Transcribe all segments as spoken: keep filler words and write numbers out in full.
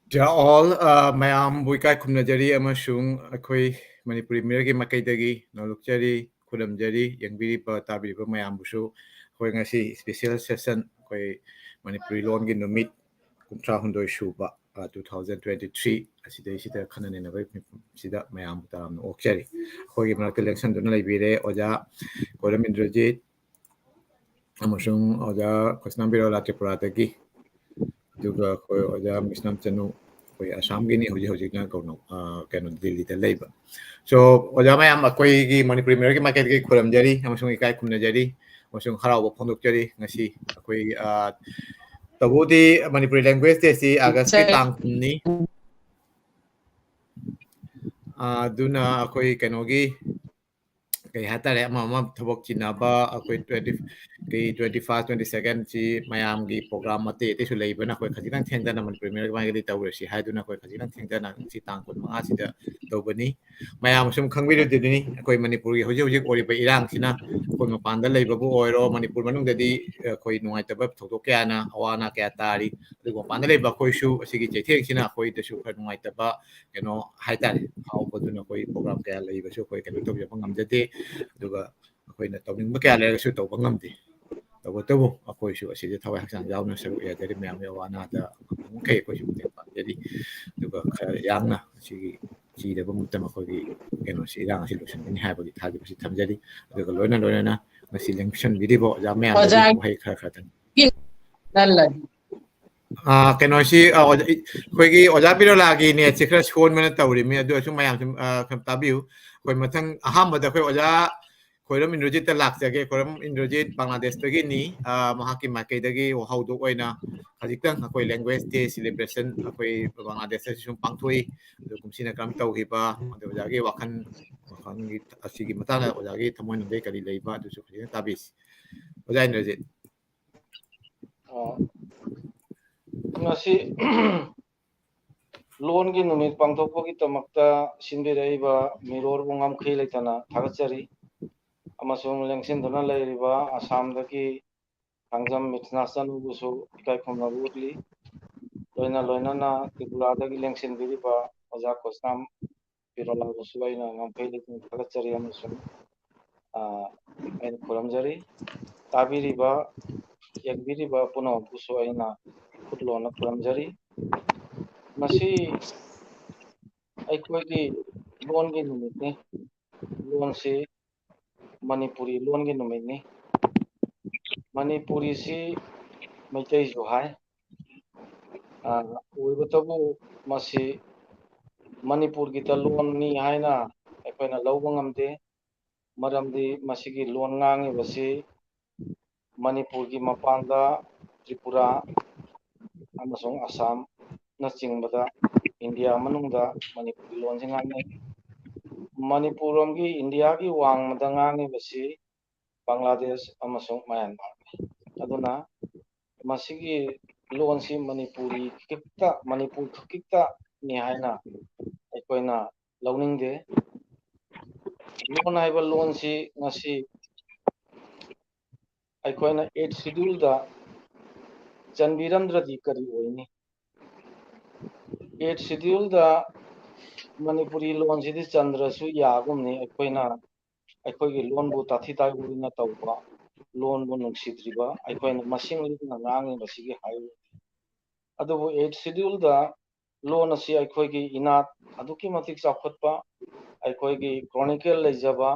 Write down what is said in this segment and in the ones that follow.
Dear all, uh, ꯃꯌꯥꯝꯕꯨ ꯏꯀꯥꯏ ꯈꯨꯝꯅꯖꯔꯤ ꯑꯃꯁꯨꯡ ꯑꯩꯈꯣꯏ ꯃꯅꯤꯄꯨꯔꯤ ꯃꯤꯔꯒꯤ ꯃꯥꯏꯀꯩꯗꯒꯤ ꯅꯣꯂꯨꯛꯆꯔꯤ, ꯈꯨꯔꯨꯝꯖꯔꯤ꯫ ꯌꯦꯡꯕꯤꯔꯤꯕ, ꯇꯥꯕꯤꯔꯤꯕ ꯃꯌꯥꯝꯕꯨꯁꯨ ꯑꯩꯈꯣꯏ ꯉꯁꯤ special session, ꯑꯩꯈꯣꯏ ꯃꯅꯤꯄꯨꯔꯤ ꯂꯣꯟꯒꯤ ꯅꯨꯃꯤꯠ ꯀꯨꯟꯊ꯭ꯔꯥ ꯍꯨꯝꯗꯣꯏ ꯁꯨꯕ, uh, two thousand twenty-three ꯑꯁꯤꯗꯩꯁꯤꯗ ꯈꯟꯅ ꯅꯩꯅꯕꯒꯤ ꯃꯤꯐꯝꯁꯤꯗ ꯃꯌꯥꯝꯕꯨ ꯇꯔꯥꯝꯅ ꯑꯣꯛꯆꯔꯤ꯫ ꯑꯩꯈꯣꯏꯒꯤ ꯃꯔꯛꯇ ꯂꯦꯡꯁꯟꯗꯨꯅ ꯂꯩꯕꯤꯔꯦ ꯑꯣꯖꯥ ꯀꯣꯏꯔꯝ ꯏꯟꯗ꯭ꯔꯖꯤꯠ ꯑꯃꯁꯨꯡ ꯑꯣꯖꯥ ꯀ꯭ꯔꯤꯁꯅ ꯕꯤꯔꯣꯂꯥ ꯇ꯭ꯔꯤꯄꯨꯔꯥꯗꯒꯤ, ꯑꯗꯨꯒ ꯑꯩꯈꯣꯏ ꯑꯣꯖꯥ ꯃꯤꯁꯅꯝ ꯆꯅꯨ, ꯑꯩꯈꯣꯏ ꯑꯁꯥꯝꯒꯤꯅꯤ, ꯍꯧꯖꯤꯛ ꯍꯧꯖꯤꯛꯅ ꯀꯩꯅꯣ, ꯑ, ꯀꯩꯅꯣ, ꯗꯤꯜꯂꯤꯗ ꯂꯩꯕ꯫ So, ꯑꯣꯖꯥ ꯃꯌꯥꯝ, ꯑꯩꯈꯣꯏꯒꯤ ꯃꯅꯤꯄꯨꯔꯤ ꯃꯤꯔꯒꯤ ꯃꯥꯏꯀꯩꯗꯒꯤ ꯈꯨꯔꯨꯝꯖꯔꯤ ꯑꯃꯁꯨꯡ ꯏꯀꯥꯏ ꯈꯨꯝꯅꯖꯔꯤ ꯑꯃꯁꯨꯡ ꯍꯔꯥꯎꯕ ꯐꯣꯡꯗꯣꯛꯆꯔꯤ꯫ ꯉꯁꯤ ꯑꯩꯈꯣꯏ, ꯑ, ꯇꯧꯕꯕꯨꯗꯤ ꯃꯅꯤꯄꯨꯔꯤ language day ꯁꯤ ꯑꯥꯒꯁꯀꯤ ꯁꯦ- ꯇꯥꯡ ꯀꯨꯟꯅꯤ꯫ ꯑ, ꯑꯗꯨꯅ ꯑꯩꯈꯣꯏ ꯀꯩꯅꯣꯒꯤ, ꯀꯩ ꯍꯥꯏꯇꯥꯔꯦ, ꯑꯃ ꯑꯃ ꯊꯕꯛ ꯆꯤꯟꯅꯕ, ꯑꯩꯈꯣꯏ twenty, ꯀꯩ, twenty first, twenty second ꯁꯤ ꯃꯌꯥꯝꯒꯤ program ꯑꯇꯩ ꯑꯇꯩꯁꯨ ꯂꯩꯕꯅ ꯑꯩꯈꯣꯏ ꯈꯖꯤꯛꯇꯪ ꯊꯦꯡꯊꯅ ꯃꯅꯤꯄꯨꯔꯤ ꯃꯤꯔꯒꯤ ꯃꯥꯏꯀꯩꯗꯒꯤ ꯇꯧꯔꯁꯤ ꯍꯥꯏꯗꯨꯅ ꯑꯩꯈꯣꯏ ꯈꯖꯤꯛꯇꯪ ꯊꯦꯡꯊꯅ ꯉꯁꯤ ꯇꯥꯡ ꯀꯨꯟꯃꯉꯥꯁꯤꯗ ꯇꯧꯕꯅꯤ꯫ ꯃꯌꯥꯝ ꯁꯨꯝ ꯈꯪꯕꯤꯔꯤꯗꯨꯅꯤ, ꯑꯩꯈꯣꯏ ꯃꯅꯤꯄꯨꯔꯒꯤ ꯍꯧꯖꯤꯛ ꯍꯧꯖꯤꯛ ꯑꯣꯏꯔꯤꯕ ꯏꯔꯥꯡꯁꯤꯅ ꯑꯩꯈꯣꯏ ꯃꯄꯥꯟꯗ ꯂꯩꯕꯕꯨ ꯑꯣꯏꯔꯣ, ꯃꯅꯤꯄꯨꯔ ꯃꯅꯨꯡꯗꯗꯤ ꯑꯩꯈꯣꯏ ꯅꯨꯡꯉꯥꯏꯇꯕ ꯊꯧꯗꯣꯛ ꯀꯌꯥꯅ, ꯑꯋꯥ ꯑꯅꯥ ꯀꯌꯥ ꯇꯥꯔꯤ, ꯑꯗꯨꯒ ꯃꯄꯥꯟꯗ ꯂꯩꯕ ꯑꯩꯈꯣꯏꯁꯨ ꯑꯁꯤꯒꯤ ꯆꯩꯊꯦꯡꯁꯤꯅ ꯑꯩꯈꯣꯏꯗꯁꯨ ꯈꯔ ꯅꯨꯡꯉꯥꯏꯇꯕ ꯀꯩꯅꯣ ꯍꯥꯏꯇꯥꯔꯦ, ꯐꯥꯎꯕꯗꯨꯅ ꯑꯩꯈꯣꯏ program ꯀꯌꯥ ꯂꯩꯕꯁꯨ ꯑꯩꯈꯣꯏ ꯀꯩꯅꯣ ꯇꯧꯖꯕ ꯉꯝꯖꯗꯦ꯫ ꯑꯗꯨꯒ ꯑꯩꯈꯣꯏꯅ ꯇꯧꯅꯤꯡꯕ ꯀꯌꯥ ꯂꯩꯔꯒꯁꯨ ꯇꯧꯕ ꯉꯝꯗꯦ꯫ ꯇꯧꯕꯇꯕꯨ ꯑꯩꯈꯣꯏꯁꯨ ꯑꯁꯤꯗ ꯊꯋꯥꯏ ꯍꯛꯆꯥꯡ ꯌꯥꯎꯅ ꯁꯔꯨꯛ ꯌꯥꯖꯔꯤ꯫ ꯃꯌꯥꯝꯒꯤ ꯑꯋꯥ ꯑꯅꯥꯗ ꯉꯝꯃꯤꯈꯩ ꯑꯩꯈꯣꯏꯁꯨ ꯃꯇꯦꯡ ꯄꯥꯡꯖꯔꯤ꯫ ꯑꯗꯨꯒ ꯈꯔ ꯌꯥꯡꯅ ꯑꯁꯤꯒꯤ ꯆꯤꯔꯕ ꯃꯇꯝ ꯑꯩꯈꯣꯏꯒꯤ ꯀꯩꯅꯣꯁꯤ, ꯏꯔꯥꯡ ꯑꯁꯤ ꯂꯣꯏꯁꯤꯟꯒꯅꯤ ꯍꯥꯏꯕꯒꯤ ꯊꯥꯖꯕꯁꯤ ꯊꯝꯖꯔꯤ꯫ ꯑꯗꯨꯒ ꯂꯣꯏꯅ ꯂꯣꯏꯅꯅ ꯉꯁꯤ ꯂꯦꯡꯁꯤꯟꯕꯤꯔꯤꯕ ꯑꯣꯖꯥ ꯃꯌꯥꯝꯗꯒꯤ ꯑꯣꯖꯥ ꯋꯥꯍꯩ ꯈꯔ ꯈꯔꯇꯪ꯫ ꯅꯜꯂꯗꯤ꯫ ꯑꯥ, ꯀꯩꯅꯣꯁꯤ, ꯑꯥ, ꯑꯣꯖꯥ, ꯑꯩꯈꯣꯏꯒꯤ ꯑꯣꯖꯥ ꯕꯤꯔꯣꯂꯥꯒꯤ netꯁꯦ ꯈꯔ ꯁꯣꯟꯕꯅ ꯇꯧꯔꯤꯕꯅꯤ, ꯑꯗꯨ ꯑꯣꯏꯔꯁꯨ ꯃꯌꯥꯝꯁꯨ, ꯑꯥ, ꯈꯔ ꯇꯥꯕꯤꯌꯨ꯫ ꯑꯩꯈꯣꯏ ꯃꯊꯪ ꯑꯍꯥꯟꯕꯗ ꯑꯩꯈꯣꯏ ꯑꯣꯖꯥ ꯈꯣꯏꯔꯝ ꯏꯟꯗ꯭ꯔꯖꯤꯠꯇ ꯂꯥꯛꯆꯒꯦ꯫ ꯈꯣꯏꯔꯝ ꯏꯟꯗ꯭ꯔꯖꯤꯠ ꯕꯪꯒ꯭ꯂꯥꯗꯦꯁꯇꯒꯤꯅꯤ꯫ ꯑꯥ, ꯃꯍꯥꯛꯀꯤ ꯃꯥꯏꯀꯩꯗꯒꯤ ꯋꯥꯍꯧꯗꯣꯛ ꯑꯣꯏꯅ ꯈꯖꯤꯛꯇꯪ ꯑꯩꯈꯣꯏ language day celebration ꯑꯩꯈꯣꯏ ꯕꯪꯒ꯭ꯂꯥꯗꯦꯁꯇꯁꯨ ꯁꯨꯝ ꯄꯥꯡꯊꯣꯛꯏ꯫ ꯑꯗꯨ ꯀꯨꯝꯁꯤꯅ ꯀꯔꯝ ꯇꯧꯈꯤꯕ, ꯑꯗꯨ ꯑꯣꯖꯥꯒꯤ ꯋꯥꯈꯜ, ꯋꯥꯈꯜꯒꯤ ꯑꯁꯤꯒꯤ ꯃꯇꯥꯡꯗ ꯑꯣꯖꯥꯒꯤ ꯊꯃꯣꯏꯅꯨꯡꯗꯩ ꯀꯔꯤ ꯂꯩꯕ, ꯑꯗꯨꯁꯨ ꯈꯖꯤꯛꯇꯪ ꯇꯥꯕꯤꯁꯤ꯫ ꯑꯣꯖꯥ ꯏꯟꯗ꯭ꯔꯖꯤꯠ꯫ ꯑ, ꯉꯁꯤ ꯂꯣꯟꯒꯤ ꯅꯨꯃꯤꯠ ꯄꯥꯡꯊꯣꯛꯄꯒꯤꯗꯃꯛꯇ ꯁꯤꯟꯕꯤꯔꯛꯏꯕ ꯃꯤꯔꯣꯜꯕꯨ ꯉꯝꯈꯩ ꯂꯩꯇꯅ ꯊꯥꯒꯠꯆꯔꯤ꯫ ꯑꯃꯁꯨꯡ ꯂꯦꯡꯁꯤꯟꯗꯨꯅ ꯂꯩꯔꯤꯕ ꯑꯁꯥꯝꯗꯒꯤ ꯊꯥꯡꯖꯝ ꯃꯤꯠꯁꯅꯥꯁꯟꯕꯨꯁꯨ ꯏꯀꯥꯏ ꯈꯨꯝꯅꯕ ꯎꯠꯂꯤ꯫ ꯂꯣꯏꯅ ꯂꯣꯏꯅꯅ ꯇ꯭ꯔꯤꯄꯨꯔꯥꯗꯒꯤ ꯂꯦꯡꯁꯤꯟꯕꯤꯔꯤꯕ ꯑꯣꯖꯥ ꯀꯣꯁꯅꯥꯝ ꯐꯤꯔꯣꯂꯥꯕꯨꯁꯨ ꯑꯩꯅ ꯉꯝꯈꯩ ꯂꯩꯇꯅ ꯊꯥꯒꯠꯆꯔꯤ ꯑꯃꯁꯨꯡ, ꯑ, ꯑꯩꯅ ꯈꯨꯔꯨꯝꯖꯔꯤ꯫ ꯇꯥꯕꯤꯔꯤꯕ, ꯌꯦꯡꯕꯤꯔꯤꯕ ꯄꯨꯝꯅꯃꯛꯄꯨꯁꯨ ꯑꯩꯅ ꯈꯨꯠꯂꯣꯟꯅ ꯈꯨꯔꯨꯝꯖꯔꯤ꯫ ꯉꯁꯤ ꯑꯩꯈꯣꯏꯒꯤ ꯂꯣꯟꯒꯤ ꯅꯨꯃꯤꯠꯅꯤ꯫ ꯂꯣꯟꯁꯤ ꯃꯅꯤꯄꯨꯔꯤ ꯂꯣꯟꯒꯤ ꯅꯨꯃꯤꯠꯅꯤ꯫ ꯃꯅꯤꯄꯨꯔꯤꯁꯤ ꯃꯩꯇꯩꯁꯨ ꯍꯥꯏ꯫ ꯑ, ꯑꯣꯏꯕꯇꯕꯨ ꯃꯁꯤ ꯃꯅꯤꯄꯨꯔꯒꯤꯇ ꯂꯣꯟꯅꯤ ꯍꯥꯏꯅ ꯑꯩꯈꯣꯏꯅ ꯂꯧꯕ ꯉꯝꯗꯦ꯫ ꯃꯔꯝꯗꯤ ꯃꯁꯤꯒꯤ ꯂꯣꯟ ꯉꯥꯡꯉꯤꯕꯁꯤ ꯃꯅꯤꯄꯨꯔꯒꯤ ꯃꯄꯥꯟꯗ ꯇ꯭ꯔꯤꯄꯨꯔꯥ ꯑꯃꯁꯨꯡ ꯑꯁꯥꯝꯅꯆꯤꯡꯕꯗ ꯏꯟꯗꯤꯌꯥ ꯃꯅꯨꯡꯗ ꯃꯅꯤꯄꯨꯔꯤ ꯂꯣꯟꯁꯤ ꯉꯥꯡꯅꯩ꯫ ꯃꯅꯤꯄꯨꯔ ꯂꯣꯝꯒꯤ ꯏꯟꯗꯤꯌꯥꯒꯤ ꯋꯥꯡꯃꯗ ꯉꯥꯡꯉꯤꯕꯁꯤ ꯕꯪꯒ꯭ꯂꯥꯗꯦꯁ ꯑꯃꯁꯨꯡ ꯃꯌꯥꯟꯃꯥꯔꯅꯤ꯫ ꯑꯗꯨꯅ ꯃꯁꯤꯒꯤ ꯂꯣꯟꯁꯤ ꯃꯅꯤꯄꯨꯔꯤ ꯈꯛꯇ, ꯃꯅꯤꯄꯨꯔ ꯈꯛꯀꯤꯇꯅꯤ ꯍꯥꯏꯅ ꯑꯩꯈꯣꯏꯅ ꯂꯧꯅꯤꯡꯗꯦ꯫ ꯂꯣꯟ ꯍꯥꯏꯕ ꯂꯣꯟꯁꯤ ꯉꯁꯤ ꯑꯩꯈꯣꯏꯅ ꯑꯩꯠ ꯁꯤꯗ꯭ꯌꯨꯜꯗ ꯆꯟꯕꯤꯔꯝꯗ꯭ꯔꯗꯤ ꯀꯔꯤ ꯑꯣꯏꯅꯤ? ꯑꯩꯠ ꯁꯤꯗ꯭ꯌꯨꯜꯗ ꯃꯅꯤꯄꯨꯔꯤ ꯂꯣꯟꯁꯤꯗꯤ ꯆꯟꯗ꯭ꯔꯁꯨ ꯌꯥꯒꯨꯝꯅꯤ꯫ ꯑꯩꯈꯣꯏꯅ ꯑꯩꯈꯣꯏꯒꯤ ꯂꯣꯟꯕꯨ ꯇꯥꯊꯤ ꯇꯥꯑꯣꯏꯅ ꯇꯧꯕ, ꯂꯣꯟꯕꯨ ꯅꯨꯡꯁꯤꯗ꯭ꯔꯤꯕ ꯑꯩꯈꯣꯏꯅ ꯃꯁꯤꯡ ꯂꯤꯛꯅ ꯉꯥꯡꯉꯤꯕꯁꯤꯒꯤ ꯍꯥꯏꯔꯨꯔꯗꯤ꯫ ꯑꯗꯨꯕꯨ ꯑꯩꯠ ꯁꯤꯗ꯭ꯌꯨꯜꯗ ꯂꯣꯟ ꯑꯁꯤ ꯑꯩꯈꯣꯏꯒꯤ ꯏꯅꯥꯠ ꯑꯗꯨꯛꯀꯤ ꯃꯇꯤꯛ ꯆꯥꯎꯈꯠꯄ, ꯑꯩꯈꯣꯏꯒꯤ ꯀ꯭ꯔꯣꯅꯤꯀꯦꯜ ꯂꯩꯖꯕ,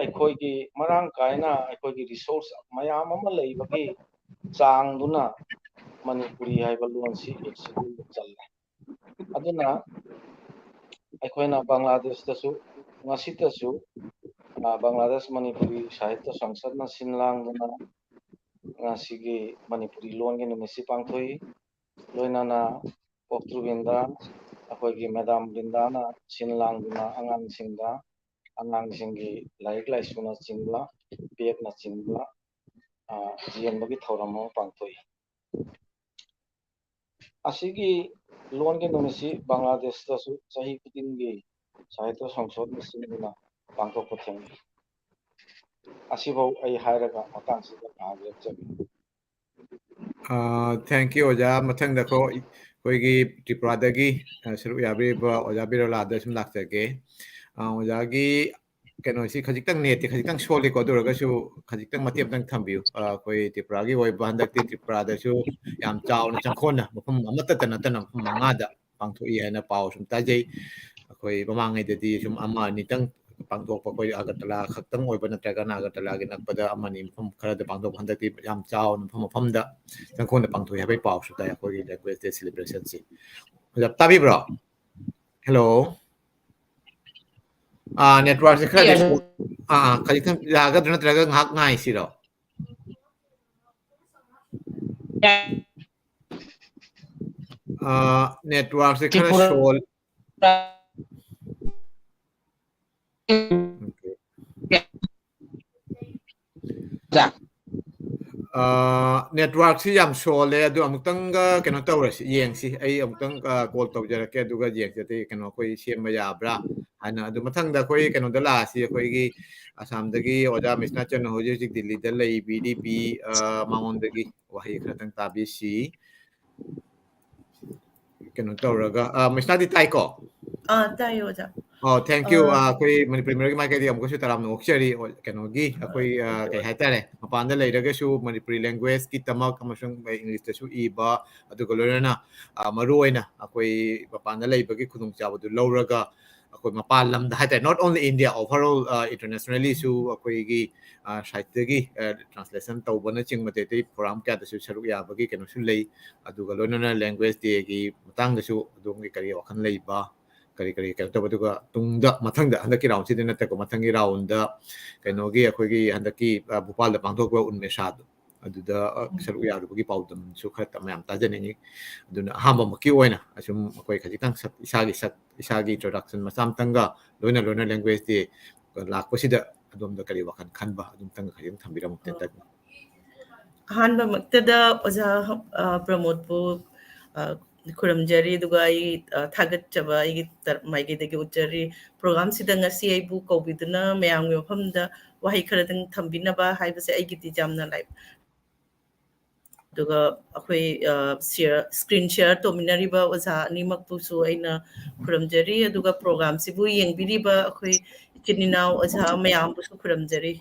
ꯑꯩꯈꯣꯏꯒꯤ ꯃꯔꯥꯡ ꯀꯥꯏꯅ ꯑꯩꯈꯣꯏꯒꯤ ꯔꯤꯁꯣꯔꯁ ꯃꯌꯥꯝ ꯑꯃ ꯂꯩꯕꯒꯤ ꯆꯥꯡꯗꯨꯅ ꯃꯅꯤꯄꯨꯔꯤ ꯍꯥꯏꯕ ꯂꯣꯟꯁꯤ ꯑꯩꯠ ꯁꯤꯗ꯭ꯌꯨꯜꯗ ꯆꯜꯂꯦ꯫ ꯑꯗꯨꯅ ꯑꯩꯈꯣꯏꯅ ꯕꯪꯒ꯭ꯂꯥꯗꯦꯁꯇꯁꯨ, ꯉꯁꯤꯇꯁꯨ, ꯑ, ꯕꯪꯒ꯭ꯂꯥꯗꯦꯁ ꯃꯅꯤꯄꯨꯔꯤ ꯁꯥꯍꯤꯇ꯭ꯌ ꯁꯪꯁꯠꯅ ꯁꯤꯟ ꯂꯥꯡꯗꯨꯅ ꯉꯁꯤꯒꯤ ꯃꯅꯤꯄꯨꯔꯤ ꯂꯣꯟꯒꯤ ꯅꯨꯃꯤꯠꯁꯤ ꯄꯥꯡꯊꯣꯛꯏ꯫ ꯂꯣꯏꯅꯅ ꯑꯣꯛꯇ꯭ꯔꯨ ꯕ꯭ꯔꯤꯟꯗꯥ, ꯑꯩꯈꯣꯏꯒꯤ ꯃꯦꯗꯥꯝ ꯕ꯭ꯔꯤꯟꯗꯥꯅ ꯁꯤꯟ ꯂꯥꯡꯗꯨꯅ ꯑꯉꯥꯡꯁꯤꯡꯗ, ꯑꯉꯥꯡꯁꯤꯡꯒꯤ ꯂꯥꯏꯔꯤꯛ ꯂꯥꯏꯁꯨꯅꯆꯤꯡꯕ, ꯕꯦꯛꯅꯆꯤꯡꯕ, ꯑ, ꯌꯦꯟꯕꯒꯤ ꯊꯧꯔꯝ ꯑꯃ ꯄꯥꯡꯊꯣꯛꯏ꯫ ꯑꯁꯤꯒꯤ ꯂꯣꯟꯒꯤ ꯅꯨꯃꯤꯠꯁꯤ ꯕꯪꯒ꯭ꯂꯥꯗꯦꯁꯇꯁꯨ ꯆꯍꯤ ꯈꯨꯗꯤꯡꯒꯤ ꯁꯥꯍꯤꯇ꯭ꯌ ꯁꯪꯁꯣꯠꯅ ꯁꯤꯟꯗꯨꯅ ꯄꯥꯡꯊꯣꯛꯄ ꯊꯦꯡꯅꯩ꯫ ꯑꯁꯤꯐꯥꯎ ꯑꯩ ꯍꯥꯏꯔꯒ ꯃꯇꯥꯡꯁꯤꯗ ꯉꯥꯏꯍꯥꯛ ꯂꯦꯞꯆꯒꯦ꯫ ꯑ, thank you, ꯑꯣꯖꯥ꯫ ꯃꯊꯪꯗ ꯑꯩꯈꯣꯏ, ꯑꯩꯈꯣꯏꯒꯤ ꯇ꯭ꯔꯤꯄꯨꯔꯥꯗꯒꯤ, ꯑ, ꯁꯔꯨꯛ ꯌꯥꯕꯤꯔꯤꯕ ꯑꯣꯖꯥ ꯕꯤꯔꯣꯂꯥꯗ ꯁꯨꯝ ꯂꯥꯛꯆꯒꯦ꯫ ꯑ, ꯑꯣꯖꯥꯒꯤ ꯀꯩꯅꯣꯁꯤ ꯈꯖꯤꯛꯇꯪ, netꯇꯤ ꯈꯖꯤꯛꯇꯪ ꯁꯣꯜꯂꯤꯀꯣ, ꯑꯗꯨ ꯑꯣꯏꯔꯒꯁꯨ ꯈꯖꯤꯛꯇꯪ ꯃꯇꯦꯛ ꯑꯃꯇꯪ ꯊꯝꯕꯤꯌꯨ꯫ ꯑ, ꯑꯩꯈꯣꯏ ꯇ꯭ꯔꯤꯄꯨꯔꯥꯒꯤ ꯑꯣꯏꯕ ꯍꯟꯗꯛꯇꯤ ꯇ꯭ꯔꯤꯄꯨꯔꯥꯗꯁꯨ ꯌꯥꯝ ꯆꯥꯎꯅ ꯆꯪꯈꯣꯟꯅ ꯃꯐꯝ ꯑꯃꯠꯇꯇ ꯅꯠꯇꯅ ꯃꯐꯝ ꯃꯉꯥꯗ ꯄꯥꯡꯊꯣꯛꯏ ꯍꯥꯏꯅ ꯄꯥꯎ ꯁꯨꯝ ꯇꯥꯖꯩ꯫ ꯑꯩꯈꯣꯏ ꯃꯃꯥꯡꯉꯩꯗꯗꯤ ꯁꯨꯝ ꯑꯃ ꯑꯅꯤꯇꯪ ꯄꯥꯡꯊꯣꯛꯄ, ꯑꯩꯈꯣꯏ ꯑꯒꯔꯇꯂꯥ ꯈꯛꯇꯪ ꯑꯣꯏꯕ ꯅꯠꯇ꯭ꯔꯒꯅ ꯑꯒꯔꯇꯂꯥꯒꯤ ꯅꯛꯄꯗ ꯑꯃꯅꯤ ꯃꯐꯝ ꯈꯔꯗ ꯄꯥꯡꯊꯣꯛꯄ, ꯍꯟꯗꯛꯇꯤ ꯌꯥꯝ ꯆꯥꯎꯅ ꯃꯐꯝ ꯃꯐꯝꯗ ꯆꯪꯈꯣꯟꯗ ꯄꯥꯡꯊꯣꯛꯏ ꯍꯥꯏꯕꯒꯤ ꯄꯥꯎꯁꯨ ꯇꯥꯏ ꯑꯩꯈꯣꯏꯒꯤ Language Day celebrationꯁꯤ꯫ ꯑꯣꯖꯥ, ꯇꯥꯕꯤꯕ꯭ꯔꯣ? Hello? ꯑꯥ, networkꯁꯦ ꯈꯔꯗꯤ Yes. ꯁꯣ-, ꯑꯥ, ꯈꯖꯤꯛꯇꯪ ꯌꯥꯒꯗ꯭ꯔꯥ ꯅꯠꯇ꯭ꯔꯒ ꯉꯥꯏꯍꯥꯛ ꯉꯥꯏꯁꯤꯔꯣ? ꯌꯥꯏ꯫ ꯑꯥ, networkꯁꯦ ꯈꯔ ꯇ꯭ꯔꯤꯄꯨꯔꯥ꯫ Soul-, Okay. ꯌꯥ꯫ ꯑꯥ, networkꯁꯤ ꯌꯥꯝ ꯁꯣꯜꯂꯦ, ꯑꯗꯨ ꯑꯃꯨꯛꯇꯪꯒ ꯀꯩꯅꯣ ꯇꯧꯔꯁꯤ, ꯌꯦꯡꯁꯤ꯫ ꯑꯩ ꯑꯃꯨꯛꯇꯪ, ꯑꯥ, call ꯇꯧꯖꯔꯛꯀꯦ, ꯑꯗꯨꯒ ꯌꯦꯡꯁꯤ ꯑꯇꯩ ꯀꯩꯅꯣ ꯑꯩꯈꯣꯏ ꯁꯦꯝꯕ ꯌꯥꯕ꯭ꯔꯥ ꯍꯥꯏꯅ꯫ ꯑꯗꯨ ꯃꯊꯪꯗ ꯑꯩꯈꯣꯏ ꯀꯩꯅꯣꯗ ꯂꯥꯛꯑꯁꯤ, ꯑꯩꯈꯣꯏꯒꯤ ꯑꯁꯥꯝꯗꯒꯤ ꯑꯣꯖꯥ ꯃꯤꯁꯅꯥꯆꯟ ꯍꯧꯖꯤꯛ ꯍꯧꯖꯤꯛ ꯗꯤꯜꯂꯤꯗ ꯂꯩꯕꯤꯔꯤꯕꯤ, ꯑꯥ, ꯃꯉꯣꯟꯗꯒꯤ ꯋꯥꯍꯩ ꯈꯔꯇꯪ ꯇꯥꯕꯤꯁꯤ꯫ ꯀꯩꯅꯣ ꯇꯧꯔꯒ, ꯑꯥ, ꯃꯤꯁꯅꯥꯗꯤ ꯇꯥꯏꯀꯣ? ꯑꯥ, ꯇꯥꯏꯌꯦ, ꯑꯣꯖꯥ꯫ ꯑꯣ, thank you꯫ ꯑꯥ, ꯑꯥ, ꯑꯩꯈꯣꯏ ꯃꯅꯤꯄꯨꯔꯤ ꯃꯤꯑꯣꯏꯒꯤ ꯃꯥꯏꯀꯩꯗꯒꯤ ꯑꯃꯨꯛꯀꯁꯨ ꯇꯔꯥꯝꯅ ꯑꯣꯛꯆꯔꯤ꯫ ꯑꯣ, ꯀꯩꯅꯣꯒꯤ, ꯑꯩꯈꯣꯏ, ꯑꯥ, ꯀꯩ ꯍꯥꯏꯇꯥꯔꯦ, ꯃꯄꯥꯟꯗ ꯂꯩꯔꯒꯁꯨ ꯃꯅꯤꯄꯨꯔꯤ languagelanguageꯀꯤꯗꯃꯛ ꯑꯃꯁꯨꯡ Englishꯇꯁꯨ ꯏꯕ, ꯑꯗꯨꯒ ꯂꯣꯏꯅꯅ, ꯑꯥ, ꯃꯔꯨ ꯑꯣꯏꯅ ꯑꯩꯈꯣꯏ ꯃꯄꯥꯟꯗ ꯂꯩꯕꯒꯤ ꯈꯨꯗꯣꯡꯆꯥꯕꯗꯨ ꯂꯧꯔꯒ, ꯑꯩꯈꯣꯏ ꯃꯄꯥꯟ ꯂꯝꯗ ꯍꯥꯏꯇꯥꯔꯦ, not only India, overall, ꯑ, internationallyꯁꯨ ꯑꯩꯈꯣꯏꯒꯤ, ꯑ, siteꯇꯒꯤ, ꯑ, translation ꯇꯧꯕꯅꯆꯤꯡꯕ ꯑꯇꯩ ꯑꯇꯩ program ꯀꯌꯥꯗꯁꯨ ꯁꯔꯨꯛ ꯌꯥꯕꯒꯤ ꯀꯩꯅꯣꯁꯨ ꯂꯩ꯫ ꯑꯗꯨꯒ ꯂꯣꯏꯅꯅ Language Dayꯒꯤ ꯃꯇꯥꯡꯗꯁꯨ ꯑꯗꯣꯝꯒꯤ ꯀꯔꯤ ꯋꯥꯈꯜ ꯂꯩꯕ, ꯀꯔꯤ ꯀꯔꯤ ꯀꯩꯅꯣ ꯇꯧꯕ, ꯑꯗꯨꯒ ꯇꯨꯡꯗ, ꯃꯊꯪꯗ, ꯍꯟꯗꯛꯀꯤ roundꯁꯤꯗ ꯅꯠꯇꯦꯀꯣ, ꯃꯊꯪꯒꯤ roundꯗ ꯀꯩꯅꯣꯒꯤ ꯑꯩꯈꯣꯏꯒꯤ ꯍꯟꯗꯛꯀꯤ, ꯑ, ꯚꯣꯄꯥꯜꯗ ꯄꯥꯡꯊꯣꯛꯄ ꯎꯟꯃꯦꯁꯥꯗꯣ, ꯑꯗꯨꯗ, ꯑ, ꯎꯝ꯫ ꯁꯔꯨꯛ ꯌꯥꯔꯨꯕꯒꯤ ꯄꯥꯎꯗꯝꯁꯨ ꯈꯔ ꯇ-, ꯃꯌꯥꯝ ꯇꯥꯖꯅꯤꯡꯉꯤ꯫ ꯑꯗꯨꯅ ꯑꯍꯥꯟꯕꯃꯛꯀꯤ ꯑꯣꯏꯅ ꯑꯁꯨꯝ ꯑꯩꯈꯣꯏ ꯈꯖꯤꯛꯇꯪ ꯁꯛ-, ꯏꯁꯥꯒꯤ ꯁꯛ-, ꯏꯁꯥꯒꯤ introduction ꯃꯆꯥ ꯑꯃꯇꯪꯒ ꯂꯣꯏꯅ ꯂꯣꯏꯅ Language Day ꯂꯥꯛꯄꯁꯤꯗ ꯑꯗꯣꯝꯗ ꯀꯔꯤ ꯋꯥꯈꯜ ꯈꯟꯕ, ꯑꯗꯨꯝꯇꯪꯒ ꯈꯖꯤꯛꯇꯪ ꯊꯝꯕꯤꯔꯝꯃꯨ, ꯇꯦꯟꯇꯛꯅ꯫ ꯑꯍꯥꯟꯕꯃꯛꯇꯗ ꯑꯣꯖꯥ, ꯑ, ꯄ꯭ꯔꯃꯣꯗꯄꯨ, ꯑ, ꯈꯨꯔꯨꯝꯖꯔꯤ, ꯑꯗꯨꯒ ꯑꯩ, ꯑ, ꯊꯥꯒꯠꯆꯕ ꯑꯩꯒꯤ ꯇꯔ-, ꯃꯥꯏꯀꯩꯗꯒꯤ ꯎꯠꯆꯔꯤ꯫ Programꯁꯤꯗ ꯉꯁꯤ ꯑꯩꯕꯨ ꯀꯧꯕꯤꯗꯨꯅ ꯃꯌꯥꯝꯒꯤ ꯃꯐꯝꯗ ꯋꯥꯍꯩ ꯈꯔꯗꯪ ꯊꯝꯕꯤꯅꯕ ꯍꯥꯏꯕꯁꯦ ꯑꯩꯒꯤꯗꯤ ꯌꯥꯝꯅ ꯂꯥꯏ-, ꯑꯗꯨꯒ ꯑꯩꯈꯣꯏ, ꯑ, share, screen share ꯇꯧꯃꯤꯟꯅꯔꯤꯕ ꯑꯣꯖꯥ ꯑꯅꯤꯃꯛꯄꯨꯁꯨ ꯑꯩꯅ ꯈꯨꯔꯨꯝꯖꯔꯤ, ꯑꯗꯨꯒ programꯁꯤꯕꯨ ꯌꯦꯡꯕꯤꯔꯤꯕ ꯑꯩꯈꯣꯏ ꯏꯆꯤꯟ ꯏꯅꯥꯎ ꯑꯣꯖꯥ ꯃꯌꯥꯝꯕꯨꯁꯨ ꯈꯨꯔꯨꯝꯖꯔꯤ꯫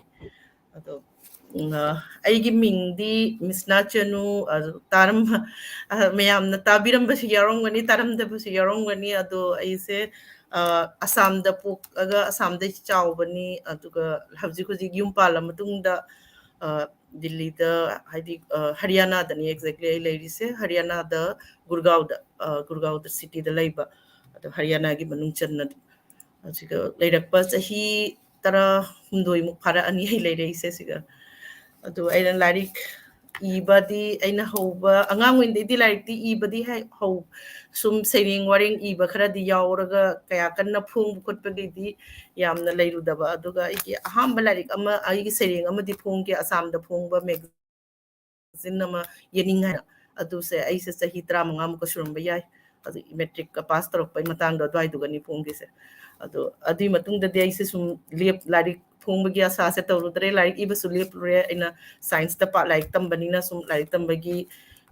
ꯑꯗꯣ, ꯎꯝ, ꯑ, ꯑꯩꯒꯤ ꯃꯤꯡꯗꯤ ꯃꯤꯁꯅꯥ ꯆꯅꯨ, ꯑ, ꯇꯥꯔꯝ-, ꯑ, ꯃꯌꯥꯝꯅ ꯇꯥꯕꯤꯔꯝꯕꯁꯨ ꯌꯥꯎꯔꯝꯒꯅꯤ, ꯇꯥꯔꯝꯗꯕꯁꯨ ꯌꯥꯎꯔꯝꯒꯅꯤ꯫ ꯑꯗꯣ ꯑꯩꯁꯦ, ꯑ, ꯑꯁꯥꯝꯗ ꯄꯣꯛꯑꯒ ꯑꯁꯥꯝꯗ ꯆꯥꯎꯕꯅꯤ, ꯑꯗꯨꯒ ꯍꯧꯖꯤꯛ ꯍꯧꯖꯤꯛ ꯌꯨꯝ ꯄꯥꯜꯂ ꯃꯇꯨꯡꯗ, ꯑ, ꯗꯤꯜꯂꯤꯗ, ꯍꯥꯏꯗꯤ, ꯑ, ꯍꯔꯤꯌꯥꯅꯥꯗꯅꯤ exactly ꯑꯩ ꯂꯩꯔꯤꯁꯦ, ꯍꯔꯤꯌꯥꯅꯥꯗ ꯒꯨꯔꯒꯥꯎꯗ, ꯑ, ꯒꯨꯔꯒꯥꯎꯗ cityꯗ ꯂꯩꯕ, ꯑꯗꯣ ꯍꯔꯤꯌꯥꯅꯥꯒꯤ ꯃꯅꯨꯡ ꯆꯟꯅ ꯑꯗꯨꯝ꯫ ꯑꯗꯨꯒ ꯂꯩꯔꯛꯄ ꯆꯍꯤ ꯇꯔꯥꯍꯨꯝꯗꯣꯏꯃꯨꯛ ꯐꯥꯔꯛꯑꯅꯤ ꯑꯩ ꯂꯩꯔꯛꯏꯁꯦ ꯁꯤꯒ꯫ ꯑꯗꯨ ꯑꯩꯅ ꯂꯥꯏꯔꯤꯛ ꯏꯕꯗꯤ ꯑꯩꯅ ꯍꯧꯕ, ꯑꯉꯥꯡ ꯑꯣꯏꯔꯤꯉꯩꯗꯩꯗꯤ ꯂꯥꯏꯔꯤꯛꯇꯤ ꯏꯕꯗꯤ ꯍꯩ-, ꯍꯧ-, ꯁꯨꯝ ꯁꯩꯔꯦꯡ ꯋꯥꯔꯦꯡ ꯏꯕ ꯈꯔꯗꯤ ꯌꯥꯎꯔꯒ ꯀꯌꯥ ꯀꯟꯅ ꯐꯣꯡꯕ ꯈꯣꯠꯄꯒꯤꯗꯤ ꯌꯥꯝꯅ ꯂꯩꯔꯨꯗꯕ꯫ ꯑꯗꯨꯒ ꯑꯩꯒꯤ ꯑꯍꯥꯟꯕ ꯂꯥꯏꯔꯤꯛ ꯑꯃ, ꯑꯩꯒꯤ ꯁꯩꯔꯦꯡ ꯑꯃꯗꯤ ꯐꯣꯡꯈꯤ ꯑꯁꯥꯝꯗ ꯐꯣꯡꯕ magazine ꯑꯃ, ꯌꯦꯅꯤꯡ ꯍꯥꯏꯅ꯫ ꯑꯗꯨꯁꯦ ꯑꯩꯁꯦ ꯆꯍꯤ ꯇꯔꯥꯃꯉꯥꯃꯨꯛꯀ ꯁꯨꯔꯝꯕ ꯌꯥꯏ꯫ ꯑꯗꯨ matricꯀ pass ꯇꯧꯔꯛꯄꯩ ꯃꯇꯥꯡꯗꯣ ꯑꯗꯨꯋꯥꯏꯗꯨꯒꯅꯤ ꯐꯣꯡꯈꯤꯁꯦ꯫ ꯑꯗꯣ ꯑꯗꯨꯏ ꯃꯇꯨꯡꯗꯗꯤ ꯑꯩꯁꯦ ꯁꯨꯝ ꯂꯦꯞ-, ꯂꯥꯏꯔꯤꯛ ꯐꯣꯡꯕꯒꯤ ꯑꯁꯥꯁꯦ ꯇꯧꯔꯨꯗ꯭ꯔꯦ, ꯂꯥꯏꯔꯤꯛ ꯏꯕꯁꯨ ꯂꯦꯞꯂꯨꯔꯦ꯫ ꯑꯩꯅ scienceꯇ ꯄꯥ-, ꯂꯥꯏꯔꯤꯛ ꯇꯝꯕꯅꯤꯅ ꯁꯨꯝ ꯂꯥꯏꯔꯤꯛ ꯇꯝꯕꯒꯤ,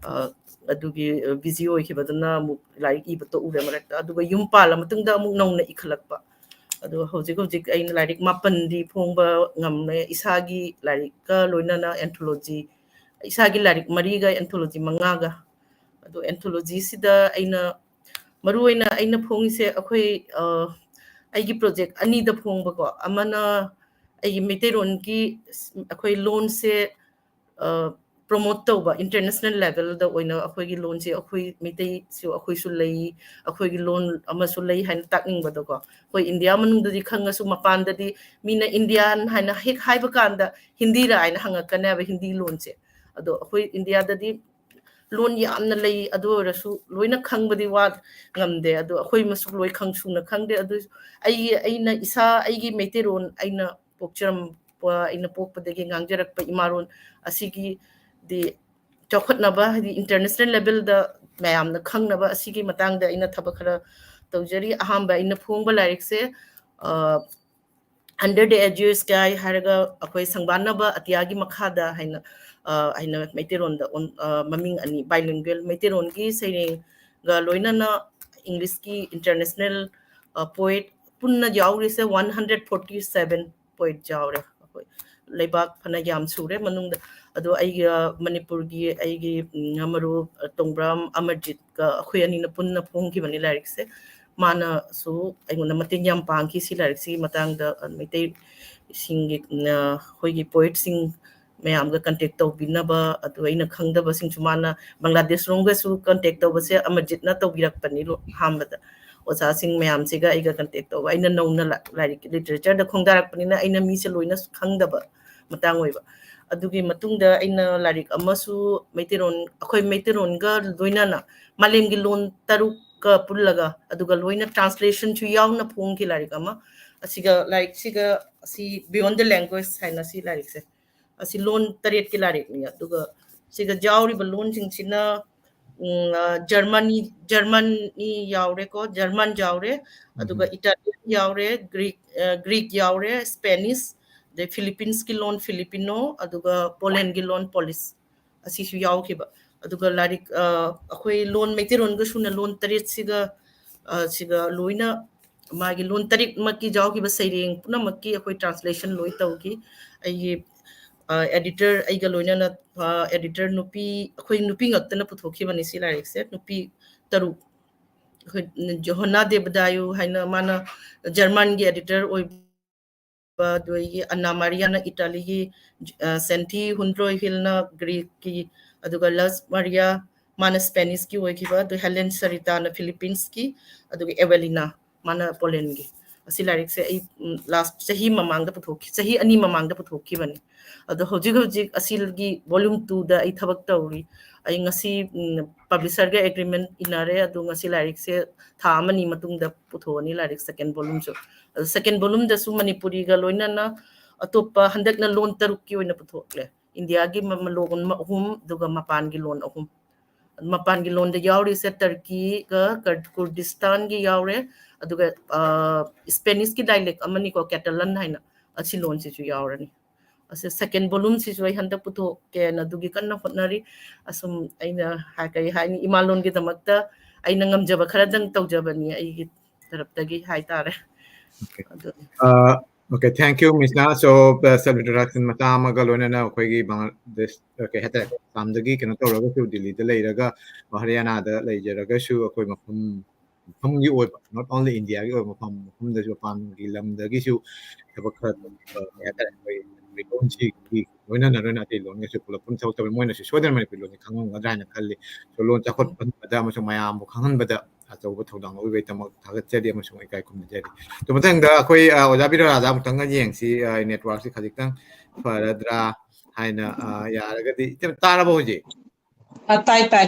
ꯑ, ꯑꯗꯨꯒꯤ, ꯑ, busy ꯑꯣꯏꯈꯤꯕꯗꯨꯅ ꯑꯃꯨꯛ ꯂꯥꯏꯔꯤꯛ ꯏꯕ ꯇꯣꯛꯎꯔꯦ ꯃꯔꯛꯇ꯫ ꯑꯗꯨꯒ ꯌꯨꯝ ꯄꯥꯜꯂ ꯃꯇꯨꯡꯗ ꯑꯃꯨꯛ ꯅꯧꯅ ꯏꯈꯠꯂꯛꯄ꯫ ꯑꯗꯣ ꯍꯧꯖꯤꯛ ꯍꯧꯖꯤꯛ ꯑꯩꯅ ꯂꯥꯏꯔꯤꯛ ꯃꯥꯄꯟꯗꯤ ꯐꯣꯡꯕ ꯉꯝꯃꯦ, ꯏꯁꯥꯒꯤ ꯂꯥꯏꯔꯤꯛꯀ ꯂꯣꯏꯅꯅ anthology, ꯏꯁꯥꯒꯤ ꯂꯥꯏꯔꯤꯛ ꯃꯔꯤꯒ anthology ꯃꯉꯥꯒ꯫ ꯑꯗꯣ anthologyꯁꯤꯗ ꯑꯩꯅ, ꯃꯔꯨꯑꯣꯏꯅ ꯑꯩꯅ ꯐꯣꯡꯉꯤꯁꯦ ꯑꯩꯈꯣꯏ, ꯑ, ꯑꯩꯒꯤ project ꯑꯅꯤꯗ ꯐꯣꯡꯕꯀꯣ, ꯑꯃꯅ ꯑꯩꯒꯤ ꯃꯩꯇꯩꯔꯣꯟꯒꯤ, ꯑꯩꯈꯣꯏ ꯂꯣꯟꯁꯦ, ꯑ, promote ꯇꯧꯕ, international levelꯗ ꯑꯣꯏꯅ ꯑꯩꯈꯣꯏꯒꯤ ꯂꯣꯟꯁꯦ, ꯑꯩꯈꯣꯏ ꯃꯩꯇꯩꯁꯨ ꯑꯩꯈꯣꯏꯁꯨ ꯂꯩ, ꯑꯩꯈꯣꯏꯒꯤ ꯂꯣꯟ ꯑꯃꯁꯨ ꯂꯩ ꯍꯥꯏꯅ ꯇꯥꯛꯅꯤꯡꯕꯗꯣꯀꯣ꯫ ꯑꯩꯈꯣꯏ ꯏꯟꯗꯤꯌꯥ ꯃꯅꯨꯡꯗꯗꯤ ꯈꯪꯉꯁꯨ ꯃꯄꯥꯟꯗꯗꯤ ꯃꯤꯅ Indian ꯍꯥꯏꯅ ꯍꯦꯛ ꯍꯥꯏꯕ ꯀꯥꯟꯗ ꯍꯤꯟꯗꯤꯔ ꯍꯥꯏꯅ ꯍꯪꯉꯛꯀꯅꯦꯕ, ꯍꯤꯟꯗꯤ ꯂꯣꯟꯁꯦ꯫ ꯑꯗꯣ ꯑꯩꯈꯣꯏ ꯏꯟꯗꯤꯌꯥꯗꯗꯤ ꯂꯣꯟ ꯌꯥꯝꯅ ꯂꯩ, ꯑꯗꯨ ꯑꯣꯏꯔꯁꯨ ꯂꯣꯏꯅ ꯈꯪꯕꯗꯤ ꯋꯥ ꯉꯝꯗꯦ꯫ ꯑꯗꯣ ꯑꯩꯈꯣꯏ ꯃꯁꯨ ꯂꯣꯏ ꯈꯪ-, ꯁꯨꯅ ꯈꯪꯗꯦ꯫ ꯑꯗꯨ ꯑꯩ, ꯑꯩꯅ ꯏꯁꯥ, ꯑꯩꯒꯤ ꯃꯩꯇꯩꯔꯣꯟ ꯑꯩꯅ ꯄꯣꯛꯆꯔꯝꯕ, ꯑꯩꯅ ꯄꯣꯛꯄꯗꯒꯤ ꯉꯥꯡꯖꯔꯛꯄ ꯏꯃꯥꯔꯣꯟ ꯑꯁꯤꯒꯤꯗꯤ ꯆꯥꯎꯈꯠꯅꯕ, ꯍꯥꯏꯗꯤ international levelꯗ ꯃꯌꯥꯝꯅ ꯈꯪꯅꯕ ꯑꯁꯤꯒꯤ ꯃꯇꯥꯡꯗ ꯑꯩꯅ ꯊꯕꯛ ꯈꯔ ꯇꯧꯖꯔꯤ꯫ ꯑꯍꯥꯟꯕ ꯑꯩꯅ ꯐꯣꯡꯕ ꯂꯥꯏꯔꯤꯛꯁꯦ, ꯑ, Under the Azure Sky ꯍꯥꯏꯔꯒ ꯑꯩꯈꯣꯏ ꯁꯪꯕꯥꯟꯅꯕ ꯑꯇꯤꯌꯥꯒꯤ ꯃꯈꯥꯗ ꯍꯥꯏꯅ, ꯑ, ꯍꯥꯏꯅ ꯃꯩꯇꯩꯔꯣꯟꯗ ꯑꯣꯟ-, ꯑ, ꯃꯃꯤꯡ ꯑꯅꯤ, bilingual, ꯃꯩꯇꯩꯔꯣꯟꯒꯤ ꯁꯩꯔꯦꯡꯒ ꯂꯣꯏꯅꯅ English ꯀꯤ international, ꯑ, poet ꯄꯨꯟꯅ ꯌꯥꯎꯔꯤꯁꯦ one hundred forty seven poet ꯌꯥꯎꯔꯦ꯫ ꯑꯩꯈꯣꯏ ꯂꯩꯕꯥꯛ ꯐꯅ ꯌꯥꯝ ꯁꯨꯔꯦ ꯃꯅꯨꯡꯗ꯫ ꯑꯗꯣ ꯑꯩꯒ ꯃꯅꯤꯄꯨꯔꯒꯤ ꯑꯩꯒꯤ, ꯎꯝ, ꯃꯔꯨꯞ, ꯑ, ꯇꯣꯡꯕ꯭ꯔꯥꯝ ꯑꯃꯔꯖꯤꯠꯀ ꯑꯩꯈꯣꯏ ꯑꯅꯤꯅ ꯄꯨꯟꯅ ꯐꯣꯡꯈꯤꯕꯅꯤ ꯂꯥꯏꯔꯤꯛꯁꯦ꯫ ꯃꯥꯅꯁꯨ ꯑꯩꯉꯣꯟꯗ ꯃꯇꯦꯡ ꯌꯥꯝ ꯄꯥꯡꯈꯤ ꯁꯤ ꯂꯥꯏꯔꯤꯛꯁꯤꯒꯤ ꯃꯇꯥꯡꯗ, ꯑ, ꯃꯩꯇꯩꯁꯤꯡꯒꯤ, ꯑ, ꯑꯩꯈꯣꯏꯒꯤ poetꯁꯤꯡ ꯃꯌꯥꯝꯒ contact ꯇꯧꯕꯤꯅꯕ, ꯑꯗꯨ ꯑꯩꯅ ꯈꯪꯗꯕꯁꯤꯡꯁꯨ ꯃꯥꯅ ꯕꯪꯒ꯭ꯂꯥꯗꯦꯁ ꯔꯣꯝꯒꯁꯨ contact ꯇꯧꯕꯁꯦ ꯑꯃꯔꯖꯤꯠꯅ ꯇꯧꯕꯤꯔꯛꯄꯅꯤ ꯂꯣ-, ꯑꯍꯥꯟꯕꯗ꯫ ꯑꯣꯖꯥꯁꯤꯡ ꯃꯌꯥꯝꯁꯤꯒ ꯑꯩꯒ contact ꯇꯧꯕ꯫ ꯑꯩꯅ ꯅꯧꯅ ꯂꯥ-, ꯂꯥꯏꯔꯤꯛ literature ꯗ ꯈꯣꯡꯗꯥꯔꯛꯄꯅꯤꯅ ꯑꯩꯅ ꯃꯤꯁꯦ ꯂꯣꯏꯅ ꯈꯪꯗꯕ ꯃꯇꯥꯡ ꯑꯣꯏꯕ꯫ ꯑꯗꯨꯒꯤ ꯃꯇꯨꯡꯗ ꯑꯩꯅ ꯂꯥꯏꯔꯤꯛ ꯑꯃꯁꯨ ꯃꯩꯇꯩꯔꯣꯟ, ꯑꯩꯈꯣꯏ ꯃꯩꯇꯩꯔꯣꯟꯒ ꯂꯣꯏꯅꯅ ꯃꯥꯂꯦꯝꯒꯤ ꯂꯣꯟ ꯇꯔꯨꯛꯀ ꯄꯨꯜꯂꯒ, ꯑꯗꯨꯒ ꯂꯣꯏꯅ translation ꯁꯨ ꯌꯥꯎꯅ ꯐꯣꯡꯈꯤ ꯂꯥꯏꯔꯤꯛ ꯑꯃ꯫ ꯑꯁꯤꯒ, ꯂꯥꯏꯔꯤꯛꯁꯤꯒ, ꯑꯁꯤ Beyond the Language ꯍꯥꯏꯅ ꯁꯤ ꯂꯥꯏꯔꯤꯛꯁꯦ꯫ ꯑꯁꯤ ꯂꯣꯟ ꯇꯔꯦꯠꯀꯤ ꯂꯥꯏꯔꯤꯛꯅꯤ꯫ ꯑꯗꯨꯒ ꯁꯤꯒ ꯌꯥꯎꯔꯤꯕ ꯂꯣꯟꯁꯤꯡꯁꯤꯅ, ꯎꯝ, ꯑ, ꯖꯔꯃꯅꯤ, ꯖꯔꯃꯅꯤ ꯌꯥꯎꯔꯦꯀꯣ, ꯖꯔꯃꯟ ꯌꯥꯎꯔꯦ, ꯑꯗꯨꯒ ꯎꯝ꯫ Italian ꯌꯥꯎꯔꯦ, Greek, ꯑ, Greek ꯌꯥꯎꯔꯦ, Spanish, ꯑꯗꯩ Philippines ꯀꯤ ꯂꯣꯟ Filipino, ꯑꯗꯨꯒ Poland ꯒꯤ ꯂꯣꯟ Polish, ꯑꯁꯤꯁꯨ ꯌꯥꯎꯈꯤꯕ꯫ ꯑꯗꯨꯒ ꯂꯥꯏꯔꯤꯛ, ꯑ, ꯑꯩꯈꯣꯏ ꯂꯣꯟ, ꯃꯩꯇꯩꯔꯣꯟꯒ ꯁꯨꯅ ꯂꯣꯟ ꯇꯔꯦꯠꯁꯤꯒ, ꯑ, ꯁꯤꯒ ꯂꯣꯏꯅ ꯃꯥꯒꯤ ꯂꯣꯟ ꯇꯔꯦꯠꯃꯛꯀꯤ ꯌꯥꯎꯈꯤꯕ ꯁꯩꯔꯦꯡ ꯄꯨꯝꯅꯃꯛꯀꯤ ꯑꯩꯈꯣꯏ translation ꯂꯣꯏ ꯇꯧꯈꯤ꯫ ꯑꯩꯒꯤ, ꯑ, editor, ꯑꯩꯒ ꯂꯣꯏꯅꯅ, ꯑ, editor ꯅꯨꯄꯤ, ꯑꯩꯈꯣꯏ ꯅꯨꯄꯤ ꯉꯥꯛꯇꯅ ꯄꯨꯊꯣꯛꯈꯤꯕꯅꯤ ꯁꯤ ꯂꯥꯏꯔꯤꯛꯁꯦ, ꯅꯨꯄꯤ ꯇꯔꯨꯛ꯫ ꯑꯩꯈꯣꯏ ꯖꯣꯍꯣꯅꯥ ꯗꯦꯕꯗꯥꯌꯨ ꯍꯥꯏꯅ, ꯃꯥꯅ ꯖꯔꯃꯟꯒꯤ editor ꯑꯣꯏꯕ, ꯑꯗꯨꯗꯒꯤ ꯑꯅꯥ ꯃꯥꯔꯤꯌꯥꯅ ꯏꯇꯥꯂꯤꯒꯤ, ꯑ, ꯁꯦꯟꯊꯤ ꯍꯨꯟꯗ꯭ꯔꯣꯏ ꯍꯤꯜꯅ Greek ꯀꯤ, ꯑꯗꯨꯒ ꯂꯁ ꯃꯥꯔꯤꯌꯥ, ꯃꯥꯅ Spanish ꯀꯤ ꯑꯣꯏꯈꯤꯕ, ꯑꯗꯨ ꯍꯦꯂꯦꯟ ꯁꯔꯤꯇꯥꯅ Philippines ꯀꯤ, ꯑꯗꯨꯒ ꯑꯦꯕꯦꯂꯤꯅꯥ, ꯃꯥꯅ Poland ꯒꯤ꯫ ꯑꯁꯤ ꯂꯥꯏꯔꯤꯛꯁꯦ ꯑꯩ, ꯎꯝ, last ꯆꯍꯤ ꯃꯃꯥꯡꯗ ꯄꯨꯊꯣꯛꯈꯤ-, ꯆꯍꯤ ꯑꯅꯤ ꯃꯃꯥꯡꯗ ꯄꯨꯊꯣꯛꯈꯤꯕꯅꯤ꯫ ꯑꯗꯣ ꯍꯧꯖꯤꯛ ꯍꯧꯖꯤꯛ ꯑꯁꯤꯒꯤ volume two ꯗ ꯑꯩ ꯊꯕꯛ ꯇꯧꯔꯤ꯫ ꯑꯩ ꯉꯁꯤ, ꯎꯝ, publisher ꯒ agreement ꯏꯟꯅꯔꯦ, ꯑꯗꯣ ꯉꯁꯤ ꯂꯥꯏꯔꯤꯛꯁꯦ ꯊꯥ ꯑꯃꯅꯤ ꯃꯇꯨꯡꯗ ꯄꯨꯊꯣꯛꯑꯅꯤ, ꯂꯥꯏꯔꯤꯛ second volume ꯁꯨ꯫ ꯑꯗꯣ second volume ꯗꯁꯨ ꯃꯅꯤꯄꯨꯔꯤꯒ ꯂꯣꯏꯅꯅ ꯑꯇꯣꯞꯄ ꯍꯟꯗꯛꯅ ꯂꯣꯟ ꯇꯔꯨꯛꯀꯤ ꯑꯣꯏꯅ ꯄꯨꯊꯣꯛꯂꯦ꯫ ꯏꯟꯗꯤꯌꯥꯒꯤ ꯃ-, ꯃ-, ꯂꯣꯟ ꯑꯍꯨꯝ, ꯑꯗꯨꯒ ꯃꯄꯥꯟꯒꯤ ꯂꯣꯟ ꯑꯍꯨꯝ꯫ ꯃꯄꯥꯟꯒꯤ ꯂꯣꯟꯗ ꯌꯥꯎꯔꯤꯁꯦ ꯇꯔꯀꯤꯒ ꯀꯔ-, ꯀꯨꯔꯗꯤꯁꯇꯥꯟꯒꯤ ꯌꯥꯎꯔꯦ, ꯑꯗꯨꯒ, ꯑ, ꯁ꯭ꯄꯦꯅꯤꯁꯀꯤ dialect ꯑꯃꯅꯤꯀꯣ, ꯀꯦꯇꯂꯟ ꯍꯥꯏꯅ, ꯑꯁꯤ ꯂꯣꯟꯁꯤꯁꯨ ꯌꯥꯎꯔꯅꯤ꯫ ꯑꯁꯤ second volume ꯁꯤꯁꯨ ꯑꯩ ꯍꯟꯗꯛ ꯄꯨꯊꯣꯛꯀꯦꯅ ꯑꯗꯨꯒꯤ ꯀꯟꯅ ꯍꯣꯠꯅꯔꯤ꯫ ꯑꯁꯨꯝ ꯑꯩꯅ ꯍꯥꯏ-, ꯀꯔꯤ ꯍꯥꯏꯅꯤ, ꯏꯃꯥ ꯂꯣꯟꯒꯤꯗꯃꯛꯇ ꯑꯩꯅ ꯉꯝꯖꯕ ꯈꯔꯗꯪ ꯇꯧꯖꯕꯅꯤ ꯑꯩꯒꯤ ꯇꯔꯞꯇꯒꯤ ꯍꯥꯏꯇꯥꯔꯦ꯫ Okay. ꯑꯗꯨꯅꯤ꯫ ꯑ, okay, thank you, ꯃꯤꯁꯅꯥ꯫ So, ꯑ, self introduction ꯃꯆꯥ ꯑꯃꯒ ꯂꯣꯏꯅꯅ ꯑꯩꯈꯣꯏꯒꯤ ꯕꯪꯒ꯭ꯂꯥꯗꯦꯁ, ꯑ, ꯀꯩ ꯍꯥꯏꯇꯥꯔꯦ, ꯑꯁꯥꯝꯗꯒꯤ ꯀꯩꯅꯣ ꯇꯧꯔꯒꯁꯨ ꯗꯤꯜꯂꯤꯗ ꯂꯩꯔꯒ, ꯍꯔꯤꯌꯥꯅꯥꯗ ꯂꯩꯖꯔꯒꯁꯨ ꯑꯩꯈꯣꯏ ꯃꯐꯝ, ꯃꯐꯝꯒꯤ ꯑꯣꯏꯕ, not only ꯏꯟꯗꯤꯌꯥꯒꯤ ꯑꯣꯏꯕ ꯃꯐꯝ, ꯃꯐꯝꯗꯁꯨ ꯃꯄꯥꯟꯒꯤ ꯂꯝꯗꯒꯤꯁꯨ ꯊꯕꯛ ꯈꯔ, ꯑ, ꯀꯩ ꯍꯥꯏꯇꯥꯔꯦ, ꯑꯩꯈꯣꯏ ꯃꯅꯤꯄꯨꯔꯤ ꯂꯣꯟꯁꯤꯒꯤ ꯂꯣꯏꯅꯅ ꯂꯣꯏꯅ ꯑꯇꯩ ꯂꯣꯟꯒꯁꯨ ꯄꯨꯂꯞ ꯄꯨꯟꯅ ꯊꯕꯛ ꯇꯧꯕ, ꯃꯣꯏꯅꯁꯨ ꯁꯣꯏꯗꯅ ꯃꯅꯤꯄꯨꯔꯤ ꯂꯣꯟꯁꯦ ꯈꯪꯉꯝꯒꯗ꯭ꯔꯥ ꯍꯥꯏꯅ ꯈꯜꯂꯤ꯫ So, ꯂꯣꯟ ꯆꯥꯎꯈꯠꯍꯟꯕꯗ ꯑꯃꯁꯨꯡ ꯃꯌꯥꯝꯕꯨ ꯈꯪꯍꯟꯕꯗ ꯑꯆꯧꯕ ꯊꯧꯗꯥꯡ ꯂꯧꯕꯤꯕꯒꯤꯗꯃꯛ ꯊꯥꯒꯠꯆꯔꯤ ꯑꯃꯁꯨꯡ ꯏꯀꯥꯏ ꯈꯨꯝꯅꯖꯔꯤ꯫ ꯑꯗꯨ ꯃꯊꯪꯗ ꯑꯩꯈꯣꯏ, ꯑ, ꯑꯣꯖꯥ ꯕꯤꯔꯣꯔꯥꯗ ꯑꯃꯨꯛꯇꯪꯒ ꯌꯦꯡꯁꯤ, ꯑ, network ꯁꯤ ꯈꯖꯤꯛꯇꯪ ꯐꯔꯗ꯭ꯔꯥ ꯍꯥꯏꯅ, ꯑ, ꯌꯥꯔꯒꯗꯤ꯫ ꯏꯆꯦ, ꯇꯥꯔꯕꯣ ꯍꯧꯖꯤꯛ? ꯑ, ꯇꯥꯏ, ꯇꯥꯏ꯫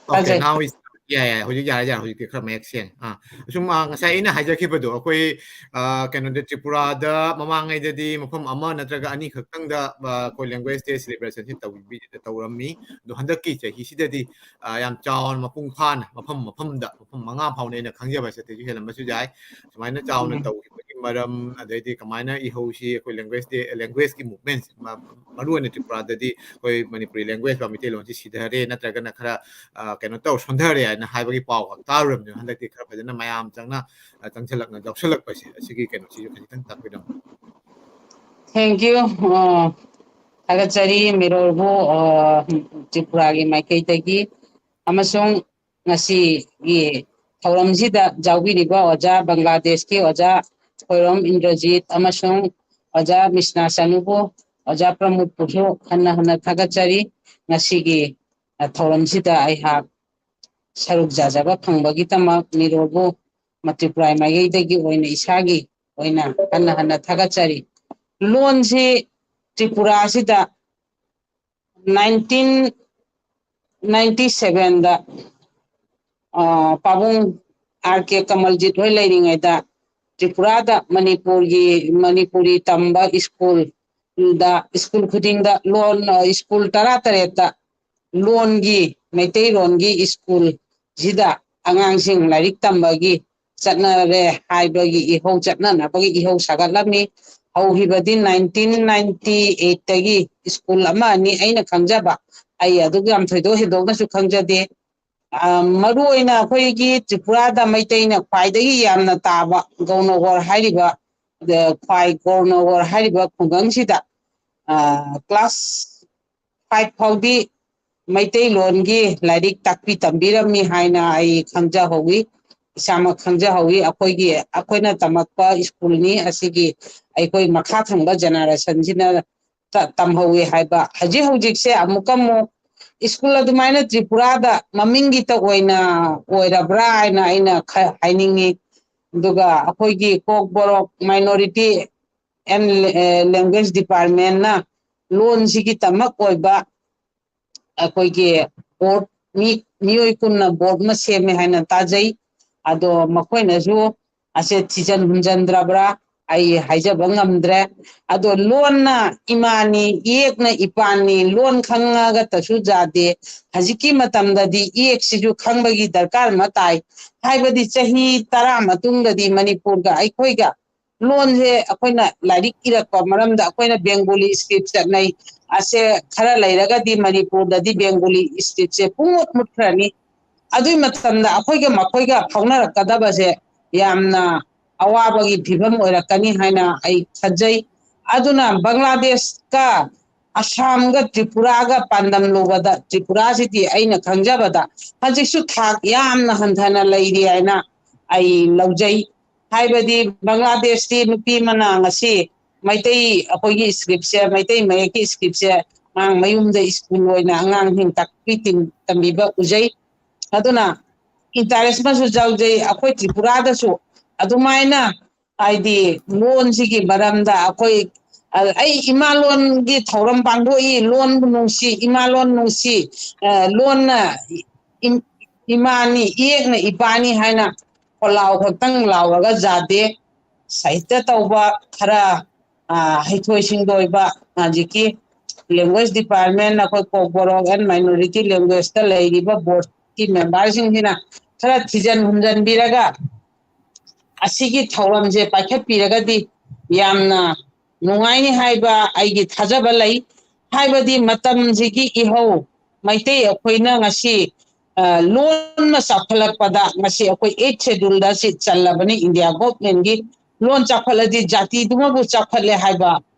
Okay, ꯇꯥꯖꯩ꯫ now is, ꯌꯥꯏ, ꯌꯥꯏ, ꯍꯧꯖꯤꯛ ꯌꯥꯔꯦ, ꯌꯥꯔꯦ, ꯍꯧꯖꯤꯛꯇꯤ ꯈꯔ ꯃꯌꯦꯛ ꯁꯦꯡꯉꯦ꯫ ꯑꯥ, ꯁꯨꯝ, ꯑ, ꯉꯁꯥꯏ ꯑꯩꯅ ꯍꯥꯏꯖꯈꯤꯕꯗꯣ, ꯑꯩꯈꯣꯏ, ꯑ, ꯀꯩꯅꯣꯗ, ꯇ꯭ꯔꯤꯄꯨꯔꯥꯗ ꯃꯃꯥꯡꯉꯩꯗꯗꯤ ꯃꯐꯝ ꯑꯃ ꯅꯠꯇ꯭ꯔꯒ ꯑꯅꯤ ꯈꯛꯇꯪꯗ, ꯑ, ꯑꯩꯈꯣꯏ language day celebration ꯁꯤ ꯇꯧꯕꯤ-, ꯇꯧꯔꯝꯃꯤ꯫ ꯑꯗꯣ ꯍꯟꯗꯛꯀꯤ ꯆꯍꯤꯁꯤꯗꯗꯤ, ꯑ, ꯌꯥꯝ ꯆꯥꯎꯅ ꯃꯄꯨꯡ ꯐꯥꯅ ꯃꯐꯝ ꯃꯐꯝꯗ, ꯃꯐꯝ ꯃꯉꯥ ꯐꯥꯎꯅ ꯑꯩꯅ ꯈꯪꯖꯕ, ꯁꯤꯗꯩꯁꯨ ꯍꯦꯜꯂꯝꯕꯁꯨ ꯌꯥꯏ꯫ ꯁꯨꯃꯥꯏꯅ ꯆꯥꯎꯅ ꯎꯝ꯫ ꯇꯧꯈꯤꯕꯒꯤ ꯃꯔꯝ, ꯑꯗꯩꯗꯤ ꯀꯃꯥꯏꯅ ꯏꯍꯧꯁꯤ ꯑꯩꯈꯣꯏ language day, language ꯀꯤ movement ꯁꯤ, ꯃ-, ꯃꯔꯨ ꯑꯣꯏꯅ ꯇ꯭ꯔꯤꯄꯨꯔꯥꯗꯗꯤ ꯑꯩꯈꯣꯏ ꯃꯅꯤꯄꯨꯔꯤ language ꯄ ꯃꯩꯇꯩꯂꯣꯟꯁꯤ ꯁꯤꯊꯔꯦ ꯅꯠꯇ꯭ꯔꯒꯅ ꯈꯔ, ꯑ, ꯀꯩꯅꯣ ꯇꯧ, ꯁꯣꯟꯊꯔꯦ ꯍꯥꯏꯅ ꯍꯥꯏꯕꯒꯤ ꯄꯥꯎ ꯈꯛ ꯇꯥꯔꯨꯔꯕꯅꯤꯅ ꯍꯟꯗꯛꯇꯤ ꯈꯔ ꯐꯖꯅ ꯃꯌꯥꯝ ꯆꯪꯅ, ꯑ, ꯆꯪꯁꯤꯜꯂꯛꯅ ꯌꯥꯎꯁꯜꯂꯛꯄꯁꯦ, ꯑꯁꯤꯒꯤ ꯀꯩꯅꯣꯁꯤꯁꯨ ꯈꯖꯤꯛꯇꯪ ꯇꯥꯛꯄꯤꯔꯝꯃꯨ꯫ Thank you꯫ ꯑ, ꯊꯥꯒꯠꯆꯔꯤ ꯃꯤꯔꯣꯜꯕꯨ, ꯑ, ꯇ꯭ꯔꯤꯄꯨꯔꯥꯒꯤ ꯃꯥꯏꯀꯩꯗꯒꯤ ꯑꯃꯁꯨꯡ ꯉꯁꯤꯒꯤ ꯊꯧꯔꯝꯁꯤꯗ ꯌꯥꯎꯕꯤꯔꯤꯕ ꯑꯣꯖꯥ ꯕꯪꯒ꯭ꯂꯥꯗꯦꯁꯀꯤ ꯑꯣꯖꯥ ꯈꯣꯏꯔꯣꯝ ꯏꯟꯗ꯭ꯔꯖꯤꯠ ꯑꯃꯁꯨꯡ ꯑꯣꯖꯥ ꯃꯤꯁꯅꯥ ꯆꯅꯨꯕꯨ, ꯑꯣꯖꯥ ꯄ꯭ꯔꯃꯣꯗꯄꯨꯁꯨ ꯍꯟꯅ ꯍꯟꯅ ꯊꯥꯒꯠꯆꯔꯤ꯫ ꯉꯁꯤꯒꯤ, ꯑ, ꯊꯧꯔꯝꯁꯤꯗ ꯑꯩꯍꯥꯛ ꯁꯔꯨꯛ ꯌꯥꯖꯕ ꯐꯪꯕꯒꯤꯗꯃꯛ ꯃꯤꯔꯣꯜꯕꯨ ꯃꯇ꯭ꯔꯤꯄꯨꯔꯥ ꯃꯥꯏꯀꯩꯗꯒꯤ ꯑꯣꯏꯅ ꯏꯁꯥꯒꯤ ꯑꯣꯏꯅ ꯍꯟꯅ ꯍꯟꯅ ꯊꯥꯒꯠꯆꯔꯤ꯫ ꯂꯣꯟꯁꯤ ꯇ꯭ꯔꯤꯄꯨꯔꯥꯁꯤꯗ nineteen ninety seven ꯗ, ꯑ, ꯄꯥꯕꯨꯡ ꯑꯥꯔ ꯀꯦ ꯀꯃꯜꯖꯤꯠ ꯍꯣꯏ ꯂꯩꯔꯤꯉꯩꯗ ꯇ꯭ꯔꯤꯄꯨꯔꯥꯗ ꯃꯅꯤꯄꯨꯔꯒꯤ, ꯃꯅꯤꯄꯨꯔꯤ ꯇꯝꯕ ꯁ꯭ꯀꯨꯜꯗ, ꯁ꯭ꯀꯨꯜ ꯈꯨꯗꯤꯡꯗ ꯂꯣꯟ, ꯑ, ꯁ꯭ꯀꯨꯜ ꯇꯔꯥꯇꯔꯦꯠꯇ ꯂꯣꯟꯒꯤ, ꯃꯩꯇꯩꯂꯣꯟꯒꯤ ꯁ꯭ꯀꯨꯜꯁꯤꯗ ꯑꯉꯥꯡꯁꯤꯡ ꯂꯥꯏꯔꯤꯛ ꯇꯝꯕꯒꯤ ꯆꯠꯅꯔꯦ ꯍꯥꯏꯕꯒꯤ ꯏꯍꯧ, ꯆꯠꯅꯅꯕꯒꯤ ꯏꯍꯧ ꯁꯥꯒꯠꯂꯝꯃꯤ꯫ ꯍꯧꯈꯤꯕꯗꯤ nineteen ninety eight ꯇꯒꯤ ꯁ꯭ꯀꯨꯜ ꯑꯃ ꯑꯅꯤ ꯑꯩꯅ ꯈꯪꯖꯕ, ꯑꯩ ꯑꯗꯨ ꯌꯥꯝ ꯊꯣꯏꯗꯣꯛ ꯍꯦꯟꯗꯣꯛꯅꯁꯨ ꯈꯪꯖꯗꯦ꯫ ꯑ, ꯃꯔꯨ ꯑꯣꯏꯅ ꯑꯩꯈꯣꯏꯒꯤ ꯇ꯭ꯔꯤꯄꯨꯔꯥꯗ ꯃꯩꯇꯩꯅ ꯈ꯭ꯋꯥꯏꯗꯒꯤ ꯌꯥꯝꯅ ꯇꯥꯕ ꯒꯧꯔꯅꯒꯔ ꯍꯥꯏꯔꯤꯕ, ꯑ, ꯈ꯭ꯋꯥꯏ ꯒꯧꯔꯅꯒꯔ ꯍꯥꯏꯔꯤꯕ ꯈꯨꯡꯒꯪꯁꯤꯗ, ꯑ, class five ꯐꯥꯎꯗꯤ ꯃꯩꯇꯩꯂꯣꯟꯒꯤ ꯂꯥꯏꯔꯤꯛ ꯇꯥꯛꯄꯤ ꯇꯝꯕꯤꯔꯝꯃꯤ ꯍꯥꯏꯅ ꯑꯩ ꯈꯪꯖꯍꯧꯋꯤ꯫ ꯏꯁꯥꯃꯛ ꯈꯪꯖꯍꯧꯋꯤ꯫ ꯑꯩꯈꯣꯏꯒꯤ, ꯑꯩꯈꯣꯏꯅ ꯇꯝꯃꯛꯄ ꯁ꯭ꯀꯨꯜꯅꯤ ꯑꯁꯤꯒꯤ꯫ ꯑꯩꯈꯣꯏ ꯃꯈꯥ ꯊꯪꯕ ꯖꯦꯅꯦꯔꯦꯁꯟꯁꯤꯅ ꯇ-, ꯇꯝꯍꯧꯋꯤ ꯍꯥꯏꯕ꯫ ꯍꯧꯖꯤꯛ ꯍꯧꯖꯤꯛꯁꯦ ꯑꯃꯨꯛꯀ ꯑꯃꯨꯛ ꯁ꯭ꯀꯨꯜ ꯑꯗꯨꯃꯥꯏꯅ ꯇ꯭ꯔꯤꯄꯨꯔꯥꯗ ꯃꯃꯤꯡꯒꯤꯇ ꯑꯣꯏꯅ ꯑꯣꯏꯔꯕ꯭ꯔꯥ ꯍꯥꯏꯅ ꯑꯩꯅ ꯈ-, ꯍꯥꯏꯅꯤꯡꯉꯤ꯫ ꯑꯗꯨꯒ ꯑꯩꯈꯣꯏꯒꯤ ꯀꯣꯛꯕꯣꯔꯣꯛ Minority and, A, Language Department ꯅ ꯂꯣꯟꯁꯤꯒꯤꯗꯃꯛ ꯑꯣꯏꯕ ꯑꯩꯈꯣꯏꯒꯤ ꯕꯣꯔꯗ, ꯃꯤ, ꯃꯤꯑꯣꯏ ꯀꯨꯟꯅ ꯕꯣꯔꯗ ꯑꯃ ꯁꯦꯝꯃꯦ ꯍꯥꯏꯅ ꯇꯥꯖꯩ꯫ ꯑꯗꯣ ꯃꯈꯣꯏꯅꯁꯨ ꯑꯁꯦ ꯊꯤꯖꯤꯟ ꯍꯨꯝꯖꯤꯟꯗ꯭ꯔꯕ꯭ꯔꯥ ꯑꯩ ꯍꯥꯏꯖꯕ ꯉꯝꯗ꯭ꯔꯦ꯫ ꯑꯗꯣ ꯂꯣꯟꯅ ꯏꯃꯥꯅꯤ, ꯏꯌꯦꯛꯅ ꯏꯄꯥꯅꯤ, ꯂꯣꯟ ꯈꯪꯉꯒꯇꯁꯨ ꯌꯥꯗꯦ꯫ ꯍꯧꯖꯤꯛꯀꯤ ꯃꯇꯝꯗꯗꯤ ꯏꯌꯦꯛꯁꯤꯁꯨ ꯈꯪꯕꯒꯤ ꯗꯔꯀꯥꯔ ꯑꯃ ꯇꯥꯏ꯫ ꯍꯥꯏꯕꯗꯤ ꯆꯍꯤ ꯇꯔꯥ ꯃꯇꯨꯡꯗꯗꯤ ꯃꯅꯤꯄꯨꯔꯒ ꯑꯩꯈꯣꯏꯒ ꯂꯣꯟꯁꯦ ꯑꯩꯈꯣꯏꯅ ꯂꯥꯏꯔꯤꯛ ꯏꯔꯛꯄ ꯃꯔꯝꯗ ꯑꯩꯈꯣꯏꯅ ꯕꯦꯡꯒꯣꯂꯤ ꯁ꯭ꯀ꯭ꯔꯤꯞ ꯆꯠꯅꯩ꯫ ꯑꯁꯦ ꯈꯔ ꯂꯩꯔꯒꯗꯤ ꯃꯅꯤꯄꯨꯔꯗꯗꯤ ꯕꯦꯡꯒꯣꯂꯤ ꯁ꯭ꯀ꯭ꯔꯤꯞꯁꯦ ꯄꯨꯡꯃꯨꯠ ꯃꯨꯠꯈ꯭ꯔꯅꯤ꯫ ꯑꯗꯨꯒꯤ ꯃꯇꯝꯗ ꯑꯩꯈꯣꯏꯒ ꯃꯈꯣꯏꯒ ꯐꯥꯎꯅꯔꯛꯀꯗꯕꯁꯦ ꯌꯥꯝꯅ ꯑꯋꯥꯕꯒꯤ ꯐꯤꯕꯝ ꯑꯣꯏꯔꯛꯀꯅꯤ ꯍꯥꯏꯅ ꯑꯩ ꯈꯟꯖꯩ꯫ ꯑꯗꯨꯅ ꯕꯪꯒ꯭ꯂꯥꯗꯦꯁꯀ ꯑꯁꯥꯝꯒ ꯇ꯭ꯔꯤꯄꯨꯔꯥꯒ ꯄꯥꯟꯗꯝꯂꯨꯕꯗ ꯇ꯭ꯔꯤꯄꯨꯔꯥꯁꯤꯗꯤ ꯑꯩꯅ ꯈꯪꯖꯕꯗ ꯍꯧꯖꯤꯛꯁꯨ ꯊꯥꯛ ꯌꯥꯝꯅ ꯍꯟꯊꯅ ꯂꯩꯔꯤ ꯍꯥꯏꯅ ꯑꯩ ꯂꯧꯖꯩ꯫ ꯍꯥꯏꯕꯗꯤ ꯕꯪꯒ꯭ꯂꯥꯗꯦꯁꯇꯤ ꯅꯨꯄꯤ ꯑꯃꯅ ꯉꯁꯤ ꯃꯩꯇꯩ, ꯑꯩꯈꯣꯏꯒꯤ ꯁ꯭ꯀ꯭ꯔꯤꯞꯁꯦ, ꯃꯩꯇꯩ ꯃꯌꯦꯛꯀꯤ ꯁ꯭ꯀ꯭ꯔꯤꯞꯁꯦ ꯑꯉꯥꯡ ꯃꯌꯨꯝꯗ ꯁ꯭ꯀꯨꯜ ꯑꯣꯏꯅ ꯑꯉꯥꯡꯁꯤꯡ ꯇꯥꯛꯄꯤ ꯇꯝꯕꯤꯕ ꯎꯖꯩ꯫ ꯑꯗꯨꯅ ꯏꯟꯇꯔꯦꯁ ꯑꯃꯁꯨ ꯌꯥꯎꯖꯩ꯫ ꯑꯩꯈꯣꯏ ꯇ꯭ꯔꯤꯄꯨꯔꯥꯗꯁꯨ ꯑꯗꯨꯃꯥꯏꯅ, ꯍꯥꯏꯗꯤ, ꯂꯣꯟꯁꯤꯒꯤ ꯃꯔꯝꯗ ꯑꯩꯈꯣꯏ, ꯑ, ꯑꯩ ꯏꯃꯥ ꯂꯣꯟꯒꯤ ꯊꯧꯔꯝ ꯄꯥꯡꯊꯣꯛꯏ, ꯂꯣꯟꯕꯨ ꯅꯨꯡꯁꯤ, ꯏꯃꯥ ꯂꯣꯟ ꯅꯨꯡꯁꯤ, ꯑ, ꯂꯣꯟꯅ ꯏꯝ-, ꯏꯃꯥꯅꯤ, ꯏꯌꯦꯛꯅ ꯏꯄꯥꯅꯤ ꯍꯥꯏꯅ ꯈꯣꯜꯂꯥꯎ ꯈꯛꯇꯪ ꯂꯥꯎꯔꯒ ꯌꯥꯗꯦ꯫ ꯁꯥꯍꯤꯇ꯭ꯌ ꯇꯧꯕ ꯈꯔ, ꯑ, ꯍꯩꯊꯣꯏ ꯁꯤꯡꯊꯣꯏꯕ, ꯍꯧꯖꯤꯛꯀꯤ language department, ꯑꯩꯈꯣꯏ Kokborok and minority languageꯇ ꯂꯩꯔꯤꯕ boardꯀꯤ memberꯁꯤꯡꯁꯤꯅ ꯈꯔ ꯊꯤꯖꯤꯟ ꯍꯨꯝꯖꯤꯟꯕꯤꯔꯒ ꯑꯁꯤꯒꯤ ꯊꯧꯔꯝꯁꯦ ꯄꯥꯏꯈꯠꯄꯤꯔꯒꯗꯤ ꯌꯥꯝꯅ ꯅꯨꯡꯉꯥꯏꯅꯤ ꯍꯥꯏꯕ ꯑꯩꯒꯤ ꯊꯥꯖꯕ ꯂꯩ꯫ ꯍꯥꯏꯕꯗꯤ ꯃꯇꯝꯁꯤꯒꯤ ꯏꯍꯧ, ꯃꯩꯇꯩ ꯑꯩꯈꯣꯏꯅ ꯉꯁꯤ, ꯑ, ꯂꯣꯟꯅ ꯆꯥꯎꯈꯠꯂꯛꯄꯗ ꯉꯁꯤ ꯑꯩꯈꯣꯏ eighth scheduleꯗ ꯁꯤ ꯆꯜꯂꯕꯅꯤ꯫ India governmentꯀꯤ ꯂꯣꯟ ꯆꯥꯎꯈꯠꯂꯗꯤ ꯖꯥꯇꯤꯗꯨꯃꯕꯨ ꯆꯥꯎꯈꯠꯂꯦ ꯍꯥꯏꯕ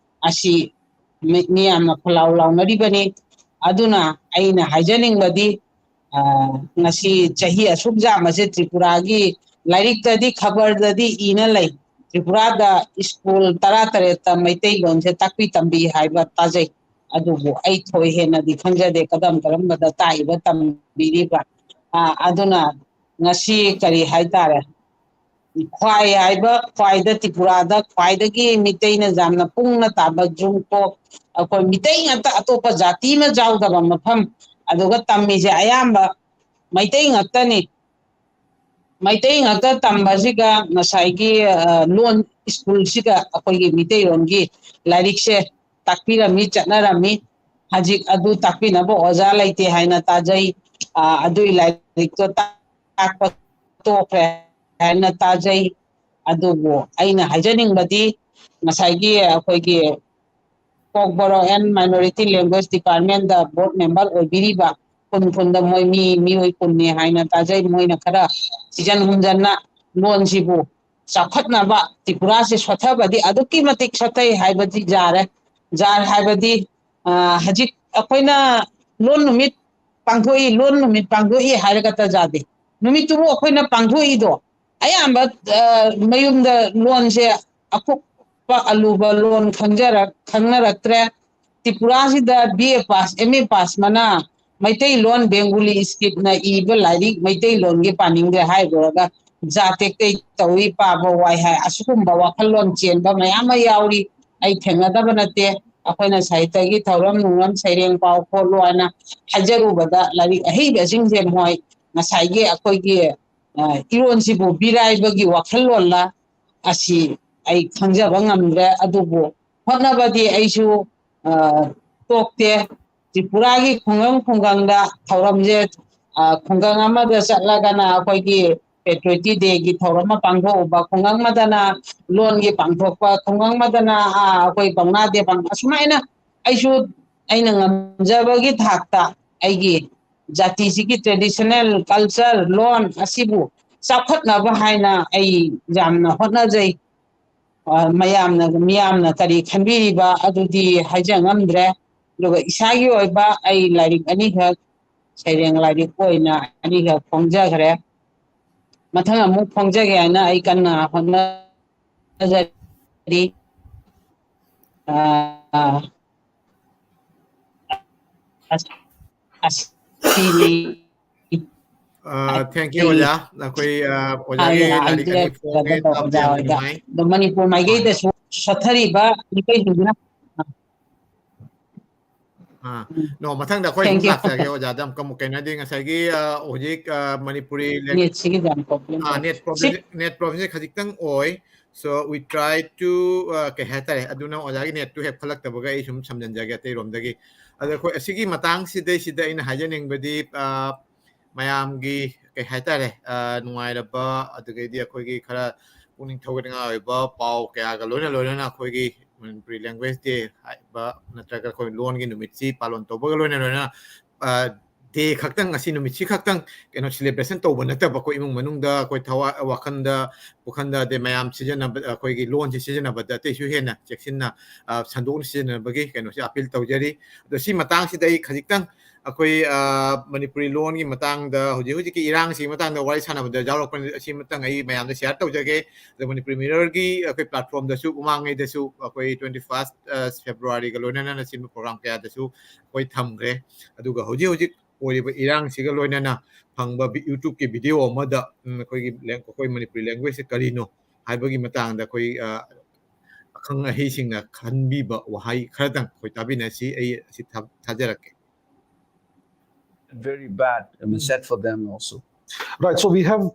ꯑꯁꯤ ꯃꯤ-, ꯃꯤꯌꯥꯝꯅ ꯈꯣꯜꯂꯥꯎ ꯂꯥꯎꯅꯔꯤꯕꯅꯤ꯫ ꯑꯗꯨꯅ ꯑꯩꯅ ꯍꯥꯏꯖꯅꯤꯡꯕꯗꯤ, ꯑ, ꯉꯁꯤ ꯆꯍꯤ ꯑꯁꯨꯛ ꯌꯥꯝꯕꯁꯦ ꯇ꯭ꯔꯤꯄꯨꯔꯥꯒꯤ ꯂꯥꯏꯔꯤꯛꯇꯗꯤ, ꯈꯕꯔꯗꯗꯤ ꯏꯅ ꯂꯩ꯫ ꯇ꯭ꯔꯤꯄꯨꯔꯥꯗ ꯁ꯭ꯀꯨꯜ ꯇꯔꯥꯇꯔꯦꯠꯇ ꯃꯩꯇꯩꯂꯣꯟꯁꯦ ꯇꯥꯛꯄꯤ ꯇꯝꯕꯤ ꯍꯥꯏꯕ ꯇꯥꯖꯩ꯫ ꯑꯗꯨꯕꯨ ꯑꯩ ꯊꯣꯏ ꯍꯦꯟꯅꯗꯤ ꯈꯪꯖꯗꯦ ꯀꯗꯝ ꯀꯔꯝꯕꯗ ꯇꯥꯛꯏꯕ ꯇꯝꯕꯤꯔꯤꯕ꯫ ꯑ, ꯑꯗꯨꯅ ꯉꯁꯤ ꯀꯔꯤ ꯍꯥꯏꯇꯥꯔꯦ, ꯈ꯭ꯋꯥꯏ ꯍꯥꯏꯕ, ꯈ꯭ꯋꯥꯏꯗ, ꯇ꯭ꯔꯤꯄꯨꯔꯥꯗ ꯈ꯭ꯋꯥꯏꯗꯒꯤ ꯃꯤꯇꯩꯅ ꯌꯥꯝꯅ ꯄꯨꯡꯅ ꯇꯥꯕ ꯖꯨꯡꯀꯣꯛ, ꯑꯩꯈꯣꯏ ꯃꯤꯇꯩ ꯉꯥꯛꯇ, ꯑꯇꯣꯞꯄ ꯖꯥꯇꯤ ꯑꯃ ꯌꯥꯎꯗꯕ ꯃꯐꯝ, ꯑꯗꯨꯒ ꯇꯝꯃꯤꯁꯦ ꯑꯌꯥꯝꯕ ꯃꯩꯇꯩ ꯉꯥꯛꯇꯅꯤ꯫ ꯃꯩꯇꯩ ꯉꯥꯛꯇ ꯇꯝꯕꯁꯤꯒ ꯉꯁꯥꯏꯒꯤ, ꯑ, ꯂꯣꯟ, ꯁ꯭ꯀꯨꯜꯁꯤꯒ ꯑꯩꯈꯣꯏꯒꯤ ꯃꯤꯇꯩꯔꯣꯟꯒꯤ ꯂꯥꯏꯔꯤꯛꯁꯦ ꯇꯥꯛꯄꯤꯔꯝꯃꯤ, ꯆꯠꯅꯔꯝꯃꯤ꯫ ꯍꯧꯖꯤꯛ ꯑꯗꯨ ꯇꯥꯛꯄꯤꯅꯕ ꯑꯣꯖꯥ ꯂꯩꯇꯦ ꯍꯥꯏꯅ ꯇꯥꯖꯩ꯫ ꯑ, ꯑꯗꯨꯒꯤ ꯂꯥꯏꯔꯤꯛꯇꯣ ꯇꯥꯛꯄ ꯇꯣꯛꯈ꯭ꯔꯦ ꯍꯥꯏꯅ ꯇꯥꯖꯩ꯫ ꯑꯗꯨꯕꯨ ꯑꯩꯅ ꯍꯥꯏꯖꯅꯤꯡꯕꯗꯤ, ꯉꯁꯥꯏꯒꯤ ꯑꯩꯈꯣꯏꯒꯤ Kokborok and minority language departmentꯇ board member ꯑꯣꯏꯕꯤꯔꯤꯕ ꯈꯨꯟ ꯈꯨꯟꯗ ꯃꯣꯏ ꯃꯤ, ꯃꯤꯑꯣꯏ ꯀꯨꯟꯅꯤ ꯍꯥꯏꯅ ꯇꯥꯖꯩ, ꯃꯣꯏꯅ ꯈꯔ ꯊꯤꯖꯟ ꯍꯨꯝꯖꯟꯅ ꯂꯣꯟꯁꯤꯕꯨ ꯆꯥꯎꯈꯠꯅꯕ, ꯇ꯭ꯔꯤꯄꯨꯔꯥꯁꯦ ꯁꯣꯠꯊꯕꯗꯤ ꯑꯗꯨꯛꯀꯤ ꯃꯇꯤꯛ ꯁꯣꯠꯊꯩ ꯍꯥꯏꯕꯗꯤ ꯌꯥꯔꯦ꯫ ꯌꯥꯔꯦ ꯍꯥꯏꯕꯗꯤ, ꯑ, ꯍꯧꯖꯤꯛ ꯑꯩꯈꯣꯏꯅ ꯂꯣꯟ ꯅꯨꯃꯤꯠ ꯄꯥꯡꯊꯣꯛꯏ, ꯂꯣꯟ ꯅꯨꯃꯤꯠ ꯄꯥꯡꯊꯣꯛꯏ ꯍꯥꯏꯔꯒꯇ ꯌꯥꯗꯦ꯫ ꯅꯨꯃꯤꯠꯇꯨꯕꯨ ꯑꯩꯈꯣꯏꯅ ꯄꯥꯡꯊꯣꯛꯏꯗꯣ ꯑꯌꯥꯝꯕ, ꯑ, ꯃꯌꯨꯝꯗ ꯂꯣꯟꯁꯦ ꯑꯀꯨꯞꯄ ꯑꯂꯨꯕ ꯂꯣꯟ ꯈꯪꯖꯔꯛ-, ꯈꯪꯅꯔꯛꯇ꯭ꯔꯦ꯫ ꯇ꯭ꯔꯤꯄꯨꯔꯥꯁꯤꯗ B A pass, M A pass ꯃꯅꯥ ꯃꯩꯇꯩꯂꯣꯟ Bengali scriptꯅ ꯏꯕ ꯂꯥꯏꯔꯤꯛ ꯃꯩꯇꯩꯂꯣꯟꯒꯤ ꯄꯥꯅꯤꯡꯗꯦ ꯍꯥꯏꯔꯨꯔꯒ ꯖꯥꯠ ꯇꯦꯛꯇꯩ ꯇꯧꯏ, ꯄꯥꯕ ꯋꯥꯏ ꯍꯥꯏ꯫ ꯑꯁꯤꯒꯨꯝꯕ ꯋꯥꯈꯜꯂꯣꯟ ꯆꯦꯟꯕ ꯃꯌꯥꯝ ꯑꯃ ꯌꯥꯎꯔꯤ꯫ ꯑꯩ ꯊꯦꯡꯅꯗꯕ ꯅꯠꯇꯦ꯫ ꯑꯩꯈꯣꯏꯅ ꯁꯥꯍꯤꯇ꯭ꯌꯒꯤ ꯊꯧꯔꯝ ꯅꯨꯡꯔꯝ ꯁꯩꯔꯦꯡ ꯄꯥꯎ ꯈꯣꯠꯂꯨ ꯍꯥꯏꯅ ꯍꯥꯏꯖꯔꯨꯕꯗ ꯂꯥꯏꯔꯤꯛ ꯑꯍꯩꯕꯁꯤꯡꯁꯦ ꯃꯣꯏ ꯉꯁꯥꯏꯒꯤ ꯑꯩꯈꯣꯏꯒꯤ, ꯑ, ꯏꯔꯣꯟꯁꯤꯕꯨ ꯕꯤꯔꯥꯏꯕꯒꯤ ꯋꯥꯈꯜꯂꯣꯟꯂ ꯑꯁꯤ ꯑꯩ ꯈꯪꯖꯕ ꯉꯝꯗ꯭ꯔꯦ꯫ ꯑꯗꯨꯕꯨ ꯍꯣꯠꯅꯕꯗꯤ ꯑꯩꯁꯨ, ꯑ, ꯇꯣꯛꯇꯦ꯫ ꯇ꯭ꯔꯤꯄꯨꯔꯥꯒꯤ ꯈꯨꯡꯒꯪ ꯈꯨꯡꯒꯪꯗ ꯊꯧꯔꯝꯁꯦ, ꯑ, ꯈꯨꯡꯒꯪ ꯑꯃꯗ ꯆꯠꯂꯒꯅ ꯑꯩꯈꯣꯏꯒꯤ Patriotic Dayꯒꯤ ꯊꯧꯔꯝ ꯑꯃ ꯄꯥꯡꯊꯣꯛꯎꯕ, ꯈꯨꯡꯒꯪ ꯑꯃꯗꯅ ꯂꯣꯟꯒꯤ ꯄꯥꯡꯊꯣꯛꯄ, ꯈꯨꯡꯒꯪ ꯑꯃꯗꯅ, ꯑ, ꯑꯩꯈꯣꯏ ꯄꯧꯅꯥ ꯗꯦ ꯄꯥꯡ-, ꯑꯁꯨꯃꯥꯏꯅ ꯑꯩꯁꯨ ꯑꯩꯅ ꯉꯝꯖꯕꯒꯤ ꯊꯥꯛꯇ ꯑꯩꯒꯤ ꯖꯥꯇꯤꯁꯤꯒꯤ traditional culture, ꯂꯣꯟ ꯑꯁꯤꯕꯨ ꯆꯥꯎꯈꯠꯅꯕ ꯍꯥꯏꯅ ꯑꯩ ꯌꯥꯝꯅ ꯍꯣꯠꯅꯖꯩ꯫ ꯑ, ꯃꯌꯥꯝꯅ, ꯃꯤꯌꯥꯝꯅ ꯀꯔꯤ ꯈꯟꯕꯤꯔꯤꯕ ꯑꯗꯨꯗꯤ ꯍꯥꯏꯖ ꯉꯝꯗ꯭ꯔꯦ꯫ ꯑꯗꯨꯒ ꯏꯁꯥꯒꯤ ꯑꯣꯏꯕ ꯑꯩ ꯂꯥꯏꯔꯤꯛ ꯑꯅꯤꯈꯛ, ꯁꯩꯔꯦꯡ ꯂꯥꯏꯔꯤꯛ ꯑꯣꯏꯅ ꯑꯅꯤꯈꯛ ꯐꯣꯡꯖꯈ꯭ꯔꯦ꯫ ꯃꯊꯪ ꯑꯃꯨꯛ ꯐꯣꯡꯖꯒꯦ ꯍꯥꯏꯅ ꯑꯩ ꯀꯟꯅ ꯍꯣꯠꯅꯖꯔꯤ꯫ ꯑ, ꯑꯁ-, ꯑꯁꯤꯅꯤ꯫ ꯑ, thank you, ꯑꯣꯖꯥ꯫ ꯑꯩꯈꯣꯏ, ꯑ, ꯑꯣꯖꯥꯒꯤ ꯍꯥꯏꯅ ꯂꯥꯏꯔꯤꯛ ꯑꯅꯤ ꯍꯥꯏꯖꯔꯛꯀꯗꯕ ꯐꯣꯡꯉꯦ, ꯇꯥꯕꯗ ꯌꯥꯝ ꯑꯣꯖꯥ ꯍꯣꯏꯗ꯫ ꯅꯨꯡꯉꯥꯏ꯫ ꯑꯗꯣ ꯃꯅꯤꯄꯨꯔ ꯃꯥꯏꯀꯩꯗꯁꯨ ꯁꯣꯊꯔꯤꯕ ꯃꯤꯑꯣꯏꯁꯤꯡꯁꯤꯅ, ꯑꯥ, no, ꯃꯊꯪꯗ ꯑꯩꯈꯣꯏ Thank ꯑꯗꯨꯝ you. ꯂꯥꯛꯆꯔꯒꯦ, ꯑꯣꯖꯥꯗ ꯑꯃꯨꯛꯀ ꯑꯃꯨꯛ ꯀꯩꯅꯣꯗꯤ ꯉꯁꯥꯏꯒꯤ, ꯑ, ꯍꯧꯖꯤꯛ, ꯑ, ꯃꯅꯤꯄꯨꯔꯤ ꯂꯦꯡ-, Netꯁꯤꯒꯤ ꯌꯥꯝ problem ꯑꯥ, ꯑꯣꯏ꯫ net problem, net problemꯁꯦ ꯈꯖꯤꯛꯇꯪ ꯑꯣꯏ꯫ So we try to, ꯑ, ꯀꯩ ꯍꯥꯏꯇꯥꯔꯦ, ꯑꯗꯨꯅ ꯑꯣꯖꯥꯒꯤ netꯇꯨ ꯍꯦꯛ ꯐꯠꯂꯛꯇꯕꯒ ꯑꯩ ꯁꯨꯝ ꯁꯝꯖꯤꯟꯖꯒꯦ ꯑꯇꯩꯔꯣꯝꯗꯒꯤ꯫ ꯑꯗ ꯑꯩꯈꯣꯏ ꯑꯁꯤꯒꯤ ꯃꯇꯥꯡꯁꯤꯗꯩꯁꯤꯗ ꯑꯩꯅ ꯍꯥꯏꯖꯅꯤꯡꯕꯗꯤ, ꯑ, ꯃꯌꯥꯝꯒꯤ ꯀꯩ ꯍꯥꯏꯇꯥꯔꯦ, ꯑ, ꯅꯨꯡꯉꯥꯏꯔꯕ, ꯑꯗꯨꯗꯒꯤꯗꯤ ꯑꯩꯈꯣꯏꯒꯤ ꯈꯔ ꯄꯨꯛꯅꯤꯡ ꯊꯧꯒꯠꯅꯤꯡꯉꯥꯏ ꯑꯣꯏꯕ ꯄꯥꯎ ꯀꯌꯥꯒ ꯂꯣꯏꯅ ꯂꯣꯏꯅꯅ ꯑꯩꯈꯣꯏꯒꯤ Manipuri Language Day ꯍꯥꯏꯕ ꯅꯠꯇ꯭ꯔꯒ ꯑꯩꯈꯣꯏ ꯂꯣꯟꯒꯤ ꯅꯨꯃꯤꯠꯁꯤ ꯄꯥꯂꯣꯟ ꯇꯧꯕꯒ ꯂꯣꯏꯅ ꯂꯣꯏꯅꯅ, ꯑ, day ꯈꯛꯇꯪ, ꯉꯁꯤ ꯅꯨꯃꯤꯠꯁꯤ ꯈꯛꯇꯪ ꯀꯩꯅꯣ celebration ꯇꯧꯕ ꯅꯠꯇꯕ, ꯑꯩꯈꯣꯏ ꯏꯃꯨꯡ ꯃꯅꯨꯡꯗ, ꯑꯩꯈꯣꯏ ꯊꯋꯥꯏ, ꯋꯥꯈꯜꯗ, ꯄꯨꯈꯜꯗ, ꯑꯗꯩ ꯃꯌꯥꯝ ꯁꯤꯖꯤꯟꯅꯕ, ꯑꯩꯈꯣꯏꯒꯤ ꯂꯣꯟꯁꯤ ꯁꯤꯖꯤꯟꯅꯕꯗ ꯑꯇꯩꯁꯨ ꯍꯦꯟꯅ ꯆꯦꯛꯁꯤꯟꯅ, ꯑ, ꯁꯟꯗꯣꯛꯅ ꯁꯤꯖꯤꯟꯅꯕꯒꯤ ꯀꯩꯅꯣꯁꯤ appeal ꯇꯧꯖꯔꯤ꯫ ꯑꯗꯣ ꯁꯤ ꯃꯇꯥꯡꯁꯤꯗ ꯑꯩ ꯈꯖꯤꯛꯇꯪ ꯑꯩꯈꯣꯏ, ꯑ, ꯃꯅꯤꯄꯨꯔꯤ ꯂꯣꯟꯒꯤ ꯃꯇꯥꯡꯗ ꯍꯧꯖꯤꯛ ꯍꯧꯖꯤꯛꯀꯤ ꯏꯔꯥꯡꯁꯤꯒꯤ ꯃꯇꯥꯡꯗ ꯋꯥꯔꯤ ꯁꯥꯟꯅꯕꯗ ꯌꯥꯎꯔꯛꯄꯅꯤ, ꯑꯁꯤ ꯑꯃꯇꯪ ꯑꯩ ꯃꯌꯥꯝꯗ share ꯇꯧꯖꯒꯦ꯫ ꯑꯗꯣ ꯃꯅꯤꯄꯨꯔꯤ Mirrorꯒꯤ ꯑꯩꯈꯣꯏ platformꯗꯁꯨ ꯃꯃꯥꯡꯉꯩꯗꯁꯨ ꯑꯩꯈꯣꯏ twenty first, ꯑ, Februaryꯒ ꯂꯣꯏꯅꯅ ꯅꯆꯤꯟꯕ program ꯀꯌꯥꯗꯁꯨ ꯑꯩꯈꯣꯏ ꯊꯝꯈ꯭ꯔꯦ꯫ ꯑꯗꯨꯒ ꯍꯧꯖꯤꯛ ꯍꯧꯖꯤꯛ ꯑꯣꯏꯔꯤꯕ ꯏꯔꯥꯡꯁꯤꯒ ꯂꯣꯏꯅꯅ ꯐꯪꯕ vi-, YouTubeꯀꯤ video ꯑꯃꯗ, ꯎꯝ, ꯑꯩꯈꯣꯏꯒꯤ ꯂꯦꯡ-, ꯑꯩꯈꯣꯏ ꯃꯅꯤꯄꯨꯔꯤ language໋ꯁꯦ ꯀꯔꯤꯅꯣ ꯍꯥꯏꯕꯒꯤ ꯃꯇꯥꯡꯗ ꯑꯩꯈꯣꯏ, ꯑ, ꯑꯈꯪ ꯑꯍꯩꯁꯤꯡꯅ ꯈꯟꯕꯤꯕ ꯋꯥꯍꯩ ꯈꯔꯗꯪ ꯑꯩꯈꯣꯏ ꯇꯥꯕꯤꯅꯁꯤ꯫ ꯑꯩ ꯑꯁꯤ ꯊꯥ-, ꯊꯥꯖꯔꯛꯀꯦ꯫ Very bad, I mean, sad for them also. Right. So we have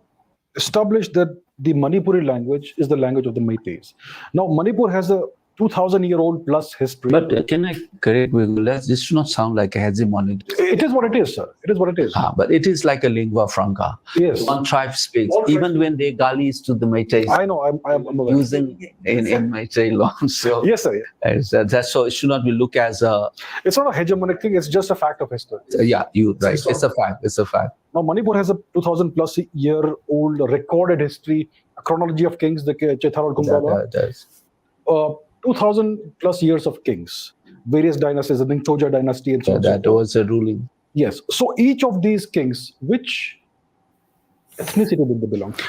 established that the Manipuri language is the language of the Meiteis. Now, Manipur has a two thousand year old plus history. But uh, can I correct with you? Let's, this should not sound like a hegemony. It is what it is, sir. It is what it is. Ah, but it is like a lingua franca. Yes. One tribe speaks, All tribes even when they galis to the Meiteis, I know. I'm. I'm, I'm aware. Using in, in Meitei law. So Yes, sir. it's, uh, that, so it should not be looked as a It's not a hegemonic thing. It's just a fact of history. uh, yeah, you right. It's a fact. It's a fact. Now, Manipur has a two thousand plus year old recorded history, a chronology of kings, the K- Chethar or That, Kumbhaba. that, that's- Uh, two thousand plus years of kings, various dynasties, I think Choja dynasty and so that, on. and so that forth. was a ruling. Yes. So each of these kings, which ethnicity did they belong to?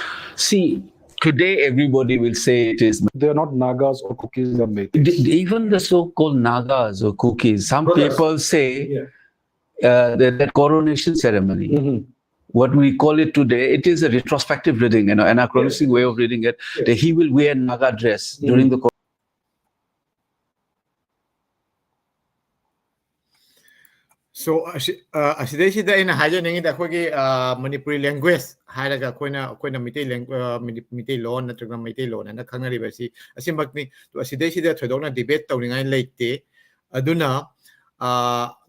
See, today everybody will say it is. They are not Nagas or Kukis, they are Meiteis. Even the so-called Nagas or Kukis, some Brothers. People say uh, that, that coronation ceremony, Mhm. what we call it today, it is a retrospective reading, you know, anachronistic way of reading it. Yes. That he will wear Naga dress Mhm. during the. So ꯑꯁꯤ- ꯑ, ꯑꯁꯤꯗꯩꯁꯤꯗ ꯑꯩꯅ ꯍꯥꯏꯖꯅꯤꯡꯉꯤꯗ ꯑꯩꯈꯣꯏꯒꯤ ꯑ, Manipuri language ꯍꯥꯏꯔꯒ ꯑꯩꯈꯣꯏꯅ ꯑꯩꯈꯣꯏꯅ Meitei lang- ꯑ, money- Meiteilon ꯅꯠꯇ꯭ꯔꯒ ꯃꯩꯇꯩꯂꯣꯟ ꯍꯥꯏꯅ ꯈꯪꯅꯔꯤꯕ ꯑꯁꯤ ꯑꯁꯤꯃꯛꯅꯤ꯫ ꯑꯗꯣ ꯑꯁꯤꯗꯩꯁꯤꯗ ꯊꯣꯏꯗꯣꯛꯅ debate ꯇꯧꯅꯤꯡꯉꯥꯏ ꯂꯩꯇꯦ꯫ ꯑꯗꯨꯅ ꯑ,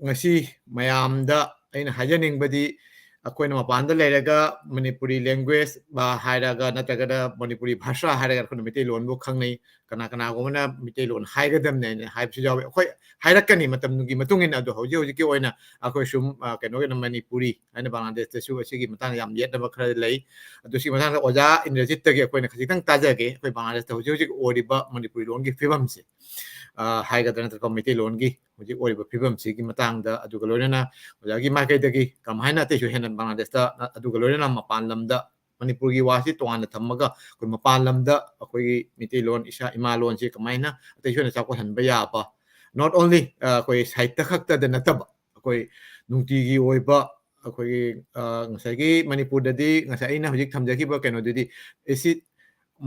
ꯉꯁꯤ ꯃꯌꯥꯝꯗ ꯑꯩꯅ ꯍꯥꯏꯖꯅꯤꯡꯕꯗꯤ ꯑꯩꯈꯣꯏꯅ ꯃꯄꯥꯟꯗ ꯂꯩꯔꯒ ꯃꯅꯤꯄꯨꯔꯤ language ꯍꯥꯏꯔꯒ ꯅꯠꯇ꯭ꯔꯒꯅ ꯃꯅꯤꯄꯨꯔꯤ ꯚꯥꯁꯥ ꯍꯥꯏꯔꯒ ꯑꯩꯈꯣꯏꯅ ꯃꯩꯇꯩꯂꯣꯟꯕꯨ ꯈꯪꯅꯩ꯫ ꯀꯅꯥ ꯀꯅꯥꯒꯨꯝꯕꯅ ꯃꯩꯇꯩꯂꯣꯟ ꯍꯥꯏꯒꯗꯕꯅꯦꯅ ꯍꯥꯏꯕꯁꯨ ꯌꯥꯎꯋꯤ꯫ ꯑꯩꯈꯣꯏ ꯍꯥꯏꯔꯛꯀꯅꯤ ꯃꯇꯝꯗꯨꯒꯤ ꯃꯇꯨꯡ ꯏꯟꯅ꯫ ꯑꯗꯣ ꯍꯧꯖꯤꯛ ꯍꯧꯖꯤꯛꯀꯤ ꯑꯣꯏꯅ ꯑꯩꯈꯣꯏ ꯁꯨꯝ ꯑ, ꯀꯩꯅꯣꯒꯤ ꯑꯣꯏꯅ ꯃꯅꯤꯄꯨꯔꯤ ꯍꯥꯏꯅ ꯕꯪꯒ꯭ꯂꯥꯗꯦꯁꯇꯁꯨ ꯑꯁꯤꯒꯤ ꯃꯇꯥꯡꯗ ꯌꯥꯝ ꯌꯦꯠꯅꯕ ꯈꯔ ꯂꯩ꯫ ꯑꯗꯨ ꯁꯤꯒꯤ ꯃꯇꯥꯡꯗ ꯑꯣꯖꯥ ꯏꯟꯗ꯭ꯔꯖꯤꯠꯇꯒꯤ ꯑꯩꯈꯣꯏꯅ ꯈꯖꯤꯛꯇꯪ ꯇꯥꯖꯒꯦ꯫ ꯑꯩꯈꯣꯏ ꯕꯪꯒ꯭ꯂꯥꯗꯦꯁꯇ ꯍꯧꯖꯤꯛ ꯍꯧꯖꯤꯛ ꯑꯣꯏꯔꯤꯕ ꯃꯅꯤꯄꯨꯔꯤ ꯂꯣꯟꯒꯤ ꯐꯤꯕꯝꯁꯦ ꯑ, ꯍꯥꯏꯒꯗ꯭ꯔꯥ ꯅꯠꯇ꯭ꯔꯒ ꯃꯩꯇꯩꯂꯣꯟꯒꯤ ꯍꯧꯖꯤꯛ ꯑꯣꯏꯔꯤꯕ ꯐꯤꯕꯝꯁꯤꯒꯤ ꯃꯇꯥꯡꯗ, ꯑꯗꯨꯒ ꯂꯣꯏꯅꯅ ꯑꯣꯖꯥꯒꯤ ꯃꯥꯏꯀꯩꯗꯒꯤ ꯀꯃꯥꯏꯅ ꯑꯇꯩꯁꯨ ꯍꯦꯟꯅ ꯕꯪꯒ꯭ꯂꯥꯗꯦꯁꯇ, ꯑꯗꯨꯒ ꯂꯣꯏꯅꯅ ꯃꯄꯥꯟ ꯂꯝꯗ ꯃꯅꯤꯄꯨꯔꯒꯤ ꯋꯥꯁꯤ ꯇꯣꯉꯥꯟꯅ ꯊꯝꯃꯒ ꯑꯩꯈꯣꯏ ꯃꯄꯥꯟ ꯂꯝꯗ ꯑꯩꯈꯣꯏꯒꯤ ꯃꯩꯇꯩꯂꯣꯟ, ꯏꯁꯥ ꯏꯃꯥ ꯂꯣꯟꯁꯤ ꯀꯃꯥꯏꯅ ꯑꯇꯩꯁꯨ ꯍꯦꯟꯅ ꯆꯥꯎꯈꯠꯍꯟꯕ ꯌꯥꯕ, not only ꯑ, ꯑꯩꯈꯣꯏ ꯁꯥꯍꯤꯇ꯭ꯌ ꯈꯛꯇꯗ ꯅꯠꯇꯕ ꯑꯩꯈꯣꯏ ꯅꯨꯡꯇꯤꯒꯤ ꯑꯣꯏꯕ ꯑꯩꯈꯣꯏꯒꯤ ꯑ, ꯉꯁꯥꯏꯒꯤ ꯃꯅꯤꯄꯨꯔꯗꯗꯤ ꯉꯁꯥꯏ ꯑꯩꯅ ꯍꯧꯖꯤꯛ ꯊꯝꯖꯈꯤꯕ ꯀꯩꯅꯣꯗꯨꯗꯤ ꯑꯦꯁꯤ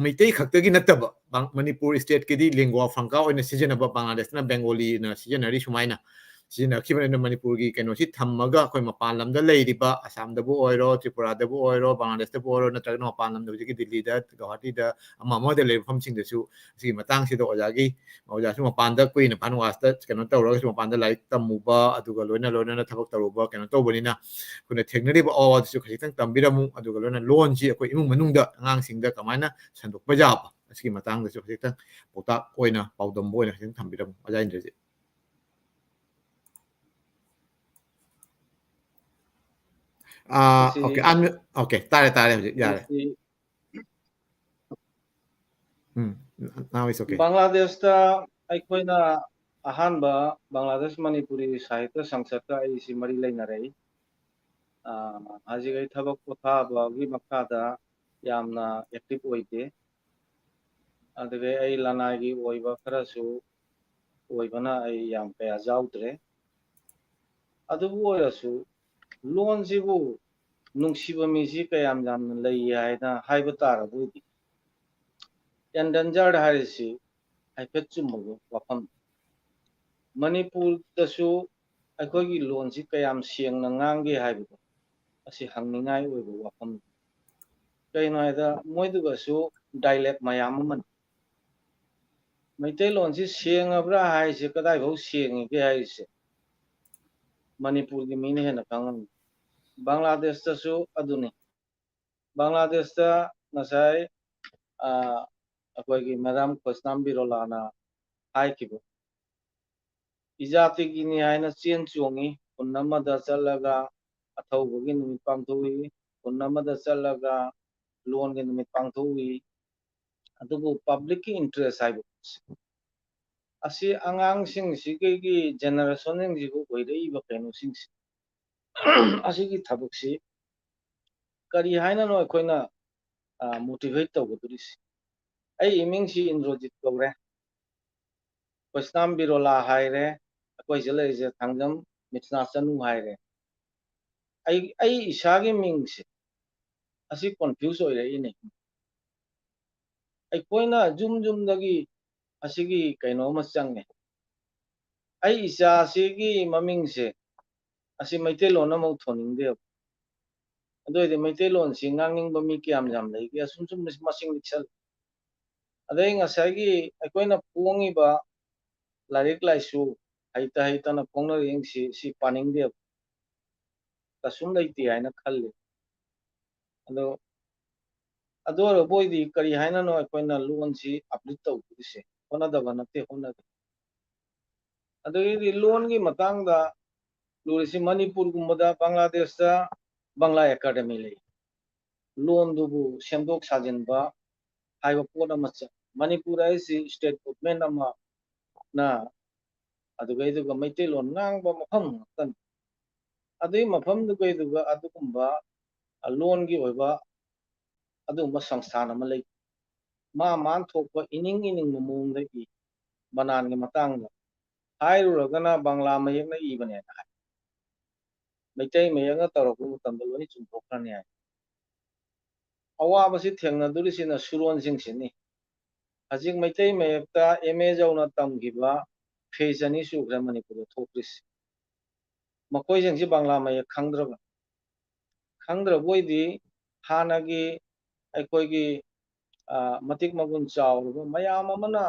ꯃꯩꯇꯩ ꯈꯛꯇꯒꯤ ꯅꯠꯇꯕ ꯕꯪ- ꯃꯅꯤꯄꯨꯔ stateꯀꯤꯗꯤ lingua franca ꯑꯣꯏꯅ ꯁꯤꯖꯤꯟꯅꯕ, ꯕꯪꯒ꯭ꯂꯥꯗꯦꯁꯇꯅ ꯕꯦꯡꯒꯣꯂꯤꯅ ꯁꯤꯖꯤꯟꯅꯔꯤ ꯁꯨꯃꯥꯏꯅ꯫ ꯁꯤꯖꯤꯟꯅꯈꯤꯕꯅꯤꯅ ꯃꯅꯤꯄꯨꯔꯒꯤ ꯀꯩꯅꯣꯁꯤ ꯊꯝꯃꯒ ꯑꯩꯈꯣꯏ ꯃꯄꯥꯟ ꯂꯝꯗ ꯂꯩꯔꯤꯕ, ꯑꯁꯥꯝꯗꯕꯨ ꯑꯣꯏꯔꯣ, ꯇ꯭ꯔꯤꯄꯨꯔꯥꯗꯕꯨ ꯑꯣꯏꯔꯣ, ꯕꯪꯒ꯭ꯂꯥꯗꯦꯁꯇꯕꯨ ꯑꯣꯏꯔꯣ, ꯅꯠꯇ꯭ꯔꯒꯅ ꯃꯄꯥꯟ ꯂꯝꯗ ꯍꯧꯖꯤꯛꯀꯤ ꯗꯤꯜꯂꯤꯗ, ꯒꯧꯍꯥꯇꯤꯗ, ꯑꯃ ꯑꯃꯗ ꯂꯩꯕ ꯃꯐꯝꯁꯤꯡꯗꯁꯨ ꯁꯤꯒꯤ ꯃꯇꯥꯡꯁꯤꯗ ꯑꯣꯖꯥꯒꯤ, ꯑꯣꯖꯥꯁꯨ ꯃꯄꯥꯟꯗ ꯀꯨꯏꯅ ꯐꯥꯅ ꯋꯥꯁꯇ ꯀꯩꯅꯣ ꯇꯧꯔꯒꯁꯨ ꯃꯄꯥꯟꯗ ꯂꯥꯏꯔꯤꯛ ꯇꯝꯃꯨꯕ, ꯑꯗꯨꯒ ꯂꯣꯏꯅ ꯂꯣꯏꯅꯅ ꯊꯕꯛ ꯇꯧꯔꯨꯕ, ꯀꯩꯅꯣ ꯇꯧꯕꯅꯤꯅ ꯑꯩꯈꯣꯏꯅ ꯊꯦꯡꯅꯔꯤꯕ ꯑꯋꯥꯕꯗꯨꯁꯨ ꯈꯖꯤꯛꯇꯪ ꯇꯝꯕꯤꯔꯝꯃꯨ, ꯑꯗꯨꯒ ꯂꯣꯏꯅ ꯂꯣꯟꯁꯤ ꯑꯩꯈꯣꯏ ꯏꯃꯨꯡ ꯃꯅꯨꯡꯗ ꯑꯉꯥꯡꯁꯤꯡꯗ ꯀꯃꯥꯏꯅ ꯁꯟꯗꯣꯛꯄ ꯌꯥꯕ, ꯑꯁꯤꯒꯤ ꯃꯇꯥꯡꯗꯁꯨ ꯈꯖꯤꯛꯇꯪ ꯄꯥꯎꯇꯥꯛ ꯑꯣꯏꯅ, ꯄꯥꯎꯗꯝꯕ ꯑꯣꯏꯅ ꯈꯖꯤꯛꯇꯪ ꯊꯝꯕꯤꯔꯝꯃꯨ, ꯑꯣꯖꯥ ꯏꯟꯗ꯭ꯔꯖꯤꯠ꯫ ꯑꯥ, ꯃꯁꯤ ꯑꯣꯀꯦ, ꯑꯟ-, ꯑꯣꯀꯦ, ꯇꯥꯔꯦ, ꯇꯥꯔꯦ, ꯍꯧꯖꯤꯛ ꯌꯥꯔꯦ꯫ ꯃꯁꯤ ꯎꯝ, now it's okay. ꯕꯪꯒ꯭ꯂꯥꯗꯦꯁꯇ ꯑꯩꯈꯣꯏꯅ ꯑꯍꯥꯟꯕ ꯕꯪꯒ꯭ꯂꯥꯗꯦꯁ ꯃꯅꯤꯄꯨꯔꯤ ꯁꯥꯍꯤꯇ꯭ꯌ ꯁꯪꯁꯠꯀ ꯑꯩꯁꯤ ꯃꯔꯤ ꯂꯩꯅꯔꯛꯏ꯫ ꯑꯥ, ꯍꯧꯖꯤꯛ ꯑꯩ ꯊꯕꯛ ꯄꯣꯊꯥꯕꯒꯤ ꯃꯈꯥꯗ ꯌꯥꯝꯅ active ꯑꯣꯏꯗꯦ꯫ ꯑꯗꯨꯗꯒꯤ ꯑꯩ ꯂꯅꯥꯏꯒꯤ ꯑꯣꯏꯕ ꯈꯔꯁꯨ ꯑꯣꯏꯕꯅ ꯑꯩ ꯌꯥꯝ ꯀꯌꯥ ꯌꯥꯎꯗ꯭ꯔꯦ꯫ ꯑꯗꯨꯕꯨ ꯑꯣꯏꯔꯁꯨ ꯂꯣꯟꯁꯤꯕꯨ ꯅꯨꯡꯁꯤꯕ ꯃꯤꯁꯤ ꯀꯌꯥꯝ ꯌꯥꯝꯅ ꯂꯩ ꯍꯥꯏꯅ ꯍꯥꯏꯕ ꯇꯥꯔꯕ ꯑꯣꯏꯗꯤ, endangered ꯍꯥꯏꯔꯤꯁꯤ ꯍꯥꯏꯐꯦꯠ ꯆꯨꯝꯕ ꯋꯥꯐꯝ꯫ ꯃꯅꯤꯄꯨꯔꯗꯁꯨ ꯑꯩꯈꯣꯏꯒꯤ ꯂꯣꯟꯁꯤ ꯀꯌꯥꯝ ꯁꯦꯡꯅ ꯉꯥꯡꯒꯦ ꯍꯥꯏꯕꯗꯣ ꯑꯁꯤ ꯍꯪꯅꯤꯡꯉꯥꯏ ꯑꯣꯏꯕ ꯋꯥꯐꯝꯅꯤ꯫ ꯀꯩꯅꯣ ꯍꯥꯏꯗ ꯃꯣꯏꯗꯨꯒꯁꯨ dialect ꯃꯌꯥꯝ ꯑꯃꯅꯤ꯫ ꯃꯩꯇꯩꯂꯣꯟꯁꯤ ꯁꯦꯡꯉꯕ꯭ꯔꯥ ꯍꯥꯏꯁꯦ ꯀꯗꯥꯏꯐꯥꯎ ꯁꯦꯡꯉꯤꯒꯦ ꯍꯥꯏꯁꯦ ꯃꯅꯤꯄꯨꯔꯒꯤ ꯃꯤꯅ ꯍꯦꯟꯅ ꯈꯪꯉꯝꯃꯤ꯫ ꯕꯪꯒ꯭ꯂꯥꯗꯦꯁꯇꯁꯨ ꯑꯗꯨꯅꯤ꯫ ꯕꯪꯒ꯭ꯂꯥꯗꯦꯁꯇ ꯉꯁꯥꯏ, ꯑ, ꯑꯩꯈꯣꯏꯒꯤ ꯃꯦꯗꯥꯝ ꯈꯣꯏꯁꯅꯥꯝ ꯕꯤꯔꯣꯂꯥꯅ ꯍꯥꯏꯈꯤꯕ, ꯏꯖꯥꯇꯤꯒꯤꯅꯤ ꯍꯥꯏꯅ ꯆꯦꯟ ꯆꯣꯡꯉꯤ, ꯈꯨꯟ ꯑꯃꯗ ꯆꯠꯂꯒ ꯑꯊꯧꯕꯒꯤ ꯅꯨꯃꯤꯠ ꯄꯥꯡꯊꯣꯛꯏ, ꯈꯨꯟ ꯑꯃꯗ ꯆꯠꯂꯒ ꯂꯣꯟꯒꯤ ꯅꯨꯃꯤꯠ ꯄꯥꯡꯊꯣꯛꯏ꯫ ꯑꯗꯨꯕꯨ publicꯀꯤ interest ꯍꯥꯏꯕ ꯑꯁꯤ ꯑꯉꯥꯡꯁꯤꯡꯁꯤꯒꯤ generationꯁꯤꯡꯁꯤꯕꯨ ꯑꯣꯏꯔꯛꯏꯕ ꯀꯩꯅꯣꯁꯤꯡꯁꯤ, ꯑꯁꯤꯒꯤ ꯊꯕꯛꯁꯤ ꯀꯔꯤ ꯍꯥꯏꯅꯅꯣ ꯑꯩꯈꯣꯏꯅ, ꯑ, motivate ꯇꯧꯒꯗꯧꯔꯤꯁꯤ? ꯑꯩ ꯏꯃꯤꯡꯁꯤ ꯏꯟꯗ꯭ꯔꯣꯖꯤꯠ ꯀꯧꯔꯦ, ꯈꯣꯏꯁꯅꯥꯝ ꯕꯤꯔꯣꯂꯥ ꯍꯥꯏꯔꯦ, ꯑꯩꯈꯣꯏ ꯁꯤꯗ ꯂꯩꯔꯤꯁꯦ ꯊꯥꯡꯖꯝ ꯃꯤꯠꯁꯅꯥ ꯆꯅꯨ ꯍꯥꯏꯔꯦ꯫ ꯑꯩ, ꯑꯩ ꯏꯁꯥꯒꯤ ꯃꯤꯡꯁꯦ ꯑꯁꯤ confuse ꯑꯣꯏꯔꯛꯏꯅꯦ꯫ ꯑꯩꯈꯣꯏꯅ ꯌꯨꯝ ꯌꯨꯝꯗꯒꯤ ꯑꯁꯤꯒꯤ ꯀꯩꯅꯣ ꯑꯃ ꯆꯪꯉꯦ꯫ ꯑꯩ ꯏꯆꯥꯁꯤꯒꯤ ꯃꯃꯤꯡꯁꯦ ꯑꯁꯤ ꯃꯩꯇꯩꯂꯣꯟ ꯑꯃꯐꯥꯎ ꯊꯣꯟꯅꯤꯡꯗꯦꯕ꯫ ꯑꯗꯨ ꯑꯣꯏꯔꯗꯤ ꯃꯩꯇꯩꯂꯣꯟꯁꯤ ꯉꯥꯡꯅꯤꯡꯕ ꯃꯤ ꯀꯌꯥꯝ ꯌꯥꯝ ꯂꯩꯒꯦ? ꯑꯁꯨꯝ ꯁꯨꯝ ꯃꯁꯤꯡ ꯂꯤꯛꯁꯜꯂꯤ꯫ ꯑꯗꯩ ꯉꯁꯥꯏꯒꯤ ꯑꯩꯈꯣꯏꯅ ꯐꯣꯡꯉꯤꯕ ꯂꯥꯏꯔꯤꯛ ꯂꯥꯏꯁꯨ ꯍꯩꯇ ꯍꯩꯇꯅ ꯐꯣꯡꯅꯔꯤꯁꯤꯡꯁꯤ ꯁꯤ ꯄꯥꯅꯤꯡꯗꯦꯕ꯫ ꯀꯩꯁꯨꯝ ꯂꯩꯇꯦ ꯍꯥꯏꯅ ꯈꯜꯂꯤ꯫ ꯑꯗꯣ ꯑꯗꯨ ꯑꯣꯏꯔꯕꯣꯏꯗꯤ ꯀꯔꯤ ꯍꯥꯏꯅꯅꯣ ꯑꯩꯈꯣꯏꯅ ꯂꯣꯟꯁꯤ uplift ꯇꯧꯗꯣꯔꯤꯁꯦ? ꯍꯣꯠꯅꯗꯕ ꯅꯠꯇꯦ, ꯍꯣꯠꯅꯔꯤ꯫ ꯑꯗꯒꯤꯗꯤ ꯂꯣꯟꯒꯤ ꯃꯇꯥꯡꯗ ꯂꯨꯔꯤꯁꯤ ꯃꯅꯤꯄꯨꯔꯒꯨꯝꯕꯗ ꯕꯪꯒ꯭ꯂꯥꯗꯦꯁꯇ ꯕꯪꯒ꯭ꯂꯥ ꯑꯦꯀꯥꯗꯃꯤ ꯂꯩ꯫ ꯂꯣꯟꯗꯨꯕꯨ ꯁꯦꯝꯗꯣꯛ ꯁꯥꯖꯤꯟꯕ ꯍꯥꯏꯕ ꯄꯣꯠ ꯑꯃ ꯆꯪ-, ꯃꯅꯤꯄꯨꯔ ꯍꯥꯏꯁꯤ state government ꯑꯃꯅ ꯑꯗꯨꯒꯩꯗꯨꯒ ꯃꯩꯇꯩꯂꯣꯟ ꯉꯥꯡꯕ ꯃꯐꯝ ꯉꯥꯛꯇꯅꯤ꯫ ꯑꯗꯨꯒꯤ ꯃꯐꯝꯗꯨꯒꯩꯗꯨꯒ ꯑꯗꯨꯒꯨꯝꯕ ꯂꯣꯟꯒꯤ ꯑꯣꯏꯕ ꯑꯗꯨꯒꯨꯝꯕ ꯁꯪꯁꯊꯥꯟ ꯑꯃ ꯂꯩ꯫ ꯃꯥ ꯃꯥꯅ ꯊꯣꯛꯄ ꯏꯅꯤꯡ ꯏꯅꯤꯡꯕ ꯃꯑꯣꯡꯗ ꯏ꯫ ꯕꯅꯥꯟꯒꯤ ꯃꯇꯥꯡꯗ ꯍꯥꯏꯔꯨꯔꯒꯅ ꯕꯪꯒ꯭ꯂꯥ ꯃꯌꯦꯛꯅ ꯏꯕꯅꯦꯅ ꯍꯥꯏ꯫ ꯃꯩꯇꯩ ꯃꯌꯦꯛꯅ ꯇꯧꯔꯛꯄ ꯃꯇꯝꯗ ꯂꯣꯏꯅ ꯆꯨꯝꯊꯣꯛꯈ꯭ꯔꯅꯤ ꯍꯥꯏ꯫ ꯑꯋꯥꯕꯁꯤ ꯊꯦꯡꯅꯗꯣꯔꯤꯁꯤꯅ ꯁꯨꯔꯣꯟꯁꯤꯡꯁꯤꯅꯤ꯫ ꯍꯧꯖꯤꯛ ꯃꯩꯇꯩ ꯃꯌꯦꯛꯇ M A ꯌꯧꯅ ꯇꯝꯈꯤꯕ phase ꯑꯅꯤ ꯁꯨꯈ꯭ꯔꯦ ꯃꯅꯤꯄꯨꯔꯗ ꯊꯣꯛꯇ꯭ꯔꯤꯁꯤ꯫ ꯃꯈꯣꯏꯁꯤꯡꯁꯤ ꯕꯪꯒ꯭ꯂꯥ ꯃꯌꯦꯛ ꯈꯪꯗ꯭ꯔꯕ, ꯈꯪꯗ꯭ꯔꯕ ꯑꯣꯏꯗꯤ ꯍꯥꯟꯅꯒꯤ ꯑꯩꯈꯣꯏꯒꯤ, ꯑ, ꯃꯇꯤꯛ ꯃꯒꯨꯟ ꯆꯥꯎꯔꯕ ꯃꯌꯥꯝ ꯑꯃꯅ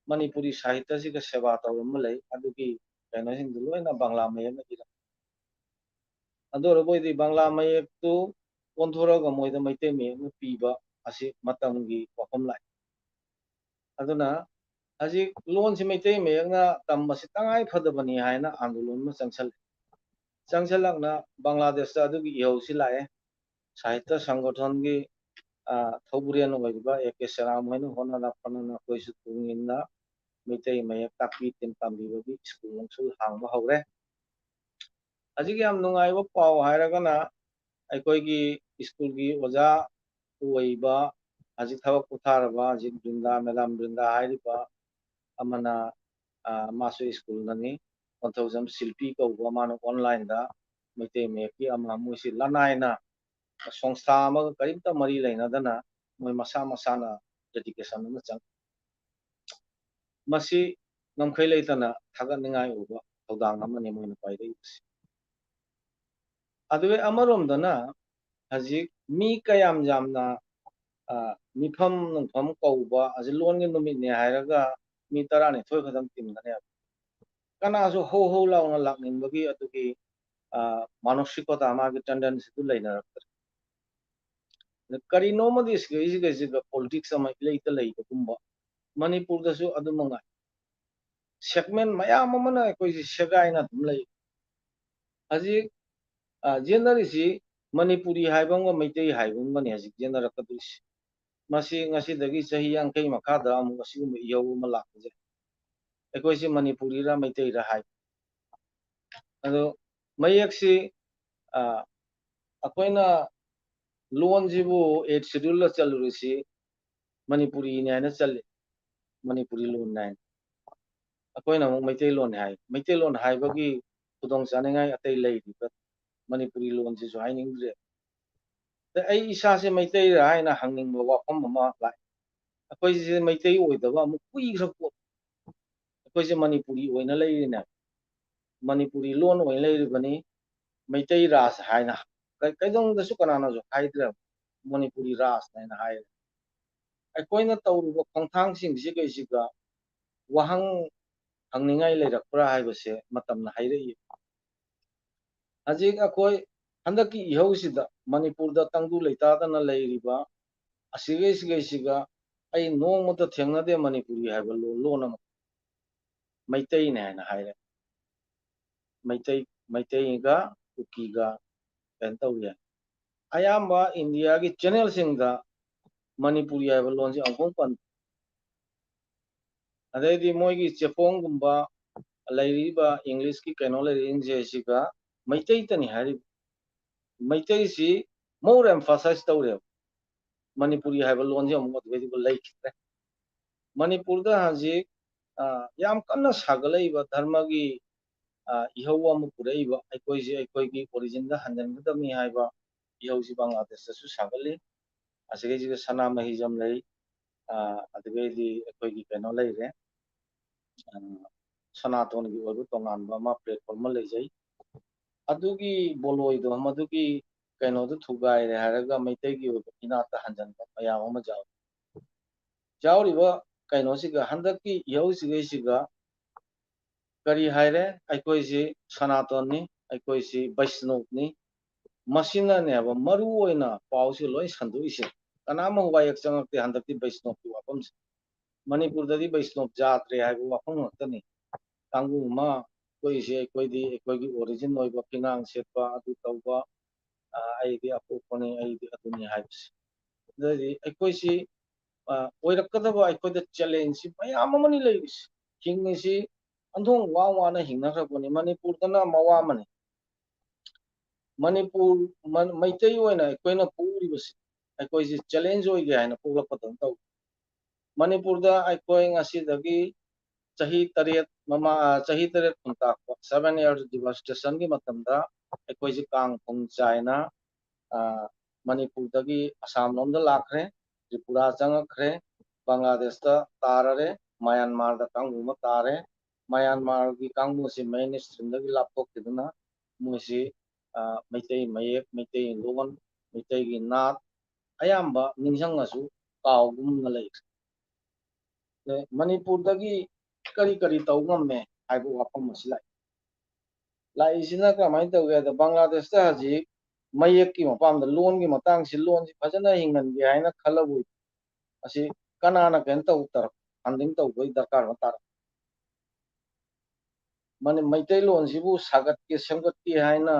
ꯃꯅꯤꯄꯨꯔꯤ ꯁꯥꯍꯤꯇ꯭ꯌꯁꯤꯒ ꯁꯦꯕꯥ ꯇꯧꯔꯝꯕ ꯂꯩ꯫ ꯑꯗꯨꯒꯤ ꯀꯩꯅꯣꯁꯤꯡꯗꯨ ꯂꯣꯏꯅ ꯕꯪꯒ꯭ꯂꯥ ꯃꯌꯦꯛꯅ ꯏꯔꯝꯃꯤ꯫ ꯑꯗꯨ ꯑꯣꯏꯔꯕꯣꯏꯗꯤ ꯕꯪꯒ꯭ꯂꯥ ꯃꯌꯦꯛꯇꯨ ꯑꯣꯟꯊꯣꯔꯛꯑꯒ ꯃꯣꯏꯗ ꯃꯩꯇꯩ ꯃꯌꯦꯛꯅ ꯄꯤꯕ ꯑꯁꯤ ꯃꯇꯝꯒꯤ ꯋꯥꯐꯝ ꯂꯥꯛꯏ꯫ ꯑꯗꯨꯅ ꯍꯧꯖꯤꯛ ꯂꯣꯟꯁꯤ ꯃꯩꯇꯩ ꯃꯌꯦꯛꯅ ꯇꯝꯕꯁꯤ ꯇꯉꯥꯏ ꯐꯗꯕꯅꯤ ꯍꯥꯏꯅ ꯑꯥꯟꯗꯣꯂꯟ ꯑꯃ ꯆꯪꯁꯜꯂꯤ꯫ ꯆꯪꯁꯜꯂꯛꯅ ꯕꯪꯒ꯭ꯂꯥꯗꯦꯁꯇ ꯑꯗꯨꯒꯤ ꯏꯍꯧꯁꯤ ꯂꯥꯛꯑꯦ꯫ ꯁꯥꯍꯤꯇ꯭ꯌ ꯁꯪꯒꯣꯊꯟꯒꯤ, ꯑ, ꯊꯧꯕꯨꯔꯦꯟ ꯑꯣꯏꯔꯤꯕ A K ꯁꯦꯔꯥꯝ ꯍꯣꯏꯅ ꯍꯣꯠꯅꯔꯛꯄꯅ ꯅꯈꯣꯏꯁꯨ ꯇꯨꯡ ꯏꯟꯅ ꯃꯩꯇꯩ ꯃꯌꯦꯛ ꯇꯥꯛꯄꯤ ꯇꯝ-, ꯇꯝꯕꯤꯕꯒꯤ ꯁ꯭ꯀꯨꯜ ꯑꯃꯁꯨ ꯍꯥꯡꯕ ꯍꯧꯔꯦ꯫ ꯍꯧꯖꯤꯛ ꯌꯥꯝ ꯅꯨꯡꯉꯥꯏꯕ ꯄꯥꯎ ꯍꯥꯏꯔꯒꯅ ꯑꯩꯈꯣꯏꯒꯤ ꯁ꯭ꯀꯨꯜꯒꯤ ꯑꯣꯖꯥ ꯑꯣꯏꯕ, ꯍꯧꯖꯤꯛ ꯊꯕꯛ ꯄꯣꯊꯥꯔꯕ ꯍꯧꯖꯤꯛ ꯕ꯭ꯔꯤꯟꯗꯥ, ꯃꯦꯗꯥꯝ ꯕ꯭ꯔꯤꯟꯗꯥ ꯍꯥꯏꯔꯤꯕ ꯑꯃꯅ, ꯑ, ꯃꯥꯁꯨ ꯁ꯭ꯀꯨꯜꯅꯅꯤ, ꯀꯣꯟꯊꯧꯖꯝ ꯁꯤꯜꯄꯤ ꯀꯧꯕ, ꯃꯥꯅ online ꯗ ꯃꯩꯇꯩ ꯃꯌꯦꯛꯀꯤ ꯑꯃ, ꯃꯣꯏꯁꯤ ꯂꯅꯥꯏꯅ ꯁꯪꯁꯊꯥ ꯑꯃꯒ ꯀꯔꯤꯝꯇ ꯃꯔꯤ ꯂꯩꯅꯗꯅ ꯃꯣꯏ ꯃꯁꯥ ꯃꯁꯥꯅ dedication ꯑꯃ ꯆꯪꯉꯤ꯫ ꯃꯁꯤ ꯉꯝꯈꯩ ꯂꯩꯇꯅ ꯊꯥꯒꯠꯅꯤꯡꯉꯥꯏ ꯑꯣꯏꯕ ꯊꯧꯗꯥꯡ ꯑꯃꯅꯤ ꯃꯣꯏꯅ ꯄꯥꯏꯔꯛꯏꯕꯁꯤ꯫ ꯑꯗꯨꯒ ꯑꯃꯔꯣꯝꯗꯅ ꯍꯧꯖꯤꯛ ꯃꯤ ꯀꯌꯥꯝ ꯌꯥꯝꯅ, ꯑ, ꯃꯤꯐꯝ ꯅꯨꯡꯐꯝ ꯀꯧꯕ, ꯍꯧꯖꯤꯛ ꯂꯣꯟꯒꯤ ꯅꯨꯃꯤꯠꯅꯦ ꯍꯥꯏꯔꯒ ꯃꯤ ꯇꯔꯥꯅꯤꯊꯣꯏ ꯈꯛꯇꯪ ꯇꯤꯟꯒꯅꯦꯕ꯫ ꯀꯅꯥꯁꯨ ꯍꯧ ꯍꯧ ꯂꯥꯎꯅ ꯂꯥꯛꯅꯤꯡꯕꯒꯤ ꯑꯗꯨꯒꯤ, ꯑ, ꯃꯥꯅꯣꯁꯤꯀꯣꯇꯥ, ꯃꯥꯒꯤ tendency ꯗꯨ ꯂꯩꯅꯔꯛꯇ꯭ꯔꯦ꯫ ꯑꯗ ꯀꯔꯤꯅꯣꯃꯗꯤ ꯁꯤꯒꯩꯁꯤꯒꯩꯁꯤꯒ politics ꯑꯃ ꯏꯂꯩꯇ ꯂꯩꯕꯒꯨꯝꯕ, ꯃꯅꯤꯄꯨꯔꯗꯁꯨ ꯑꯗꯨ ꯃꯉꯥꯏ꯫ Segment ꯃꯌꯥꯝ ꯑꯃꯅ ꯑꯩꯈꯣꯏꯁꯤ ꯁꯦꯒꯥꯏꯅ ꯑꯗꯨꯝ ꯂꯩ꯫ ꯍꯧꯖꯤꯛ, ꯑ, ꯌꯦꯠꯅꯔꯤꯁꯤ ꯃꯅꯤꯄꯨꯔꯤ ꯍꯥꯏꯕ ꯑꯃꯒ ꯃꯩꯇꯩ ꯍꯥꯏꯕ ꯑꯃꯒꯅꯤ ꯍꯧꯖꯤꯛ ꯌꯦꯠꯅꯔꯛꯀꯗꯣꯏꯁꯤ꯫ ꯃꯁꯤ ꯉꯁꯤꯗꯒꯤ ꯆꯍꯤ ꯌꯥꯡꯈꯩ ꯃꯈꯥꯗ ꯑꯃꯨꯛ ꯑꯁꯤꯒꯨꯝꯕ ꯏꯍꯧ ꯑꯃ ꯂꯥꯛꯄꯁꯦ, ꯑꯩꯈꯣꯏꯁꯤ ꯃꯅꯤꯄꯨꯔꯤꯔ ꯃꯩꯇꯩꯔ ꯍꯥꯏ꯫ ꯑꯗꯣ ꯃꯌꯦꯛꯁꯤ, ꯑ, ꯑꯩꯈꯣꯏꯅ ꯂꯣꯟꯁꯤꯕꯨ Eighth Schedule ꯗ ꯆꯜꯂꯨꯔꯤꯁꯤ ꯃꯅꯤꯄꯨꯔꯤꯅꯤ ꯍꯥꯏꯅ ꯆꯜꯂꯤ, ꯃꯅꯤꯄꯨꯔꯤ ꯂꯣꯟꯅꯤ ꯍꯥꯏꯅ꯫ ꯑꯩꯈꯣꯏꯅ ꯑꯃꯨꯛ ꯃꯩꯇꯩꯂꯣꯟꯅꯤ ꯍꯥꯏ꯫ ꯃꯩꯇꯩꯂꯣꯟ ꯍꯥꯏꯕꯒꯤ ꯈꯨꯗꯣꯡ ꯆꯥꯅꯤꯡꯉꯥꯏ ꯑꯇꯩ ꯂꯩꯔꯤꯕ ꯃꯅꯤꯄꯨꯔꯤ ꯂꯣꯟꯁꯤꯁꯨ ꯍꯥꯏꯅꯤꯡꯗ꯭ꯔꯦ꯫ ꯑꯗ ꯑꯩ ꯏꯁꯥꯁꯦ ꯃꯩꯇꯩꯔꯥ ꯍꯥꯏꯅ ꯍꯪꯅꯤꯡꯕ ꯋꯥꯐꯝ ꯑꯃ ꯂꯥꯛꯏ꯫ ꯑꯩꯈꯣꯏꯁꯦ ꯃꯩꯇꯩ ꯑꯣꯏꯗꯕ ꯑꯃꯨꯛ ꯀꯨꯏꯈ꯭ꯔ ꯄꯣꯠ꯫ ꯑꯩꯈꯣꯏꯁꯦ ꯃꯅꯤꯄꯨꯔꯤ ꯑꯣꯏꯅ ꯂꯩꯔꯤꯅꯦ, ꯃꯅꯤꯄꯨꯔꯤ ꯂꯣꯟ ꯑꯣꯏꯅ ꯂꯩꯔꯤꯕꯅꯤ꯫ ꯃꯩꯇꯩ ꯔꯥꯖ ꯍꯥꯏꯅ ꯀꯩ-, ꯀꯩꯗꯧꯅꯨꯡꯗꯁꯨ ꯀꯅꯥꯅꯁꯨ ꯍꯥꯏꯗ꯭ꯔꯦꯕ, ꯃꯅꯤꯄꯨꯔꯤ ꯔꯥꯖ ꯍꯥꯏꯅ ꯍꯥꯏꯔꯦ꯫ ꯑꯩꯈꯣꯏꯅ ꯇꯧꯔꯤꯕ ꯈꯣꯡꯊꯥꯡꯁꯤꯡꯁꯤꯒꯩꯁꯤꯒ ꯋꯥꯍꯪ ꯍꯪꯅꯤꯡꯉꯥꯏ ꯂꯩꯔꯛꯄ꯭ꯔꯥ ꯍꯥꯏꯕꯁꯦ ꯃꯇꯝꯅ ꯍꯥꯏꯔꯛꯏ꯫ ꯍꯧꯖꯤꯛ ꯑꯩꯈꯣꯏ ꯍꯟꯗꯛꯀꯤ ꯏꯍꯧꯁꯤꯗ ꯃꯅꯤꯄꯨꯔꯗ ꯇꯪꯗꯨ ꯂꯩꯇꯥꯗꯅ ꯂꯩꯔꯤꯕ ꯑꯁꯤꯒꯩꯁꯤꯒꯩꯁꯤꯒ ꯑꯩ ꯅꯣꯡꯃꯇ ꯊꯦꯡꯅꯗꯦ ꯃꯅꯤꯄꯨꯔꯤ ꯍꯥꯏꯕ ꯂꯣꯟ, ꯂꯣꯟ ꯑꯃ꯫ ꯃꯩꯇꯩꯅꯦ ꯍꯥꯏꯅ ꯍꯥꯏꯔꯦ꯫ ꯃꯩꯇꯩ, ꯃꯩꯇꯩꯒ ꯀꯨꯀꯤꯒ ꯀꯩꯅꯣ ꯇꯧꯔꯤ ꯍꯥꯏ꯫ ꯑꯌꯥꯝꯕ ꯏꯟꯗꯤꯌꯥꯒꯤ channel ꯁꯤꯡꯗ ꯃꯅꯤꯄꯨꯔꯤ ꯍꯥꯏꯕ ꯂꯣꯟꯁꯦ ꯑꯃꯨꯛꯐꯥꯎ ꯄꯟ-, ꯑꯗꯩꯗꯤ ꯃꯣꯏꯒꯤ ꯆꯦꯐꯣꯡꯒꯨꯝꯕ ꯂꯩꯔꯤꯕ English ꯀꯤ ꯀꯩꯅꯣ ꯂꯩꯔꯤꯁꯤꯡꯁꯦ ꯁꯤꯒ ꯃꯩꯇꯩꯇꯅꯤ ꯍꯥꯏꯔꯤꯕ꯫ ꯃꯩꯇꯩꯁꯤ more emphasize ꯇꯧꯔꯦꯕ꯫ ꯃꯅꯤꯄꯨꯔꯤ ꯍꯥꯏꯕ ꯂꯣꯟꯁꯦ ꯑꯃꯨꯛ ꯑꯗꯨꯗꯩꯗꯨꯕꯨ ꯂꯩꯈꯤꯗ꯭ꯔꯦ꯫ ꯃꯅꯤꯄꯨꯔꯗ ꯍꯧꯖꯤꯛ, ꯑ, ꯌꯥꯝ ꯀꯟꯅ ꯁꯥꯒꯠꯂꯛꯏꯕ ꯙꯔꯃꯒꯤ, ꯑ, ꯏꯍꯧ ꯑꯃ ꯄꯨꯔꯛꯏꯕ, ꯑꯩꯈꯣꯏꯁꯦ ꯑꯩꯈꯣꯏꯒꯤ origin ꯗ ꯍꯟꯖꯤꯟꯒꯗꯕꯅꯤ ꯍꯥꯏꯕ ꯏꯍꯧꯁꯤ ꯕꯪꯒ꯭ꯂꯥꯗꯦꯁꯇꯁꯨ ꯁꯥꯒꯠꯂꯤ꯫ ꯑꯁꯤꯒꯩꯁꯤꯒ ꯁꯅꯥꯃꯍꯤꯖꯝ ꯂꯩ, ꯑ, ꯑꯗꯨꯗꯒꯤꯗꯤ ꯑꯩꯈꯣꯏꯒꯤ ꯀꯩꯅꯣ ꯂꯩꯔꯦ, ꯑ, ꯁꯅꯥꯇꯣꯟꯒꯤ ꯑꯣꯏꯕ ꯇꯣꯉꯥꯟꯕ ꯑꯃ platform ꯑꯃ ꯂꯩꯖꯩ꯫ ꯑꯗꯨꯒꯤ ꯕꯣꯂꯣꯏꯗꯣ, ꯃꯗꯨꯒꯤ ꯀꯩꯅꯣꯗꯣ ꯊꯨꯒꯥꯏꯔꯦ ꯍꯥꯏꯔꯒ ꯃꯩꯇꯩꯒꯤ ꯑꯣꯏꯕ ꯏꯅꯥꯠꯇ ꯍꯟꯖꯟꯕ ꯃꯌꯥꯝ ꯑꯃ ꯌꯥꯎꯔꯤ꯫ ꯌꯥꯎꯔꯤꯕ ꯀꯩꯅꯣꯁꯤꯒ, ꯍꯟꯗꯛꯀꯤ ꯏꯍꯧꯁꯤꯒꯩꯁꯤꯒ ꯀꯔꯤ ꯍꯥꯏꯔꯦ? ꯑꯩꯈꯣꯏꯁꯤ ꯁꯅꯥꯇꯣꯟꯅꯤ, ꯑꯩꯈꯣꯏꯁꯤ ꯕꯩꯁꯅꯣꯞꯅꯤ꯫ ꯃꯁꯤꯅꯅꯦꯕ ꯃꯔꯨ ꯑꯣꯏꯅ ꯄꯥꯎꯁꯤ ꯂꯣꯏ ꯁꯟꯗꯣꯛꯏꯁꯦ꯫ ꯀꯅꯥꯝ ꯋꯥꯌꯦꯜ ꯆꯪꯉꯛꯇꯦ ꯍꯟꯗꯛꯇꯤ ꯕꯩꯁꯅꯣꯞꯀꯤ ꯋꯥꯐꯝꯁꯦ꯫ ꯃꯅꯤꯄꯨꯔꯗꯗꯤ ꯕꯩꯁꯅꯣꯞ ꯖꯥꯠ ꯂꯩꯇ꯭ꯔꯦ ꯍꯥꯏꯕ ꯋꯥꯐꯝ ꯉꯥꯛꯇꯅꯤ꯫ ꯀꯥꯡꯕꯨ ꯑꯃ ꯊꯣꯛꯏꯁꯦ ꯑꯩꯈꯣꯏꯗꯤ, ꯑꯩꯈꯣꯏꯒꯤ origin ꯑꯣꯏꯕ ꯐꯤꯉꯥꯡ ꯁꯦꯠꯄ, ꯑꯗꯨ ꯇꯧꯕ, ꯑ, ꯑꯩꯗꯤ ꯑꯄꯣꯛꯄꯅꯤ, ꯑꯩꯗꯤ ꯑꯗꯨꯅꯤ ꯍꯥꯏꯕꯁꯦ꯫ ꯑꯗꯨꯗꯤ ꯑꯩꯈꯣꯏꯁꯤ, ꯑ, ꯑꯣꯏꯔꯛꯀꯗꯕ ꯑꯩꯈꯣꯏꯗ challengeꯁꯤ ꯃꯌꯥꯝ ꯑꯃꯅꯤ ꯂꯩꯔꯤꯁꯤ꯫ ꯍꯤꯡꯉꯤꯁꯤ ꯑꯟꯊꯣꯛ ꯋꯥ ꯋꯥꯅ ꯍꯤꯡꯅꯈ꯭ꯔꯕꯅꯤ꯫ ꯃꯅꯤꯄꯨꯔꯗꯅ ꯃꯋꯥ ꯑꯃꯅꯤ꯫ ꯃꯅꯤꯄꯨꯔ, ꯃ-, ꯃꯩꯇꯩ ꯑꯣꯏꯅ ꯑꯩꯈꯣꯏꯅ ꯄꯣꯛꯎꯔꯤꯕꯁꯤ ꯑꯩꯈꯣꯏꯁꯤ challenge ꯑꯣꯏꯒꯦ ꯍꯥꯏꯅ ꯄꯣꯛꯂꯛꯄꯗꯧꯅ ꯇꯧꯏ꯫ ꯃꯅꯤꯄꯨꯔꯗ ꯑꯩꯈꯣꯏ ꯉꯁꯤꯗꯒꯤ ꯆꯍꯤ ꯇꯔꯦꯠ ꯃꯃꯥ-, ꯑ, ꯆꯍꯤ ꯇꯔꯦꯠ ꯈꯨꯟꯇꯥꯛꯄ, seven years devastationꯒꯤ ꯃꯇꯝꯗ ꯑꯩꯈꯣꯏꯁꯤ ꯀꯥꯡ ꯈꯣꯡ ꯆꯥꯏꯅ, ꯑ, ꯃꯅꯤꯄꯨꯔꯗꯒꯤ ꯑꯁꯥꯝ ꯂꯣꯝꯗ ꯂꯥꯛꯈ꯭ꯔꯦ, ꯇ꯭ꯔꯤꯄꯨꯔꯥ ꯆꯪꯉꯛꯈ꯭ꯔꯦ, ꯕꯪꯒ꯭ꯂꯥꯗꯦꯁꯇ ꯇꯥꯔꯔꯦ, ꯃꯌꯥꯟꯃꯥꯔꯗ ꯀꯥꯡꯕꯨ ꯑꯃ ꯇꯥꯔꯦ꯫ ꯃꯌꯥꯟꯃꯥꯔꯒꯤ ꯀꯥꯡꯕꯨꯁꯤ mainstreamꯗꯒꯤ ꯂꯥꯞꯊꯣꯛꯈꯤꯗꯨꯅ ꯃꯣꯏꯁꯤ, ꯑ, ꯃꯩꯇꯩ ꯃꯌꯦꯛ, ꯃꯩꯇꯩ ꯂꯣꯟ, ꯃꯩꯇꯩꯒꯤ ꯅꯥꯠ ꯑꯌꯥꯝꯕ ꯅꯤꯡꯁꯤꯡꯉꯁꯨ ꯀꯥꯎꯒꯨꯝꯅ ꯂꯩꯈ꯭ꯔꯦ꯫ ꯑꯗ ꯃꯅꯤꯄꯨꯔꯗꯒꯤ ꯀꯔꯤ ꯀꯔꯤ ꯇꯧ ꯉꯝꯃꯦ ꯍꯥꯏꯕ ꯋꯥꯐꯝ ꯑꯁꯤ ꯂꯥꯛꯏ꯫ ꯂꯥꯛꯏꯁꯤꯅ ꯀꯃꯥꯏꯅ ꯇꯧꯒꯦ ꯍꯥꯏꯗ, ꯕꯪꯒ꯭ꯂꯥꯗꯦꯁꯇ ꯍꯧꯖꯤꯛ ꯃꯌꯦꯛꯀꯤ ꯃꯄꯥꯝꯗ, ꯂꯣꯟꯒꯤ ꯃꯇꯥꯡꯁꯤ, ꯂꯣꯟꯁꯤ ꯐꯖꯅ ꯍꯤꯡꯍꯟꯒꯦ ꯍꯥꯏꯅ ꯈꯜꯂꯕꯨ, ꯑꯁꯤ ꯀꯅꯥꯅ ꯀꯩꯅꯣ ꯇꯧ ꯇꯥꯔꯛ-, funding ꯇꯧꯕꯒꯤ ꯗꯔꯀꯥꯔ ꯑꯃ ꯇꯥꯔꯛ-, ꯃꯅꯤ-, ꯃꯩꯇꯩꯂꯣꯟꯁꯤꯕꯨ ꯁꯥꯒꯠꯀꯦ, ꯁꯦꯝꯒꯠꯀꯦ ꯍꯥꯏꯅ,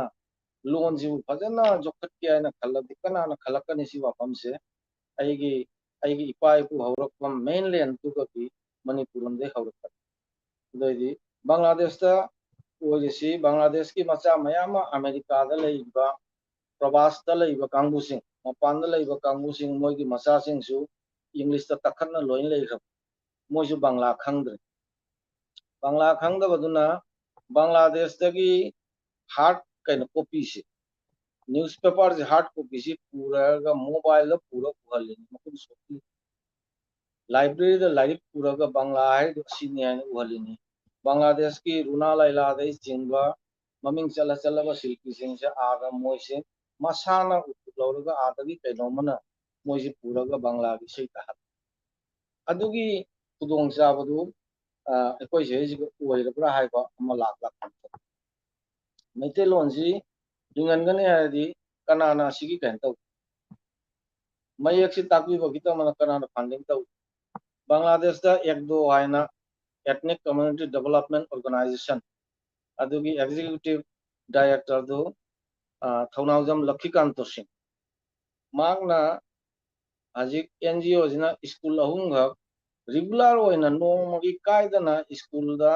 ꯂꯣꯟꯁꯤꯕꯨ ꯐꯖꯅ ꯌꯣꯛꯈꯠꯀꯦ ꯍꯥꯏꯅ ꯈꯜꯂꯗꯤ ꯀꯅꯥꯅ ꯈꯜꯂꯛꯀꯅꯤ? ꯁꯤ ꯋꯥꯐꯝꯁꯦ ꯑꯩꯒꯤ, ꯑꯩꯒꯤ ꯏꯄꯥ ꯏꯄꯨ ꯍꯧꯔꯛꯄ mainlandꯗꯨꯒꯗꯤ ꯃꯅꯤꯄꯨꯔ ꯂꯣꯝꯗꯒꯤ ꯍꯧꯔꯛꯄꯅꯤ꯫ ꯑꯗꯨꯑꯣꯏꯗꯤ ꯕꯪꯒ꯭ꯂꯥꯗꯦꯁꯇ ꯑꯣꯏꯔꯤꯁꯤ, ꯕꯪꯒ꯭ꯂꯥꯗꯦꯁꯀꯤ ꯃꯆꯥ ꯃꯌꯥꯝ ꯑꯃ ꯑꯃꯦꯔꯤꯀꯥꯗ ꯂꯩꯔꯤꯕ, ꯄ꯭ꯔꯕꯥꯁꯇ ꯂꯩꯕ ꯀꯥꯡꯕꯨꯁꯤꯡ, ꯃꯄꯥꯟꯗ ꯂꯩꯕ ꯀꯥꯡꯕꯨꯁꯤꯡ, ꯃꯣꯏꯒꯤ ꯃꯆꯥꯁꯤꯡꯁꯨ Englishꯇ ꯇꯛꯈꯠꯅ ꯂꯣꯏꯅ ꯂꯩꯈ꯭ꯔꯕ꯫ ꯃꯣꯏꯁꯨ ꯕꯪꯒ꯭ꯂꯥ ꯈꯪꯗ꯭ꯔꯦ꯫ ꯕꯪꯒ꯭ꯂꯥ ꯈꯪꯗꯕꯗꯨꯅ ꯕꯪꯒ꯭ꯂꯥꯗꯦꯁꯇꯒꯤ hard ꯀꯩꯅꯣ copyꯁꯦ, newspaperꯁꯦ, hard copyꯁꯤ ꯄꯨꯔꯒ mobileꯗ ꯄꯨꯔ ꯎꯍꯜꯂꯤꯅꯤ, ꯃꯈꯨꯠ ꯁꯣꯛꯏ꯫ ꯂꯥꯏꯕ꯭ꯔꯦꯔꯤꯗ ꯂꯥꯏꯔꯤꯛ ꯄꯨꯔꯒ ꯕꯪꯒ꯭ꯂꯥ ꯍꯥꯏꯔꯤꯗꯣ ꯑꯁꯤꯅꯤ ꯍꯥꯏꯅ ꯎꯍꯜꯂꯤꯅꯤ꯫ ꯕꯪꯒ꯭ꯂꯥꯗꯦꯁꯀꯤ ꯔꯨꯅꯥ ꯂꯩꯂꯥꯗꯒꯤ ꯆꯤꯡꯕ ꯃꯃꯤꯡ ꯆꯠꯂ ꯆꯠꯂꯕ ꯁꯤꯜꯄꯤꯁꯤꯡꯁꯦ ꯑꯥꯗ ꯃꯣꯏꯁꯦ ꯃꯁꯥꯅ ꯎꯠꯊꯣꯛ ꯂꯧꯔꯒ ꯑꯥꯗꯒꯤ ꯀꯩꯅꯣꯝꯃꯅ ꯃꯣꯏꯁꯦ ꯄꯨꯔꯒ ꯕꯪꯒ꯭ꯂꯥꯒꯤ ꯏꯁꯩ ꯇꯥꯍꯜꯂꯤ꯫ ꯑꯗꯨꯒꯤ ꯈꯨꯗꯣꯡꯆꯥꯕꯗꯨ ꯑꯩꯈꯣꯏ ꯁꯤꯗꯩꯁꯤꯒ ꯑꯣꯏꯔꯕ꯭ꯔꯥ ꯍꯥꯏꯕ ꯑꯃ ꯂꯥꯛꯂꯛꯄ꯫ ꯃꯩꯇꯩꯂꯣꯟꯁꯤ ꯍꯤꯡꯍꯟꯒꯅꯤ ꯍꯥꯏꯔꯗꯤ ꯀꯅꯥꯅ ꯑꯁꯤꯒꯤ ꯀꯩꯅꯣ ꯇꯧ? ꯃꯌꯦꯛꯁꯤ ꯇꯥꯛꯄꯤꯕꯒꯤꯗꯃꯛ ꯀꯅꯥꯅ funding ꯇꯧ? ꯕꯪꯒ꯭ꯂꯥꯗꯦꯁꯇ ꯑꯦꯛꯗꯣ ꯍꯥꯏꯅ Ethnic Community Development Organization ꯑꯗꯨꯒꯤ executive directorꯗꯨ ꯊꯧꯅꯥꯎꯖꯝ ꯂꯛꯈꯤꯀꯥꯟꯇꯣ ꯁꯤꯡ꯫ ꯃꯍꯥꯛꯅ ꯍꯧꯖꯤꯛ NGOꯁꯤꯅ ꯁ꯭ꯀꯨꯜ ꯑꯍꯨꯝꯈꯛ regular ꯑꯣꯏꯅ ꯅꯣꯡꯃꯒꯤ ꯀꯥꯏꯗꯅ ꯁ꯭ꯀꯨꯜꯗ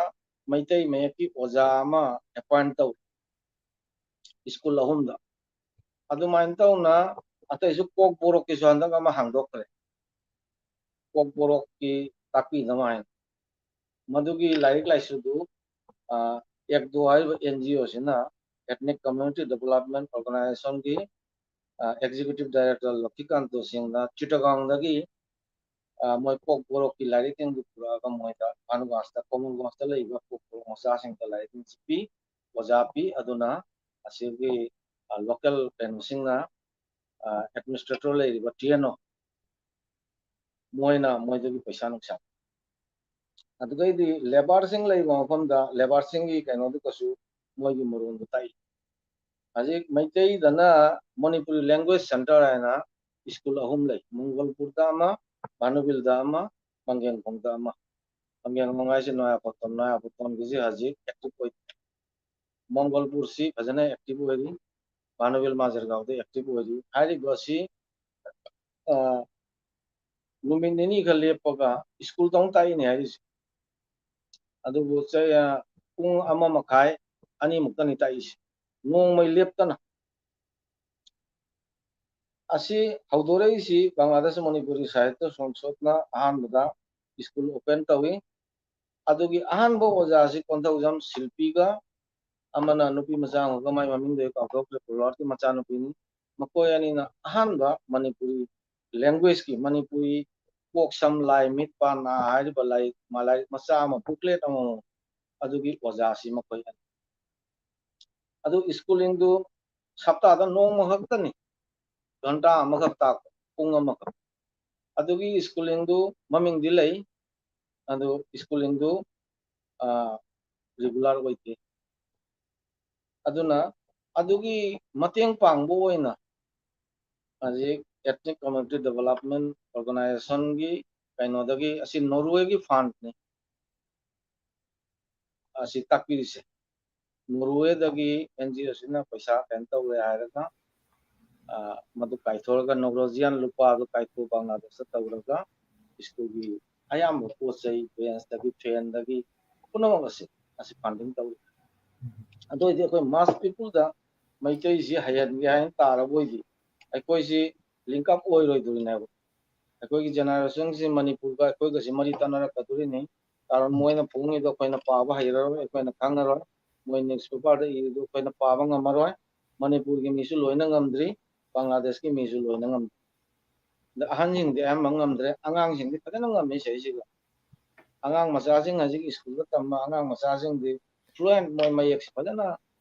ꯃꯩꯇꯩ ꯃꯌꯦꯛꯀꯤ ꯑꯣꯖꯥ ꯑꯃ appoint ꯇꯧꯔꯤ ꯁ꯭ꯀꯨꯜ ꯑꯍꯨꯝꯗ꯫ ꯑꯗꯨꯃꯥꯏꯅ ꯇꯧꯅ ꯑꯇꯩꯁꯨ ꯀꯣꯛ ꯕꯣꯔꯣꯛꯀꯤꯁꯨ ꯍꯟꯗꯛ ꯑꯃ ꯍꯥꯡꯗꯣꯛꯈ꯭ꯔꯦ꯫ ꯀꯣꯛ ꯕꯣꯔꯣꯛꯀꯤ ꯇꯥꯛꯄꯤꯅꯕ ꯍꯥꯏꯅ꯫ ꯃꯗꯨꯒꯤ ꯂꯥꯏꯔꯤꯛ ꯂꯥꯏꯁꯨꯗꯨ ꯑꯦꯛꯗꯣ ꯍꯥꯏꯔꯤꯕ NGOꯁꯤꯅ Ethnic Community Development Organizationꯒꯤ executive director ꯂꯛꯈꯤꯀꯥꯟꯇꯣ ꯁꯤꯡꯅ ꯆꯤꯇꯒꯥꯡꯗꯒꯤ ꯃꯣꯏ ꯀꯣꯛ ꯕꯣꯔꯣꯛꯀꯤ ꯂꯥꯏꯔꯤꯛꯁꯤꯡꯗꯨ ꯄꯨꯔꯛꯑꯒ ꯃꯣꯏꯗ ꯚꯥꯅꯨꯒꯥꯁꯇ, ꯀꯣꯃꯜꯒꯣꯟꯖꯇ ꯂꯩꯔꯤꯕ ꯀꯣꯛ ꯕꯣꯔꯣꯛ ꯃꯆꯥꯁꯤꯡꯗ ꯂꯥꯏꯔꯤꯛꯁꯤꯡꯁꯤ ꯄꯤ, ꯑꯣꯖꯥ ꯄꯤ꯫ ꯑꯗꯨꯅ ꯑꯁꯤꯒꯤ local ꯀꯩꯅꯣꯁꯤꯡꯅ, administrator ꯂꯩꯔꯤꯕ TNO ꯃꯣꯏꯅ ꯃꯣꯏꯗꯒꯤ ꯄꯩꯁꯥ ꯅꯨꯡꯁꯥ꯫ ꯑꯗꯨꯗꯩꯗꯤ labourꯁꯤꯡ ꯂꯩꯕ ꯃꯐꯝꯗ labourꯁꯤꯡꯒꯤ ꯀꯩꯅꯣꯗꯨꯒꯁꯨ ꯃꯣꯏꯒꯤ ꯃꯔꯣꯟꯗꯨ ꯇꯥꯛꯏ꯫ ꯍꯧꯖꯤꯛ ꯃꯩꯇꯩꯗꯅ Manipuri Language Centre ꯍꯥꯏꯅ ꯁ꯭ꯀꯨꯜ ꯑꯍꯨꯝ ꯂꯩ, ꯃꯪꯒꯣꯜꯄꯨꯔꯗ ꯑꯃ, ꯚꯥꯅꯨꯕꯤꯜꯗ ꯑꯃ, ꯄꯥꯡꯒꯦꯡꯈꯣꯡꯗ ꯑꯃ꯫ ꯄꯥꯡꯒꯦꯡꯈꯣꯡ ꯍꯥꯏꯁꯦ ꯅꯣꯌꯥꯄꯣꯠꯇꯣꯟ, ꯅꯣꯌꯥꯄꯣꯠꯇꯣꯟꯒꯤꯁꯦ ꯍꯧꯖꯤꯛ active ꯑꯣꯏ꯫ ꯃꯪꯒꯣꯜꯄꯨꯔꯁꯤ ꯐꯖꯅ active ꯑꯣꯏꯔꯤ, ꯚꯥꯅꯨꯕꯤꯜ ꯃꯥꯖꯔꯒꯥꯎꯗ active ꯑꯣꯏꯔꯤ꯫ ꯍꯥꯏꯔꯤꯕ ꯑꯁꯤ ꯅꯨꯃꯤꯠ ꯅꯤꯅꯤꯒ ꯂꯦꯞꯄꯒ ꯁ꯭ꯀꯨꯜꯗ ꯑꯃꯨꯛ ꯇꯥꯛꯏꯅꯦ ꯍꯥꯏꯔꯤꯁꯦ꯫ ꯑꯗꯨꯕꯨ ꯄꯨꯡ ꯑꯃ ꯃꯈꯥꯏ, ꯑꯅꯤꯃꯨꯛꯇꯅꯤ ꯇꯥꯛꯏꯁꯦ, ꯅꯣꯡꯃꯩ ꯂꯦꯞꯇꯅ꯫ ꯑꯁꯤ ꯍꯧꯗꯣꯔꯛꯏꯁꯤ ꯕꯪꯒ꯭ꯂꯥꯗꯦꯁ ꯃꯅꯤꯄꯨꯔꯤ ꯁꯥꯍꯤꯇ꯭ꯌ ꯁꯪꯁꯠꯅ ꯑꯍꯥꯟꯕꯗ ꯁ꯭ꯀꯨꯜ open ꯇꯧꯏ꯫ ꯑꯗꯨꯒꯤ ꯑꯍꯥꯟꯕ ꯑꯣꯖꯥꯁꯤ ꯀꯣꯟꯊꯧꯖꯝ ꯁꯤꯜꯄꯤꯒ ꯑꯃꯅ ꯅꯨꯄꯤ ꯃꯆꯥ ꯑꯃꯒ, ꯃꯥꯏ ꯃꯃꯤꯡꯗꯣ ꯑꯩ ꯀꯥꯎꯊꯣꯛꯈ꯭ꯔꯦ, ꯄ꯭ꯔꯣꯂꯥꯔꯠꯀꯤ ꯃꯆꯥꯅꯨꯄꯤꯅꯤ꯫ ꯃꯈꯣꯏ ꯑꯅꯤꯅ ꯑꯍꯥꯟꯕ ꯃꯅꯤꯄꯨꯔꯤ languageꯀꯤ, ꯃꯅꯤꯄꯨꯔꯤ ꯀꯣꯛ ꯁꯝ ꯂꯥꯏ ꯃꯤꯠ ꯄꯥ ꯅꯥ ꯍꯥꯏꯔꯤꯕ ꯂꯥꯏꯔꯤꯛ, ꯃꯥ-, ꯂꯥꯏꯔꯤꯛ ꯃꯆꯥ ꯑꯃ, booklet ꯑꯃꯃꯝ, ꯑꯗꯨꯒꯤ ꯑꯣꯖꯥꯁꯤ ꯃꯈꯣꯏ ꯑꯅꯤ꯫ ꯑꯗꯨ schooling ꯗꯨ ꯁꯞꯇꯥꯗ ꯅꯣꯡꯃ ꯈꯛꯇꯅꯤ, ꯘꯟꯇꯥ ꯑꯃꯈꯛ ꯇꯥꯛꯄ, ꯄꯨꯡ ꯑꯃꯈꯛ꯫ ꯑꯗꯨꯒꯤ schooling ꯗꯨ ꯃꯃꯤꯡꯗꯤ ꯂꯩ, ꯑꯗꯨ schooling ꯗꯨ, ꯑ, regular ꯑꯣꯏꯗꯦ꯫ ꯑꯗꯨꯅ ꯑꯗꯨꯒꯤ ꯃꯇꯦꯡ ꯄꯥꯡꯕ ꯑꯣꯏꯅ ꯍꯧꯖꯤꯛ Ethnic Community Development Organization ꯒꯤ ꯀꯩꯅꯣꯗꯒꯤ, ꯑꯁꯤ Norway ꯒꯤ fund ꯅꯤ꯫ ꯑꯁꯤ ꯇꯥꯛꯄꯤꯔꯤꯁꯦ꯫ Norway ꯗꯒꯤ N G O ꯁꯤꯅ ꯄꯩꯁꯥ ꯀꯩꯅꯣ ꯇꯧꯔꯦ ꯍꯥꯏꯔꯒ, ꯑ, ꯃꯗꯨ ꯀꯥꯏꯊꯣꯛꯑꯒ, Norwegian ꯂꯨꯄꯥꯗꯨ ꯀꯥꯏꯊꯣꯛ ꯕꯪꯒ꯭ꯂꯥꯗꯦꯁꯇ ꯇꯧꯔꯒ, school ꯒꯤ ꯑꯌꯥꯝꯕ ꯄꯣꯠ ꯆꯩ, bench ꯇꯒꯤ, fan ꯗꯒꯤ, ꯄꯨꯝꯅꯃꯛ ꯑꯁꯤ, ꯑꯁꯤ funding ꯇꯧꯔꯤ꯫ ꯑꯗꯨ ꯑꯣꯏꯗꯤ ꯑꯩꯈꯣꯏ mass people ꯗ ꯃꯩꯇꯩꯁꯤ ꯍꯩꯍꯟꯒꯦ ꯍꯥꯏꯅ ꯇꯥꯔꯕ ꯑꯣꯏꯗꯤ, ꯑꯩꯈꯣꯏꯁꯤ link up ꯑꯣꯏꯔꯣꯏꯗꯣꯔꯤꯅꯦꯕ꯫ ꯑꯩꯈꯣꯏꯒꯤ generation ꯁꯤ ꯃꯅꯤꯄꯨꯔꯒ ꯑꯩꯈꯣꯏꯒꯁꯤ ꯃꯔꯤ ꯇꯠꯅꯔꯛꯀꯗꯣꯔꯤꯅꯤ꯫ ꯀꯥꯔꯟ ꯃꯣꯏꯅ ꯐꯣꯡꯉꯤꯗꯣ ꯑꯩꯈꯣꯏꯅ ꯄꯥꯕ ꯍꯩꯔꯔꯣꯏ, ꯑꯩꯈꯣꯏꯅ ꯈꯪꯉꯔꯣꯏ꯫ ꯃꯣꯏ newspaper ꯗ ꯏꯔꯤꯗꯣ ꯑꯩꯈꯣꯏꯅ ꯄꯥꯕ ꯉꯝꯃꯔꯣꯏ꯫ ꯃꯅꯤꯄꯨꯔꯒꯤ ꯃꯤꯁꯨ ꯂꯣꯏꯅ ꯉꯝꯗ꯭ꯔꯤ, ꯕꯪꯒ꯭ꯂꯥꯗꯦꯁꯀꯤ ꯃꯤꯁꯨ ꯂꯣꯏꯅ ꯉꯝꯗ꯭ꯔꯤ꯫ ꯑꯗ ꯑꯍꯟꯁꯤꯡꯗꯤ ꯑꯌꯥꯝꯕ ꯉꯝꯗ꯭ꯔꯦ, ꯑꯉꯥꯡꯁꯤꯡꯗꯤ ꯐꯖꯅ ꯉꯝꯃꯤ ꯁꯤꯁꯤꯒ꯫ ꯑꯉꯥꯡ ꯃꯆꯥꯁꯤꯡ ꯍꯧꯖꯤꯛ school ꯗ ꯇꯝꯕ ꯑꯉꯥꯡ ꯃꯆꯥꯁꯤꯡꯗꯤ fluent, ꯃꯣꯏ ꯃꯌꯦꯛꯁꯦ ꯐꯖꯅ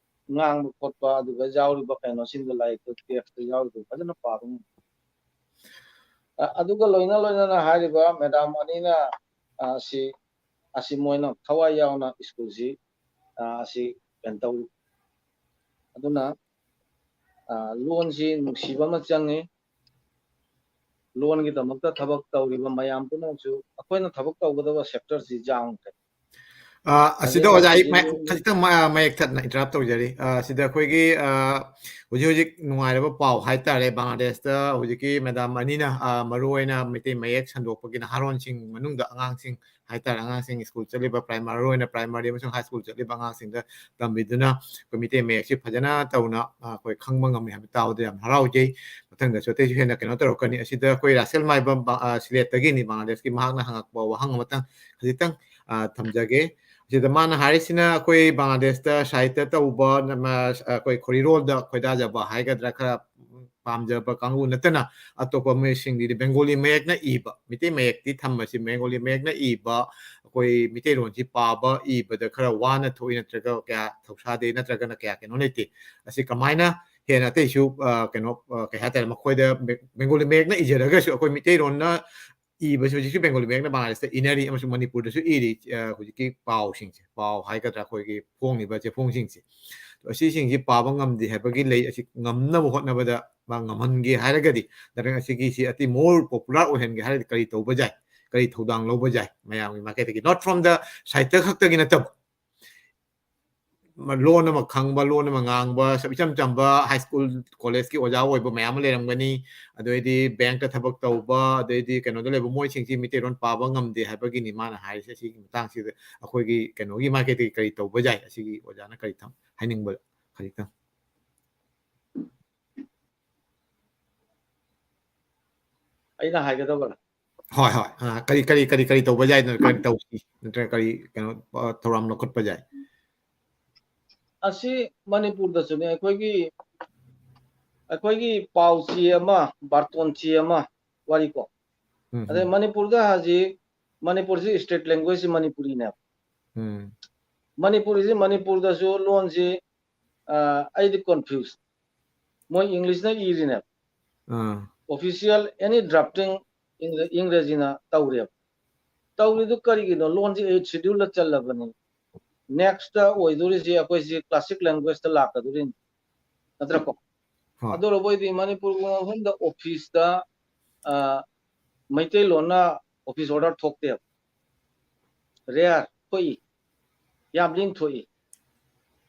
ꯉꯥꯡꯕ ꯈꯣꯠꯄ, ꯑꯗꯨꯒ ꯌꯥꯎꯔꯤꯕ ꯀꯩꯅꯣꯁꯤꯡꯗꯣ, ꯂꯥꯏꯔꯤꯛꯇ, text ꯇ ꯌꯥꯎꯔꯤꯗꯣ ꯐꯖꯅ ꯄꯥꯕ ꯉꯝꯃꯤ꯫ ꯑ-, ꯑꯗꯨꯒ ꯂꯣꯏꯅ ꯂꯣꯏꯅꯅ ꯍꯥꯏꯔꯤꯕ madam ꯑꯅꯤꯅ, ꯑ, ꯑꯁꯤ, ꯑꯁꯤ ꯃꯣꯏꯅ ꯊꯋꯥꯏ ꯌꯥꯎꯅ school ꯁꯤ, ꯑ, ꯑꯁꯤ ꯀꯩꯅꯣ ꯇꯧꯔꯤ꯫ ꯑꯗꯨꯅ, ꯑ, ꯂꯣꯟꯁꯤ ꯅꯨꯡꯁꯤꯕ ꯑꯃ ꯆꯪꯉꯤ꯫ ꯂꯣꯟꯒꯤꯗꯃꯛꯇ ꯊꯕꯛ ꯇꯧꯔꯤꯕ ꯃꯌꯥꯝ ꯄꯨꯝꯅꯃꯛꯁꯨ ꯑꯩꯈꯣꯏꯅ ꯊꯕꯛ ꯇꯧꯒꯗꯕ sector ꯁꯤ ꯌꯥꯝꯈ꯭ꯔꯦ꯫ ꯑ, ꯑꯁꯤꯗ ꯑꯗꯩ ꯑꯣꯖꯥ ꯑꯩ ꯃꯩꯇꯩꯒꯤ ꯃ-, ꯂꯣꯟꯒꯤ ꯈꯖꯤꯛꯇꯪ ꯃ-, ꯃꯌꯦꯛ ꯊꯠꯅ interrupt ꯇꯧꯖꯔꯤ꯫ ꯑ, ꯁꯤꯗ ꯑꯩꯈꯣꯏꯒꯤ, ꯑ, ꯍꯧꯖꯤꯛ ꯍꯧꯖꯤꯛ ꯅꯨꯡꯉꯥꯏꯔꯕ ꯄꯥꯎ ꯍꯥꯏꯇꯥꯔꯦ, ꯕꯪꯒ꯭ꯂꯥꯗꯦꯁꯇ ꯍꯧꯖꯤꯛꯀꯤ madam ꯑꯅꯤꯅ, ꯑ, ꯃꯔꯨꯑꯣꯏꯅ ꯃꯩꯇꯩ ꯃꯌꯦꯛ ꯁꯟꯗꯣꯛꯄꯒꯤ ꯅꯍꯥꯔꯣꯟꯁꯤꯡ ꯃꯅꯨꯡꯗ ꯑꯉꯥꯡꯁꯤꯡ ꯍꯥꯏꯇꯥꯔꯦ, ꯑꯉꯥꯡꯁꯤꯡ school ꯆꯠꯂꯤꯕ primary, ꯃꯔꯨꯑꯣꯏꯅ primary ꯑꯃꯁꯨꯡ high school ꯆꯠꯂꯤꯕ ꯑꯉꯥꯡꯁꯤꯡꯗ ꯇꯝꯕꯤꯗꯨꯅ ꯑꯩꯈꯣꯏ ꯃꯩꯇꯩ ꯃꯌꯦꯛꯁꯤ ꯐꯖꯅ ꯇꯧꯅ, ꯑ, ꯑꯩꯈꯣꯏ ꯈꯪꯕ ꯉꯝꯃꯤ ꯍꯥꯏꯕ ꯇꯥꯕꯗ ꯌꯥꯝ ꯍꯔꯥꯎꯖꯩ꯫ ꯃꯊꯪꯗꯁꯨ ꯑꯇꯩꯁꯨ ꯍꯦꯟꯅ ꯀꯩꯅꯣ ꯇꯧꯔꯛꯀꯅꯤ꯫ ꯑꯁꯤꯗ ꯑꯩꯈꯣꯏ ꯔꯥꯁꯦꯜ ꯃꯥꯏꯕꯝ, ꯑ, ꯁꯤꯂꯦꯠꯇꯒꯤꯅꯤ, ꯕꯪꯒ꯭ꯂꯥꯗꯦꯁꯀꯤ, ꯃꯍꯥꯛꯅ ꯍꯪꯉꯛꯄ ꯋꯥꯍꯪ ꯑꯃꯇꯪ ꯈꯖꯤꯛꯇꯪ, ꯑ, ꯊꯝꯖꯒꯦ꯫ ꯁꯤꯗ ꯃꯥꯅ ꯍꯥꯏꯔꯤꯁꯤꯅ ꯑꯩꯈꯣꯏ ꯕꯪꯒ꯭ꯂꯥꯗꯦꯁꯇ ꯁꯥꯍꯤꯇ꯭ꯌ ꯇꯧꯕ, ꯅꯃ-, ꯑꯩꯈꯣꯏ ꯈꯣꯔꯤꯔꯣꯜꯗ ꯈꯣꯏꯗꯥꯖꯕ ꯍꯥꯏꯒꯗ꯭ꯔꯥ, ꯈꯔ ꯄꯥꯝꯖꯕ ꯀꯥꯡꯕꯨ ꯅꯠꯇꯅ ꯑꯇꯣꯞꯄ ꯃꯤꯁꯤꯡꯗꯤ ꯕꯦꯡꯒꯣꯂꯤ ꯃꯌꯦꯛꯅ ꯏꯕ, ꯃꯤꯇꯩ ꯃꯌꯦꯛꯇꯤ ꯊꯝꯃꯁꯤ, ꯕꯦꯡꯒꯣꯂꯤ ꯃꯌꯦꯛꯅ ꯏꯕ, ꯑꯩꯈꯣꯏ ꯃꯤꯇꯩꯔꯣꯟꯁꯤ ꯄꯥꯕ ꯏꯕꯗ ꯈꯔ ꯋꯥꯅ ꯊꯣꯛꯏ, ꯅꯠꯇ꯭ꯔꯒ ꯀꯌꯥ ꯊꯧꯁꯥꯗꯦ, ꯅꯠꯇ꯭ꯔꯒꯅ ꯀꯌꯥ ꯀꯩꯅꯣ ꯂꯩꯇꯦ꯫ ꯑꯁꯤ ꯀꯃꯥꯏꯅ ꯍꯦꯟꯅ ꯑꯇꯩꯁꯨ, ꯑ, ꯀꯩꯅꯣ, ꯑ, ꯀꯩ ꯍꯥꯏꯇꯥꯔꯦ, ꯃꯈꯣꯏꯗ ꯕꯦ-, ꯕꯦꯡꯒꯣꯂꯤ ꯃꯌꯦꯛꯅ ꯏꯖꯔꯒꯁꯨ ꯑꯩꯈꯣꯏ ꯃꯤꯇꯩꯔꯣꯟꯅ ꯏꯕꯁꯤ ꯍꯧꯖꯤꯛꯁꯨ ꯕꯦꯡꯒꯣꯂꯤ ꯃꯌꯦꯛꯅ ꯕꯪꯒ꯭ꯂꯥꯗꯦꯁꯇ ꯏꯅꯔꯤ ꯑꯃꯁꯨꯡ ꯃꯅꯤꯄꯨꯔꯗꯁꯨ ꯏꯔꯤ, ꯑ, ꯍꯧꯖꯤꯛꯀꯤ ꯄꯥꯎꯁꯤꯡꯁꯦ, ꯄꯥꯎ ꯍꯥꯏꯒꯗ꯭ꯔꯥ, ꯑꯩꯈꯣꯏꯒꯤ ꯐꯣꯡꯉꯤꯕ ꯆꯦꯐꯣꯡꯁꯤꯡꯁꯦ꯫ ꯑꯁꯤꯁꯤꯡꯁꯤ ꯄꯥꯕ ꯉꯝꯗꯦ ꯍꯥꯏꯕꯒꯤ ꯂꯩ ꯑꯁꯤ ꯉꯝꯅꯕ ꯍꯣꯠꯅꯕꯗ, ꯃꯥ ꯉꯝꯍꯟꯒꯦ ꯍꯥꯏꯔꯒꯗꯤ, ꯅꯠꯇ꯭ꯔꯒ ꯑꯁꯤꯒꯤꯁꯤ ꯑꯇꯤ more popular ꯑꯣꯏꯍꯟꯒꯦ ꯍꯥꯏꯔꯒꯗꯤ ꯀꯔꯤ ꯇꯧꯕ ꯌꯥꯏ, ꯀꯔꯤ ꯊꯧꯗꯥꯡ ꯂꯧꯕ ꯌꯥꯏ ꯃꯌꯥꯝꯒꯤ ꯃꯥꯏꯀꯩꯗꯒꯤ, not from the ꯁꯥꯍꯤꯇ꯭ꯌ ꯈꯛꯇꯒꯤ ꯅꯠꯇꯕ, ꯃ-, ꯂꯣꯟ ꯑꯃ ꯈꯪꯕ, ꯂꯣꯟ ꯑꯃ ꯉꯥꯡꯕ, ꯁ-, ꯏꯆꯝ ꯆꯝꯕ ꯍꯥꯏ ꯁ꯭ꯀꯨꯜ, ꯀꯣꯂꯦꯖꯀꯤ ꯑꯣꯖꯥ ꯑꯣꯏꯕ ꯃꯌꯥꯝ ꯑꯃ ꯂꯩꯔꯝꯒꯅꯤ, ꯑꯗꯩꯗꯤ ꯕꯦꯡꯛꯇ ꯊꯕꯛ ꯇꯧꯕ, ꯑꯗꯩꯗꯤ ꯀꯩꯅꯣꯗ ꯂꯩꯕ, ꯃꯣꯏꯁꯤꯡꯁꯤ ꯃꯤꯇꯩꯔꯣꯟ ꯄꯥꯕ ꯉꯝꯗꯦ ꯍꯥꯏꯕꯒꯤꯅꯤ ꯃꯥꯅ ꯍꯥꯏꯔꯤꯁꯦ꯫ ꯁꯤꯒꯤ ꯃꯇꯥꯡꯁꯤꯗ ꯑꯩꯈꯣꯏꯒꯤ ꯀꯩꯅꯣꯒꯤ ꯃꯥꯏꯀꯩꯗꯒꯤ ꯀꯔꯤ ꯇꯧꯕ ꯌꯥꯏ, ꯑꯁꯤꯒꯤ ꯑꯣꯖꯥꯅ ꯀꯔꯤ ꯊꯝ-, ꯍꯥꯏꯅꯤꯡꯕ ꯈꯖꯤꯛꯇꯪ꯫ ꯑꯩꯅ ꯍꯥꯏꯒꯗꯕꯔꯥ? ꯍꯣꯏ, ꯍꯣꯏ꯫ ꯑ, ꯀꯔꯤ, ꯀꯔꯤ, ꯀꯔꯤ, ꯀꯔꯤ ꯇꯧꯕ ꯌꯥꯏ, ꯅꯠꯇ꯭ꯔꯒ ꯀꯔꯤ ꯇꯧꯁꯤ, ꯅꯠꯇ꯭ꯔꯒ ꯀꯔꯤ ꯀꯩꯅꯣ, ꯑ, ꯊꯧꯔꯥꯡ ꯂꯧꯈꯠꯄ ꯌꯥꯏ? ꯑꯁꯤ ꯃꯅꯤꯄꯨꯔꯗꯁꯨꯅꯦ, ꯑꯩꯈꯣꯏꯒꯤ, ꯑꯩꯈꯣꯏꯒꯤ ꯄꯥꯎ ꯆꯦ ꯑꯃ, ꯕꯥꯔꯇꯣꯟ ꯆꯦ ꯑꯃ, ꯋꯥꯔꯤꯀꯣ꯫ ꯎꯝ, ꯑꯗꯩ ꯎꯝ꯫ ꯃꯅꯤꯄꯨꯔꯗ ꯍꯧꯖꯤꯛ, ꯃꯅꯤꯄꯨꯔꯁꯤ state languageꯁꯤ ꯃꯅꯤꯄꯨꯔꯤꯅꯦꯕ꯫ ꯎꯝ꯫ ꯃꯅꯤꯄꯨꯔꯤꯁꯤ, ꯃꯅꯤꯄꯨꯔꯗꯁꯨ ꯂꯣꯟꯁꯤ, ꯑ, ꯑꯩꯗꯤ confuse꯫ ꯃꯣꯏ Englishꯅ ꯏꯔꯤꯅꯦꯕ꯫ ꯑꯥ꯫ Official any drafting ꯏꯪꯒ꯭ꯔꯦ-, ꯏꯪꯒ꯭ꯔꯦꯖꯤꯅ ꯇꯧꯔꯦꯕ꯫ ꯇꯧꯔꯤꯗꯨ ꯀꯔꯤꯒꯤꯅꯣ? ꯂꯣꯟꯁꯤ eighth scheduleꯗ ꯆꯜꯂꯕꯅꯤ꯫ Nextꯇ ꯑꯣꯏꯗꯣꯔꯤꯁꯤ ꯑꯩꯈꯣꯏꯁꯤ classic languageꯇ ꯂꯥꯛꯀꯗꯣꯔꯤꯅꯤ꯫ ꯅꯠꯇ꯭ꯔꯀꯣ? ꯍꯣꯏ꯫ ꯑꯗꯨ ꯑꯣꯏꯔꯕꯣꯏꯗꯤ ꯃꯅꯤꯄꯨꯔꯒꯨꯝꯕ ꯃꯐꯝꯗ officeꯇ, ꯑ, ꯃꯩꯇꯩꯂꯣꯟꯅ office order ꯊꯣꯛꯇꯦꯕ꯫ Rare ꯊꯣꯛꯏ꯫ ꯌꯥꯝ ꯂꯤꯡ ꯊꯣꯛꯏ꯫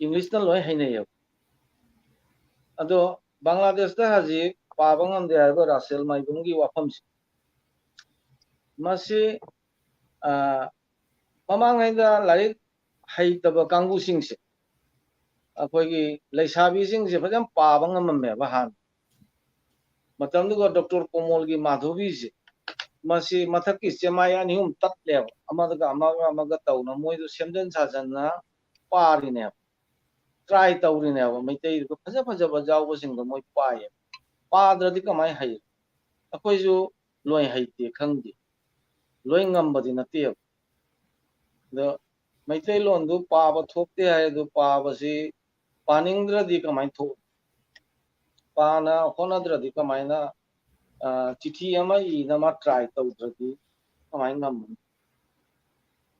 Englishꯅ ꯂꯣꯏ ꯍꯩꯅꯩꯌꯦꯕ꯫ ꯑꯗꯣ ꯕꯪꯒ꯭ꯂꯥꯗꯦꯁꯇ ꯍꯧꯖꯤꯛ ꯄꯥꯕ ꯉꯝꯗꯦ ꯍꯥꯏꯕ ꯔꯥꯁꯦꯜ ꯃꯥꯏꯕꯝꯒꯤ ꯋꯥꯐꯝꯁꯦ꯫ ꯃꯁꯤ, ꯑ, ꯃꯃꯥꯡꯉꯩꯗ ꯂꯥꯏꯔꯤꯛ ꯍꯩꯇꯕ ꯀꯥꯡꯕꯨꯁꯤꯡꯁꯦ, ꯑꯩꯈꯣꯏꯒꯤ ꯂꯩꯁꯥꯕꯤꯁꯤꯡꯁꯦ ꯐꯖꯅ ꯄꯥꯕ ꯉꯝꯃꯝꯃꯦꯕ ꯍꯥꯟꯅ꯫ ꯃꯇꯝꯗꯨꯒ ꯗꯣꯛꯇꯔ ꯀꯣꯃꯣꯜꯒꯤ ꯃꯥꯙꯣꯕꯤꯁꯦ, ꯃꯁꯤ ꯃꯊꯛꯀꯤ ꯆꯦꯃꯥꯏ ꯑꯅꯤ ꯑꯍꯨꯝ ꯇꯠꯂꯦꯕ, ꯑꯃꯒ ꯑꯃꯒ ꯑꯃꯒ ꯇꯧꯅ ꯃꯣꯏꯗꯣ ꯁꯦꯝꯖꯤꯟ ꯁꯥꯖꯟꯅ ꯄꯥꯔꯤꯅꯦꯕ, ꯇ꯭ꯔꯥꯏ ꯇꯧꯔꯤꯅꯦꯕ꯫ ꯃꯩꯇꯩꯗꯨ ꯐꯖ ꯐꯖꯕ ꯌꯥꯎꯕꯁꯤꯡꯗꯣ ꯃꯣꯏ ꯄꯥꯏꯌꯦꯕ꯫ ꯄꯥꯗ꯭ꯔꯗꯤ ꯀꯃꯥꯏꯅ ꯍꯩ? ꯑꯩꯈꯣꯏꯁꯨ ꯂꯣꯏ ꯍꯩꯇꯦ ꯈꯪꯗꯦ, ꯂꯣꯏ ꯉꯝꯕꯗꯤ ꯅꯠꯇꯦꯕ꯫ ꯑꯗꯣ ꯃꯩꯇꯩꯂꯣꯟꯗꯨ ꯄꯥꯕ ꯊꯣꯛꯇꯦ ꯍꯥꯏ, ꯑꯗꯨ ꯄꯥꯕꯁꯤ ꯄꯥꯅꯤꯡꯗ꯭ꯔꯗꯤ ꯀꯃꯥꯏꯅ ꯊꯣꯛ? ꯄꯥꯅ ꯍꯣꯠꯅꯗ꯭ꯔꯗꯤ ꯀꯃꯥꯏꯅ, ꯑ, ꯆꯤꯊꯤ ꯑꯃ ꯏꯅꯕ ꯇ꯭ꯔꯥꯏ ꯇꯧꯗ꯭ꯔꯗꯤ ꯀꯃꯥꯏꯅ ꯉꯝꯃꯅꯤ?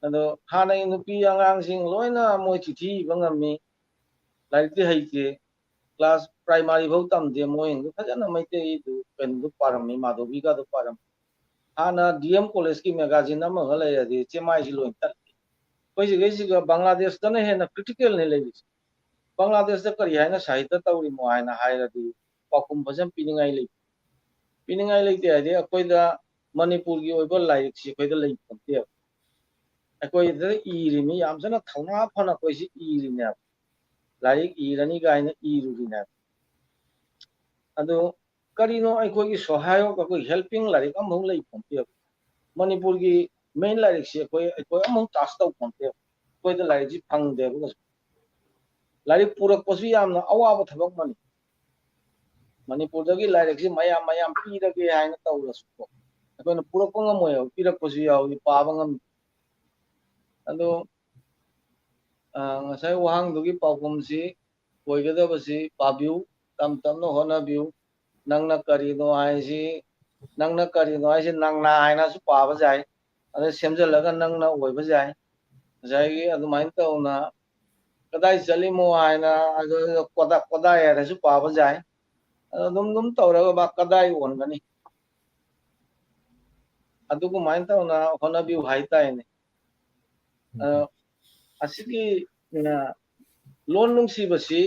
ꯑꯗꯣ ꯍꯥꯟꯅꯒꯤ ꯅꯨꯄꯤ ꯑꯉꯥꯡꯁꯤꯡ ꯂꯣꯏꯅ ꯃꯣꯏ ꯆꯤꯊꯤ ꯏꯕ ꯉꯝꯃꯤ, ꯂꯥꯏꯔꯤꯛꯇꯤ ꯍꯩꯇꯦ꯫ ꯀ꯭ꯂꯥꯁ ꯄ꯭ꯔꯥꯏꯃꯥꯔꯤ ꯐꯥꯎ ꯇꯝꯗꯦ, ꯃꯣꯏꯅꯗꯤ ꯐꯖꯅ ꯃꯩꯇꯩꯗꯨ ꯀꯩꯅꯣꯗꯨ ꯄꯥꯔꯝꯃꯤ, ꯃꯥꯙꯣꯕꯤꯒꯗꯨ ꯄꯥꯔꯝꯃꯤ꯫ ꯍꯥꯟꯅ ꯗꯤ ꯑꯦꯝ ꯀꯣꯂꯦꯖꯀꯤ ꯃꯦꯒꯥꯖꯤꯟ ꯑꯃꯈꯛ ꯂꯩꯔꯗꯤ ꯆꯦꯃꯥꯏꯁꯤ ꯂꯣꯏ ꯇꯠꯂꯤ꯫ ꯑꯩꯈꯣꯏ ꯁꯤꯈꯩꯁꯤꯒ ꯕꯪꯒ꯭ꯂꯥꯗꯦꯁꯇꯅ ꯍꯦꯟꯅ ꯀ꯭ꯔꯤꯇꯤꯀꯦꯜꯅꯤ ꯂꯩꯔꯤꯁꯦ꯫ ꯕꯪꯒ꯭ꯂꯥꯗꯦꯁꯇ ꯀꯔꯤ ꯍꯥꯏꯅ ꯁꯥꯍꯤꯇ꯭ꯌ ꯇꯧꯔꯤꯃꯣ ꯍꯥꯏꯅ ꯍꯥꯏꯔꯗꯤ ꯄꯥꯎꯈꯨꯝ ꯐꯖꯅ ꯄꯤꯅꯤꯡꯉꯥꯏ ꯂꯩꯇꯦ꯫ ꯄꯤꯅꯤꯡꯉꯥꯏ ꯂꯩꯇꯦ ꯍꯥꯏꯗꯤ ꯑꯩꯈꯣꯏꯗ ꯃꯅꯤꯄꯨꯔꯒꯤ ꯑꯣꯏꯕ ꯂꯥꯏꯔꯤꯛꯁꯤ ꯑꯩꯈꯣꯏꯗ ꯂꯩꯄꯣꯟꯇꯦꯕ꯫ ꯑꯩꯈꯣꯏꯗ ꯏꯔꯤꯃꯤ ꯌꯥꯝ ꯆꯟꯅ ꯊꯧꯅꯥ ꯐꯅ ꯑꯩꯈꯣꯏꯁꯤ ꯏꯔꯤꯅꯦꯕ꯫ ꯂꯥꯏꯔꯤꯛ ꯏꯔꯅꯤ ꯀꯥꯏꯅ ꯏꯔꯨꯔꯤꯅꯦꯕ꯫ ꯑꯗꯣ ꯀꯔꯤꯅꯣ ꯑꯩꯈꯣꯏꯒꯤ ꯁꯣꯍꯥꯌꯣꯛ, ꯑꯩꯈꯣꯏ ꯍꯦꯜꯄꯤꯡ ꯂꯥꯏꯔꯤꯛ ꯑꯃꯐꯥꯎ ꯂꯩꯄꯣꯟꯇꯦꯕ꯫ ꯃꯅꯤꯄꯨꯔꯒꯤ ꯃꯦꯟ ꯂꯥꯏꯔꯤꯛꯁꯤ ꯑꯩꯈꯣꯏ, ꯑꯩꯈꯣꯏ ꯑꯃꯐꯥꯎ ꯇꯥꯁ ꯇꯧ ꯄꯣꯟꯇꯦꯕ꯫ ꯑꯩꯈꯣꯏꯗ ꯂꯥꯏꯔꯤꯛꯁꯤ ꯐꯪꯗꯦꯕ ꯀꯩꯁꯨ꯫ ꯂꯥꯏꯔꯤꯛ ꯄꯨꯔꯛꯄꯁꯨ ꯌꯥꯝꯅ ꯑꯋꯥꯕ ꯊꯕꯛ ꯑꯃꯅꯤ꯫ ꯃꯅꯤꯄꯨꯔꯗꯒꯤ ꯂꯥꯏꯔꯤꯛꯁꯤ ꯃꯌꯥꯝ ꯃꯌꯥꯝ ꯄꯤꯔꯒꯦ ꯍꯥꯏꯅ ꯇꯧꯔꯁꯨꯀꯣ, ꯑꯩꯈꯣꯏꯅ ꯄꯨꯔꯛꯄ ꯉꯝꯃꯣꯏꯕ, ꯄꯤꯔꯛꯄꯁꯨ ꯌꯥꯎꯏ, ꯄꯥꯕ ꯉꯝꯗꯦ꯫ ꯑꯗꯣ, ꯑ, ꯉꯁꯥꯏ ꯋꯥꯍꯪꯗꯨꯒꯤ ꯄꯥꯎꯈꯨꯝꯁꯤ ꯑꯣꯏꯒꯗꯕꯁꯤ ꯄꯥꯕꯤꯌꯨ, ꯇꯞ ꯇꯞꯅ ꯍꯣꯠꯅꯕꯤꯌꯨ꯫ ꯅꯪꯅ ꯀꯔꯤꯅꯣ ꯍꯥꯏꯁꯤ, ꯅꯪꯅ ꯀꯔꯤꯅꯣ ꯍꯥꯏꯁꯤ ꯅꯪꯅ ꯍꯥꯏꯅꯁꯨ ꯄꯥꯕ ꯌꯥꯏ, ꯑꯗ ꯁꯦꯝꯖꯤꯜꯂꯒ ꯅꯪꯅ ꯑꯣꯏꯕ ꯌꯥꯏ꯫ ꯉꯁꯥꯏꯒꯤ ꯑꯗꯨꯃꯥꯏꯅ ꯇꯧꯅ ꯀꯗꯥꯏ ꯆꯠꯂꯤꯃꯣ ꯍꯥꯏꯅ, ꯑꯗꯨ ꯀꯣꯗꯥ-, ꯀꯣꯗꯥꯏ ꯍꯥꯏꯅꯁꯨ ꯄꯥꯕ ꯌꯥꯏ꯫ ꯑꯗꯣ ꯑꯗꯨꯝ, ꯑꯗꯨꯝ ꯇꯧꯔꯒ ꯃꯥ ꯀꯗꯥꯏ ꯑꯣꯟꯒꯅꯤ? ꯑꯗꯨꯒꯨꯃꯥꯏꯅ ꯇꯧꯅ ꯍꯣꯠꯅꯕꯤꯌꯨ ꯍꯥꯏꯇꯥꯏꯅꯦ꯫ ꯑ, ꯑꯁꯤꯒꯤ, ꯑ, ꯂꯣꯟ ꯅꯨꯡꯁꯤꯕꯁꯤ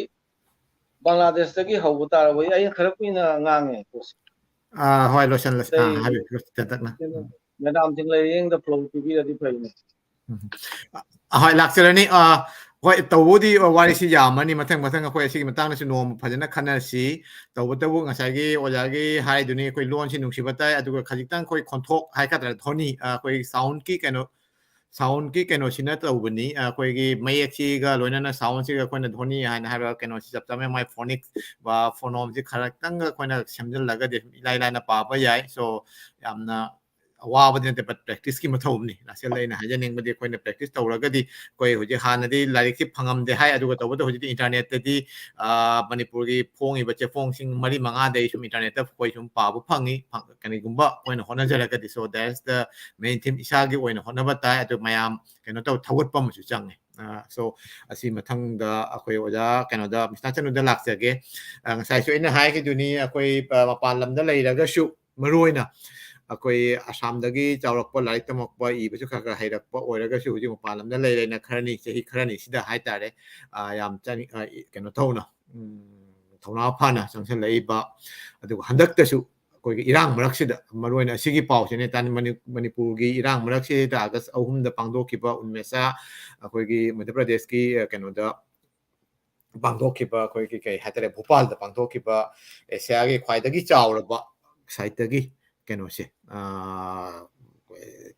ꯕꯪꯒ꯭ꯂꯥꯗꯦꯁꯇꯒꯤ ꯍꯧꯕ ꯇꯥꯔꯕꯗꯤ ꯑꯩꯅ ꯈꯔ ꯀꯨꯏꯅ ꯉꯥꯡꯉꯦ ꯄꯣꯠꯁꯦ꯫ ꯑꯥ, ꯍꯣꯏ, ꯂꯣꯏꯁꯜꯂꯁꯤ꯫ ꯑꯥ, ꯑꯇꯩ ꯍꯥꯏꯕꯤꯌꯨ, ꯇꯦꯟꯇꯛꯅ꯫ ꯀꯩꯅꯣ, ꯎꯝ꯫ ꯃꯦꯗꯥꯝꯁꯤꯡ ꯂꯩꯔꯤꯉꯩꯗ ꯐ꯭ꯂꯣ ꯄꯤꯕꯤꯔꯗꯤ ꯐꯩꯅꯦ꯫ ꯎꯝ꯫ ꯑ, ꯍꯣꯏ, ꯂꯥꯛꯆꯔꯅꯤ꯫ ꯑ, ꯍꯣꯏ, ꯇꯧꯕꯕꯨꯗꯤ ꯋꯥꯔꯤꯁꯤ ꯌꯥꯝꯃꯅꯤ꯫ ꯃꯊꯪ ꯃꯊꯪ ꯑꯩꯈꯣꯏ ꯑꯁꯤꯒꯤ ꯃꯇꯥꯡꯗꯁꯨ ꯅꯣꯡꯃ ꯐꯖꯅ ꯈꯟꯅꯁꯤ꯫ ꯇꯧꯕꯇꯕꯨ ꯉꯁꯥꯏꯒꯤ ꯑꯣꯖꯥꯒꯤ ꯍꯥꯏꯗꯨꯅꯤ, ꯑꯩꯈꯣꯏ ꯂꯣꯟꯁꯤ ꯅꯨꯡꯁꯤꯕ ꯇꯥꯏ, ꯑꯗꯨꯒ ꯈꯖꯤꯛꯇꯪ ꯑꯩꯈꯣꯏ ꯈꯣꯟꯊꯣꯛ ꯍꯥꯏꯒꯗ꯭ꯔꯥ, ꯙ꯭ꯋꯅꯤ, ꯑ, ꯑꯩꯈꯣꯏ soundꯀꯤ ꯀꯩꯅꯣ, soundꯀꯤ ꯀꯩꯅꯣꯁꯤꯅ ꯇꯧꯕꯅꯤ꯫ ꯑ, ꯑꯩꯈꯣꯏꯒꯤ ꯃꯌꯦꯛꯁꯤꯒ ꯂꯣꯏꯅꯅ soundꯁꯤꯒ ꯑꯩꯈꯣꯏꯅ ꯙ꯭ꯋꯅꯤ ꯍꯥꯏꯅ ꯍꯥꯏꯕ ꯀꯩꯅꯣꯁꯤ ꯆꯞ ꯆꯥꯕ, ꯃꯥꯏ phonics, ꯑ, phonemeꯁꯤ ꯈꯔꯇꯪꯒ ꯑꯩꯈꯣꯏꯅ ꯁꯦꯝꯖꯤꯜꯂꯒꯗꯤ ꯏꯂꯥꯏ ꯂꯥꯏꯅ ꯄꯥꯕ ꯌꯥꯏ꯫ So, ꯌꯥꯝꯅ ꯑꯋꯥꯕꯗꯤ ꯅꯠꯇꯦ, but practiceꯀꯤ ꯃꯊꯧ ꯑꯃꯅꯤ꯫ ꯂꯥꯁꯦꯜꯗ ꯑꯩꯅ ꯍꯥꯏꯖꯅꯤꯡꯕꯗꯤ, ꯑꯩꯈꯣꯏꯅ practice ꯇꯧꯔꯒꯗꯤ, ꯑꯩꯈꯣꯏ ꯍꯧꯖꯤꯛ ꯍꯥꯟꯅꯗꯤ ꯂꯥꯏꯔꯤꯛꯁꯤ ꯐꯪꯉꯝꯗꯦ ꯍꯥꯏ, ꯑꯗꯨꯒ ꯇꯧꯕꯗ ꯍꯧꯖꯤꯛꯇꯤ internetꯇꯗꯤ, ꯑ, ꯃꯅꯤꯄꯨꯔꯒꯤ ꯐꯣꯡꯉꯤꯕ ꯆꯦꯐꯣꯡꯁꯤꯡ ꯃꯔꯤ ꯃꯉꯥꯗꯩ ꯁꯨꯝ internetꯇ ꯑꯩꯈꯣꯏ ꯁꯨꯝ ꯄꯥꯕ ꯐꯪꯉꯤ, ꯐꯪ-, ꯀꯔꯤꯒꯨꯝꯕ ꯑꯩꯈꯣꯏꯅ ꯍꯣꯠꯅꯖꯔꯒꯗꯤ꯫ So that's the main theme, ꯏꯁꯥꯒꯤ ꯑꯣꯏꯅ ꯍꯣꯠꯅꯕ ꯇꯥꯏ, ꯑꯗꯨ ꯃꯌꯥꯝ ꯀꯩꯅꯣ ꯇꯧ, ꯊꯧꯒꯠꯄ ꯑꯃꯁꯨ ꯆꯪꯉꯦ꯫ ꯑ, so ꯑꯁꯤ ꯃꯊꯪꯗ ꯑꯩꯈꯣꯏ ꯑꯣꯖꯥ ꯀꯩꯅꯣꯗ, ꯃꯤꯁꯇꯔ ꯆꯅꯨꯗ ꯂꯥꯛꯆꯒꯦ꯫ ꯑ, ꯉꯁꯥꯏꯁꯨ ꯑꯩꯅ ꯍꯥꯏꯈꯤꯗꯨꯅꯤ, ꯑꯩꯈꯣꯏ, ꯑ, ꯃꯄꯥꯟ ꯂꯝꯗ ꯂꯩꯔꯒꯁꯨ, ꯃꯔꯨ ꯑꯣꯏꯅ ꯑꯩꯈꯣꯏ ꯑꯁꯥꯝꯗꯒꯤ ꯆꯥꯎꯔꯛꯄ, ꯂꯥꯏꯔꯤꯛ ꯇꯝꯃꯛꯄ, ꯏꯕꯁꯨ ꯈꯔ ꯈꯔ ꯍꯩꯔꯛꯄ ꯑꯣꯏꯔꯒꯁꯨ, ꯍꯧꯖꯤꯛ ꯃꯄꯥꯟ ꯂꯝꯗ ꯂꯩꯔꯦꯅ ꯈꯔꯅꯤ, ꯆꯍꯤ ꯈꯔꯅꯤꯁꯤꯗ ꯍꯥꯏꯇꯥꯔꯦ, ꯑ, ꯌꯥꯝ ꯆꯅꯤ-, ꯑ, ꯏ-, ꯀꯩꯅꯣ ꯇꯧꯅ, ꯎꯝ, ꯊꯧꯅꯥ ꯐꯅ ꯆꯪꯁꯤꯜꯂꯛꯏꯕ, ꯑꯗꯨꯒ ꯍꯟꯗꯛꯇꯁꯨ ꯑꯩꯈꯣꯏꯒꯤ ꯏꯔꯥꯡ ꯃꯔꯛꯁꯤꯗ, ꯃꯔꯨ ꯑꯣꯏꯅ ꯑꯁꯤꯒꯤ ꯄꯥꯎꯁꯤꯅꯦ, ꯇꯥꯟ-, ꯃꯅꯤ-, ꯃꯅꯤꯄꯨꯔꯒꯤ ꯏꯔꯥꯡ ꯃꯔꯛꯁꯤꯗ ꯑꯥꯒꯁ ꯑꯍꯨꯝꯗ ꯄꯥꯡꯊꯣꯛꯈꯤꯕ ꯎꯟꯃꯦꯁꯥ, ꯑꯩꯈꯣꯏꯒꯤ ꯃꯙ꯭ꯌ ꯄ꯭ꯔꯗꯦꯁꯀꯤ, ꯑ, ꯀꯩꯅꯣꯗ ꯄꯥꯡꯊꯣꯛꯈꯤꯕ, ꯑꯩꯈꯣꯏꯒꯤ ꯀꯩ ꯍꯥꯏꯇꯥꯔꯦ, ꯚꯣꯄꯥꯜꯗ ꯄꯥꯡꯊꯣꯛꯈꯤꯕ ꯑꯦꯁꯤꯌꯥꯒꯤ ꯈ꯭ꯋꯥꯏꯗꯒꯤ ꯆꯥꯎꯔꯕ ꯁꯥꯍꯤꯇ꯭ꯌꯒꯤ ꯀꯩꯅꯣꯁꯦ, ꯑ,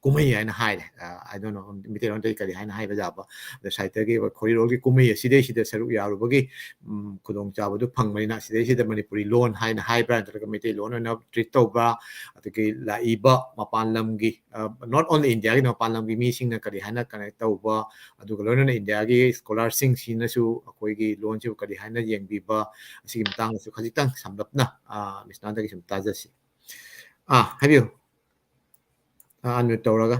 ꯀꯨꯝꯍꯩ ꯍꯥꯏꯅ ꯍꯥꯏꯔꯦ꯫ ꯑ, I don't know, ꯃꯤꯇꯩꯂꯣꯟꯗꯗꯤ ꯀꯔꯤ ꯍꯥꯏꯅ ꯍꯥꯏꯕ ꯌꯥꯕ? ꯑꯗ ꯁꯥꯍꯤꯇ꯭ꯌꯒꯤ ꯑꯩꯈꯣꯏ ꯈꯣꯔꯤꯔꯣꯜꯒꯤ ꯀꯨꯝꯍꯩ ꯑꯁꯤꯗꯩꯁꯤꯗ ꯁꯔꯨꯛ ꯌꯥꯔꯨꯕꯒꯤ, ꯎꯝ, ꯈꯨꯗꯣꯡꯆꯥꯕꯗꯨ ꯐꯪꯕꯅꯤꯅ, ꯁꯤꯗꯩꯁꯤꯗ ꯃꯅꯤꯄꯨꯔꯤ ꯂꯣꯟ ꯍꯥꯏꯅ ꯍꯥꯏꯕ꯭ꯔꯥ, ꯅꯠꯇ꯭ꯔꯒ ꯃꯩꯇꯩꯂꯣꯟ ꯑꯣꯏꯅ treat ꯇꯧꯕ꯭ꯔꯥ, ꯑꯗꯒꯤ ꯂꯥꯛꯏꯕ ꯃꯄꯥꯟ ꯂꯝꯒꯤ, ꯑ, not only ꯏꯟꯗꯤꯌꯥꯒꯤ, ꯃꯄꯥꯟ ꯂꯝꯒꯤ ꯃꯤꯁꯤꯡꯅ ꯀꯔꯤ ꯍꯥꯏꯅ connect ꯇꯧꯕ, ꯑꯗꯨꯒ ꯂꯣꯏꯅꯅ ꯏꯟꯗꯤꯌꯥꯒꯤ scholarꯁꯤꯡꯁꯤꯅꯁꯨ ꯑꯩꯈꯣꯏꯒꯤ ꯂꯣꯟꯁꯤꯕꯨ ꯀꯔꯤ ꯍꯥꯏꯅ ꯌꯦꯡꯕꯤꯕ, ꯑꯁꯤꯒꯤ ꯃꯇꯥꯡꯗꯁꯨ ꯈꯖꯤꯛꯇꯪ ꯁꯝꯂꯞꯅ, ꯑ, ꯃꯤꯁ ꯅꯥꯟꯗꯒꯤ ꯁꯨꯝ ꯇꯥꯖꯁꯤ꯫ ꯑꯥ, ꯍꯥꯏꯕꯤꯌꯨ꯫ ꯑ, unmute ꯇꯧꯔꯒ꯫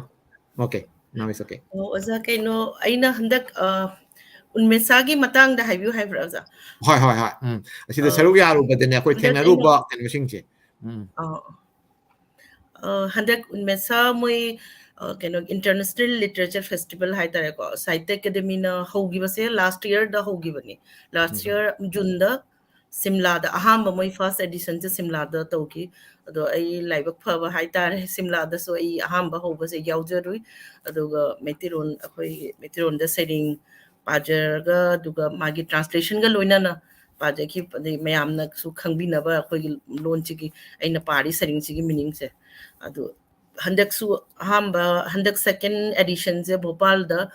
Okay, now it's okay. ꯑꯣ, ꯑꯣꯖꯥ, ꯀꯩꯅꯣ, ꯑꯩꯅ ꯍꯟꯗꯛ, ꯑ, ꯎꯟꯃꯦꯁꯥꯒꯤ ꯃꯇꯥꯡꯗ ꯍꯥꯏꯕꯤꯌꯨ ꯍꯥꯏꯕ꯭ꯔꯥ, ꯑꯣꯖꯥ? ꯍꯣꯏ, ꯍꯣꯏ, ꯍꯣꯏ꯫ ꯎꯝ, ꯑꯁꯤꯗ ꯑ, ꯁꯔꯨꯛ ꯌꯥꯔꯨꯕꯗꯅꯦ, ꯑꯩꯈꯣꯏ ꯍꯟꯗꯛ ꯑꯩꯅ ꯊꯦꯡꯅꯔꯨꯕ ꯀꯩꯅꯣꯁꯤꯡꯁꯦ꯫ ꯎꯝ꯫ ꯑ, ꯑ, ꯍꯟꯗꯛ ꯎꯟꯃꯦꯁꯥ ꯃꯣꯏ, ꯑ, ꯀꯩꯅꯣ, International Literature Festival ꯍꯥꯏꯇꯥꯔꯦꯀꯣ, ꯁꯥꯍꯤꯇ꯭ꯌ ꯑꯦꯀꯥꯗꯦꯃꯤꯅ ꯍꯧꯈꯤꯕꯁꯦ last yearꯗ ꯍꯧꯈꯤꯕꯅꯤ꯫ Last ꯎꯝ꯫ Year Juneꯗ ꯁꯤꯝꯂꯥꯗ ꯑꯍꯥꯟꯕ ꯃꯣꯏ first editionꯁꯦ ꯁꯤꯝꯂꯥꯗ ꯇꯧꯈꯤ꯫ ꯑꯗꯣ ꯑꯩ ꯂꯥꯏꯕꯛ ꯐꯕ ꯍꯥꯏꯇꯥꯔꯦ, ꯁꯤꯝꯂꯥꯗꯁꯨ ꯑꯩ ꯑꯍꯥꯟꯕ ꯍꯧꯕꯁꯦ ꯌꯥꯎꯖꯔꯨꯏ꯫ ꯑꯗꯨꯒ ꯃꯩꯇꯩꯔꯣꯟ, ꯑꯩꯈꯣꯏꯒꯤ ꯃꯩꯇꯩꯔꯣꯟꯗ ꯁꯩꯔꯦꯡ ꯄꯥꯖꯔꯒ, ꯑꯗꯨꯒ ꯃꯥꯒꯤ translation ꯒ ꯂꯣꯏꯅꯅ ꯄꯥꯖꯈꯤꯕ, ꯑꯗꯩ ꯃꯌꯥꯝꯅꯁꯨ ꯈꯪꯕꯤꯅꯕ ꯑꯩꯈꯣꯏꯒꯤ ꯂꯣꯟꯁꯤꯒꯤ, ꯑꯩꯅ ꯄꯥꯔꯤ ꯁꯩꯔꯦꯡꯁꯤꯒꯤ meaning ꯁꯦ꯫ ꯑꯗꯨ ꯍꯟꯗꯛꯁꯨ ꯑꯍꯥꯟꯕ, ꯍꯟꯗꯛ second edition ꯁꯦ ꯚꯣꯄꯥꯜꯗ,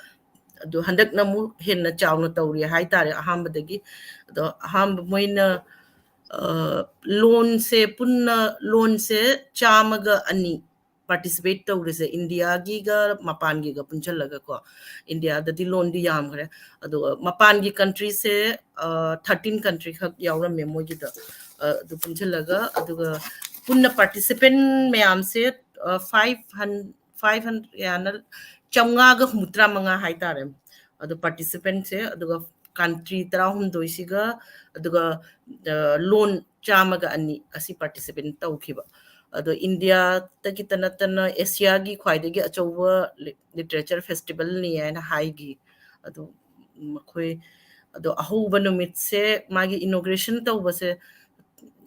ꯑꯗꯨ ꯍꯟꯗꯛꯅ ꯑꯃꯨꯛ ꯍꯦꯟꯅ ꯆꯥꯎꯅ ꯇꯧꯔꯤ ꯍꯥꯏꯇꯥꯔꯦ ꯑꯍꯥꯟꯕꯗꯒꯤ꯫ ꯑꯗꯣ ꯑꯍꯥꯟꯕ ꯃꯣꯏꯅ, ꯑ, ꯂꯣꯟꯁꯦ, ꯄꯨꯟꯅ ꯂꯣꯟꯁꯦ ꯆꯥꯝꯃꯒ ꯑꯅꯤ participate ꯇꯧꯔꯤꯁꯦ, ꯏꯟꯗꯤꯌꯥꯒꯤꯒ ꯃꯄꯥꯟꯒꯤꯒ ꯄꯨꯟꯁꯤꯜꯂꯒꯀꯣ꯫ ꯏꯟꯗꯤꯌꯥꯗꯗꯤ ꯂꯣꯟꯗꯤ ꯌꯥꯝꯈ꯭ꯔꯦ, ꯑꯗꯨꯒ ꯃꯄꯥꯟꯒꯤ country ꯁꯦ, ꯑ, thirteen country ꯈꯛ ꯌꯥꯎꯔꯝꯃꯦ ꯃꯣꯏꯒꯤꯗ꯫ ꯑ, ꯑꯗꯨ ꯄꯨꯟꯁꯤꯜꯂꯒ, ꯑꯗꯨꯒ ꯄꯨꯟꯅ participant ꯃꯌꯥꯝꯁꯦ, ꯑ, five hundred, five hundred ꯌꯥꯅ, ꯆꯥꯝꯃꯉꯥꯒ ꯍꯨꯝꯐꯨꯇꯔꯥ ꯃꯉꯥ ꯍꯥꯏꯇꯥꯔꯦ꯫ ꯑꯗꯣ participant ꯁꯦ, ꯑꯗꯨꯒ country ꯇꯔꯥꯍꯨꯝꯗꯣꯏꯁꯤꯒ, ꯑꯗꯨꯒ, ꯑ, ꯂꯣꯟ ꯆꯥꯝꯃꯒ ꯑꯅꯤ ꯑꯁꯤ participant ꯇꯧꯈꯤꯕ꯫ ꯑꯗꯣ ꯏꯟꯗꯤꯌꯥꯗꯒꯤꯇ ꯅꯠꯇꯅ ꯑꯦꯁꯤꯌꯥꯒꯤ ꯈ꯭ꯋꯥꯏꯗꯒꯤ ꯑꯆꯧꯕ ꯂꯤ-, literature festival ꯅꯤ ꯍꯥꯏꯅ ꯍꯥꯏꯈꯤ꯫ ꯑꯗꯣ ꯃꯈꯣꯏ, ꯑꯗꯣ ꯑꯍꯧꯕ ꯅꯨꯃꯤꯠꯁꯦ, ꯃꯥꯒꯤ inauguration ꯇꯧꯕꯁꯦ,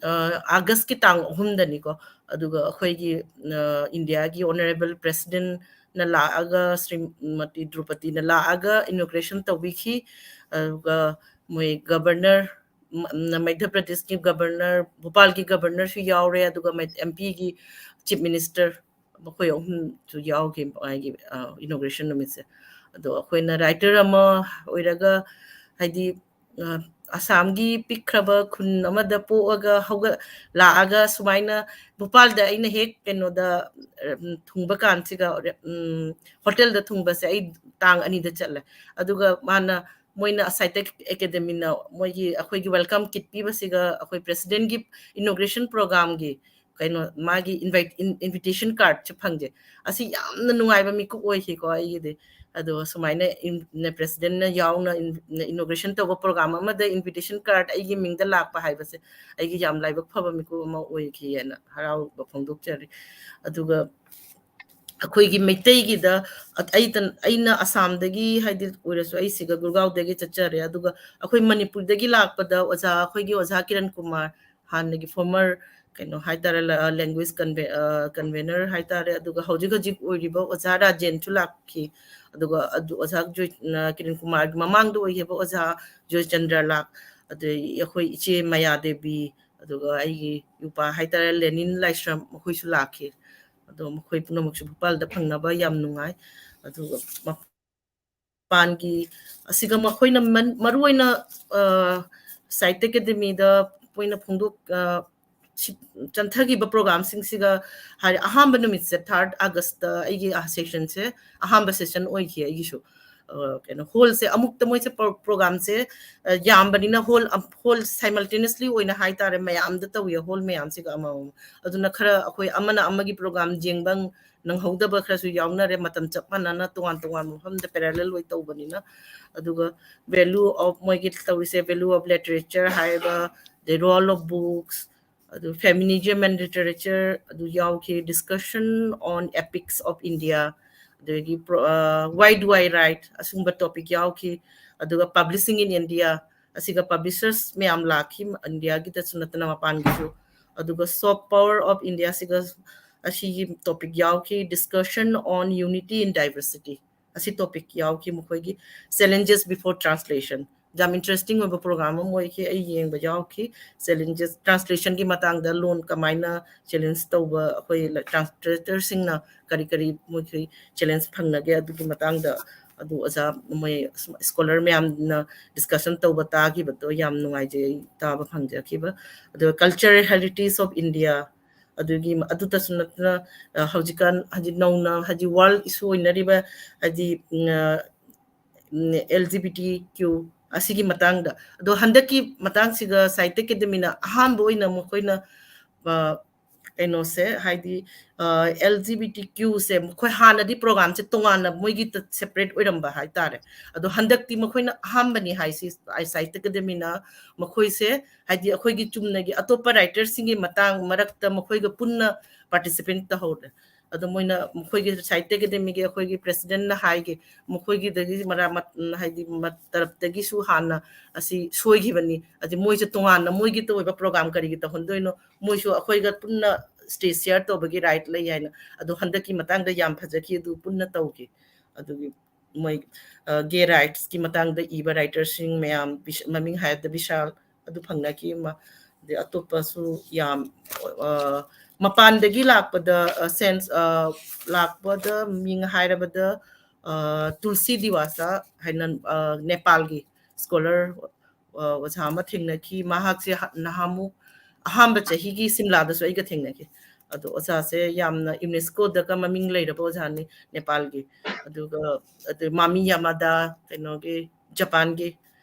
ꯑ, ꯑꯥꯒꯁꯀꯤ ꯇꯥꯡ ꯑꯍꯨꯝꯗꯅꯤꯀꯣ꯫ ꯑꯗꯨꯒ ꯑꯩꯈꯣꯏꯒꯤ, ꯑ, ꯏꯟꯗꯤꯌꯥꯒꯤ honourable president ꯅ ꯂꯥꯛꯑꯒ, ꯁ꯭ꯔꯤꯃꯇꯤ ꯗ꯭ꯔꯧꯄꯗꯤꯅ ꯂꯥꯛꯑꯒ inauguration ꯇꯧꯕꯤꯈꯤ꯫ ꯑꯗꯨꯒ ꯃꯣꯏ governor, ꯃ-, ꯃꯙ꯭ꯌ ꯄ꯭ꯔꯗꯦꯁꯀꯤ governor, ꯚꯣꯄꯥꯜꯒꯤ governor ꯁꯨ ꯌꯥꯎꯔꯦ, ꯑꯗꯨꯒ ꯃꯩ-, MP ꯒꯤ chief minister, ꯃꯈꯣꯏ ꯑꯍꯨꯝꯁꯨ ꯌꯥꯎꯈꯤ ꯃꯥꯒꯤ, ꯑ, inauguration ꯅꯨꯃꯤꯠꯁꯦ꯫ ꯑꯗꯣ ꯑꯩꯈꯣꯏꯅ writer ꯑꯃ ꯑꯣꯏꯔꯒ, ꯍꯥꯏꯗꯤ, ꯑ, ꯑꯁꯥꯝꯒꯤ ꯄꯤꯛꯈ꯭ꯔꯕ ꯈꯨꯟ ꯑꯃꯗ ꯄꯣꯛꯑꯒ ꯍꯧꯒꯠ-, ꯂꯥꯛꯑꯒ ꯁꯨꯃꯥꯏꯅ ꯚꯣꯄꯥꯜꯗ ꯑꯩꯅ ꯍꯦꯛ ꯀꯩꯅꯣꯗ, ꯎꯝ, ꯊꯨꯡꯕ ꯀꯥꯟꯁꯤꯒ, ꯎꯝ, hotel ꯗ ꯊꯨꯡꯕꯁꯦ ꯑꯩ ꯇꯥꯡ ꯑꯅꯤꯗ ꯆꯠꯂꯦ꯫ ꯑꯗꯨꯒ ꯃꯥꯅ, ꯃꯣꯏꯅ ꯑꯁꯥꯏꯇꯦꯛ academy ꯅ ꯃꯣꯏꯒꯤ, ꯑꯩꯈꯣꯏꯒꯤ welcome kit ꯄꯤꯕꯁꯤꯒ, ꯑꯩꯈꯣꯏ president ꯒꯤ inauguration program ꯒꯤ ꯀꯩꯅꯣ, ꯃꯥꯒꯤ invite-, in-, invitation card ꯁꯦ ꯐꯪꯖꯩ꯫ ꯑꯁꯤ ꯌꯥꯝꯅ ꯅꯨꯡꯉꯥꯏꯕ ꯃꯤꯀꯨꯞ ꯑꯣꯏꯈꯤꯀꯣ ꯑꯩꯒꯤꯗꯤ꯫ ꯑꯗꯣ ꯁꯨꯃꯥꯏꯅ ꯏꯟ-, president ꯅ ꯌꯥꯎꯅ ꯏꯟ-, inauguration ꯇꯧꯕ program ꯑꯃꯗ invitation card ꯑꯩꯒꯤ ꯃꯤꯡꯗ ꯂꯥꯛꯄ ꯍꯥꯏꯕꯁꯦ ꯑꯩꯒꯤ ꯌꯥꯝ ꯂꯥꯏꯕꯛ ꯐꯕ ꯃꯤꯀꯨꯞ ꯑꯃ ꯑꯣꯏꯈꯤꯑꯅ ꯍꯔꯥꯎꯕ ꯐꯣꯡꯗꯣꯛꯆꯔꯤ꯫ ꯑꯗꯨꯒ ꯑꯩꯈꯣꯏꯒꯤ ꯃꯩꯇꯩꯒꯤꯗ, ꯑ-, ꯑꯩꯇ-, ꯑꯩꯅ ꯑꯁꯥꯝꯗꯒꯤ ꯍꯥꯏꯗꯤ ꯑꯣꯏꯔꯁꯨ, ꯑꯩ ꯁꯤꯒ ꯒꯨꯔꯒꯥꯎꯗꯒꯤ ꯆꯠꯆꯔꯦ, ꯑꯗꯨꯒ ꯑꯩꯈꯣꯏ ꯃꯅꯤꯄꯨꯔꯗꯒꯤ ꯂꯥꯛꯄꯗ ꯑꯣꯖꯥ, ꯑꯩꯈꯣꯏꯒꯤ ꯑꯣꯖꯥ ꯀꯤꯔꯟ ꯀꯨꯃꯥꯔ, ꯍꯥꯟꯅꯒꯤ former ꯀꯩꯅꯣ ꯍꯥꯏꯇꯥꯔꯦ, language convener ꯍꯥꯏꯇꯥꯔꯦ꯫ ꯑꯗꯨꯒ ꯍꯧꯖꯤꯛ ꯍꯧꯖꯤꯛ ꯑꯣꯏꯔꯤꯕ ꯑꯣꯖꯥ ꯔꯥꯖꯦꯟꯁꯨ ꯂꯥꯛꯈꯤ꯫ ꯑꯗꯨꯒ ꯑꯗꯨ ꯑꯣꯖꯥ ꯖꯣꯏ-, ꯀꯤꯔꯟ ꯀꯨꯃꯥꯔꯒꯤ ꯃꯃꯥꯡꯗ ꯑꯣꯏꯈꯤꯕ ꯑꯣꯖꯥ ꯖꯣꯏꯆꯟꯗ꯭ꯔ ꯂꯥꯛ, ꯑꯗꯩ ꯑꯩꯈꯣꯏ ꯏꯆꯦ ꯃꯌꯥ ꯗꯦꯕꯤ, ꯑꯗꯨꯒ ꯑꯩꯒꯤ ꯏꯄꯥ ꯍꯥꯏꯇꯥꯔꯦ ꯂꯦꯅꯤꯟ ꯂꯥꯏꯁ꯭ꯔꯝ, ꯃꯈꯣꯏꯁꯨ ꯂꯥꯛꯈꯤ꯫ ꯑꯗꯣ ꯃꯈꯣꯏ ꯄꯨꯝꯅꯃꯛꯁꯨ ꯏꯝꯐꯥꯜꯗ ꯐꯪꯅꯕ ꯌꯥꯝ ꯅꯨꯡꯉꯥꯏ꯫ ꯑꯗꯨꯒ ꯃꯄꯥꯟꯒꯤ ꯑꯁꯤꯒ ꯃꯈꯣꯏꯅ ꯃꯔꯨ ꯑꯣꯏꯅ ꯁꯥꯍꯤꯇ꯭ꯌ ꯑꯦꯀꯥꯗꯦꯃꯤꯗ ꯑꯩꯈꯣꯏꯅ ꯐꯣꯡꯗꯣꯛ-, ꯆꯟꯊꯈꯤꯕ ꯄ꯭ꯔꯣꯒ꯭ꯔꯥꯝꯁꯤꯡꯁꯤꯒ ꯍꯥꯏꯔꯦ, ꯑꯍꯥꯟꯕ ꯅꯨꯃꯤꯠꯁꯦ third Augustꯇ ꯑꯩꯒꯤ ꯁꯦꯁꯟꯁꯦ ꯑꯍꯥꯟꯕ ꯁꯦꯁꯟ ꯑꯣꯏꯈꯤ ꯑꯩꯒꯤꯁꯨ꯫ ꯀꯩꯅꯣ ꯍꯣꯜꯁꯦ ꯑꯃꯨꯛꯇ ꯃꯣꯏꯁꯦ ꯄ꯭ꯔꯣꯒ꯭ꯔꯥꯝꯁꯦ ꯌꯥꯝꯕꯅꯤꯅ ꯍꯣꯜ, ꯍꯣꯜ simultaneously ꯑꯣꯏꯅ ꯍꯥꯏꯇꯥꯔꯦ ꯃꯌꯥꯝꯗ ꯇꯧꯏ, ꯍꯣꯜ ꯃꯌꯥꯝꯁꯤꯒ ꯑꯃꯃꯝ꯫ ꯑꯗꯨꯅ ꯈꯔ ꯑꯩꯈꯣꯏ ꯑꯃꯅ ꯑꯃꯒꯤ ꯄ꯭ꯔꯣꯒ꯭ꯔꯥꯝ ꯌꯦꯡꯕ ꯅꯪꯍꯧꯗꯕ ꯈꯔꯁꯨ ꯌꯥꯎꯅꯔꯦ, ꯃꯇꯝ ꯆꯞ ꯃꯥꯟꯅꯅ ꯇꯣꯉꯥꯟ ꯇꯣꯉꯥꯟꯕ ꯃꯐꯝꯗ parallel ꯑꯣꯏ ꯇꯧꯕꯅꯤꯅ꯫ ꯑꯗꯨꯒ value of, ꯃꯣꯏꯒꯤ ꯇꯧꯔꯤꯁꯦ value of literature ꯍꯥꯏꯕ, the role of books, ꯑꯗꯨ feminism and literature ꯑꯗꯨ ꯌꯥꯎꯈꯤ, discussion on epics of India, ꯑꯗꯒꯤ why do I write, ꯑꯁꯤꯒꯨꯝꯕ topic ꯌꯥꯎꯈꯤ꯫ ꯑꯗꯨꯒ publishing in India, ꯑꯁꯤꯒ publishers ꯃꯌꯥꯝ ꯂꯥꯛꯈꯤ, ꯏꯟꯗꯤꯌꯥꯒꯤꯗꯁꯨ ꯅꯠꯇꯅ ꯃꯄꯥꯟꯒꯤꯁꯨ꯫ ꯑꯗꯨꯒ soft power of India, ꯑꯁꯤꯒ ꯑꯁꯤꯒꯤ topic ꯌꯥꯎꯈꯤ, discussion on unity in diversity, ꯑꯁꯤ topic ꯌꯥꯎꯈꯤ ꯃꯈꯣꯏꯒꯤ꯫ Challenges before translation, ꯌꯥꯝ interesting ꯑꯣꯏꯕ ꯄ꯭ꯔꯣꯒ꯭ꯔꯥꯝ ꯑꯃ ꯑꯣꯏꯈꯤ꯫ ꯑꯩ ꯌꯦꯡꯕ ꯌꯥꯎꯈꯤ꯫ Challenges, translationꯒꯤ ꯃꯇꯥꯡꯗ ꯂꯣꯟ ꯀꯃꯥꯏꯅ challenge ꯇꯧꯕ, ꯑꯩꯈꯣꯏ translatorꯁꯤꯡꯅ ꯀꯔꯤ ꯀꯔꯤ ꯃꯣꯏꯒꯤ challenge ꯐꯪꯅꯒꯦ, ꯑꯗꯨꯒꯤ ꯃꯇꯥꯡꯗ ꯑꯗꯨ ꯑꯣꯖꯥ ꯃꯣꯏ scholar ꯃꯌꯥꯝꯅ discussion ꯇꯧꯕ ꯇꯥꯈꯤꯕꯗꯣ ꯌꯥꯝ ꯅꯨꯡꯉꯥꯏꯖꯩ, ꯑꯩ ꯇꯥꯕ ꯐꯪꯖꯈꯤꯕ꯫ ꯑꯗꯨꯒ cultural heritage of India, ꯑꯗꯨꯒꯤ, ꯑꯗꯨꯇꯁꯨ ꯅꯠꯇꯅ, ꯍꯧꯖꯤꯛꯀꯥꯟ ꯍꯥꯏꯗꯤ ꯅꯧꯅ ꯍꯥꯏꯗꯤ world issue ꯑꯣꯏꯅꯔꯤꯕ ꯍꯥꯏꯗꯤ, ꯎꯝ, LGBTQ ꯑꯁꯤꯒꯤ ꯃꯇꯥꯡꯗ꯫ ꯑꯗꯣ ꯍꯟꯗꯛꯀꯤ ꯃꯇꯥꯡꯁꯤꯒ ꯁꯥꯍꯤꯇ꯭ꯌ ꯑꯦꯀꯥꯗꯦꯃꯤꯅ ꯑꯍꯥꯟꯕ ꯑꯣꯏꯅ ꯃꯈꯣꯏꯅ, ꯀꯩꯅꯣꯁꯦ ꯍꯥꯏꯗꯤ, LGBTQꯁꯦ ꯃꯈꯣꯏ ꯍꯥꯟꯅꯗꯤ ꯄ꯭ꯔꯣꯒ꯭ꯔꯥꯝꯁꯦ ꯇꯣꯉꯥꯟꯅ ꯃꯣꯏꯒꯤ separate ꯑꯣꯏꯔꯝꯕ ꯍꯥꯏꯇꯥꯔꯦ꯫ ꯑꯗꯣ ꯍꯟꯗꯛꯇꯤ ꯃꯈꯣꯏꯅ ꯑꯍꯥꯟꯕꯅꯤ ꯍꯥꯏꯁꯤ, ꯁꯥꯍꯤꯇ꯭ꯌ ꯑꯦꯀꯥꯗꯦꯃꯤꯅ ꯃꯈꯣꯏꯁꯦ ꯍꯥꯏꯗꯤ ꯑꯩꯈꯣꯏꯒꯤ ꯆꯨꯝꯅꯒꯤ ꯑꯇꯣꯞꯄ writerꯁꯤꯡꯒꯤ ꯃꯇꯥꯡ ꯃꯔꯛꯇ ꯃꯈꯣꯏꯒ ꯄꯨꯟꯅ participate ꯇꯧꯍꯧꯔꯦ꯫ ꯑꯗꯣ ꯃꯣꯏꯅ, ꯃꯈꯣꯏꯒꯤ ꯁꯥꯍꯤꯇ꯭ꯌ ꯑꯦꯀꯥꯗꯦꯃꯤꯒꯤ ꯑꯩꯈꯣꯏꯒꯤ ꯄ꯭ꯔꯦꯁꯤꯗꯦꯟꯠꯅ ꯍꯥꯏꯒꯦ, ꯃꯈꯣꯏꯒꯤꯗꯒꯤ ꯃꯔꯥ-, ꯃꯠ-, ꯍꯥꯏꯗꯤ ꯃꯠ-, ꯇꯔꯞꯇꯒꯤꯁꯨ ꯍꯥꯟꯅ ꯑꯁꯤ ꯁꯣꯏꯈꯤꯕꯅꯤ, ꯑꯗꯤ ꯃꯣꯏꯁꯦ ꯇꯣꯉꯥꯟꯅ ꯃꯣꯏꯒꯤ ꯑꯣꯏꯕ ꯄ꯭ꯔꯣꯒ꯭ꯔꯥꯝ ꯀꯔꯤꯒꯤ ꯇꯧꯍꯟꯗꯣꯏꯅꯣ, ꯃꯣꯏꯁꯨ ꯑꯩꯈꯣꯏꯒ ꯄꯨꯟꯅ ꯁ꯭ꯇꯦꯖ ꯁꯤꯌꯔ ꯇꯧꯕꯒꯤ ꯔꯥꯏꯠ ꯂꯩ ꯍꯥꯏꯅ꯫ ꯑꯗꯣ ꯍꯟꯗꯛꯀꯤ ꯃꯇꯥꯡꯗ ꯌꯥꯝ ꯐꯖꯈꯤ, ꯑꯗꯨ ꯄꯨꯟꯅ ꯇꯧꯈꯤ꯫ ꯑꯗꯨꯒꯤ ꯃꯣꯏ, ꯑ, ꯒꯦ ꯔꯥꯏꯠꯁꯀꯤ ꯃꯇꯥꯡꯗ ꯏꯕ ꯔꯥꯏꯇꯔꯁꯤꯡ ꯃꯌꯥꯝ, ꯕꯤꯁ-, ꯃꯃꯤꯡ ꯍꯥꯏꯔꯕꯗ ꯕꯤꯁꯥꯜ, ꯑꯗꯨ ꯐꯪꯅꯈꯤ ꯑꯃ, ꯑꯗꯩ ꯑꯇꯣꯞꯄꯁꯨ ꯌꯥꯝ, ꯑ, ꯃꯄꯥꯟꯗꯒꯤ ꯂꯥꯛꯄꯗ, ꯑ, ꯁꯦꯟꯁ, ꯑ, ꯂꯥꯛꯄꯗ ꯃꯤꯡ ꯍꯥꯏꯔꯕꯗ, ꯑ, ꯇꯨꯜꯁꯤ ꯗꯤꯋꯥꯁꯥ ꯍꯥꯏꯅ, ꯑ, ꯅꯦꯄꯥꯜꯒꯤ ꯁ꯭ꯀꯣꯂꯔ, ꯑ, ꯑꯣꯖꯥ ꯑꯃ ꯊꯦꯡꯅꯈꯤ꯫ ꯃꯍꯥꯛꯁꯦ ꯍ-, ꯅꯍꯥꯟꯃꯨꯛ ꯑꯍꯥꯟꯕ ꯆꯍꯤꯒꯤ ꯁꯤꯝꯂꯥꯗꯁꯨ ꯑꯩꯒ ꯊꯦꯡꯅꯈꯤ꯫ ꯑꯗꯣ ꯑꯣꯖꯥꯁꯦ ꯌꯥꯝꯅ ꯌꯨꯅꯦꯁꯀꯣꯗꯒ ꯃꯃꯤꯡ ꯂꯩꯔꯕ ꯑꯣꯖꯥꯅꯤ ꯅꯦꯄꯥꯜꯒꯤ꯫ ꯑꯗꯨꯒ, ꯑꯗꯨ ꯃꯥꯃꯤ ꯌꯥꯃꯥꯗꯥ, ꯀꯩꯅꯣꯒꯤ, ꯖꯄꯥꯟꯒꯤ꯫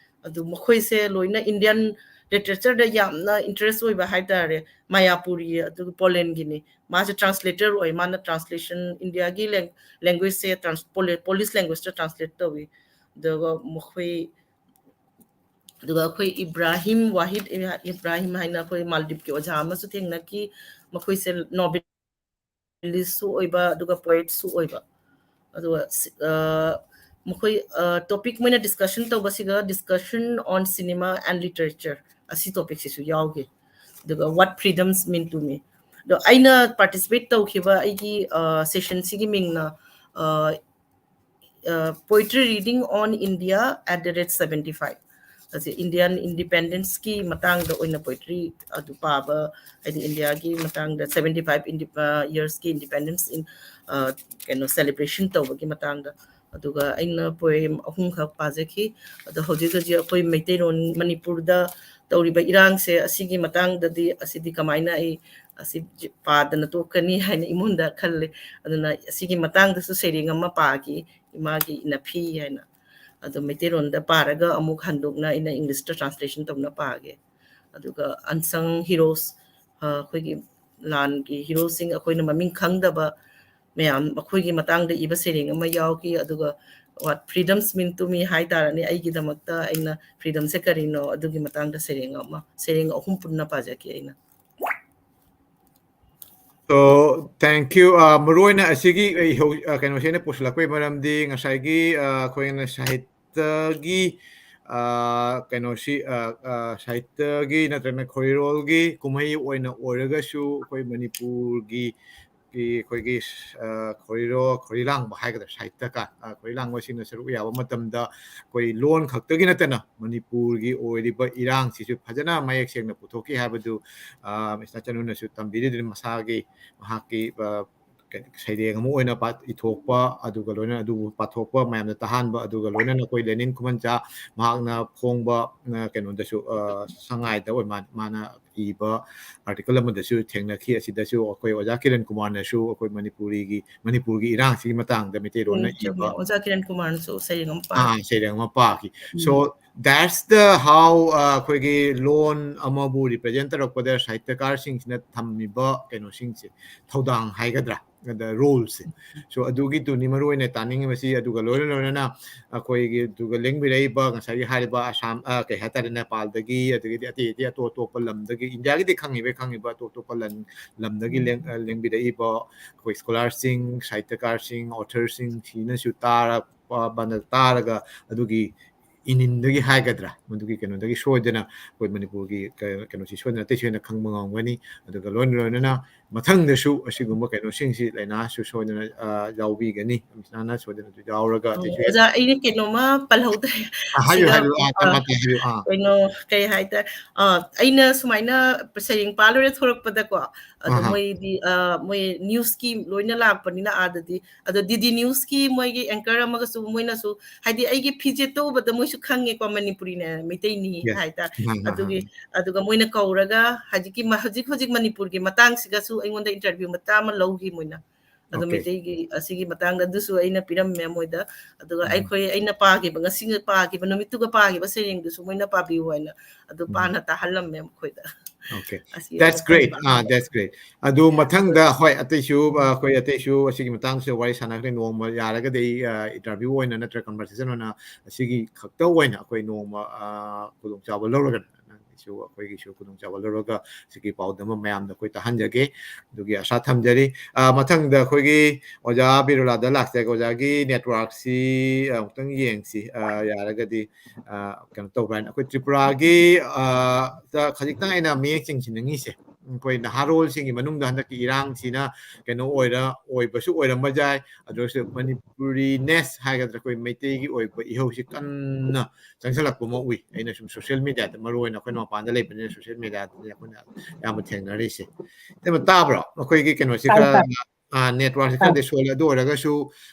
ꯑꯗꯨ ꯃꯈꯣꯏꯁꯦ ꯂꯣꯏꯅ ꯏꯟꯗꯤꯌꯟ ꯂꯤꯇꯔꯦꯆꯔꯗ ꯌꯥꯝꯅ ꯏꯟꯇꯔꯦꯁ ꯑꯣꯏꯕ ꯍꯥꯏꯇꯥꯔꯦ꯫ ꯃꯌꯥꯄꯨꯔꯤ, ꯑꯗꯨꯒ ꯄꯣꯂꯦꯟꯒꯤꯅꯤ꯫ ꯃꯥꯁꯦ ꯇ꯭ꯔꯥꯟꯁꯂꯦꯇꯔ ꯑꯣꯏ, ꯃꯥꯅ ꯇ꯭ꯔꯥꯟꯁꯂꯦꯁꯟ ꯏꯟꯗꯤꯌꯥꯒꯤ ꯂꯦꯡ-, ꯂꯦꯡꯒ꯭ꯋꯦꯖꯁꯦ ꯇ꯭ꯔꯥꯟꯁ-, ꯄꯣꯂꯤ-, ꯄꯣꯂꯤꯁ ꯂꯦꯡꯒ꯭ꯋꯦꯖꯇ ꯇ꯭ꯔꯥꯟꯁꯂꯦꯠ ꯇꯧꯏ꯫ ꯑꯗꯨꯒ ꯃꯈꯣꯏ, ꯑꯗꯨꯒ ꯑꯩꯈꯣꯏ ꯏꯕ꯭ꯔꯥꯍꯤꯝ ꯋꯥꯍꯤꯗ ꯏꯕ꯭ꯔꯥ-, ꯏꯕ꯭ꯔꯥꯍꯤꯝ ꯍꯥꯏꯅ ꯑꯩꯈꯣꯏ ꯃꯥꯜꯗꯤꯞꯀꯤ ꯑꯣꯖꯥ ꯑꯃꯁꯨ ꯊꯦꯡꯅꯈꯤ꯫ ꯃꯈꯣꯏꯁꯦ ꯅꯣꯕꯦꯂꯤꯁꯁꯨ ꯑꯣꯏꯕ, ꯑꯗꯨꯒ ꯄꯣꯏꯠꯁꯨ ꯑꯣꯏꯕ꯫ ꯑꯗꯨꯒ ꯁꯤ-, ꯑ, ꯃꯈꯣꯏ, ꯑ, ꯇꯣꯄꯤꯛ ꯃꯣꯏꯅ discussion ꯇꯧꯕꯁꯤꯒ Discussion on Cinema and Literature ꯑꯁꯤ ꯇꯣꯄꯤꯛꯁꯤꯁꯨ ꯌꯥꯎꯈꯤ꯫ ꯑꯗꯨꯒ What Freedoms Mean to Me꯫ ꯑꯗꯣ ꯑꯩꯅ ꯄꯥꯔꯇꯤꯁꯤꯄꯦꯠ ꯇꯧꯈꯤꯕ ꯑꯩꯒꯤ, ꯑ, ꯁꯦꯁꯟꯁꯤꯒꯤ ꯃꯤꯡꯅ, ꯑ, ꯑ, Poetry Reading on India at the rate seventy five꯫ ꯑꯁꯤ ꯏꯟꯗꯤꯌꯥꯟ ꯏꯟꯗꯤꯄꯦꯟꯗꯦꯟꯁꯀꯤ ꯃꯇꯥꯡꯗ ꯑꯣꯏꯅ ꯄꯣꯏꯇ꯭ꯔꯤ ꯑꯗꯨ ꯄꯥꯕ, ꯍꯥꯏꯗꯤ ꯏꯟꯗꯤꯌꯥꯒꯤ ꯃꯇꯥꯡꯗ ꯁꯕꯦꯟꯇꯤ ꯐꯥꯏꯚ ꯏꯟꯗꯤ-, ꯑ, ꯌꯔꯁꯀꯤ ꯏꯟꯗꯤꯄꯦꯟꯗꯦꯟꯁ ꯏꯟ, ꯑ, ꯀꯩꯅꯣ, ꯁꯦꯂꯦꯕ꯭ꯔꯦꯁꯟ ꯇꯧꯕꯒꯤ ꯃꯇꯥꯡꯗ꯫ ꯑꯗꯨꯒ ꯑꯩꯅ ꯄꯣꯏꯝ ꯑꯍꯨꯝꯈꯛ ꯄꯥꯖꯈꯤ꯫ ꯑꯗꯣ ꯍꯧꯖꯤꯛ ꯍꯧꯖꯤꯛ ꯑꯩꯈꯣꯏ ꯃꯩꯇꯩꯂꯣꯟ ꯃꯅꯤꯄꯨꯔꯗ ꯇꯧꯔꯤꯕ ꯏꯔꯥꯡꯁꯦ, ꯑꯁꯤꯒꯤ ꯃꯇꯥꯡꯗꯗꯤ, ꯑꯁꯤꯗꯤ ꯀꯃꯥꯏꯅ ꯑꯩ ꯑꯁꯤ ꯄꯥꯗꯅ ꯇꯣꯛꯀꯅꯤ ꯍꯥꯏꯅ ꯏꯃꯨꯡꯗ ꯈꯜꯂꯦ꯫ ꯑꯗꯨꯅ ꯑꯁꯤꯒꯤ ꯃꯇꯥꯡꯗꯁꯨ ꯁꯩꯔꯦꯡ ꯑꯃ ꯄꯥꯈꯤ, ꯏꯃꯥꯒꯤ ꯏꯅꯐꯤ ꯍꯥꯏꯅ꯫ ꯑꯗꯣ ꯃꯩꯇꯩꯂꯣꯟꯗ ꯄꯥꯔꯒ ꯑꯃꯨꯛ ꯍꯟꯗꯣꯛꯅ ꯑꯩꯅ ꯏꯪꯂꯤꯁꯇ ꯇ꯭ꯔꯥꯟꯁꯂꯦꯁꯟ ꯇꯧꯅ ꯄꯥꯒꯦ꯫ ꯑꯗꯨꯒ unsung heroes, ꯑ, ꯑꯩꯈꯣꯏꯒꯤ ꯂꯥꯟꯒꯤ ꯍꯤꯔꯣꯁꯤꯡ, ꯑꯩꯈꯣꯏꯅ ꯃꯃꯤꯡ ꯈꯪꯗꯕ ꯃꯌꯥꯝ, ꯃꯈꯣꯏꯒꯤ ꯃꯇꯥꯡꯗ ꯏꯕ ꯁꯩꯔꯦꯡ ꯑꯃ ꯌꯥꯎꯈꯤ꯫ ꯑꯗꯨꯒ What Freedoms Mean to Me ꯍꯥꯏ ꯇꯥꯔꯅꯤ, ꯑꯩꯒꯤꯗꯃꯛꯇ ꯑꯩꯅ ꯐ꯭ꯔꯤꯗꯝꯁꯦ ꯀꯔꯤꯅꯣ, ꯑꯗꯨꯒꯤ ꯃꯇꯥꯡꯗ ꯁꯩꯔꯦꯡ ꯑꯃ, ꯁꯩꯔꯦꯡ ꯑꯍꯨꯝ ꯄꯨꯟꯅ ꯄꯥꯖꯈꯤ ꯑꯩꯅ꯫ So, thank you. Uh, ꯃꯔꯨ ꯑꯣꯏꯅ ꯑꯁꯤꯒꯤ ꯑꯩ ꯍꯧ-, uh, ꯀꯩꯅꯣꯁꯦ ꯑꯩꯅ ꯄꯨꯁꯤꯜꯂꯛꯄꯒꯤ ꯃꯔꯝꯗꯤ ꯉꯁꯥꯏꯒꯤ, uh, ꯑꯩꯈꯣꯏꯅ ꯁꯥꯍꯤꯇ꯭ꯌꯒꯤ, uh, ꯀꯩꯅꯣꯁꯤ, uh, uh, ꯁꯥꯍꯤꯇ꯭ꯌꯒꯤ ꯅꯠꯇ꯭ꯔꯒꯅ ꯈꯣꯔꯤꯔꯣꯜꯒꯤ ꯀꯨꯝꯍꯩ ꯑꯣꯏꯅ ꯑꯣꯏꯔꯒꯁꯨ ꯑꯩꯈꯣꯏ ꯃꯅꯤꯄꯨꯔꯒꯤ, ꯒꯤ ꯑꯩꯈꯣꯏꯒꯤ, uh, ꯈꯣꯔꯤꯔꯣ-, ꯈꯣꯔꯤꯂꯥꯡꯕ ꯍꯥꯏꯒꯗ꯭ꯔꯥ, ꯁꯥꯍꯤꯇ꯭ꯌꯀꯥꯔ, uh, ꯈꯣꯔꯤꯂꯥꯡꯕꯁꯤꯡꯅ ꯁꯔꯨꯛ ꯌꯥꯕ ꯃꯇꯝꯗ ꯑꯩꯈꯣꯏ ꯂꯣꯟ ꯈꯛꯇꯒꯤ ꯅꯠꯇꯅ ꯃꯅꯤꯄꯨꯔꯒꯤ ꯑꯣꯏꯔꯤꯕ ꯏꯔꯥꯡꯁꯤꯁꯨ ꯐꯖꯅ ꯃꯌꯦꯛ ꯁꯦꯡꯅ ꯄꯨꯊꯣꯛꯈꯤ ꯍꯥꯏꯕꯗꯨ, uh, ꯃꯤꯁ ꯅꯥꯆꯅꯨꯅꯁꯨ ꯇꯝꯕꯤꯔꯤꯗꯨꯅꯤ ꯃꯁꯥꯒꯤ, ꯃꯍꯥꯛꯀꯤ, uh, ꯀꯩ-, ꯁꯩꯔꯦꯡ ꯑꯃ ꯑꯣꯏꯅ ꯄꯥ-, ꯏꯊꯣꯛꯄ, ꯑꯗꯨꯒ ꯂꯣꯏꯅꯅ ꯑꯗꯨꯕꯨ ꯄꯥꯊꯣꯛꯄ, ꯃꯌꯥꯝꯅ ꯇꯥꯍꯟꯕ, ꯑꯗꯨꯒ ꯂꯣꯏꯅꯅ ꯑꯩꯈꯣꯏ ꯂꯦꯅꯤꯟ ꯈꯨꯃꯟꯆꯥ ꯃꯍꯥꯛꯅ ꯐꯣꯡꯕ, ꯑ, ꯀꯩꯅꯣꯗꯁꯨ, ꯑ, ꯁꯉꯥꯏꯗ ꯑꯣꯏ ꯃꯥ-, ꯃꯥꯅ ꯏꯕ article ꯑꯃꯗꯁꯨ ꯊꯦꯡꯅꯈꯤ꯫ ꯑꯁꯤꯗꯁꯨ ꯑꯩꯈꯣꯏ ꯑꯣꯖꯥ ꯀꯤꯔꯟ ꯀꯨꯃꯥꯔꯅꯁꯨ ꯑꯩꯈꯣꯏ ꯃꯅꯤꯄꯨꯔꯤꯒꯤ, ꯃꯅꯤꯄꯨꯔꯒꯤ ꯏꯔꯥꯡꯁꯤꯒꯤ ꯃꯇꯥꯡꯗ ꯃꯩꯇꯩꯂꯣꯟꯅ ꯎꯝ, ꯆꯨꯝꯃꯦ꯫ ꯏꯕ, ꯑꯣꯖꯥ ꯀꯤꯔꯟ ꯀꯨꯃꯥꯔꯅꯁꯨ ꯁꯩꯔꯦꯡ ꯑꯃ ꯄꯥ-, ꯑꯥ, ꯁꯩꯔꯦꯡ ꯑꯃ ꯄꯥꯈꯤ꯫ ꯎꯝ꯫ So, that's the how, ꯑ, ꯑꯩꯈꯣꯏꯒꯤ ꯂꯣꯟ ꯑꯃꯕꯨ represent ꯇꯧꯔꯛꯄꯗ ꯁꯥꯍꯤꯇ꯭ꯌꯀꯥꯔꯁꯤꯡꯁꯤꯅ ꯊꯝꯃꯤꯕ ꯀꯩꯅꯣꯁꯤꯡꯁꯦ, ꯊꯧꯗꯥꯡ ꯍꯥꯏꯒꯗ꯭ꯔꯥ, ꯑꯗ roleꯁꯦ꯫ So, ꯑꯗꯨꯒꯤꯗꯨꯅꯤ ꯃꯔꯨ ꯑꯣꯏꯅ ꯇꯥꯅꯤꯡꯉꯤꯕꯁꯤ꯫ ꯑꯗꯨꯒ ꯂꯣꯏꯅ ꯂꯣꯏꯅꯅ ꯑꯩꯈꯣꯏꯒꯤ ꯑꯗꯨꯒ ꯂꯦꯡꯕꯤꯔꯛꯏꯕ ꯉꯁꯥꯏꯒꯤ ꯍꯥꯏꯔꯤꯕ ꯑꯁꯥꯝ, ꯑ, ꯀꯩ ꯍꯥꯏꯇꯥꯔꯦ, ꯅꯦꯄꯥꯜꯗꯒꯤ, ꯑꯗꯒꯤꯗꯤ ꯑꯇꯩ ꯑꯇꯩ ꯑꯇꯣꯞ ꯑꯇꯣꯞꯄ ꯂꯝꯗꯒꯤ, ꯏꯟꯗꯤꯌꯥꯒꯤꯗꯤ ꯈꯪꯉꯤꯕ, ꯈꯪꯉꯤꯕ ꯑꯇꯣꯞ ꯑꯇꯣꯞꯄ ꯂꯝ, ꯂꯝꯗꯒꯤ ꯎꯝ꯫ ꯂꯦꯡ-, ꯑ, ꯂꯦꯡꯕꯤꯔꯛꯏꯕ ꯑꯩꯈꯣꯏ scholarꯁꯤꯡ, ꯁꯥꯍꯤꯇ꯭ꯌꯀꯥꯔꯁꯤꯡ, authorꯁꯤꯡ ꯁꯤꯅꯁꯨ ꯇꯥꯔꯛꯄ, ꯕꯅ ꯇꯥꯔꯒ ꯑꯗꯨꯒꯤ ꯏꯅꯤꯟꯗꯒꯤ ꯍꯥꯏꯒꯗ꯭ꯔꯥ, ꯃꯗꯨꯒꯤ ꯀꯩꯅꯣꯗꯒꯤ ꯁꯣꯏꯗꯅ ꯑꯩꯈꯣꯏ ꯃꯅꯤꯄꯨꯔꯒꯤ ꯀ-, ꯀꯩꯅꯣꯁꯤ ꯁꯣꯏꯗꯅ ꯑꯇꯩ ꯁꯣꯏꯗꯅ ꯈꯪꯕ ꯉꯝꯒꯅꯤ꯫ ꯑꯗꯨꯒ ꯂꯣꯏꯅ ꯂꯣꯏꯅꯅ ꯃꯊꯪꯗꯁꯨ ꯑꯁꯤꯒꯨꯝꯕ ꯀꯩꯅꯣꯁꯤꯡꯁꯤ ꯂꯥꯏꯅꯥꯁꯨ ꯁꯣꯏꯗꯅ, ꯑ, ꯌꯥꯎꯕꯤꯒꯅꯤ꯫ ꯃꯤꯁ ꯅꯥꯅ ꯁꯣꯏꯗꯅ ꯑꯗꯨ ꯌꯥꯎꯔꯒ ꯑꯣ, ꯑꯇꯩꯁꯨ ꯑꯣꯖꯥ, ꯑꯩꯅ ꯀꯩꯅꯣꯝꯃ ꯄꯜꯍꯧꯗ꯭ꯔꯦ꯫ ꯑ, ꯍꯥꯏꯌꯨ, ꯁꯤꯗ, ꯍꯥꯏꯌꯨ꯫ ꯑ, ꯑ, ꯇꯃꯥꯇ ꯍꯥꯏꯌꯨ꯫ ꯑꯥ꯫ ꯀꯩꯅꯣ, ꯀꯩ ꯍꯥꯏꯇꯥꯔꯦ, ꯑ, ꯑꯩꯅ ꯁꯨꯃꯥꯏꯅ ꯁꯩꯔꯦꯡ ꯄꯥ ꯂꯣꯏꯔ ꯊꯣꯔꯛꯄꯗꯀꯣ, ꯑꯗꯣ ꯑꯍꯥ꯫ ꯃꯣꯏꯗꯤ, ꯑ, ꯃꯣꯏ newsꯀꯤ ꯂꯣꯏꯅ ꯂꯥꯛꯄꯅꯤꯅ ꯑꯥꯗꯗꯤ, ꯑꯗꯣ D D Newsꯀꯤ ꯃꯣꯏꯒꯤ anchor ꯑꯃꯒꯁꯨ ꯃꯣꯏꯅꯁꯨ, ꯍꯥꯏꯗꯤ ꯑꯩꯒꯤ ꯐꯤꯖꯦꯠꯇ ꯎꯕꯗ ꯃꯣꯏꯁꯨ ꯈꯪꯉꯦꯀꯣ, ꯃꯅꯤꯄꯨꯔꯤꯅꯦ, ꯃꯩꯇꯩꯅꯤ Yes. ꯍꯥꯏꯇꯥꯔꯦ꯫ ꯑꯍꯥ, ꯑꯍꯥ, ꯑꯗꯨꯒꯤ, ꯑꯍꯥ꯫ ꯑꯗꯨꯒ ꯃꯣꯏꯅ ꯀꯧꯔꯒ ꯍꯧꯖꯤꯛꯀꯤ ꯃ-, ꯍꯧꯖꯤꯛ ꯍꯧꯖꯤꯛ ꯃꯅꯤꯄꯨꯔꯒꯤ ꯃꯇꯥꯡꯁꯤꯒꯁꯨ ꯑꯩꯉꯣꯟꯗ interview ꯃꯆꯥ ꯑꯃ ꯂꯧꯈꯤ ꯃꯣꯏꯅ꯫ ꯑꯗꯣ Okay. ꯃꯩꯇꯩꯒꯤ ꯑꯁꯤꯒꯤ ꯃꯇꯥꯡꯗ ꯑꯗꯨꯁꯨ ꯑꯩꯅ ꯄꯤꯔꯝꯃꯦ ꯃꯣꯏꯗ꯫ ꯑꯗꯨꯒ ꯎꯝ꯫ ꯑꯩꯈꯣꯏ, ꯑꯩꯅ ꯄꯥꯈꯤꯕ, ꯉꯁꯤ ꯄꯥꯈꯤꯕ ꯅꯨꯃꯤꯠꯇꯨꯒ ꯄꯥꯈꯤꯕ ꯁꯩꯔꯦꯡꯗꯨꯁꯨ ꯃꯣꯏꯅ ꯄꯥꯕꯤꯌꯨ ꯍꯥꯏꯅ ꯑꯗꯨ ꯎꯝ꯫ ꯄꯥꯅ ꯇꯥꯍꯜꯂꯝꯃꯦ ꯃꯈꯣꯏꯗ꯫ Okay. ꯑꯁꯤ That's ꯑꯃ great. ꯄꯟꯕ꯫ ꯑꯥ, that's great. ꯑꯗꯨ ꯃꯊꯪꯗ, ꯍꯣꯏ, ꯑꯇꯩꯁꯨ, ꯑ, ꯑꯩꯈꯣꯏ ꯑꯇꯩꯁꯨ ꯑꯁꯤꯒꯤ ꯃꯇꯥꯡꯁꯤꯗ ꯋꯥꯔꯤ ꯁꯥꯟꯅꯈ꯭ꯔꯦ꯫ ꯅꯣꯡꯃ ꯌꯥꯔꯒꯗꯤ ꯑꯩ, ꯑ, interview ꯑꯣꯏꯅ ꯅꯠꯇ꯭ꯔꯒ conversation ꯑꯣꯏꯅ ꯑꯁꯤꯒꯤ ꯈꯛꯇ ꯑꯣꯏꯅ ꯑꯩꯈꯣꯏ ꯅꯣꯡꯃ, ꯑ, ꯈꯨꯗꯣꯡꯆꯥꯕ ꯂꯧꯔꯒ ꯅꯪ ꯁꯨ ꯑꯩꯈꯣꯏꯒꯤꯁꯨ ꯈꯨꯗꯣꯡꯆꯥꯕ ꯂꯧꯔꯒ ꯁꯤꯒꯤ ꯄꯥꯎꯗꯝ ꯑꯃ ꯃꯌꯥꯝꯗ ꯑꯩꯈꯣꯏ ꯇꯥꯍꯟꯖꯒꯦ꯫ ꯑꯗꯨꯒꯤ ꯑꯁꯥ ꯊꯝꯖꯔꯤ꯫ ꯑ, ꯃꯊꯪꯗ ꯑꯩꯈꯣꯏꯒꯤ ꯑꯣꯖꯥ ꯕꯤꯔꯨꯂꯥꯗ ꯂꯥꯛꯆꯒꯦ꯫ ꯑꯣꯖꯥꯒꯤ networkꯁꯤ ꯑꯃꯨꯛꯇꯪ ꯌꯦꯡꯁꯤ, ꯑ, ꯌꯥꯔꯒꯗꯤ꯫ ꯑ, ꯀꯩꯅꯣ ꯇꯧꯕ꯭ꯔꯥ ꯍꯥꯏꯅ ꯑꯩꯈꯣꯏ ꯇ꯭ꯔꯤꯄꯨꯔꯥꯒꯤ, ꯑ, ꯗ ꯈꯖꯤꯛꯇꯪ ꯑꯩꯅ ꯃꯤꯠꯌꯦꯡ ꯆꯤꯡꯁꯤꯟꯅꯤꯡꯉꯤꯁꯦ, ꯑꯩꯈꯣꯏ ꯅꯍꯥꯔꯣꯜꯁꯤꯡꯒꯤ ꯃꯅꯨꯡꯗ ꯍꯟꯗꯛꯀꯤ ꯏꯔꯥꯡꯁꯤꯅ ꯀꯩꯅꯣ ꯑꯣꯏꯔ-, ꯑꯣꯏꯕꯁꯨ ꯑꯣꯏꯔꯝꯕ ꯌꯥꯏ꯫ ꯑꯗꯨ ꯑꯣꯏꯔꯁꯨ Manipuriness ꯍꯥꯏꯒꯗ꯭ꯔꯥ, ꯑꯩꯈꯣꯏ ꯃꯩꯇꯩꯒꯤ ꯑꯣꯏꯕ ꯏꯍꯧꯁꯤ ꯀꯟꯅ ꯆꯪꯁꯤꯜꯂꯛꯄ ꯑꯃ ꯎꯏ꯫ ꯑꯩꯅ ꯁꯨꯝ social mediaꯗ, ꯃꯔꯨ ꯑꯣꯏꯅ ꯑꯩꯈꯣꯏꯅ ꯃꯄꯥꯟꯗ ꯂꯩꯕꯅꯤꯅ social mediaꯗꯅꯤ ꯑꯩꯈꯣꯏꯅ ꯑꯌꯥꯝꯕ ꯊꯦꯡꯅꯔꯤꯁꯦ꯫ ꯏꯇꯩꯃ, ꯇꯥꯕ꯭ꯔꯣ? ꯑꯩꯈꯣꯏꯒꯤ ꯀꯩꯅꯣꯁꯤ ꯇꯥꯏ, ꯈꯔ, ꯇꯥꯏ꯫ ꯑ, networkꯁꯤ ꯇꯥꯏ꯫ ꯈꯔꯗꯤ ꯁꯣꯜꯂꯦ꯫ ꯑꯗꯨ ꯑꯣꯏꯔꯒꯁꯨ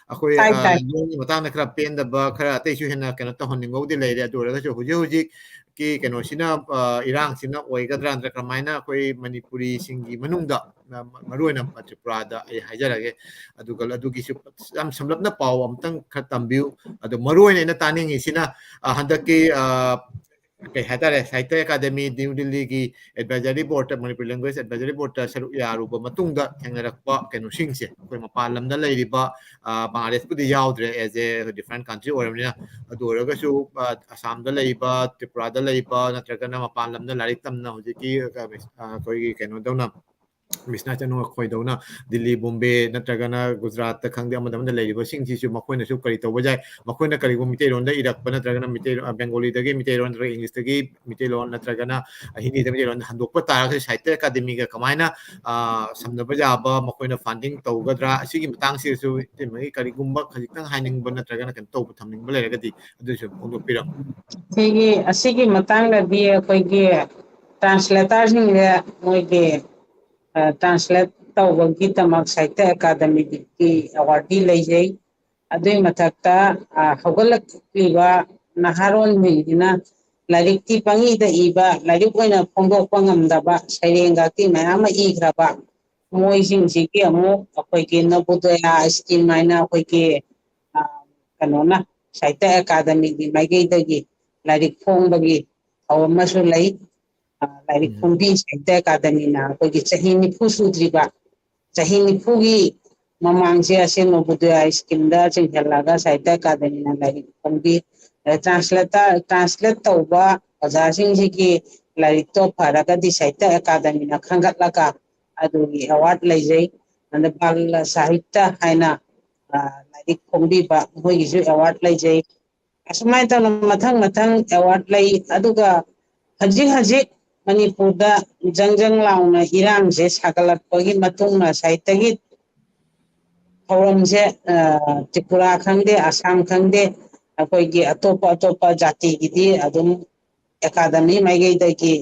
ꯑꯩꯈꯣꯏ, ꯇꯥꯏ, ꯑ, ꯇꯥꯏ꯫ ꯂꯣꯟꯒꯤ ꯃꯇꯥꯡꯗ ꯈꯔ ꯄꯦꯟꯗꯕ, ꯈꯔ ꯑꯇꯩꯁꯨ ꯍꯦꯟꯅ ꯀꯩꯅꯣ ꯇꯧꯍꯟꯅꯤꯡꯕꯕꯨꯗꯤ ꯂꯩꯔꯦ꯫ ꯑꯗꯨ ꯑꯣꯏꯔꯒꯁꯨ ꯍꯧꯖꯤꯛ ꯍꯧꯖꯤꯛꯀꯤ ꯀꯩꯅꯣꯁꯤꯅ, ꯑ, ꯏꯔꯥꯡꯁꯤꯅ ꯑꯣꯏꯒꯗ꯭ꯔꯥ, ꯅꯠꯇ꯭ꯔꯒ ꯀꯔꯝꯍꯥꯏꯅ ꯑꯩꯈꯣꯏ ꯃꯅꯤꯄꯨꯔꯤꯁꯤꯡꯒꯤ ꯃꯅꯨꯡꯗ, ꯃ-, ꯃ-, ꯃꯔꯨ ꯑꯣꯏꯅ ꯇ꯭ꯔꯤꯄꯨꯔꯥꯗ ꯑꯩ ꯍꯥꯏꯖꯔꯒꯦ꯫ ꯑꯗꯨꯒ ꯑꯗꯨꯒꯤꯁꯨ ꯌꯥꯝ ꯁꯝꯂꯞꯅ ꯄꯥꯎ ꯑꯝꯇꯪ ꯈꯔ ꯇꯝꯕꯤꯌꯨ꯫ ꯑꯗꯣ ꯃꯔꯨ ꯑꯣꯏꯅ ꯑꯩꯅ ꯇꯥꯅꯤꯡꯉꯤꯁꯤꯅ, ꯑ, ꯍꯟꯗꯛꯀꯤ, ꯑ, ꯀꯩ ꯍꯥꯏꯇꯥꯔꯦ, ꯁꯥꯍꯤꯇ꯭ꯌ ꯑꯦꯀꯥꯗꯃꯤ ꯅ꯭ꯌꯨ ꯗꯤꯜꯂꯤꯒꯤ advisory boardꯇ, ꯃꯅꯤꯄꯨꯔꯤ language advisory boardꯇ ꯁꯔꯨꯛ ꯌꯥꯔꯨꯕ ꯃꯇꯨꯡꯗ ꯊꯦꯡꯅꯔꯛꯄ ꯀꯩꯅꯣꯁꯤꯡꯁꯦ, ꯑꯩꯈꯣꯏ ꯃꯄꯥꯟ ꯂꯝꯗ ꯂꯩꯔꯤꯕ, ꯑ, ꯕꯪꯒ꯭ꯂꯥꯗꯦꯁꯄꯨꯗꯤ ꯌꯥꯎꯗ꯭ꯔꯦ, as a different country ꯑꯣꯏꯔꯕꯅꯤꯅ꯫ ꯑꯗꯨ ꯑꯣꯏꯔꯒꯁꯨ, ꯑ, ꯑꯁꯥꯝꯗ ꯂꯩꯕ, ꯇ꯭ꯔꯤꯄꯨꯔꯥꯗ ꯂꯩꯕ, ꯅꯠꯇ꯭ꯔꯒꯅ ꯃꯄꯥꯟ ꯂꯝꯗ ꯂꯥꯏꯔꯤꯛ ꯇꯝꯅ ꯍꯧꯖꯤꯛꯀꯤ, ꯑ, ꯑꯩꯈꯣꯏꯒꯤ ꯀꯩꯅꯣꯗꯧꯅ, ꯕꯤꯁ꯭ꯋꯥꯅꯥꯊ ꯆꯅꯨ ꯑꯩꯈꯣꯏꯗꯧꯅ ꯗꯤꯜꯂꯤ, ꯕꯣꯝꯕꯦ ꯅꯠꯇ꯭ꯔꯒꯅ ꯒꯨꯖꯔꯥꯠꯇ ꯈꯪꯗꯦ, ꯑꯃꯗ ꯑꯃꯗ ꯂꯩꯔꯤꯕꯁꯤꯡꯁꯤꯁꯨ ꯃꯈꯣꯏꯅꯁꯨ ꯀꯔꯤ ꯇꯧꯕ ꯌꯥꯏ? ꯃꯈꯣꯏꯅ ꯀꯔꯤꯒꯨꯝꯕ ꯃꯤꯇꯩꯂꯣꯟꯗ ꯏꯔꯛꯄ ꯅꯠꯇ꯭ꯔꯒꯅ ꯃꯤꯇꯩ-, ꯑ, ꯕꯦꯡꯒꯣꯂꯤꯗꯒꯤ ꯃꯤꯇꯩꯂꯣꯟ ꯅꯠꯇ꯭ꯔꯒ ꯏꯪꯂꯤꯁꯇꯒꯤ ꯃꯤꯇꯩꯂꯣꯟ ꯅꯠꯇ꯭ꯔꯒꯅ ꯍꯤꯟꯗꯤꯗ ꯃꯤꯇꯩꯂꯣꯟꯗ ꯍꯟꯗꯣꯛꯄ ꯇꯥꯔꯒꯗꯤ ꯁꯥꯍꯤꯇ꯭ꯌ ꯑꯦꯀꯥꯗꯃꯤꯒ ꯀꯃꯥꯏꯅ, ꯑ, ꯁꯝꯅꯕ ꯌꯥꯕ, ꯃꯈꯣꯏꯅ funding ꯇꯧꯒꯗ꯭ꯔꯥ? ꯑꯁꯤꯒꯤ ꯃꯇꯥꯡꯁꯤꯗꯁꯨ ꯏꯇꯩꯃꯒꯤ ꯀꯔꯤꯒꯨꯝꯕ ꯈꯖꯤꯛꯇꯪ ꯍꯥꯏꯅꯤꯡꯕ ꯅꯠꯇ꯭ꯔꯒꯅ ꯀꯩꯅꯣ ꯇꯧꯕ ꯊꯝꯅꯤꯡꯕ ꯂꯩꯔꯒꯗꯤ ꯑꯗꯨꯁꯨ ꯐꯣꯡꯗꯣꯛꯄꯤꯔꯝꯃꯨ꯫ ꯁꯤꯒꯤ, ꯑꯁꯤꯒꯤ ꯃꯇꯥꯡꯗꯗꯤ ꯑꯩꯈꯣꯏꯒꯤ translatorꯁꯤꯡꯁꯦ ꯃꯣꯏꯒꯤ, ꯑ, translate ꯇꯧꯕꯒꯤꯗꯃꯛ ꯁꯥꯍꯤꯇ꯭ꯌ ꯑꯦꯀꯥꯗꯃꯤꯒꯤ awardꯗꯤ ꯂꯩꯖꯩ꯫ ꯑꯗꯨꯒꯤ ꯃꯊꯛꯇ, ꯑ, ꯍꯧꯒꯠꯂꯛꯂꯤꯕ ꯅꯍꯥꯔꯣꯟꯁꯤꯡꯁꯤꯅ ꯂꯥꯏꯔꯤꯛꯇꯤ ꯄꯪꯏꯗ ꯏꯕ, ꯂꯥꯏꯔꯤꯛ ꯑꯣꯏꯅ ꯐꯣꯡꯗꯣꯛꯄ ꯉꯝꯗꯕ, ꯁꯩꯔꯦꯡꯒꯛꯇꯤ ꯃꯌꯥꯝ ꯑꯃ ꯏꯈ꯭ꯔꯕ, ꯃꯣꯏꯁꯤꯡꯁꯤꯒꯤ ꯑꯃꯨꯛ ꯑꯩꯈꯣꯏꯒꯤ ꯅꯕꯣꯗꯌꯥ scheme ꯍꯥꯏꯅ ꯑꯩꯈꯣꯏꯒꯤ, ꯑ, ꯀꯩꯅꯣꯅ, ꯁꯥꯍꯤꯇ꯭ꯌ ꯑꯦꯀꯥꯗꯃꯤꯒꯤ ꯃꯥꯏꯀꯩꯗꯒꯤ ꯂꯥꯏꯔꯤꯛ ꯐꯣꯡꯕꯒꯤ ꯊꯧꯔꯝ ꯑꯃꯁꯨ ꯂꯩ꯫ ꯑ, ꯂꯥꯏꯔꯤꯛ ꯎꯝ꯫ ꯐꯣꯡꯕꯤ ꯁꯥꯍꯤꯇ꯭ꯌ ꯑꯦꯀꯥꯗꯃꯤꯅ ꯑꯩꯈꯣꯏꯒꯤ ꯆꯍꯤ ꯅꯤꯐꯨ ꯁꯨꯗ꯭ꯔꯤꯕ, ꯆꯍꯤ ꯅꯤꯐꯨꯒꯤ ꯃꯃꯥꯡꯁꯦ ꯑꯁꯦꯡꯕ ꯅꯕꯣꯗꯌꯥ schemeꯗ ꯆꯤꯡꯁꯤꯜꯂꯒ ꯁꯥꯍꯤꯇ꯭ꯌ ꯑꯦꯀꯥꯗꯃꯤꯅ ꯂꯥꯏꯔꯤꯛ ꯐꯣꯡꯕꯤ, ꯑ, translator, translate ꯇꯧꯕ ꯑꯣꯖꯥꯁꯤꯡꯁꯤꯒꯤ ꯂꯥꯏꯔꯤꯛꯇꯣ ꯐꯔꯒꯗꯤ ꯁꯥꯍꯤꯇ꯭ꯌ ꯑꯦꯀꯥꯗꯃꯤꯅ ꯈꯟꯒꯠꯂꯒ ꯑꯗꯨꯒꯤ ꯑꯦꯋꯥꯔꯗ ꯂꯩꯖꯩ꯫ ꯑꯗ ꯕꯥꯜ ꯁꯥꯍꯤꯇ꯭ꯌ ꯍꯥꯏꯅ, ꯑ, ꯂꯥꯏꯔꯤꯛ ꯐꯣꯡꯕꯤꯕ, ꯃꯈꯣꯏꯒꯤꯁꯨ ꯑꯦꯋꯥꯔꯗ ꯂꯩꯖꯩ꯫ ꯑꯁꯨꯃꯥꯏꯅ ꯇꯧꯅ ꯃꯊꯪ ꯃꯊꯪ ꯑꯦꯋꯥꯔꯗ ꯂꯩ꯫ ꯑꯗꯨꯒ ꯍꯧꯖꯤꯛ ꯍꯧꯖꯤꯛ ꯃꯅꯤꯄꯨꯔꯗ ꯖꯪ ꯖꯪ ꯂꯥꯎꯅ ꯏꯔꯥꯡꯁꯦ ꯁꯥꯒꯠꯂꯛꯄꯒꯤ ꯃꯇꯨꯡ ꯉꯁꯥꯏꯗꯒꯤ ꯊꯧꯔꯝꯁꯦ, ꯑ, ꯇ꯭ꯔꯤꯄꯨꯔꯥ ꯈꯪꯗꯦ, ꯑꯁꯥꯝ ꯈꯪꯗꯦ, ꯑꯩꯈꯣꯏꯒꯤ ꯑꯇꯣꯞꯄ ꯑꯇꯣꯞꯄ ꯖꯥꯇꯤꯒꯤꯗꯤ ꯑꯗꯨꯝ ꯑꯦꯀꯥꯗꯃꯤ ꯃꯥꯏꯀꯩꯗꯒꯤ,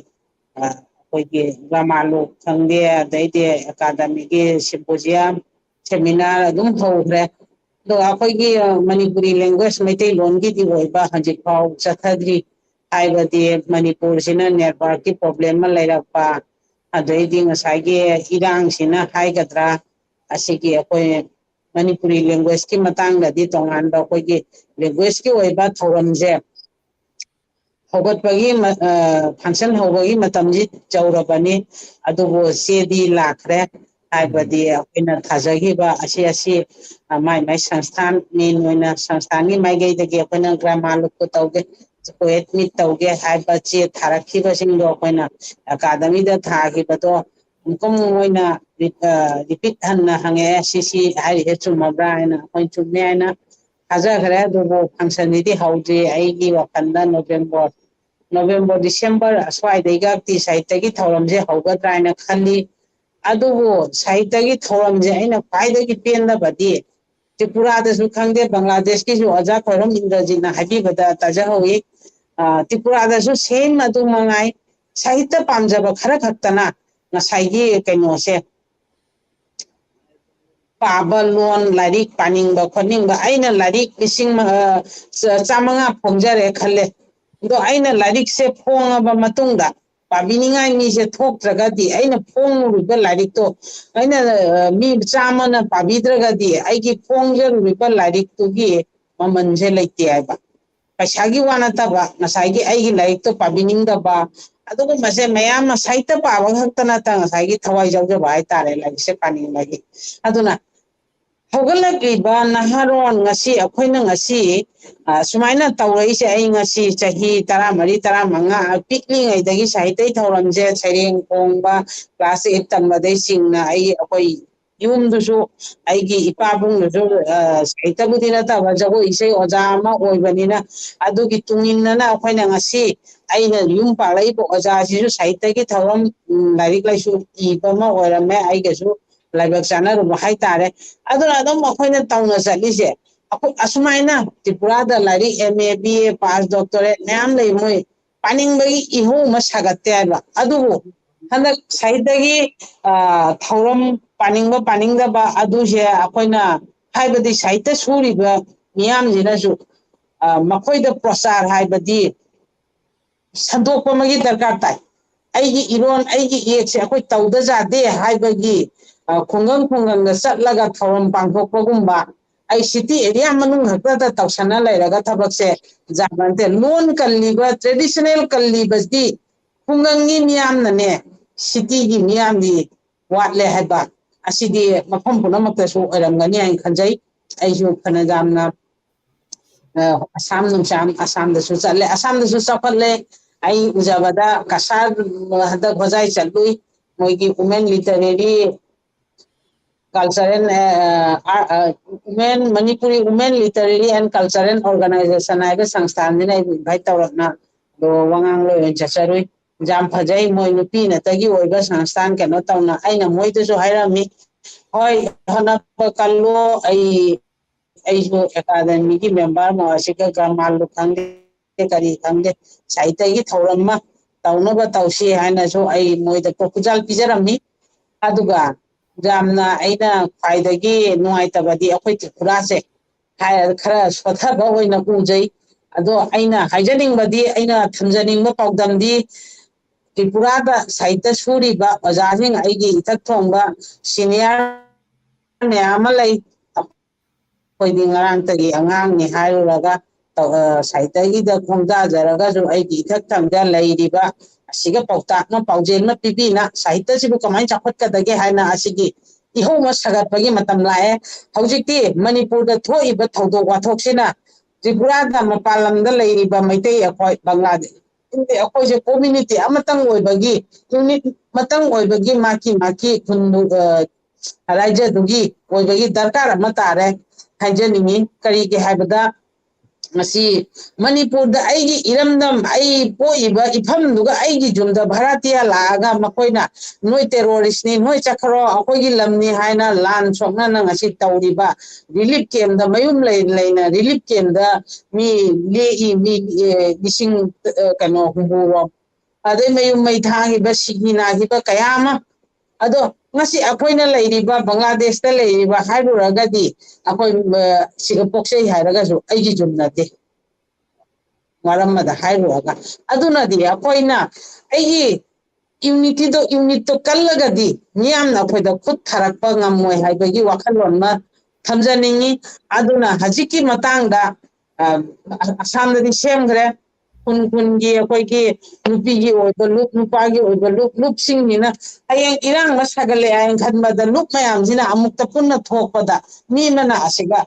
ꯑ, ꯑꯩꯈꯣꯏꯒꯤ ꯗ꯭ꯔꯃꯥ ꯂꯣꯛ ꯈꯪꯗꯦ, ꯑꯗꯩꯗꯤ ꯑꯦꯀꯥꯗꯃꯤꯒꯤ ꯁꯤꯝꯄꯣꯖꯤꯌꯝ, ꯁꯦꯃꯤꯅꯥꯔ ꯑꯗꯨꯝ ꯍꯧꯈ꯭ꯔꯦ꯫ ꯑꯗꯣ ꯑꯩꯈꯣꯏꯒꯤ, ꯑ, ꯃꯅꯤꯄꯨꯔꯤ ꯂꯦꯡꯒ꯭ꯋꯦꯖ ꯃꯩꯇꯩꯂꯣꯟꯒꯤꯗꯤ ꯑꯣꯏꯕ ꯍꯧꯖꯤꯛꯐꯥꯎ ꯆꯠꯊꯗ꯭ꯔꯤ꯫ ꯍꯥꯏꯕꯗꯤ ꯃꯅꯤꯄꯨꯔꯁꯤꯅ ꯅꯦꯠꯋꯥꯔꯛꯀꯤ ꯄ꯭ꯔꯣꯕ꯭ꯂꯦꯝ ꯑꯃ ꯂꯩꯔꯛꯄ, ꯑꯗꯩꯗꯤ ꯉꯁꯥꯏꯒꯤ ꯏꯔꯥꯡꯁꯤꯅ ꯍꯥꯏꯒꯗ꯭ꯔꯥ, ꯑꯁꯤꯒꯤ ꯑꯩꯈꯣꯏ ꯃꯅꯤꯄꯨꯔꯤ ꯂꯦꯡꯒ꯭ꯋꯦꯖꯀꯤ ꯃꯇꯥꯡꯗꯗꯤ ꯇꯣꯉꯥꯟꯕ ꯑꯩꯈꯣꯏꯒꯤ ꯂꯦꯡꯒ꯭ꯋꯦꯖꯀꯤ ꯑꯣꯏꯕ ꯊꯧꯔꯝꯁꯦ ꯍꯧꯒꯠꯄꯒꯤ ꯃ-, ꯑ, ꯐꯪꯁꯟ ꯍꯧꯕꯒꯤ ꯃꯇꯝꯁꯤ ꯌꯧꯔꯕꯅꯤ꯫ ꯑꯗꯨꯕꯨ ꯆꯦꯗꯤ ꯂꯥꯛꯈ꯭ꯔꯦ꯫ ꯍꯥꯏꯕꯗꯤ ꯑꯩꯈꯣꯏꯅ ꯊꯥꯖꯈꯤꯕ ꯑꯁꯤ, ꯑꯁꯤ, ꯑ, ꯃꯥꯏ ꯃꯥꯏ ꯁꯪꯁꯊꯥꯟ, ꯃꯦꯟ ꯑꯣꯏꯅ ꯁꯪꯁꯊꯥꯟꯒꯤ ꯃꯥꯏꯀꯩꯗꯒꯤ ꯑꯩꯈꯣꯏꯅ ꯒ꯭ꯔꯥꯃꯥ ꯂꯨꯞꯄ ꯇꯧꯒꯦ, ꯄꯣꯌꯦꯠ ꯃꯤꯠ ꯇꯧꯒꯦ ꯍꯥꯏꯕ ꯆꯦ ꯊꯥꯔꯛꯈꯤꯕꯁꯤꯡꯗꯣ ꯑꯩꯈꯣꯏꯅ ꯑꯦꯀꯥꯗꯃꯤꯗ ꯊꯥꯈꯤꯕꯗꯣ ꯑꯃꯨꯛꯀ ꯑꯃꯨꯛ ꯑꯣꯏꯅ ꯔꯤ-, ꯑ, ꯔꯤꯄꯤꯠ ꯍꯟꯅ ꯍꯪꯉꯛꯑꯦ, "ꯁꯤꯁꯤ ꯍꯥꯏꯔꯤꯁꯦ ꯆꯨꯝꯃꯕ꯭ꯔꯥ?" ꯍꯥꯏꯅ꯫ ꯑꯩꯈꯣꯏꯅ ꯆꯨꯝꯃꯦ ꯍꯥꯏꯅ ꯊꯥꯖꯈ꯭ꯔꯦ꯫ ꯑꯗꯨꯕꯨ ꯐꯪꯁꯟꯁꯤꯗꯤ ꯍꯧꯗ꯭ꯔꯤ꯫ ꯑꯩꯒꯤ ꯋꯥꯈꯜꯗ ꯅꯣꯕꯦꯝꯕꯔ, ꯅꯣꯕꯦꯝꯕꯔ, ꯗꯤꯁꯦꯝꯕꯔ ꯑꯁ꯭ꯋꯥꯏꯗꯩꯒ ꯇꯤ ꯁꯥꯍꯤꯠꯇꯒꯤ ꯊꯧꯔꯝꯁꯦ ꯍꯧꯒꯗ꯭ꯔꯥ ꯍꯥꯏꯅ ꯈꯜꯂꯤ꯫ ꯑꯗꯨꯕꯨ ꯁꯥꯍꯤꯠꯇꯒꯤ ꯊꯧꯔꯝꯁꯦ ꯑꯩꯅ ꯈ꯭ꯋꯥꯏꯗꯒꯤ ꯄꯦꯟꯗꯕꯗꯤ ꯇ꯭ꯔꯤꯄꯨꯔꯥꯗꯁꯨ ꯈꯪꯗꯦ, ꯕꯪꯒ꯭ꯂꯥꯗꯦꯁꯀꯤꯁꯨ ꯑꯣꯖꯥ ꯈ꯭ꯋꯥꯏꯔꯝ ꯏꯟꯗ꯭ꯔꯖꯤꯠꯅ ꯍꯥꯏꯕꯤꯕꯗ ꯇꯥꯖꯍꯧꯏ꯫ ꯑ, ꯇ꯭ꯔꯤꯄꯨꯔꯥꯗꯁꯨ ꯁꯦꯝ ꯑꯗꯨ ꯃꯉꯥꯏ, ꯁꯥꯍꯤꯠꯇ ꯄꯥꯝꯖꯕ ꯈꯔ ꯈꯛꯇꯅ ꯉꯁꯥꯏꯒꯤ ꯀꯩꯅꯣꯁꯦ, ꯄꯥꯕ ꯂꯣꯟ, ꯂꯥꯏꯔꯤꯛ ꯄꯥꯅꯤꯡꯕ ꯈꯣꯠꯅꯤꯡꯕ, ꯑꯩꯅ ꯂꯥꯏꯔꯤꯛ ꯂꯤꯁꯤꯡ, ꯑ, ꯆ-, ꯆꯥꯃꯉꯥ ꯐꯣꯡꯖꯔꯦ ꯈꯜꯂꯦ꯫ ꯑꯗꯣ ꯑꯩꯅ ꯂꯥꯏꯔꯤꯛꯁꯦ ꯐꯣꯡꯉꯕ ꯃꯇꯨꯡꯗ ꯄꯥꯕꯤꯅꯤꯡꯉꯥꯏ ꯃꯤꯁꯦ ꯊꯣꯛꯇ꯭ꯔꯒꯗꯤ, ꯑꯩꯅ ꯐꯣꯡꯉꯨꯔꯤꯕ ꯂꯥꯏꯔꯤꯛꯇꯣ ꯑꯩꯅ, ꯑ, ꯃꯤ ꯆꯥꯝꯃꯅ ꯄꯥꯕꯤꯗ꯭ꯔꯒꯗꯤ ꯑꯩꯒꯤ ꯐꯣꯡꯖꯔꯨꯔꯤꯕ ꯂꯥꯏꯔꯤꯛꯇꯨꯒꯤ ꯃꯃꯜꯁꯦ ꯂꯩꯇꯦ ꯍꯥꯏꯕ꯫ ꯄꯩꯁꯥꯒꯤ ꯋꯥ ꯅꯠꯇꯕ, ꯉꯁꯥꯏꯒꯤ ꯑꯩꯒꯤ ꯂꯥꯏꯔꯤꯛꯇꯣ ꯄꯥꯕꯤꯅꯤꯡꯗꯕ, ꯑꯗꯨꯒꯨꯝꯕꯁꯦ ꯃꯌꯥꯝ ꯑꯃ ꯁꯥꯍꯤꯠꯇ ꯄꯥꯕ ꯈꯛꯇ ꯅꯠꯇ ꯉꯁꯥꯏꯒꯤ ꯊꯋꯥꯏ ꯌꯥꯎꯖꯕ ꯍꯥꯏꯇꯥꯔꯦ, ꯂꯥꯏꯔꯤꯛꯁꯦ ꯄꯥꯅꯤꯡꯕꯒꯤ꯫ ꯑꯗꯨꯅ ꯍꯧꯒꯠꯂꯛꯂꯤꯕ ꯅꯍꯥꯔꯣꯟ ꯉꯁꯤ ꯑꯩꯈꯣꯏꯅ ꯉꯁꯤ, ꯑ, ꯁꯨꯃꯥꯏꯅ ꯇꯧꯔꯛꯏꯁꯦ꯫ ꯑꯩ ꯉꯁꯤ ꯆꯍꯤ ꯇꯔꯥꯃꯔꯤ, ꯇꯔꯥꯃꯉꯥ ꯄꯤꯛꯂꯤꯉꯩꯗꯒꯤ ꯁꯥꯍꯤꯇ꯭ꯌꯒꯤ ꯊꯧꯔꯝꯁꯦ ꯁꯩꯔꯦꯡ ꯈꯣꯡꯕ class eight ꯇꯝꯕꯗꯩ ꯆꯤꯡꯅ ꯑꯩ, ꯑꯩꯈꯣꯏ ꯌꯨꯝꯗꯨꯁꯨ ꯑꯩꯒꯤ ꯏꯄꯥꯕꯨꯡꯅꯁꯨ, ꯑ, ꯁꯥꯍꯤꯇ꯭ꯌꯕꯨꯗꯤ ꯅꯠꯇꯕ ꯖꯒꯣꯏ ꯏꯁꯩ ꯑꯣꯖꯥ ꯑꯃ ꯑꯣꯏꯕꯅꯤꯅ ꯑꯗꯨꯒꯤ ꯇꯨꯡꯏꯟꯅꯅ ꯑꯩꯈꯣꯏꯅ ꯉꯁꯤ ꯑꯩꯅ ꯌꯨꯝ ꯄꯥꯜꯂꯛꯏꯕ ꯑꯣꯖꯥꯁꯤꯁꯨ ꯁꯥꯍꯤꯇ꯭ꯌꯒꯤ ꯊꯧꯔꯝ, ꯎꯝ, ꯂꯥꯏꯔꯤꯛ ꯂꯥꯏꯁꯨ ꯏꯕ ꯑꯃ ꯑꯣꯏꯔꯝꯃꯦ꯫ ꯑꯩꯒꯁꯨ ꯂꯥꯏꯕꯛ ꯆꯥꯅꯔꯨꯕ ꯍꯥꯏꯇꯥꯔꯦ꯫ ꯑꯗꯨꯅ ꯑꯗꯨꯝ ꯑꯩꯈꯣꯏꯅ ꯇꯧꯅ ꯆꯠꯂꯤꯁꯦ꯫ ꯑꯩꯈꯣꯏ ꯑꯁꯨꯃꯥꯏꯅ ꯇ꯭ꯔꯤꯄꯨꯔꯥꯗ ꯂꯥꯏꯔꯤꯛ M A, B A pass, doctorate ꯃꯌꯥꯝ ꯂꯩ, ꯃꯣꯏ ꯄꯥꯅꯤꯡꯕꯒꯤ ꯏꯍꯧ ꯑꯃ ꯁꯥꯒꯠꯇꯦ ꯍꯥꯏꯕ꯫ ꯑꯗꯨꯕꯨ ꯍꯟꯗꯛ ꯁꯥꯍꯤꯇ꯭ꯌꯒꯤ, ꯑ, ꯊꯧꯔꯝ ꯄꯥꯅꯤꯡꯕ ꯄꯥꯅꯤꯡꯗꯕ ꯑꯗꯨꯁꯦ ꯑꯩꯈꯣꯏꯅ, ꯍꯥꯏꯕꯗꯤ ꯁꯥꯍꯤꯇ꯭ꯌ ꯁꯨꯔꯤꯕ ꯃꯤꯌꯥꯝꯁꯤꯅꯁꯨ, ꯑ, ꯃꯈꯣꯏꯗ ꯄ꯭ꯔꯣꯆꯥꯔ ꯍꯥꯏꯕꯗꯤ ꯁꯟꯗꯣꯛꯄ ꯑꯃꯒꯤ ꯗꯔꯀꯥꯔ ꯇꯥꯏ꯫ ꯑꯩꯒꯤ ꯏꯔꯣꯟ, ꯑꯩꯒꯤ ꯏꯌꯦꯛꯁꯦ ꯑꯩꯈꯣꯏ ꯇꯧꯗ ꯌꯥꯗꯦ ꯍꯥꯏꯕꯒꯤ, ꯑ, ꯈꯨꯡꯒꯪ ꯈꯨꯡꯒꯪꯗ ꯆꯠꯂꯒ ꯊꯧꯔꯝ ꯄꯥꯡꯊꯣꯛꯄꯒꯨꯝꯕ, ꯑꯩ city area ꯃꯅꯨꯡ ꯈꯛꯇꯗ ꯇꯧꯁꯟꯅ ꯂꯩꯔꯒ ꯊꯕꯛꯁꯦ ꯌꯥꯕ ꯅꯠꯇꯦ꯫ ꯂꯣꯟ ꯀꯜꯂꯤꯕ, traditional ꯀꯜꯂꯤꯕꯁꯤ ꯈꯨꯡꯒꯪꯒꯤ ꯃꯤꯌꯥꯝꯅꯅꯦ, cityꯒꯤ ꯃꯤꯌꯥꯝꯗꯤ ꯋꯥꯠꯂꯦ ꯍꯥꯏꯕ ꯑꯁꯤꯗꯤ ꯃꯐꯝ ꯄꯨꯝꯅꯃꯛꯇꯁꯨ ꯑꯣꯏꯔꯝꯒꯅꯤ ꯍꯥꯏꯅ ꯈꯟꯖꯩ꯫ ꯑꯩꯁꯨ ꯐꯅ ꯌꯥꯝꯅ, ꯑ, ꯑꯁꯥꯝ ꯅꯨꯡꯁꯥꯝ, ꯑꯁꯥꯝꯗꯁꯨ ꯆꯠꯂꯦ, ꯑꯁꯥꯝꯗꯁꯨ ꯆꯥꯎꯈꯠꯂꯦ꯫ ꯑꯩ ꯎꯖꯕꯗ ꯀꯁꯥꯔ ꯍꯟꯗꯛ ꯍꯣꯖꯥꯏ ꯆꯠꯂꯨꯏ, ꯃꯣꯏꯒꯤ women literary cultural, ꯑ, ꯑ, women, Manipuri Women Literary and Cultural Organization ꯍꯥꯏꯕ ꯁꯪꯁꯊꯥꯟꯁꯤꯅ ꯑꯩꯕꯨ invite ꯇꯧꯔꯛꯅ, ꯑꯗꯣ ꯋꯥꯉꯥꯡ ꯂꯣꯏ ꯑꯣꯏꯅ ꯆꯠꯆꯔꯨꯏ꯫ ꯌꯥꯝ ꯐꯖꯩ, ꯃꯣꯏ ꯅꯨꯄꯤ ꯉꯥꯛꯇꯒꯤ ꯑꯣꯏꯕ ꯁꯪꯁꯊꯥꯟ ꯀꯩꯅꯣ ꯇꯧꯅ꯫ ꯑꯩꯅ ꯃꯣꯏꯗꯁꯨ ꯍꯥꯏꯔꯝꯃꯤ, "ꯍꯣꯏ, ꯍꯣꯠꯅꯕ ꯀꯜꯂꯣ, ꯑꯩ, ꯑꯩꯁꯨ academyꯒꯤ member ꯑꯃ ꯑꯣꯏꯔꯁꯤꯒ ꯒ꯭ꯔꯥꯃꯥꯔꯕꯨ ꯈꯪꯗꯦ, ꯀꯔꯤ ꯈꯪꯗꯦ, ꯁꯥꯍꯤꯇ꯭ꯌꯒꯤ ꯊꯧꯔꯝ ꯑꯃ ꯇꯧꯅꯕ ꯇꯧꯁꯤ" ꯍꯥꯏꯅꯁꯨ ꯑꯩ ꯃꯣꯏꯗ proposal ꯄꯤꯖꯔꯝꯃꯤ꯫ ꯑꯗꯨꯒ ꯌꯥꯝꯅ ꯑꯩꯅ ꯈ꯭ꯋꯥꯏꯗꯒꯤ ꯅꯨꯡꯉꯥꯏꯇꯕꯗꯤ ꯑꯩꯈꯣꯏ ꯇ꯭ꯔꯤꯄꯨꯔꯥꯁꯦ ꯈꯔ ꯁꯣꯊꯕ ꯑꯣꯏꯅ ꯎꯖꯩ꯫ ꯑꯗꯣ ꯑꯩꯅ ꯍꯥꯏꯖꯅꯤꯡꯕꯗꯤ, ꯑꯩꯅ ꯊꯝꯖꯅꯤꯡꯕ ꯄꯥꯎꯗꯝꯗꯤ, ꯇ꯭ꯔꯤꯄꯨꯔꯥꯗ ꯁꯥꯍꯤꯇ꯭ꯌ ꯁꯨꯔꯤꯕ ꯑꯣꯖꯥꯁꯤꯡ, ꯑꯩꯒꯤ ꯏꯊꯛ ꯊꯣꯡꯕ senior ꯃꯌꯥꯝ ꯑꯃ ꯂꯩ꯫ ꯑꯩꯈꯣꯏꯗꯤ ꯉꯔꯥꯡꯇꯒꯤ ꯑꯉꯥꯡꯅꯤ ꯍꯥꯏꯔꯨꯔꯒ, ꯑ, ꯁꯥꯍꯤꯇ꯭ꯌꯒꯤꯗ ꯈꯣꯡꯗꯥꯖꯔꯒꯁꯨ ꯑꯩꯒꯤ ꯏꯊꯛ ꯊꯪꯕꯗ ꯂꯩꯔꯤꯕ ꯑꯁꯤꯒ ꯄꯥꯎꯇꯥꯛꯅ ꯄꯥꯎꯖꯦꯜꯅ ꯄꯤꯕꯤꯅ ꯁꯥꯍꯤꯇ꯭ꯌꯁꯤꯕꯨ ꯀꯃꯥꯏꯅ ꯆꯥꯎꯈꯠꯀꯗꯒꯦ ꯍꯥꯏꯅ ꯑꯁꯤꯒꯤ ꯏꯍꯧ ꯑꯃ ꯁꯥꯒꯠꯄꯒꯤ ꯃꯇꯝ ꯂꯥꯛꯑꯦ꯫ ꯍꯧꯖꯤꯛꯇꯤ ꯃꯅꯤꯄꯨꯔꯗ ꯊꯣꯛꯏꯕ ꯊꯧꯗꯣꯛ ꯋꯥꯊꯣꯛꯁꯤꯅ ꯇ꯭ꯔꯤꯄꯨꯔꯥꯗ, ꯃꯄꯥꯟ ꯂꯝꯗ ꯂꯩꯔꯤꯕ ꯃꯩꯇꯩ, ꯑꯩꯈꯣꯏ ꯕꯪꯒ꯭ꯂꯥꯗꯦ, ꯑꯩꯈꯣꯏꯁꯦ ꯀꯣꯃ꯭ꯌꯨꯅꯤꯇꯤ ꯑꯃꯇꯪ ꯑꯣꯏꯕꯒꯤ, ꯌꯨꯅꯤꯠ ꯑꯃꯇꯪ ꯑꯣꯏꯕꯒꯤ ꯃꯥꯀꯤ ꯃꯥꯀꯤ ꯈꯨꯟꯗꯨ, ꯑ, ꯔꯥꯏꯖꯗꯨꯒꯤ ꯑꯣꯏꯕꯒꯤ ꯗꯔꯀꯥꯔ ꯑꯃ ꯇꯥꯔꯦ ꯍꯥꯏꯖꯅꯤꯡꯉꯤ꯫ ꯀꯔꯤꯒꯤ ꯍꯥꯏꯕꯗ, ꯉꯁꯤ ꯃꯅꯤꯄꯨꯔꯗ ꯑꯩꯒꯤ ꯏꯔꯝꯗꯝ, ꯑꯩ ꯄꯣꯛꯏꯕ ꯏꯐꯝꯗꯨꯒ ꯑꯩꯒꯤ ꯌꯨꯝꯗ ꯚꯥꯔꯥꯇꯤꯌꯥ ꯂꯥꯛꯑꯒ ꯃꯈꯣꯏꯅ "ꯅꯣꯏ ꯇꯦꯔꯣꯔꯤꯁꯅꯤ, ꯅꯣꯏ ꯆꯠꯈ꯭ꯔꯣ, ꯑꯩꯈꯣꯏꯒꯤ ꯂꯝꯅꯤ" ꯍꯥꯏꯅ ꯂꯥꯟ ꯁꯣꯛꯅꯅ ꯉꯁꯤ ꯇꯧꯔꯤꯕ, ꯔꯤꯂꯤꯐ ꯀꯦꯝꯗ ꯃꯌꯨꯝ ꯂꯩ ꯂꯩꯅ ꯔꯤꯂꯤꯐ ꯀꯦꯝꯗ ꯃꯤ ꯂꯦꯛꯏ, ꯃꯤ, ꯑꯦ, ꯂꯤꯁꯤꯡ, ꯑꯦ, ꯀꯩꯅꯣ, ꯍꯨꯝꯐꯨꯔꯣꯝ꯫ ꯑꯗꯩ ꯃꯌꯨꯝ ꯃꯩ ꯊꯥꯈꯤꯕ, ꯁꯤꯈꯤ ꯅꯥꯈꯤꯕ ꯀꯌꯥ ꯑꯃ꯫ ꯑꯗꯣ ꯉꯁꯤ ꯑꯩꯈꯣꯏꯅ ꯂꯩꯔꯤꯕ ꯕꯪꯒ꯭ꯂꯥꯗꯦꯁꯇ ꯂꯩꯔꯤꯕ ꯍꯥꯏꯔꯨꯔꯒꯗꯤ, ꯑꯩꯈꯣꯏ, ꯑ, ꯁꯤꯗ ꯄꯣꯛꯆꯩ ꯍꯥꯏꯔꯒꯁꯨ ꯑꯩꯒꯤ ꯌꯨꯝ ꯅꯠꯇꯦ꯫ ꯃꯔꯝ ꯑꯃꯗ ꯍꯥꯏꯔꯨꯔꯒ, ꯑꯗꯨꯅꯗꯤ ꯑꯩꯈꯣꯏꯅ ꯑꯩꯒꯤ ꯌꯨꯅꯤꯇꯤꯗꯣ, ꯌꯨꯅꯤꯠꯇꯣ ꯀꯜꯂꯒꯗꯤ ꯃꯤꯌꯥꯝꯅ ꯑꯩꯈꯣꯏꯗ ꯈꯨꯠ ꯊꯥꯔꯛꯄ ꯉꯝꯃꯣꯏ ꯍꯥꯏꯕꯒꯤ ꯋꯥꯈꯜꯂꯣꯟ ꯑꯃ ꯊꯝꯖꯅꯤꯡꯉꯤ꯫ ꯑꯗꯨꯅ ꯍꯧꯖꯤꯛꯀꯤ ꯃꯇꯥꯡꯗ, ꯑ, ꯑꯁꯥꯝꯗꯗꯤ ꯁꯦꯝꯈ꯭ꯔꯦ꯫ ꯈꯨꯟ ꯈꯨꯟꯒꯤ ꯑꯩꯈꯣꯏꯒꯤ ꯅꯨꯄꯤꯒꯤ ꯑꯣꯏꯕ ꯂꯨꯞ, ꯅꯨꯄꯥꯒꯤ ꯑꯣꯏꯕ ꯂꯨꯞ, ꯂꯨꯞꯁꯤꯡꯁꯤꯅ ꯍꯌꯦꯡ ꯏꯔꯥꯡ ꯑꯃ ꯁꯥꯒꯠꯂꯛꯑꯦ ꯍꯥꯏꯅ ꯈꯟꯕꯗ ꯂꯨꯞ ꯃꯌꯥꯝꯁꯤꯅ ꯑꯃꯨꯛꯇ ꯄꯨꯟꯅ ꯊꯣꯛꯄꯗ ꯃꯤ ꯑꯃꯅ ꯑꯁꯤꯒ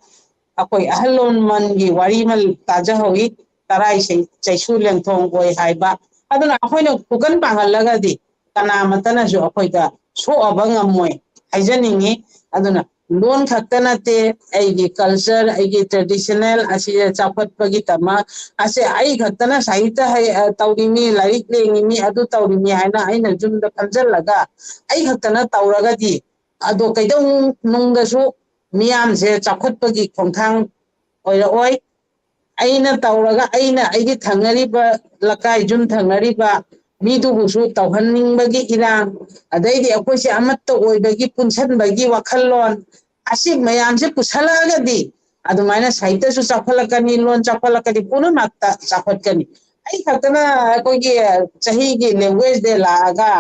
ꯑꯩꯈꯣꯏ ꯑꯍꯜ ꯂꯃꯟꯒꯤ ꯋꯥꯔꯤ ꯑꯃ ꯇꯥꯖꯍꯧꯏ, "ꯇꯔꯥꯏ ꯆꯩ-, ꯆꯩꯁꯨ ꯂꯦꯡꯊꯣꯡ ꯑꯣꯏ" ꯍꯥꯏꯕ꯫ ꯑꯗꯨꯅ ꯑꯩꯈꯣꯏꯅ ꯈꯨꯀꯟ ꯄꯥꯡꯍꯜꯂꯒꯗꯤ ꯀꯅꯥꯃꯠꯇꯅꯁꯨ ꯑꯩꯈꯣꯏꯗ ꯁꯣꯛꯑꯕ ꯉꯝꯃꯣꯏ ꯍꯥꯏꯖꯅꯤꯡꯉꯤ꯫ ꯑꯗꯨꯅ ꯂꯣꯟ ꯈꯛꯇ ꯅꯠꯇꯦ, ꯑꯩꯒꯤ ꯀꯜꯆꯔ, ꯑꯩꯒꯤ ꯇ꯭ꯔꯦꯗꯤꯁꯅꯦꯜ ꯑꯁꯤ ꯆꯥꯎꯈꯠꯄꯒꯤꯗꯃꯛ ꯑꯁꯦ ꯑꯩ ꯈꯛꯇꯅ ꯁꯥꯍꯤꯇ꯭ꯌ ꯍꯩ-, ꯑ, ꯇꯧꯔꯤꯃꯤ, ꯂꯥꯏꯔꯤꯛ ꯂꯦꯡꯉꯤꯃꯤ, ꯑꯗꯨ ꯇꯧꯔꯤꯃꯤ ꯍꯥꯏꯅ ꯑꯩꯅ ꯌꯨꯝꯗ ꯐꯝꯖꯜꯂꯒ ꯑꯩ ꯈꯛꯇꯅ ꯇꯧꯔꯒꯗꯤ ꯑꯗꯣ ꯀꯩꯗꯧꯅꯨꯡꯗꯁꯨ ꯃꯤꯌꯥꯝꯁꯦ ꯆꯥꯎꯈꯠꯄꯒꯤ ꯈꯣꯡꯊꯥꯡ ꯑꯣꯏꯔꯛꯑꯣꯏ꯫ ꯑꯩꯅ ꯇꯧꯔꯒ ꯑꯩꯅ ꯑꯩꯒꯤ ꯊꯪꯅꯔꯤꯕ ꯂꯩꯀꯥꯏ, ꯌꯨꯝ ꯊꯪꯅꯔꯤꯕ ꯃꯤꯗꯨꯕꯨꯁꯨ ꯇꯧꯍꯟꯅꯤꯡꯕꯒꯤ ꯏꯔꯥꯡ, ꯑꯗꯩꯗꯤ ꯑꯩꯈꯣꯏꯁꯦ ꯑꯃꯠꯇ ꯑꯣꯏꯕꯒꯤ ꯄꯨꯟꯁꯟꯕꯒꯤ ꯋꯥꯈꯜꯂꯣꯟ, ꯑꯁꯤ ꯃꯌꯥꯝꯁꯦ ꯄꯨꯁꯜꯂꯛꯑꯒꯗꯤ ꯑꯗꯨꯃꯥꯏꯅ ꯁꯥꯍꯤꯇ꯭ꯌꯁꯨ ꯆꯥꯎꯈꯠꯂꯛꯀꯅꯤ, ꯂꯣꯟ ꯆꯥꯎꯈꯠꯂꯛꯀꯅꯤ, ꯄꯨꯝꯅꯃꯛꯇ ꯆꯥꯎꯈꯠꯀꯅꯤ꯫ ꯑꯩ ꯈꯛꯇꯅ ꯑꯩꯈꯣꯏꯒꯤ ꯆꯍꯤꯒꯤ language day ꯂꯥꯛꯑꯒ,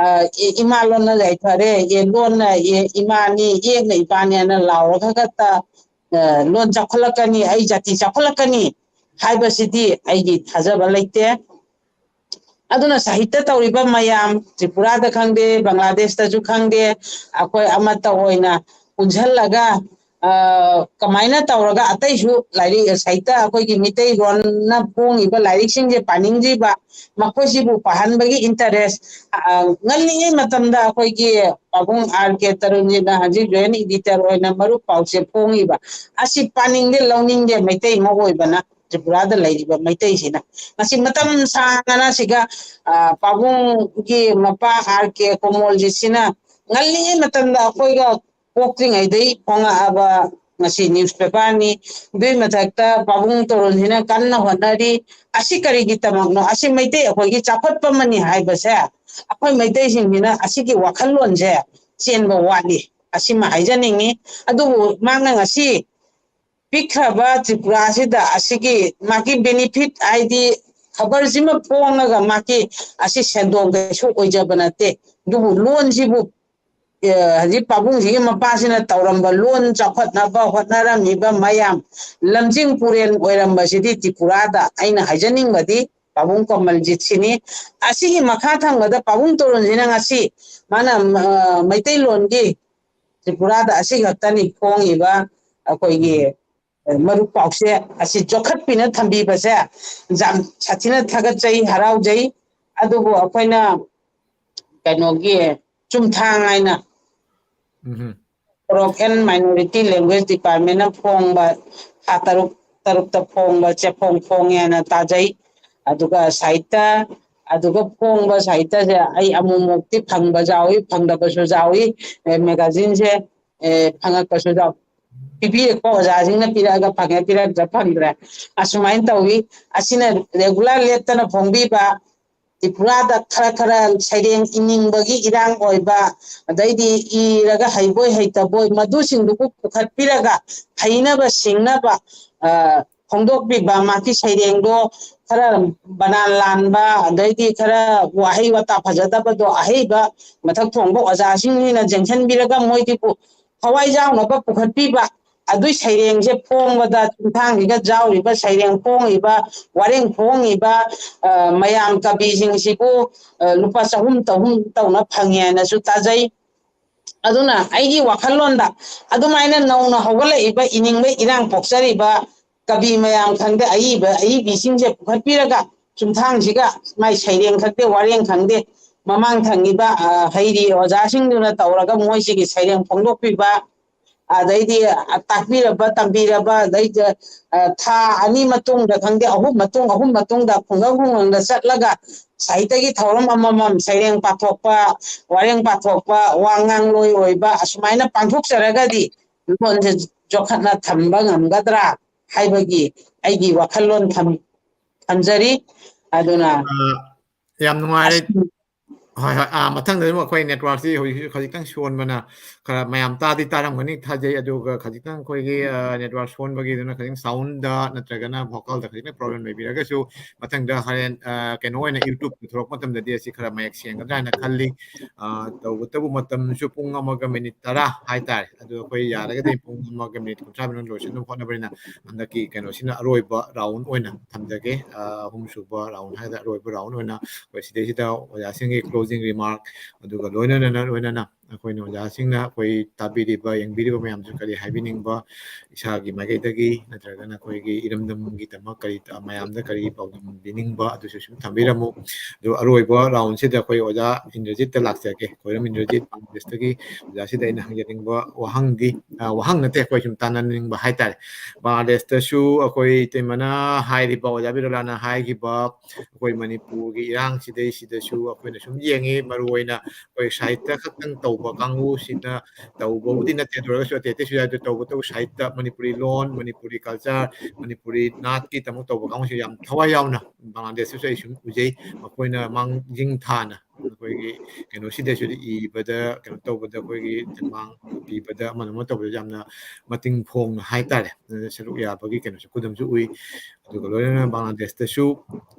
ꯑ, ꯏ-, "ꯏꯃꯥ ꯂꯣꯟꯅ ꯌꯥꯏꯐꯔꯦ, ꯑꯦ, ꯂꯣꯟꯅ, ꯑꯦ, ꯏꯃꯥꯅꯤ, ꯏꯌꯦꯛꯅ ꯏꯄꯥꯅꯦꯅ" ꯂꯥꯎꯔꯒ ꯈꯛꯇ, ꯑ, ꯂꯣꯟ ꯆꯥꯎꯈꯠꯂꯛꯀꯅꯤ, ꯑꯩ ꯖꯥꯇꯤ ꯆꯥꯎꯈꯠꯂꯛꯀꯅꯤ ꯍꯥꯏꯕꯁꯤꯗꯤ ꯑꯩꯒꯤ ꯊꯥꯖꯕ ꯂꯩꯇꯦ꯫ ꯑꯗꯨꯅ ꯁꯥꯍꯤꯇ꯭ꯌ ꯇꯧꯔꯤꯕ ꯃꯌꯥꯝ, ꯇ꯭ꯔꯤꯄꯨꯔꯥꯗ ꯈꯪꯗꯦ, ꯕꯪꯒ꯭ꯂꯥꯗꯦꯁꯇꯁꯨ ꯈꯪꯗꯦ, ꯑꯩꯈꯣꯏ ꯑꯃꯠꯇ ꯑꯣꯏꯅ ꯄꯨꯟꯁꯤꯜꯂꯒ, ꯑ, ꯀꯃꯥꯏꯅ ꯇꯧꯔꯒ ꯑꯇꯩꯁꯨ ꯂꯥꯏꯔꯤꯛ, ꯁꯥꯍꯤꯇ꯭ꯌ, ꯑꯩꯈꯣꯏꯒꯤ ꯃꯤꯇꯩꯂꯣꯟꯅ ꯐꯣꯡꯉꯤꯕ ꯂꯥꯏꯔꯤꯛꯁꯤꯡꯁꯦ ꯄꯥꯅꯤꯡꯗ꯭ꯔꯤꯕ, ꯃꯈꯣꯏꯁꯤꯕꯨ ꯄꯥꯍꯟꯕꯒꯤ interest, ꯑ, ꯉꯜꯂꯤꯉꯩ ꯃꯇꯝꯗ ꯑꯩꯈꯣꯏꯒꯤ ꯄꯥꯕꯨꯡ ꯑꯥꯔ ꯀꯦ ꯇꯔꯨꯟꯖꯤꯠꯅ ꯍꯧꯖꯤꯛ joint editor ꯑꯣꯏꯅ ꯃꯔꯨꯞ ꯄꯥꯎꯆꯦ ꯐꯣꯡꯉꯤꯕ ꯑꯁꯤ ꯄꯥꯅꯤꯡꯗꯦ, ꯂꯧꯅꯤꯡꯗꯦ, ꯃꯩꯇꯩ ꯑꯃ ꯑꯣꯏꯕꯅ, ꯇ꯭ꯔꯤꯄꯨꯔꯥꯗ ꯂꯩꯔꯤꯕ ꯃꯩꯇꯩꯁꯤꯅ꯫ ꯃꯁꯤ ꯃꯇꯝ ꯁꯥꯡꯅ ꯁꯤꯒ, ꯑ, ꯄꯥꯕꯨꯡꯒꯤ ꯃꯄꯥ ꯑꯥꯔ ꯀꯦ ꯀꯣꯃꯣꯜꯖꯤꯠꯁꯤꯅ ꯉꯜꯂꯤꯉꯩ ꯃꯇꯝꯗ ꯑꯩꯈꯣꯏꯒ ꯄꯣꯛꯇ꯭ꯔꯤꯉꯩꯗꯩ ꯐꯣꯡꯉꯛꯑꯕ ꯉꯁꯤ newspaperꯅꯤ꯫ ꯑꯗꯨꯏ ꯃꯊꯛꯇ ꯄꯥꯕꯨꯡ ꯇꯣꯔꯣꯟꯁꯤꯅ ꯀꯟꯅ ꯍꯣꯠꯅꯔꯤ꯫ ꯑꯁꯤ ꯀꯔꯤꯒꯤꯗꯃꯛꯅꯣ? ꯑꯁꯤ ꯃꯩꯇꯩ ꯑꯩꯈꯣꯏꯒꯤ ꯆꯥꯎꯈꯠꯄ ꯑꯃꯅꯤ ꯍꯥꯏꯕꯁꯦ ꯑꯩꯈꯣꯏ ꯃꯩꯇꯩꯁꯤꯡꯁꯤꯅ ꯑꯁꯤꯒꯤ ꯋꯥꯈꯜꯂꯣꯟꯁꯦ ꯆꯦꯟꯕ ꯋꯥꯠꯂꯤ꯫ ꯑꯁꯤꯃ ꯍꯥꯏꯖꯅꯤꯡꯉꯤ꯫ ꯑꯗꯨꯕꯨ ꯃꯥꯅ ꯉꯁꯤ ꯄꯤꯛꯈ꯭ꯔꯕ ꯇ꯭ꯔꯤꯄꯨꯔꯥꯁꯤꯗ ꯑꯁꯤꯒꯤ ꯃꯥꯒꯤ benefit ꯍꯥꯏꯗꯤ ꯈꯕꯔꯁꯤꯃ ꯐꯣꯡꯉꯒ ꯃꯥꯒꯤ ꯑꯁꯤ ꯁꯦꯟꯗꯣꯡ ꯀꯩꯁꯨ ꯑꯣꯏꯖꯕ ꯅꯠꯇꯦ꯫ ꯑꯗꯨꯕꯨ ꯂꯣꯟꯁꯤꯕꯨ, ꯑꯦ, ꯍꯧꯖꯤꯛ ꯄꯥꯕꯨꯡꯁꯤꯒꯤ ꯃꯄꯥꯁꯤꯅ ꯇꯧꯔꯝꯕ ꯂꯣꯟ ꯆꯥꯎꯈꯠꯅꯕ ꯍꯣꯠꯅꯔꯝꯃꯤꯕ ꯃꯌꯥꯝ, ꯂꯝꯖꯤꯡ ꯄꯨꯔꯦꯜ ꯑꯣꯏꯔꯝꯕꯁꯤꯗꯤ ꯇ꯭ꯔꯤꯄꯨꯔꯥꯗ ꯑꯩꯅ ꯍꯥꯏꯖꯅꯤꯡꯕꯗꯤ ꯄꯥꯕꯨꯡ ꯀꯃꯜꯖꯤꯠꯁꯤꯅꯤ꯫ ꯑꯁꯤꯒꯤ ꯃꯈꯥ ꯊꯪꯕꯗ ꯄꯥꯕꯨꯡ ꯇꯣꯔꯣꯟꯁꯤꯅ ꯉꯁꯤ ꯃꯥꯅ, ꯑ, ꯃꯩꯇꯩꯂꯣꯟꯒꯤ ꯇ꯭ꯔꯤꯄꯨꯔꯥꯗ ꯑꯁꯤ ꯈꯛꯇꯅꯤ ꯐꯣꯡꯉꯤꯕ ꯑꯩꯈꯣꯏꯒꯤ ꯃꯔꯨꯞ ꯄꯥꯎꯆꯦ ꯑꯁꯤ ꯆꯥꯎꯈꯠꯄꯤꯅ ꯊꯝꯕꯤꯕꯁꯦ ꯌꯥꯝ ꯁꯥꯊꯤꯅ ꯊꯥꯒꯠꯆꯩ, ꯍꯔꯥꯎꯖꯩ꯫ ꯑꯗꯨꯕꯨ ꯑꯩꯈꯣꯏꯅ ꯀꯩꯅꯣꯒꯤ ꯆꯨꯝꯊꯥꯡ ꯍꯥꯏꯅ ꯎꯝ꯫ Foreign Minority Language Departmentꯅ ꯐꯣꯡꯕ ꯊꯥ ꯇꯔꯨꯛ, ꯇꯔꯨꯛꯇ ꯐꯣꯡꯕ ꯆꯦꯐꯣꯡ ꯐꯣꯡꯉꯦꯅ ꯇꯥꯖꯩ꯫ ꯑꯗꯨꯒ ꯁꯥꯍꯤꯇ꯭ꯌ, ꯑꯗꯨꯒ ꯐꯣꯡꯕ ꯁꯥꯍꯤꯇ꯭ꯌꯁꯦ ꯑꯩ ꯑꯃꯨꯛꯃꯨꯛꯇꯤ ꯐꯪꯕ ꯌꯥꯎꯏ, ꯐꯪꯗꯕꯁꯨ ꯌꯥꯎꯏ꯫ ꯑꯦ, magazineꯁꯦ, ꯑꯦ, ꯐꯪꯉꯛꯄꯁꯨ ꯌꯥꯎꯏ꯫ ꯄꯤꯕꯤꯔꯛꯄ ꯑꯣꯖꯥꯁꯤꯡꯅ ꯄꯤꯔꯛꯑꯒ ꯐꯪꯉꯦ, ꯄꯤꯔꯛꯇ꯭ꯔ ꯐꯪꯗ꯭ꯔꯦ꯫ ꯑꯁꯨꯃꯥꯏꯅ ꯇꯧꯏ꯫ ꯑꯁꯤꯅ regular ꯂꯦꯞꯇꯅ ꯐꯣꯡꯕꯤꯕ ꯇ꯭ꯔꯤꯄꯨꯔꯥꯗ ꯈꯔ ꯈꯔ ꯁꯩꯔꯦꯡ ꯏꯅꯤꯡꯕꯒꯤ ꯏꯔꯥꯡ ꯑꯣꯏꯕ, ꯑꯗꯩꯗꯤ ꯏꯔꯒ ꯍꯩꯕꯣꯏ ꯍꯩꯇꯕꯣꯏ ꯃꯗꯨꯁꯤꯡꯗꯨꯕꯨ ꯄꯨꯈꯠꯄꯤꯔꯒ ꯍꯩꯅꯕ ꯁꯤꯡꯅꯕ, ꯑ, ꯐꯣꯡꯗꯣꯛꯄꯤꯕ, ꯃꯍꯥꯛꯀꯤ ꯁꯩꯔꯦꯡꯗꯣ ꯈꯔ ꯕꯅꯥꯟ ꯂꯥꯟꯕ, ꯑꯗꯩꯗꯤ ꯈꯔ ꯋꯥꯍꯩ ꯋꯥꯇꯥ ꯐꯖꯗꯕꯗꯣ ꯑꯍꯩꯕ ꯃꯊꯛ ꯊꯣꯡꯕ ꯑꯣꯖꯥꯁꯤꯡꯁꯤꯅ ꯌꯦꯡꯁꯤꯟꯕꯤꯔꯒ ꯃꯣꯏꯒꯤꯕꯨ ꯊꯋꯥꯏ ꯌꯥꯎꯅꯕ ꯄꯨꯈꯠꯄꯤꯕ, ꯑꯗꯨꯏ ꯁꯩꯔꯦꯡꯁꯦ ꯐꯣꯡꯕꯗ ꯆꯨꯝꯊꯥꯡꯁꯤꯒ ꯌꯥꯎꯔꯤꯕ ꯁꯩꯔꯦꯡ ꯐꯣꯡꯉꯤꯕ, ꯋꯥꯔꯦꯡ ꯐꯣꯡꯉꯤꯕ, ꯑ, ꯃꯌꯥꯝ ꯀꯕꯤꯁꯤꯡꯁꯤꯕꯨ, ꯑ, ꯂꯨꯄꯥ ꯆꯍꯨꯝ ꯆꯍꯨꯝ ꯇꯧꯅ ꯐꯪꯉꯦ ꯍꯥꯏꯅꯁꯨ ꯇꯥꯖꯩ꯫ ꯑꯗꯨꯅ ꯑꯩꯒꯤ ꯋꯥꯈꯜꯂꯣꯟꯗ ꯑꯗꯨꯃꯥꯏꯅ ꯅꯧꯅ ꯍꯧꯒꯠꯂꯛꯏꯕ, ꯏꯅꯤꯡꯕ ꯏꯔꯥꯡ ꯄꯣꯛꯆꯔꯤꯕ ꯀꯕꯤ ꯃꯌꯥꯝ ꯈꯪꯗꯦ, ꯑꯏꯕ, ꯑꯏꯕꯤꯁꯤꯡꯁꯦ ꯄꯨꯈꯠꯄꯤꯔꯒ ꯆꯨꯝꯊꯥꯡꯁꯤꯒ ꯃꯥꯏ ꯁꯩꯔꯦꯡ ꯈꯪꯗꯦ, ꯋꯥꯔꯦꯡ ꯈꯪꯗꯦ, ꯃꯃꯥꯡ ꯊꯪꯈꯤꯕ, ꯑ, ꯍꯩꯔꯤ ꯑꯣꯖꯥꯁꯤꯡꯗꯨꯅ ꯇꯧꯔꯒ ꯃꯣꯏꯁꯤꯒꯤ ꯁꯩꯔꯦꯡ ꯐꯣꯡꯗꯣꯛꯄꯤꯕ, ꯑꯗꯩꯗꯤ ꯇꯥꯛꯄꯤꯔꯕ, ꯇꯝꯕꯤꯔꯕ, ꯑꯗꯩꯗꯤ, ꯑ, ꯊꯥ ꯑꯅꯤ ꯃꯇꯨꯡꯗ ꯈꯪꯗꯦ, ꯑꯍꯨꯝ ꯃꯇꯨꯡ, ꯑꯍꯨꯝ ꯃꯇꯨꯡꯗ ꯈꯨꯡꯒꯪ ꯈꯨꯡꯒꯪꯗ ꯆꯠꯂꯒ ꯁꯥꯍꯤꯇꯒꯤ ꯊꯧꯔꯝ ꯑꯃꯃꯝ, ꯁꯩꯔꯦꯡ ꯄꯥꯊꯣꯛꯄ, ꯋꯥꯔꯦꯡ ꯄꯥꯊꯣꯛꯄ, ꯋꯥ ꯉꯥꯡꯂꯣꯏ ꯑꯣꯏꯕ, ꯑꯁꯨꯃꯥꯏꯅ ꯄꯥꯡꯊꯣꯛꯆꯔꯒꯗꯤ ꯂꯣꯟꯁꯦ ꯌꯣꯛꯈꯠꯅ ꯊꯝꯕ ꯉꯝꯒꯗ꯭ꯔꯥ ꯍꯥꯏꯕꯒꯤ ꯑꯩꯒꯤ ꯋꯥꯈꯜꯂꯣꯟ ꯊꯝ-, ꯊꯝꯖꯔꯤ꯫ ꯑꯗꯨꯅ ꯑ, ꯌꯥꯝ ꯅꯨꯡꯉꯥꯏꯔꯦ꯫ ꯑꯁ-, ꯍꯣꯏ, ꯍꯣꯏ꯫ ꯑꯥ, ꯃꯊꯪꯗ ꯑꯃꯨꯛ ꯑꯩꯈꯣꯏ networkꯁꯤ ꯍꯧꯖꯤꯛ ꯈꯖꯤꯛꯇꯪ ꯁꯣꯟꯕꯅ ꯈꯔ ꯃꯌꯥꯝ ꯇꯥꯗꯤ ꯇꯥꯔꯝꯒꯅꯤ ꯊꯥꯖꯩ, ꯑꯗꯨꯒ ꯈꯖꯤꯛꯇꯪ ꯑꯩꯈꯣꯏꯒꯤ, ꯑ, network ꯁꯣꯟꯕꯒꯤꯗꯨꯅ ꯈꯖꯤꯛ soundꯗ ꯅꯠꯇ꯭ꯔꯒꯅ vocalꯗ ꯈꯖꯤꯛꯇꯪ problem ꯂꯩꯕꯤꯔꯒꯁꯨ ꯃꯊꯪꯗ ꯍꯣꯔꯦꯟ, ꯑ, ꯀꯩꯅꯣ ꯑꯣꯏꯅ YouTube ꯄꯨꯊꯣꯔꯛꯄ ꯃꯇꯝꯗꯗꯤ ꯑꯁꯤ ꯈꯔ ꯃꯌꯦꯛ ꯁꯦꯡꯒꯗ꯭ꯔꯥ ꯍꯥꯏꯅ ꯈꯜꯂꯤ꯫ ꯑ, ꯇꯧꯕꯇꯕꯨ ꯃꯇꯝꯁꯨ ꯄꯨꯡ ꯑꯃꯒ minute ꯇꯔꯥ ꯍꯥꯏꯇꯥꯔꯦ꯫ ꯑꯗꯨ ꯑꯩꯈꯣꯏ ꯌꯥꯔꯒꯗꯤ ꯄꯨꯡ ꯑꯃꯒ minute ꯀꯨꯟꯊ꯭ꯔꯥ ꯃꯅꯨꯡꯗ ꯂꯣꯏꯁꯤꯟꯅꯕ ꯍꯣꯠꯅꯕꯅꯤꯅ ꯍꯟꯗꯛꯀꯤ ꯀꯩꯅꯣꯁꯤꯅ ꯑꯔꯣꯏꯕ round ꯑꯣꯏꯅ ꯊꯝꯖꯒꯦ꯫ ꯑ, ꯑꯍꯨꯝꯁꯨꯕ round ꯍꯥꯏꯒꯗ꯭ꯔꯥ, ꯑꯔꯣꯏꯕ round ꯑꯣꯏꯅ ꯑꯩꯈꯣꯏ ꯁꯤꯗꯩꯁꯤꯗ ꯑꯣꯖꯥꯁꯤꯡꯒꯤ closing remark, ꯑꯗꯨꯒ ꯂꯣꯏꯅꯅ, ꯂꯣꯏꯅꯅ ꯑꯩꯈꯣꯏꯅ ꯑꯣꯖꯥꯁꯤꯡꯅ ꯑꯩꯈꯣꯏ ꯇꯥꯕꯤꯔꯤꯕ, ꯌꯦꯡꯕꯤꯔꯤꯕ ꯃꯌꯥꯝꯁꯨ ꯀꯔꯤ ꯍꯥꯏꯕꯤꯅꯤꯡꯕ, ꯏꯁꯥꯒꯤ ꯃꯥꯏꯀꯩꯗꯒꯤ ꯅꯠꯇ꯭ꯔꯒꯅ ꯑꯩꯈꯣꯏꯒꯤ ꯏꯔꯝꯗꯝꯒꯤꯗꯃꯛ ꯀꯔꯤ ꯇ-, ꯃꯌꯥꯝꯗ ꯀꯔꯤ ꯄꯥꯎꯗꯝ ꯄꯤꯅꯤꯡꯕ, ꯑꯗꯨꯁꯨ ꯁꯨꯝ ꯊꯝꯕꯤꯔꯝꯃꯨ꯫ ꯑꯗꯨ ꯑꯔꯣꯏꯕ roundꯁꯤꯗ ꯑꯩꯈꯣꯏ ꯑꯣꯖꯥ ꯏꯟꯗ꯭ꯔꯖꯤꯠꯇ ꯂꯥꯛꯆꯒꯦ꯫ ꯈꯣꯏꯔꯝ ꯏꯟꯗ꯭ꯔꯖꯤꯠ, ꯕꯪꯒ꯭ꯂꯥꯗꯦꯁꯇꯒꯤ ꯑꯣꯖꯥꯁꯤꯗ ꯑꯩꯅ ꯍꯪꯖꯅꯤꯡꯕ ꯋꯥꯍꯪꯗꯤ, ꯑ, ꯋꯥꯍꯪ ꯅꯠꯇꯦ, ꯑꯩꯈꯣꯏ ꯁꯨꯝ ꯇꯥꯟꯅꯅꯤꯡꯕ ꯍꯥꯏꯇꯥꯔꯦ꯫ ꯕꯪꯒ꯭ꯂꯥꯗꯦꯁꯇꯁꯨ ꯑꯩꯈꯣꯏ ꯏꯇꯩꯃꯅ ꯍꯥꯏꯔꯤꯕ, ꯑꯣꯖꯥ ꯕꯤꯔꯣꯂꯥꯅ ꯍꯥꯏꯈꯤꯕ ꯑꯩꯈꯣꯏ ꯃꯅꯤꯄꯨꯔꯒꯤ ꯏꯔꯥꯡꯁꯤꯗꯩꯁꯤꯗꯁꯨ ꯑꯩꯈꯣꯏꯅ ꯁꯨꯝ ꯌꯦꯡꯉꯤ, ꯃꯔꯨꯑꯣꯏꯅ ꯑꯩꯈꯣꯏ ꯁꯥꯍꯤꯇ꯭ꯌ ꯈꯛꯇꯪ ꯇꯧꯕ ꯀꯥꯡꯕꯨꯁꯤꯅ ꯇꯧꯕꯕꯨꯗꯤ ꯅꯠꯇꯦ, ꯑꯗꯨ ꯑꯣꯏꯔꯒꯁꯨ ꯑꯇꯩ ꯑꯇꯩꯁꯨ ꯌꯥꯏ, ꯑꯗꯨ ꯇꯧꯕꯇꯕꯨ ꯁꯥꯍꯤꯇ꯭ꯌ, ꯃꯅꯤꯄꯨꯔꯤ ꯂꯣꯟ, ꯃꯅꯤꯄꯨꯔꯤ culture, ꯃꯅꯤꯄꯨꯔꯤ ꯅꯥꯠꯀꯤꯗꯃꯛ ꯇꯧꯕ ꯀꯥꯡꯕꯨꯁꯦ ꯌꯥꯝ ꯊꯋꯥꯏ ꯌꯥꯎꯅ ꯕꯪꯒ꯭ꯂꯥꯗꯦꯁꯇꯁꯨ ꯑꯩ ꯁꯨꯝ ꯎꯖꯩ, ꯃꯈꯣꯏꯅ ꯃꯥꯡꯖꯤꯜ ꯊꯥꯅ ꯑꯩꯈꯣꯏꯒꯤ ꯀꯩꯅꯣꯁꯤꯗꯩꯁꯤꯗ ꯏꯕꯗ, ꯀꯩꯅꯣ ꯇꯧꯕꯗ, ꯑꯩꯈꯣꯏꯒꯤ ꯇꯦꯡꯕꯥꯡ ꯄꯤꯕꯗ, ꯑꯃꯅ ꯑꯃ ꯇꯧꯕꯗ ꯌꯥꯝꯅ ꯃꯇꯤꯡ ꯐꯣꯡꯅ ꯍꯥꯏꯇꯥꯔꯦ, ꯑꯗꯨꯗ ꯁꯔꯨꯛ ꯌꯥꯕꯒꯤ ꯀꯩꯅꯣꯁꯦ, ꯈꯨꯗꯝꯁꯨ ꯎꯏ꯫ ꯑꯗꯨꯒ ꯂꯣꯏꯅꯅ ꯕꯪꯒ꯭ꯂꯥꯗꯦꯁꯇꯁꯨ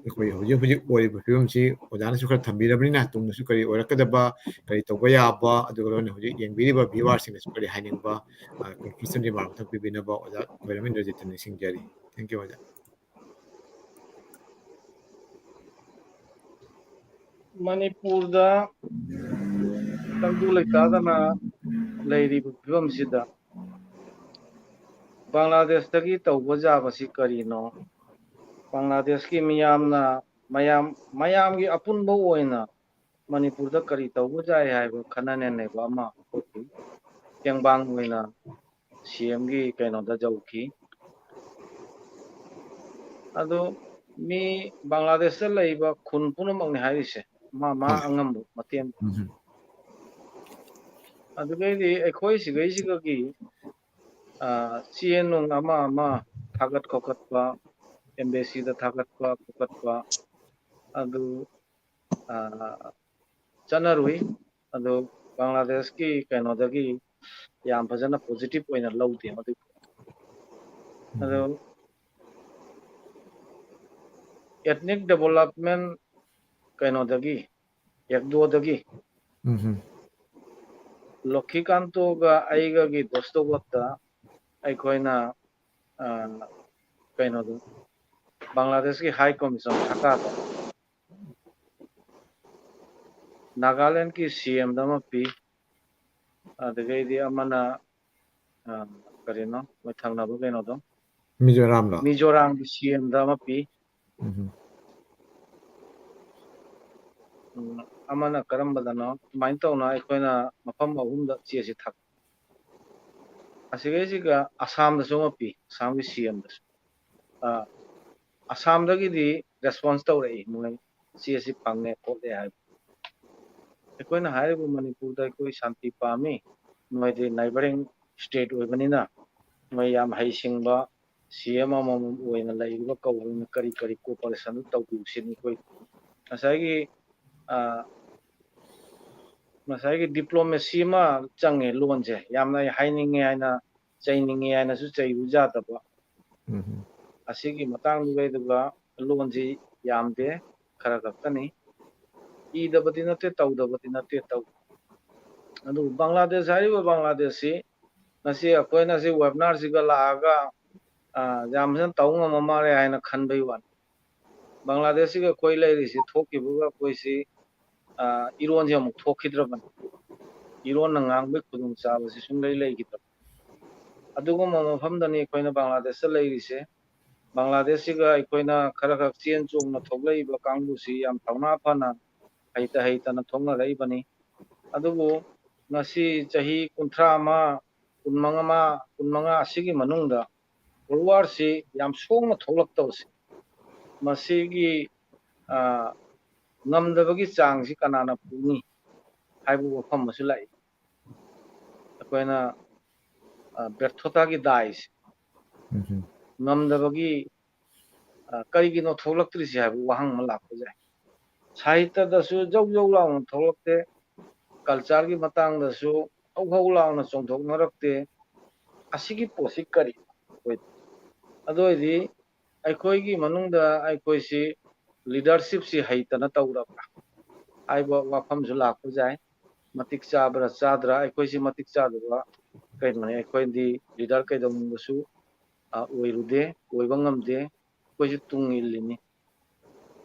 ꯑꯩꯈꯣꯏ ꯍꯧꯖꯤꯛ ꯍꯧꯖꯤꯛ ꯑꯣꯏꯔꯤꯕ ꯐꯤꯕꯝꯁꯤ ꯑꯣꯖꯥꯅꯁꯨ ꯈꯔ ꯊꯝꯕꯤꯔꯕꯅꯤꯅ, ꯇꯨꯡꯗꯁꯨ ꯀꯔꯤ ꯑꯣꯏꯔꯛꯀꯗꯕ, ꯀꯔꯤ ꯇꯧꯕ ꯌꯥꯕ, ꯑꯗꯨꯒ ꯂꯣꯏꯅ ꯍꯧꯖꯤꯛ ꯌꯦꯡꯕꯤꯔꯤꯕ ꯚ꯭ꯌꯨꯋꯔꯁꯤꯡꯅꯁꯨ ꯀꯔꯤ ꯍꯥꯏꯅꯤꯡꯕ, ꯀꯟꯀ꯭ꯂꯨꯖꯟ ꯔꯤꯃꯥꯔꯛ ꯑꯃꯇꯪ ꯄꯤꯕꯤꯅꯕ ꯑꯣꯖꯥ ꯈꯣꯏꯔꯝ ꯏꯟꯗ꯭ꯔꯖꯤꯠꯇ ꯅꯤꯡꯁꯤꯡꯖꯔꯤ꯫ Thank you, ꯑꯣꯖꯥ꯫ ꯃꯅꯤꯄꯨꯔꯗ ꯇꯪꯗꯨ ꯂꯩꯇꯥꯗꯅ ꯂꯩꯔꯤꯕ ꯐꯤꯕꯝꯁꯤꯗ ꯕꯪꯒ꯭ꯂꯥꯗꯦꯁꯇꯒꯤ ꯇꯧꯕ ꯌꯥꯕꯁꯤ ꯀꯔꯤꯅꯣ? ꯕꯪꯒ꯭ꯂꯥꯗꯦꯁꯀꯤ ꯃꯤꯌꯥꯝꯅ, ꯃꯌꯥꯝ, ꯃꯌꯥꯝꯒꯤ ꯑꯄꯨꯟꯕ ꯑꯣꯏꯅ ꯃꯅꯤꯄꯨꯔꯗ ꯀꯔꯤ ꯇꯧꯕ ꯌꯥꯏ ꯍꯥꯏꯕ ꯈꯟꯅ ꯅꯩꯅꯕ ꯑꯃ ꯍꯧꯈꯤ꯫ ꯇꯦꯡꯕꯥꯡ ꯑꯣꯏꯅ ꯁꯤ ꯑꯦꯝꯒꯤ ꯀꯩꯅꯣꯗ ꯌꯧꯈꯤ꯫ ꯑꯗꯣ ꯃꯤ ꯕꯪꯒ꯭ꯂꯥꯗꯦꯁꯇ ꯂꯩꯕ ꯈꯨꯟ ꯄꯨꯝꯅꯃꯛꯅꯤ ꯍꯥꯏꯔꯤꯁꯦ, ꯃꯥ ꯃꯥ ꯍꯣꯏ꯫ ꯑꯉꯝꯕ ꯃꯇꯦꯡ꯫ ꯎꯝ꯫ ꯑꯗꯨꯗꯩꯗꯤ ꯑꯩꯈꯣꯏ ꯁꯤꯒꯩꯁꯤꯒꯒꯤ, ꯑ, ꯆꯦ ꯅꯨꯡ ꯑꯃ ꯑꯃ ꯊꯥꯒꯠ ꯈꯣꯀꯠꯄ, ꯑꯦꯝꯕꯦꯁꯤꯗ ꯊꯥꯒꯠꯄ ꯈꯣꯀꯠꯄ, ꯑꯗꯨ, ꯑ, ꯆꯠꯅꯔꯨꯏ꯫ ꯑꯗꯨ ꯕꯪꯒ꯭ꯂꯥꯗꯦꯁꯀꯤ ꯀꯩꯅꯣꯗꯒꯤ ꯌꯥꯝ ꯐꯖꯅ ꯄꯣꯖꯤꯇꯤꯚ ꯑꯣꯏꯅ ꯂꯧꯗꯦ ꯃꯗꯨ꯫ ꯑꯗꯨ ꯎꯝ꯫ Ethnic Development ꯀꯩꯅꯣꯗꯒꯤ, ꯑꯦꯛꯗꯣꯗꯒꯤ ꯎꯝ꯫ ꯂꯣꯈꯤꯀꯥꯟꯇꯣꯒ ꯑꯩꯒꯒꯤ ꯗꯣꯁꯇꯣꯒꯣꯠꯇ ꯑꯩꯈꯣꯏꯅ, ꯑ, ꯀꯩꯅꯣꯗꯣ, ꯕꯪꯒ꯭ꯂꯥꯗꯦꯁꯀꯤ ꯍꯥꯏ ꯀꯃꯤꯁꯟ ꯙꯥꯀꯥꯗ ꯅꯥꯒꯥꯂꯦꯟꯗꯀꯤ ꯁꯤ ꯑꯦꯝꯗ ꯑꯃ ꯄꯤ, ꯑꯗꯨꯗꯒꯤꯗꯤ ꯑꯃꯅ, ꯑ, ꯀꯔꯤꯅꯣ, ꯃꯣꯏ ꯊꯪꯅꯕ ꯀꯩꯅꯣꯗꯣ, ꯃꯤꯖꯣꯔꯥꯝꯂꯣ? ꯃꯤꯖꯣꯔꯥꯝꯒꯤ ꯁꯤ ꯑꯦꯝꯗ ꯑꯃ ꯄꯤ꯫ ꯎꯝ꯫ ꯎꯝ, ꯑꯃꯅ ꯀꯔꯝꯕꯗꯅꯣ? ꯑꯗꯨꯃꯥꯏꯅ ꯇꯧꯅ ꯑꯩꯈꯣꯏꯅ ꯃꯐꯝ ꯑꯍꯨꯝꯗ ꯆꯦꯁꯤ ꯊꯥ-, ꯑꯁꯤꯒꯩꯁꯤꯒ ꯑꯁꯥꯝꯗꯁꯨ ꯑꯃ ꯄꯤ, ꯑꯁꯥꯝꯒꯤ ꯁꯤ ꯑꯦꯝꯗꯁꯨ꯫ ꯑ, ꯑꯁꯥꯝꯗꯒꯤꯗꯤ ꯔꯦꯁꯄꯣꯟꯁ ꯇꯧꯔꯛꯏ, ꯃꯣꯏ ꯆꯦꯁꯤ ꯐꯪꯉꯦ ꯈꯣꯠꯂꯦ ꯍꯥꯏꯕ꯫ ꯑꯩꯈꯣꯏꯅ ꯍꯥꯏꯔꯤꯕ ꯃꯅꯤꯄꯨꯔꯗ ꯑꯩꯈꯣꯏ ꯁꯥꯟꯇꯤ ꯄꯥꯝꯃꯤ, ꯅꯣꯏꯗꯤ ꯅꯥꯏꯕꯔꯤꯡ ꯁ꯭ꯇꯦꯠ ꯑꯣꯏꯕꯅꯤꯅ ꯃꯣꯏ ꯌꯥꯝ ꯍꯩꯁꯤꯡꯕ ꯁꯤ ꯑꯦꯝ ꯑꯃꯃꯝ ꯑꯣꯏꯅ ꯂꯩꯔꯤꯕ ꯀꯧꯕꯅꯤꯅ ꯀꯔꯤ ꯀꯔꯤ ꯀꯣꯑꯣꯄꯔꯦꯁꯟ ꯇꯧꯕꯤꯌꯨ ꯁꯤꯅꯤ ꯑꯩꯈꯣꯏ ꯉꯁꯥꯏꯒꯤ, ꯑ, ꯉꯁꯥꯏꯒꯤ ꯗꯤꯄ꯭ꯂꯣꯃꯦꯁꯤ ꯑꯃ ꯆꯪꯉꯦ꯫ ꯂꯣꯟꯁꯦ ꯌꯥꯝꯅ ꯑꯩ ꯍꯥꯏꯅꯤꯡꯉꯦ ꯍꯥꯏꯅ, ꯆꯩꯅꯤꯡꯉꯦ ꯍꯥꯏꯅꯁꯨ ꯆꯩꯕ ꯌꯥꯗꯕ, ꯎꯝ ꯑꯁꯤꯒꯤ ꯃꯇꯥꯡꯗꯨꯗꯩꯗꯨꯒ ꯂꯣꯟꯁꯤ ꯌꯥꯝꯗꯦ, ꯈꯔ ꯈꯛꯇꯅꯤ꯫ ꯏꯗꯕꯗꯤ ꯅꯠꯇꯦ, ꯇꯧꯗꯕꯗꯤ ꯅꯠꯇꯦ, ꯇꯧ꯫ ꯑꯗꯨꯕꯨ ꯕꯪꯒ꯭ꯂꯥꯗꯦꯁ ꯍꯥꯏꯔꯤꯕ ꯕꯪꯒ꯭ꯂꯥꯗꯦꯁꯁꯤ ꯉꯁꯤ ꯑꯩꯈꯣꯏꯅ ꯁꯤ ꯋꯦꯕꯤꯅꯥꯔꯁꯤꯒ ꯂꯥꯛꯑꯒ, ꯑ, ꯌꯥꯝ ꯐꯖꯅ ꯇꯧ ꯉꯝꯃ ꯃꯥꯜꯂꯦ ꯍꯥꯏꯅ ꯈꯟꯕꯒꯤ ꯋꯥꯅꯤ꯫ ꯕꯪꯒ꯭ꯂꯥꯗꯦꯁꯁꯤꯒ ꯑꯩꯈꯣꯏ ꯂꯩꯔꯤꯁꯤ ꯊꯣꯛꯈꯤꯕꯒ ꯑꯩꯈꯣꯏꯁꯤ, ꯑ, ꯏꯔꯣꯟꯁꯦ ꯑꯃꯨꯛ ꯊꯣꯛꯈꯤꯗ꯭ꯔꯕꯅꯤ꯫ ꯏꯔꯣꯟꯅ ꯉꯥꯡꯕꯒꯤ ꯈꯨꯗꯣꯡꯆꯥꯕꯁꯤ ꯁꯨꯡꯂꯩ ꯂꯩꯈꯤꯗ꯭ꯔꯕꯅꯤ꯫ ꯑꯗꯨꯒꯨꯝꯕ ꯃꯐꯝꯗꯅꯤ ꯑꯩꯈꯣꯏꯅ ꯕꯪꯒ꯭ꯂꯥꯗꯦꯁꯇ ꯂꯩꯔꯤꯁꯦ꯫ ꯕꯪꯒ꯭ꯂꯥꯗꯦꯁꯁꯤꯒ ꯑꯩꯈꯣꯏꯅ ꯈꯔ ꯈꯛ ꯆꯦꯟ ꯆꯣꯡꯅ ꯊꯣꯛꯂꯛꯏꯕ ꯀꯥꯡꯕꯨꯁꯤ ꯌꯥꯝ ꯊꯧꯅꯥ ꯐꯅ, ꯍꯩꯇ ꯍꯩꯇꯅ ꯊꯣꯛꯅꯔꯛꯏꯕꯅꯤ꯫ ꯑꯗꯨꯕꯨ ꯉꯁꯤ ꯆꯍꯤ ꯀꯨꯟꯊ꯭ꯔꯥ ꯑꯃ, ꯀꯨꯟꯃꯉꯥ ꯑꯃ, ꯀꯨꯟꯃꯉꯥ ꯑꯁꯤꯒꯤ ꯃꯅꯨꯡꯗ ꯐꯣꯂꯣꯋꯥꯔꯁꯤ ꯌꯥꯝ ꯁꯣꯡꯅ ꯊꯣꯛꯂꯛꯇꯕꯁꯦ, ꯃꯁꯤꯒꯤ, ꯑ, ꯉꯝꯗꯕꯒꯤ ꯆꯥꯡꯁꯤ ꯀꯅꯥꯅ ꯄꯨꯅꯤ ꯍꯥꯏꯕ ꯋꯥꯐꯝ ꯑꯃꯁꯨ ꯂꯥꯛꯏ꯫ ꯑꯩꯈꯣꯏꯅ, ꯑ, ꯕ꯭ꯌꯔꯊꯣꯇꯥꯒꯤ ꯗꯥꯏꯁꯦ, ꯎꯝ ꯉꯝꯗꯕꯒꯤ, ꯑ, ꯀꯔꯤꯒꯤꯅꯣ ꯊꯣꯛꯂꯛꯇ꯭ꯔꯤꯁꯦ ꯍꯥꯏꯕ ꯋꯥꯍꯪ ꯑꯃ ꯂꯥꯛꯄ ꯌꯥꯏ꯫ ꯁꯥꯍꯤꯇ꯭ꯌꯗꯁꯨ ꯖꯧ ꯖꯧ ꯂꯥꯎꯅ ꯊꯣꯛꯂꯛꯇꯦ, ꯀꯜꯆꯔꯒꯤ ꯃꯇꯥꯡꯗꯁꯨ ꯍꯧ ꯍꯧ ꯂꯥꯎꯅ ꯆꯣꯡꯊꯣꯛꯅꯔꯛꯇꯦ꯫ ꯑꯁꯤꯒꯤ ꯄꯣꯠꯁꯤ ꯀꯔꯤ ꯑꯣꯏ? ꯑꯗꯨ ꯑꯣꯏꯗꯤ ꯑꯩꯈꯣꯏꯒꯤ ꯃꯅꯨꯡꯗ ꯑꯩꯈꯣꯏꯁꯤ ꯂꯤꯗꯔꯁꯤꯞꯁꯤ ꯍꯩꯇꯅ ꯇꯧꯔꯕ꯭ꯔꯥ ꯍꯥꯏꯕ ꯋꯥꯐꯝꯁꯨ ꯂꯥꯛꯄ ꯌꯥꯏ꯫ ꯃꯇꯤꯛ ꯆꯥꯕ꯭ꯔꯥ ꯆꯥꯗ꯭ꯔꯥ? ꯑꯩꯈꯣꯏꯁꯤ ꯃꯇꯤꯛ ꯆꯥꯗꯕ ꯀꯩꯅꯣꯅꯦ꯫ ꯑꯩꯈꯣꯏꯗꯤ ꯂꯤꯗꯔ ꯀꯩꯗꯧꯅꯨꯡꯗꯁꯨ, ꯑ, ꯑꯣꯏꯔꯨꯗꯦ, ꯑꯣꯏꯕ ꯉꯝꯗꯦ꯫ ꯑꯩꯈꯣꯏꯁꯨ ꯇꯨꯡ ꯏꯜꯂꯤꯅꯤ꯫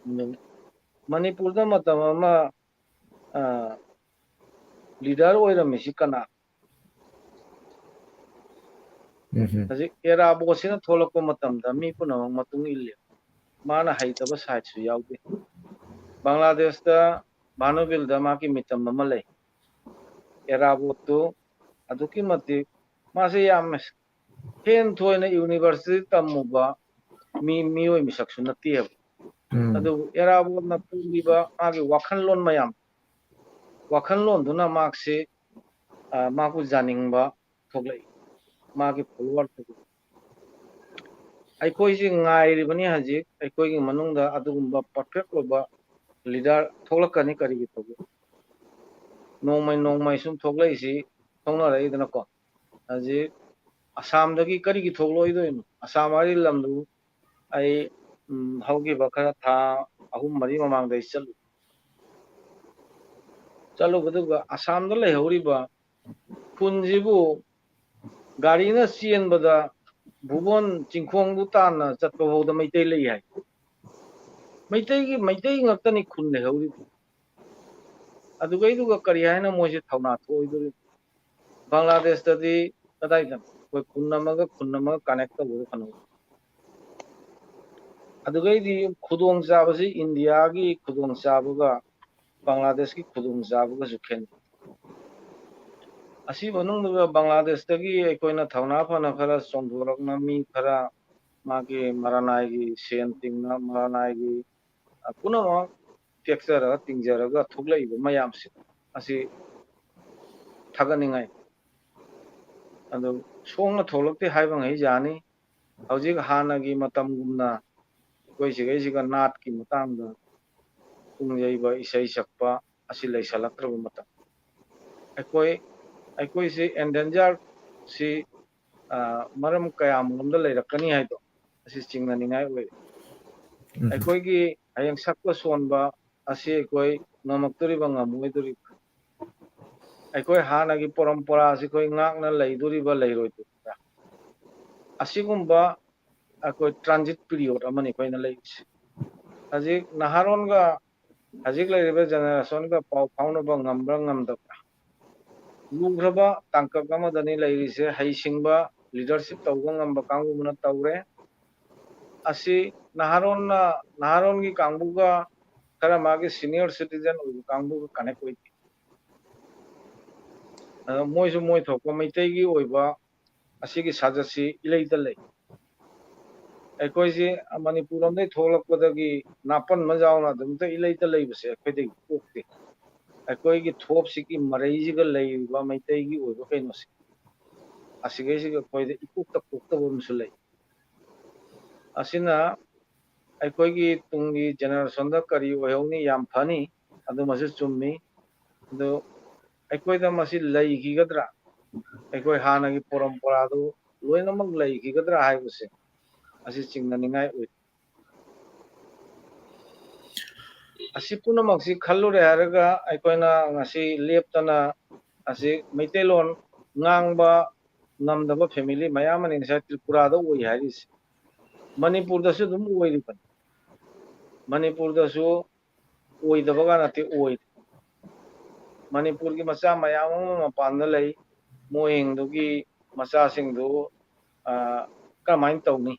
ꯃꯅꯤꯄꯨꯔꯗ ꯃꯇꯝ ꯑꯃ, ꯑ, ꯂꯤꯗꯔ ꯑꯣꯏꯔꯝꯃꯤꯁꯤ ꯀꯅꯥ? ꯎꯝ ꯍꯧꯖꯤꯛ ꯑꯦꯔꯥꯕꯣꯠꯁꯤꯅ ꯊꯣꯛꯂꯛꯄ ꯃꯇꯝꯗ ꯃꯤ ꯄꯨꯝꯅꯃꯛ ꯃꯇꯨꯡ ꯏꯜꯂꯤ꯫ ꯃꯥꯅ ꯍꯩꯇꯕ ꯁꯥꯏꯠꯁꯨ ꯌꯥꯎꯗꯦ꯫ ꯕꯪꯒ꯭ꯂꯥꯗꯦꯁꯇ ꯚꯥꯅꯨꯕꯤꯜꯗ ꯃꯥꯒꯤ ꯃꯤꯇꯝ ꯑꯃ ꯂꯩ꯫ ꯑꯦꯔꯥꯕꯣꯠꯇꯨ ꯑꯗꯨꯛꯀꯤ ꯃꯇꯤꯛ ꯃꯥꯁꯦ ꯌꯥꯝ ꯍꯦꯟ ꯊꯣꯏꯅ ꯌꯨꯅꯤꯚꯔꯁꯤꯇꯤ ꯇꯝꯃꯨꯕ ꯃꯤ, ꯃꯤꯑꯣꯏ ꯃꯤꯁꯛꯁꯨ ꯅꯠꯇꯦꯕ꯫ ꯎꯝ ꯑꯗꯨꯕꯨ ꯑꯦꯔꯥꯕꯣꯠꯅ ꯄꯨꯔꯤꯕ ꯃꯥꯒꯤ ꯋꯥꯈꯜꯂꯣꯟ ꯃꯌꯥꯝ, ꯋꯥꯈꯜꯂꯣꯟꯗꯨꯅ ꯃꯍꯥꯛꯁꯤ, ꯑ, ꯃꯍꯥꯛꯄꯨ ꯌꯥꯅꯤꯡꯕ ꯊꯣꯛꯂꯛꯏ, ꯃꯥꯒꯤ ꯐꯣꯂꯣꯋꯔ ꯊꯣꯛꯂꯛꯏ꯫ ꯑꯩꯈꯣꯏꯁꯤ ꯉꯥꯏꯔꯤꯕꯅꯤ ꯍꯧꯖꯤꯛ ꯑꯩꯈꯣꯏꯒꯤ ꯃꯅꯨꯡꯗ ꯑꯗꯨꯒꯨꯝꯕ ꯄꯔꯐꯦꯛ ꯑꯣꯏꯕ ꯂꯤꯗꯔ ꯊꯣꯛꯂꯛꯀꯅꯤ꯫ ꯀꯔꯤꯒꯤ ꯊꯣꯛꯂꯛ ꯅꯣꯡꯃꯩ ꯅꯣꯡꯃꯩ ꯁꯨꯝ ꯊꯣꯛꯂꯛꯏꯁꯤ ꯊꯣꯛꯅꯔꯛꯏꯗꯅꯀꯣ꯫ ꯍꯧꯖꯤꯛ ꯑꯁꯥꯝꯗꯒꯤ ꯀꯔꯤꯒꯤ ꯊꯣꯛꯂꯛꯑꯣꯏꯗꯣꯏꯅꯣ? ꯑꯁꯥꯝ ꯍꯥꯏꯔꯤ ꯂꯝꯗꯨ ꯑꯩ, ꯎꯝ, ꯍꯧꯈꯤꯕ ꯈꯔ ꯊꯥ ꯑꯍꯨꯝ ꯃꯔꯤ ꯃꯃꯥꯡꯗ ꯑꯩ ꯆꯠꯂꯨ-, ꯆꯠꯂꯨꯕꯗꯨꯒ ꯑꯁꯥꯝꯗ ꯂꯩꯍꯧꯔꯤꯕ ꯈꯨꯟꯁꯤꯕꯨ ꯒꯥꯔꯤꯅ ꯆꯦꯟꯕꯗ ꯚꯨꯕꯣꯟ ꯆꯤꯡꯈꯣꯡꯗꯨ ꯇꯥꯟꯅ ꯆꯠꯄ ꯐꯥꯎꯗ ꯃꯩꯇꯩ ꯂꯩ ꯍꯥꯏ꯫ ꯃꯩꯇꯩꯒꯤ, ꯃꯩꯇꯩ ꯉꯥꯛꯇꯅꯤ ꯈꯨꯟ ꯂꯩꯍꯧꯔꯤꯕ꯫ ꯑꯗꯨꯒꯩꯗꯨꯒ ꯀꯔꯤ ꯍꯥꯏꯅ ꯃꯣꯏꯁꯦ ꯊꯧꯅꯥ ꯊꯣꯛꯑꯣꯏꯗꯣꯔꯤꯅꯣ? ꯕꯪꯒ꯭ꯂꯥꯗꯦꯁꯇꯗꯤ ꯀꯗꯥꯏꯗꯅꯣ? ꯑꯩꯈꯣꯏ ꯈꯨꯟ ꯑꯃꯒ ꯈꯨꯟ ꯑꯃꯒ connect ꯇꯧꯕꯗꯣ ꯐꯅꯕ꯫ ꯑꯗꯨꯒꯩꯗꯤ ꯈꯨꯗꯣꯡꯆꯥꯕꯁꯤ ꯏꯟꯗꯤꯌꯥꯒꯤ ꯈꯨꯗꯣꯡꯆꯥꯕꯒ ꯕꯪꯒ꯭ꯂꯥꯗꯦꯁꯀꯤ ꯈꯨꯗꯣꯡꯆꯥꯕꯒꯁꯨ ꯈꯦꯠꯅꯩ꯫ ꯑꯁꯤ ꯃꯅꯨꯡꯗꯨꯒ ꯕꯪꯒ꯭ꯂꯥꯗꯦꯁꯇꯒꯤ ꯑꯩꯈꯣꯏꯅ ꯊꯧꯅꯥ ꯐꯅ ꯈꯔ ꯆꯣꯡꯊꯣꯔꯛꯅ ꯃꯤ ꯈꯔ ꯃꯥꯒꯤ ꯃꯔꯥꯅꯥꯏꯒꯤ ꯁꯦꯟ ꯇꯤꯡꯅ ꯃꯔꯥꯅꯥꯏꯒꯤ, ꯑ, ꯄꯨꯝꯅꯃꯛ ꯇꯦꯛꯆꯔꯒ ꯇꯤꯡꯖꯔꯒ ꯊꯣꯛꯂꯛꯏꯕ ꯃꯌꯥꯝꯁꯦ ꯑꯁꯤ ꯊꯥꯒꯠꯅꯤꯡꯉꯥꯏ꯫ ꯑꯗꯨ ꯁꯣꯡꯅ ꯊꯣꯛꯂꯛꯇꯦ ꯍꯥꯏꯕ ꯉꯩ ꯌꯥꯅꯤ꯫ ꯍꯧꯖꯤꯛ ꯍꯥꯟꯅꯒꯤ ꯃꯇꯝꯒꯨꯝꯅ ꯑꯩꯈꯣꯏ ꯁꯤꯒꯩꯁꯤꯒ ꯅꯥꯠꯀꯤ ꯃꯇꯥꯡꯗ ꯄꯨꯡ ꯌꯩꯕ, ꯏꯁꯩ ꯁꯛꯄ ꯑꯁꯤ ꯂꯩꯁꯜꯂꯛꯇ꯭ꯔꯕ ꯃꯇꯝ꯫ ꯑꯩꯈꯣꯏ, ꯑꯩꯈꯣꯏꯁꯤ endanger ꯁꯤ, ꯑ, ꯃꯔꯝ ꯀꯌꯥꯃꯔꯣꯝꯗ ꯂꯩꯔꯛꯀꯅꯤ ꯍꯥꯏꯗꯣ ꯑꯁꯤ ꯆꯤꯡꯅꯅꯤꯡꯉꯥꯏ ꯑꯣꯏꯔꯦ꯫ ꯎꯝ꯫ ꯑꯩꯈꯣꯏꯒꯤ ꯍꯌꯦꯡ ꯁꯛꯄ ꯁꯣꯟꯕ ꯑꯁꯤ ꯑꯩꯈꯣꯏ ꯉꯝꯃꯛꯇꯣꯔꯤꯕ, ꯉꯝꯃꯣꯏꯗꯣꯔꯤꯕ? ꯑꯩꯈꯣꯏ ꯍꯥꯟꯅꯒꯤ ꯄꯔꯝꯄꯔꯥꯁꯤ ꯑꯩꯈꯣꯏ ꯉꯥꯛꯅ ꯂꯩꯗꯣꯔꯤꯕ, ꯂꯩꯔꯣꯏꯗꯣꯔꯤꯕ꯭ꯔꯥ? ꯑꯁꯤꯒꯨꯝꯕ ꯑꯩꯈꯣꯏ transit period ꯑꯃꯅꯤ ꯑꯩꯈꯣꯏꯅ ꯂꯩꯔꯤꯁꯦ꯫ ꯍꯧꯖꯤꯛ ꯅꯍꯥꯔꯣꯟꯒ ꯍꯧꯖꯤꯛ ꯂꯩꯔꯤꯕ generationꯒ ꯄꯥꯎ ꯐꯥꯎꯅꯕ ꯉꯝꯕ꯭ꯔꯥ ꯉꯝꯗꯕ꯭ꯔꯥ? ꯂꯨꯈ꯭ꯔꯕ ꯇꯥꯡꯀꯛ ꯑꯃꯗꯅꯤ ꯂꯩꯔꯤꯁꯦ꯫ ꯍꯩꯁꯤꯡꯕ leadership ꯇꯧꯕ ꯉꯝꯕ ꯀꯥꯡꯕꯨꯅ ꯇꯧꯔꯦ꯫ ꯑꯁꯤ ꯅꯍꯥꯔꯣꯟꯅ, ꯅꯍꯥꯔꯣꯟꯒꯤ ꯀꯥꯡꯕꯨꯒ ꯈꯔ ꯃꯥꯒꯤ senior citizen ꯑꯣꯏꯕ ꯀꯥꯡꯕꯨꯒ connect ꯑꯣꯏꯗꯦ꯫ ꯑꯗ ꯃꯣꯏꯁꯨ ꯃꯣꯏ ꯊꯣꯛꯄ ꯃꯩꯇꯩꯒꯤ ꯑꯣꯏꯕ ꯑꯁꯤꯒꯤ ꯁꯥꯖꯠꯁꯤ ꯏꯂꯩꯗ ꯂꯩ꯫ ꯑꯩꯈꯣꯏꯁꯤ ꯃꯅꯤꯄꯨꯔ ꯂꯣꯝꯗꯒꯤ ꯊꯣꯛꯂꯛꯄꯗꯒꯤ ꯅꯥꯄꯟꯕ ꯌꯥꯎꯅ ꯑꯗꯨꯝꯇ ꯏꯂꯩꯗ ꯂꯩꯕꯁꯦ ꯑꯩꯈꯣꯏꯗꯒꯤ ꯄꯣꯛꯇꯦ꯫ ꯑꯩꯈꯣꯏꯒꯤ ꯊꯣꯞꯁꯤꯒꯤ ꯃꯔꯩꯁꯤꯒ ꯂꯩꯔꯤꯕ ꯃꯩꯇꯩꯒꯤ ꯑꯣꯏꯕ ꯀꯩꯅꯣꯁꯦ, ꯑꯁꯤꯈꯩꯁꯤꯒ ꯑꯩꯈꯣꯏꯗ ꯏꯀꯣꯛꯇ ꯀꯣꯛꯇꯕ ꯑꯃꯁꯨ ꯂꯩ꯫ ꯑꯁꯤꯅ ꯑꯩꯈꯣꯏꯒꯤ ꯇꯨꯡꯒꯤ generationꯗ ꯀꯔꯤ ꯑꯣꯏꯍꯧꯅꯤ? ꯌꯥꯝ ꯐꯅꯤ, ꯑꯗꯨꯃꯁꯨ ꯆꯨꯝꯃꯤ꯫ ꯑꯗꯨ ꯑꯩꯈꯣꯏꯗ ꯃꯁꯤ ꯂꯩꯈꯤꯒꯗ꯭ꯔꯥ? ꯑꯩꯈꯣꯏ ꯍꯥꯟꯅꯒꯤ ꯄꯣꯔꯝꯄꯔꯥꯗꯨ ꯂꯣꯏꯅꯃꯛ ꯂꯩꯈꯤꯒꯗ꯭ꯔꯥ ꯍꯥꯏꯕꯁꯦ ꯑꯁꯤ ꯆꯤꯡꯅꯅꯤꯡꯉꯥꯏ ꯑꯣꯏ꯫ ꯑꯁꯤ ꯄꯨꯝꯅꯃꯛꯁꯤ ꯈꯜꯂꯨꯔꯦ ꯍꯥꯏꯔꯒ ꯑꯩꯈꯣꯏꯅ ꯉꯁꯤ ꯂꯦꯞꯇꯅ ꯑꯁꯤ ꯃꯩꯇꯩꯂꯣꯟ ꯉꯥꯡꯕ ꯉꯝꯗꯕ family ꯃꯌꯥꯝ ꯑꯃꯅꯤ ꯉꯁꯥꯏ ꯇ꯭ꯔꯤꯄꯨꯔꯥꯗ ꯑꯣꯏ ꯍꯥꯏꯔꯤꯁꯦ꯫ ꯃꯅꯤꯄꯨꯔꯗꯁꯨ ꯑꯗꯨꯝ ꯑꯣꯏꯔꯤꯕꯅꯤ꯫ ꯃꯅꯤꯄꯨꯔꯗꯁꯨ ꯑꯣꯏꯗꯕꯒ ꯅꯠꯇꯦ, ꯑꯣꯏꯔꯤ꯫ ꯃꯅꯤꯄꯨꯔꯒꯤ ꯃꯆꯥ ꯃꯌꯥꯝ ꯑꯃ ꯃꯄꯥꯟꯗ ꯂꯩ꯫ ꯃꯣꯏꯁꯤꯡꯗꯨꯒꯤ ꯃꯆꯥꯁꯤꯡꯗꯨ, ꯑ, ꯀꯔꯝꯍꯥꯏꯅ ꯇꯧꯅꯤ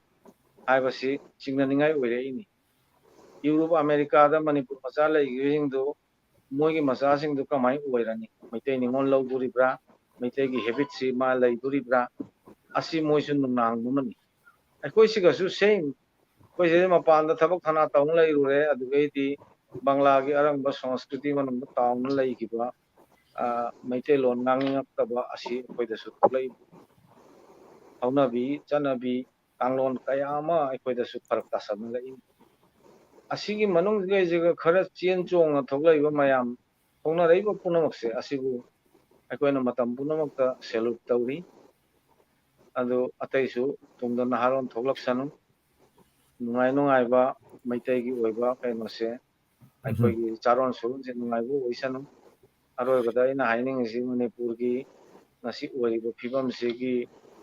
ꯍꯥꯏꯕꯁꯤ ꯆꯤꯡꯅꯅꯤꯡꯉꯥꯏ ꯑꯣꯏꯔꯛꯏꯅꯤ꯫ ꯌꯨꯔꯣꯞ, ꯑꯃꯦꯔꯤꯀꯥꯗ ꯃꯅꯤꯄꯨꯔ ꯃꯆꯥ ꯂꯩꯈꯤꯕꯁꯤꯡꯗꯨ, ꯃꯣꯏꯒꯤ ꯃꯆꯥꯁꯤꯡꯗꯨ ꯀꯃꯥꯏꯅ ꯑꯣꯏꯔꯅꯤ? ꯃꯩꯇꯩ ꯅꯤꯉꯣꯜ ꯂꯧꯗꯣꯔꯤꯕ꯭ꯔꯥ? ꯃꯩꯇꯩꯒꯤ habitꯁꯤ ꯃꯥ ꯂꯩꯗꯣꯔꯤꯕ꯭ꯔꯥ? ꯑꯁꯤ ꯃꯣꯏꯁꯨ ꯅꯨꯡꯅꯥꯡꯕ ꯑꯃꯅꯤ꯫ ꯑꯩꯈꯣꯏ ꯁꯤꯒꯁꯨ same꯫ ꯑꯩꯈꯣꯏ ꯁꯤꯗ ꯃꯄꯥꯟꯗ ꯊꯕꯛ ꯊꯅꯥ ꯇꯧꯅ ꯂꯩꯔꯨꯔꯦ, ꯑꯗꯨꯗꯒꯤꯗꯤ ꯕꯪꯂꯥꯒꯤ ꯑꯔꯪꯕ ꯁꯪꯁꯀ꯭ꯔꯤꯇꯤ ꯃꯅꯨꯡꯗ ꯇꯥꯎꯅ ꯂꯩꯈꯤꯕ, ꯑ, ꯃꯩꯇꯩꯂꯣꯟ ꯉꯥꯡꯅꯤꯡꯉꯛꯇꯕ ꯑꯁꯤ ꯑꯩꯈꯣꯏꯗꯁꯨ ꯊꯣꯛꯂꯛꯏ꯫ ꯍꯧꯅꯕꯤ, ꯆꯠꯅꯕꯤ, ꯀꯥꯡꯂꯣꯟ ꯀꯌꯥ ꯑꯃ ꯑꯩꯈꯣꯏꯗꯁꯨ ꯐꯔꯛ ꯇꯥꯁꯟꯅꯔꯛꯏ꯫ ꯑꯁꯤꯒꯤ ꯃꯅꯨꯡꯁꯤꯗꯩꯁꯤꯒ ꯈꯔ ꯆꯦꯟ ꯆꯣꯡꯅ ꯊꯣꯛꯂꯛꯏꯕ ꯃꯌꯥꯝ, ꯊꯣꯛꯅꯔꯛꯏꯕ ꯄꯨꯝꯅꯃꯛꯁꯦ, ꯑꯁꯤꯕꯨ ꯑꯩꯈꯣꯏꯅ ꯃꯇꯝ ꯄꯨꯝꯅꯃꯛꯇ salute ꯇꯧꯔꯤ꯫ ꯑꯗꯨ ꯑꯇꯩꯁꯨ ꯇꯨꯡꯗ ꯅꯍꯥꯔꯣꯟ ꯊꯣꯛꯂꯛꯁꯅꯨ꯫ ꯅꯨꯡꯉꯥꯏ ꯅꯨꯡꯉꯥꯏꯕ ꯃꯩꯇꯩꯒꯤ ꯑꯣꯏꯕ ꯀꯩꯅꯣꯁꯦ, ꯑꯩꯈꯣꯏꯒꯤ ꯆꯥꯔꯣꯟ ꯁꯨꯔꯣꯟꯁꯦ ꯅꯨꯡꯉꯥꯏꯕ ꯑꯣꯏꯁꯅꯨ꯫ ꯑꯔꯣꯏꯕꯗ ꯑꯩꯅ ꯍꯥꯏꯅꯤꯡꯉꯤꯁꯤ, ꯃꯅꯤꯄꯨꯔꯒꯤ ꯉꯁꯤ ꯑꯣꯏꯔꯤꯕ ꯐꯤꯕꯝꯁꯤꯒꯤ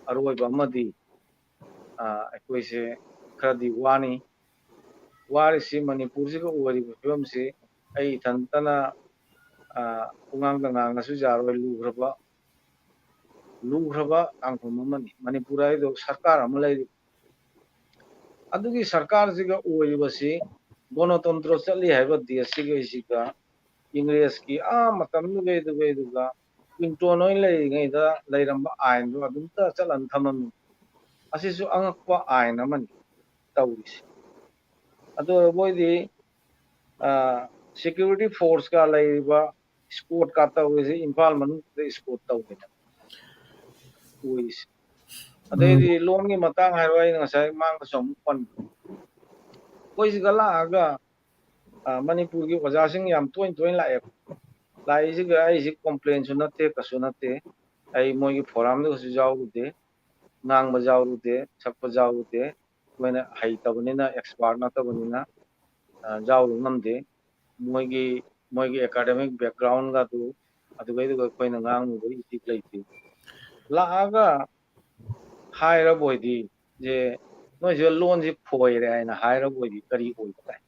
ꯑꯔꯣꯏꯕ ꯑꯃꯗꯤ, ꯑ, ꯑꯩꯈꯣꯏꯁꯦ ꯈꯔꯗꯤ ꯋꯥꯅꯤ꯫ ꯋꯥꯔꯤꯁꯤ ꯃꯅꯤꯄꯨꯔꯁꯤꯒ ꯑꯣꯏꯔꯤꯕ ꯐꯤꯕꯝꯁꯤ ꯑꯩ ꯏꯊꯟꯇꯅ, ꯑ, ꯄꯨꯡꯉꯥꯡꯗ ꯉꯥꯡꯉꯁꯨ ꯌꯥꯔꯣꯏ, ꯂꯨꯈ꯭ꯔꯕ, ꯂꯨꯈ꯭ꯔꯕ ꯀꯥꯡꯐꯝ ꯑꯃꯅꯤ꯫ ꯃꯅꯤꯄꯨꯔ ꯍꯥꯏꯗꯣ ꯁꯔꯀꯥꯔ ꯑꯃ ꯂꯩꯔꯤ꯫ ꯑꯗꯨꯒꯤ ꯁꯔꯀꯥꯔꯁꯤꯒ ꯑꯣꯏꯔꯤꯕꯁꯤ ꯒꯣꯅꯇꯟꯇ꯭ꯔ ꯆꯠꯂꯤ ꯍꯥꯏꯕ ꯗꯦꯁꯁꯤꯒꯩꯁꯤꯒ ꯏꯪꯔꯦꯖꯀꯤ ꯑꯥ ꯃꯇꯝꯗꯨꯗꯩꯗꯨꯒꯩꯗꯨꯒ ꯀ꯭ꯂꯤꯟꯇꯣꯟ ꯍꯣꯏ ꯂꯩꯔꯤꯉꯩꯗ ꯂꯩꯔꯝꯕ ꯑꯥꯏꯟꯗꯣ ꯑꯗꯨꯝꯇ ꯆꯠꯍꯟ ꯊꯝꯃꯝꯃꯤ꯫ ꯑꯁꯤꯁꯨ ꯑꯉꯛꯄ ꯑꯥꯏꯟ ꯑꯃꯅꯤ ꯇꯧꯔꯤꯁꯦ꯫ ꯑꯗꯨ ꯃꯣꯏꯗꯤ, ꯑ, security forceꯀ ꯂꯩꯔꯤꯕ escortꯀ ꯇꯧꯔꯤꯁꯦ ꯏꯝꯐꯥꯜ ꯃꯅꯨꯡꯗ escort ꯇꯧꯗꯅ ꯑꯣꯏꯔꯤꯁꯦ꯫ ꯑꯗꯩꯗꯤ ꯂꯣꯟꯒꯤ ꯃꯇꯥꯡ ꯍꯥꯏꯔꯣ, ꯑꯩꯅ ꯉꯁꯥꯏ ꯃꯥꯡꯗꯁꯨ ꯑꯃꯨꯛ ꯄꯟꯕ꯫ ꯑꯩꯈꯣꯏ ꯁꯤꯗ ꯂꯥꯛꯑꯒ, ꯑ, ꯃꯅꯤꯄꯨꯔꯒꯤ ꯑꯣꯖꯥꯁꯤꯡ ꯌꯥꯝ ꯇꯣꯏꯅ ꯇꯣꯏꯅ ꯂꯥꯛꯑꯦꯕ꯫ ꯂꯥꯛꯏꯁꯤꯒ ꯑꯩꯁꯤ complainꯁꯨ ꯅꯠꯇꯦ, ꯀꯩꯁꯨ ꯅꯠꯇꯦ꯫ ꯑꯩ ꯃꯣꯏꯒꯤ forumꯗꯨꯒꯁꯨ ꯌꯥꯎꯔꯨꯗꯦ, ꯉꯥꯡꯕ ꯌꯥꯎꯔꯨꯗꯦ, ꯁꯛꯄ ꯌꯥꯎꯔꯨꯗꯦ꯫ ꯑꯩꯈꯣꯏꯅ ꯍꯩꯇꯕꯅꯤꯅ, expert ꯅꯠꯇꯕꯅꯤꯅ, ꯑ, ꯌꯥꯎꯔꯨ ꯉꯝꯗꯦ꯫ ꯃꯣꯏꯒꯤ, ꯃꯣꯏꯒꯤ academic backgroundꯒꯗꯨ, ꯑꯗꯨꯒꯩꯗꯨꯒ ꯑꯩꯈꯣꯏꯅ ꯉꯥꯡꯉꯨꯕꯒꯤ ꯏꯊꯤꯛ ꯂꯩꯇꯦ꯫ ꯂꯥꯛꯑꯒ ꯍꯥꯏꯔꯕ ꯑꯣꯏꯗꯤ, ꯖꯦ ꯅꯣꯏꯁꯦ ꯂꯣꯟꯁꯤ ꯈꯣꯏꯔꯦ ꯍꯥꯏꯅ ꯍꯥꯏꯔꯕ ꯑꯣꯏꯗꯤ ꯀꯔꯤ ꯑꯣꯏꯕ ꯇꯥꯏ?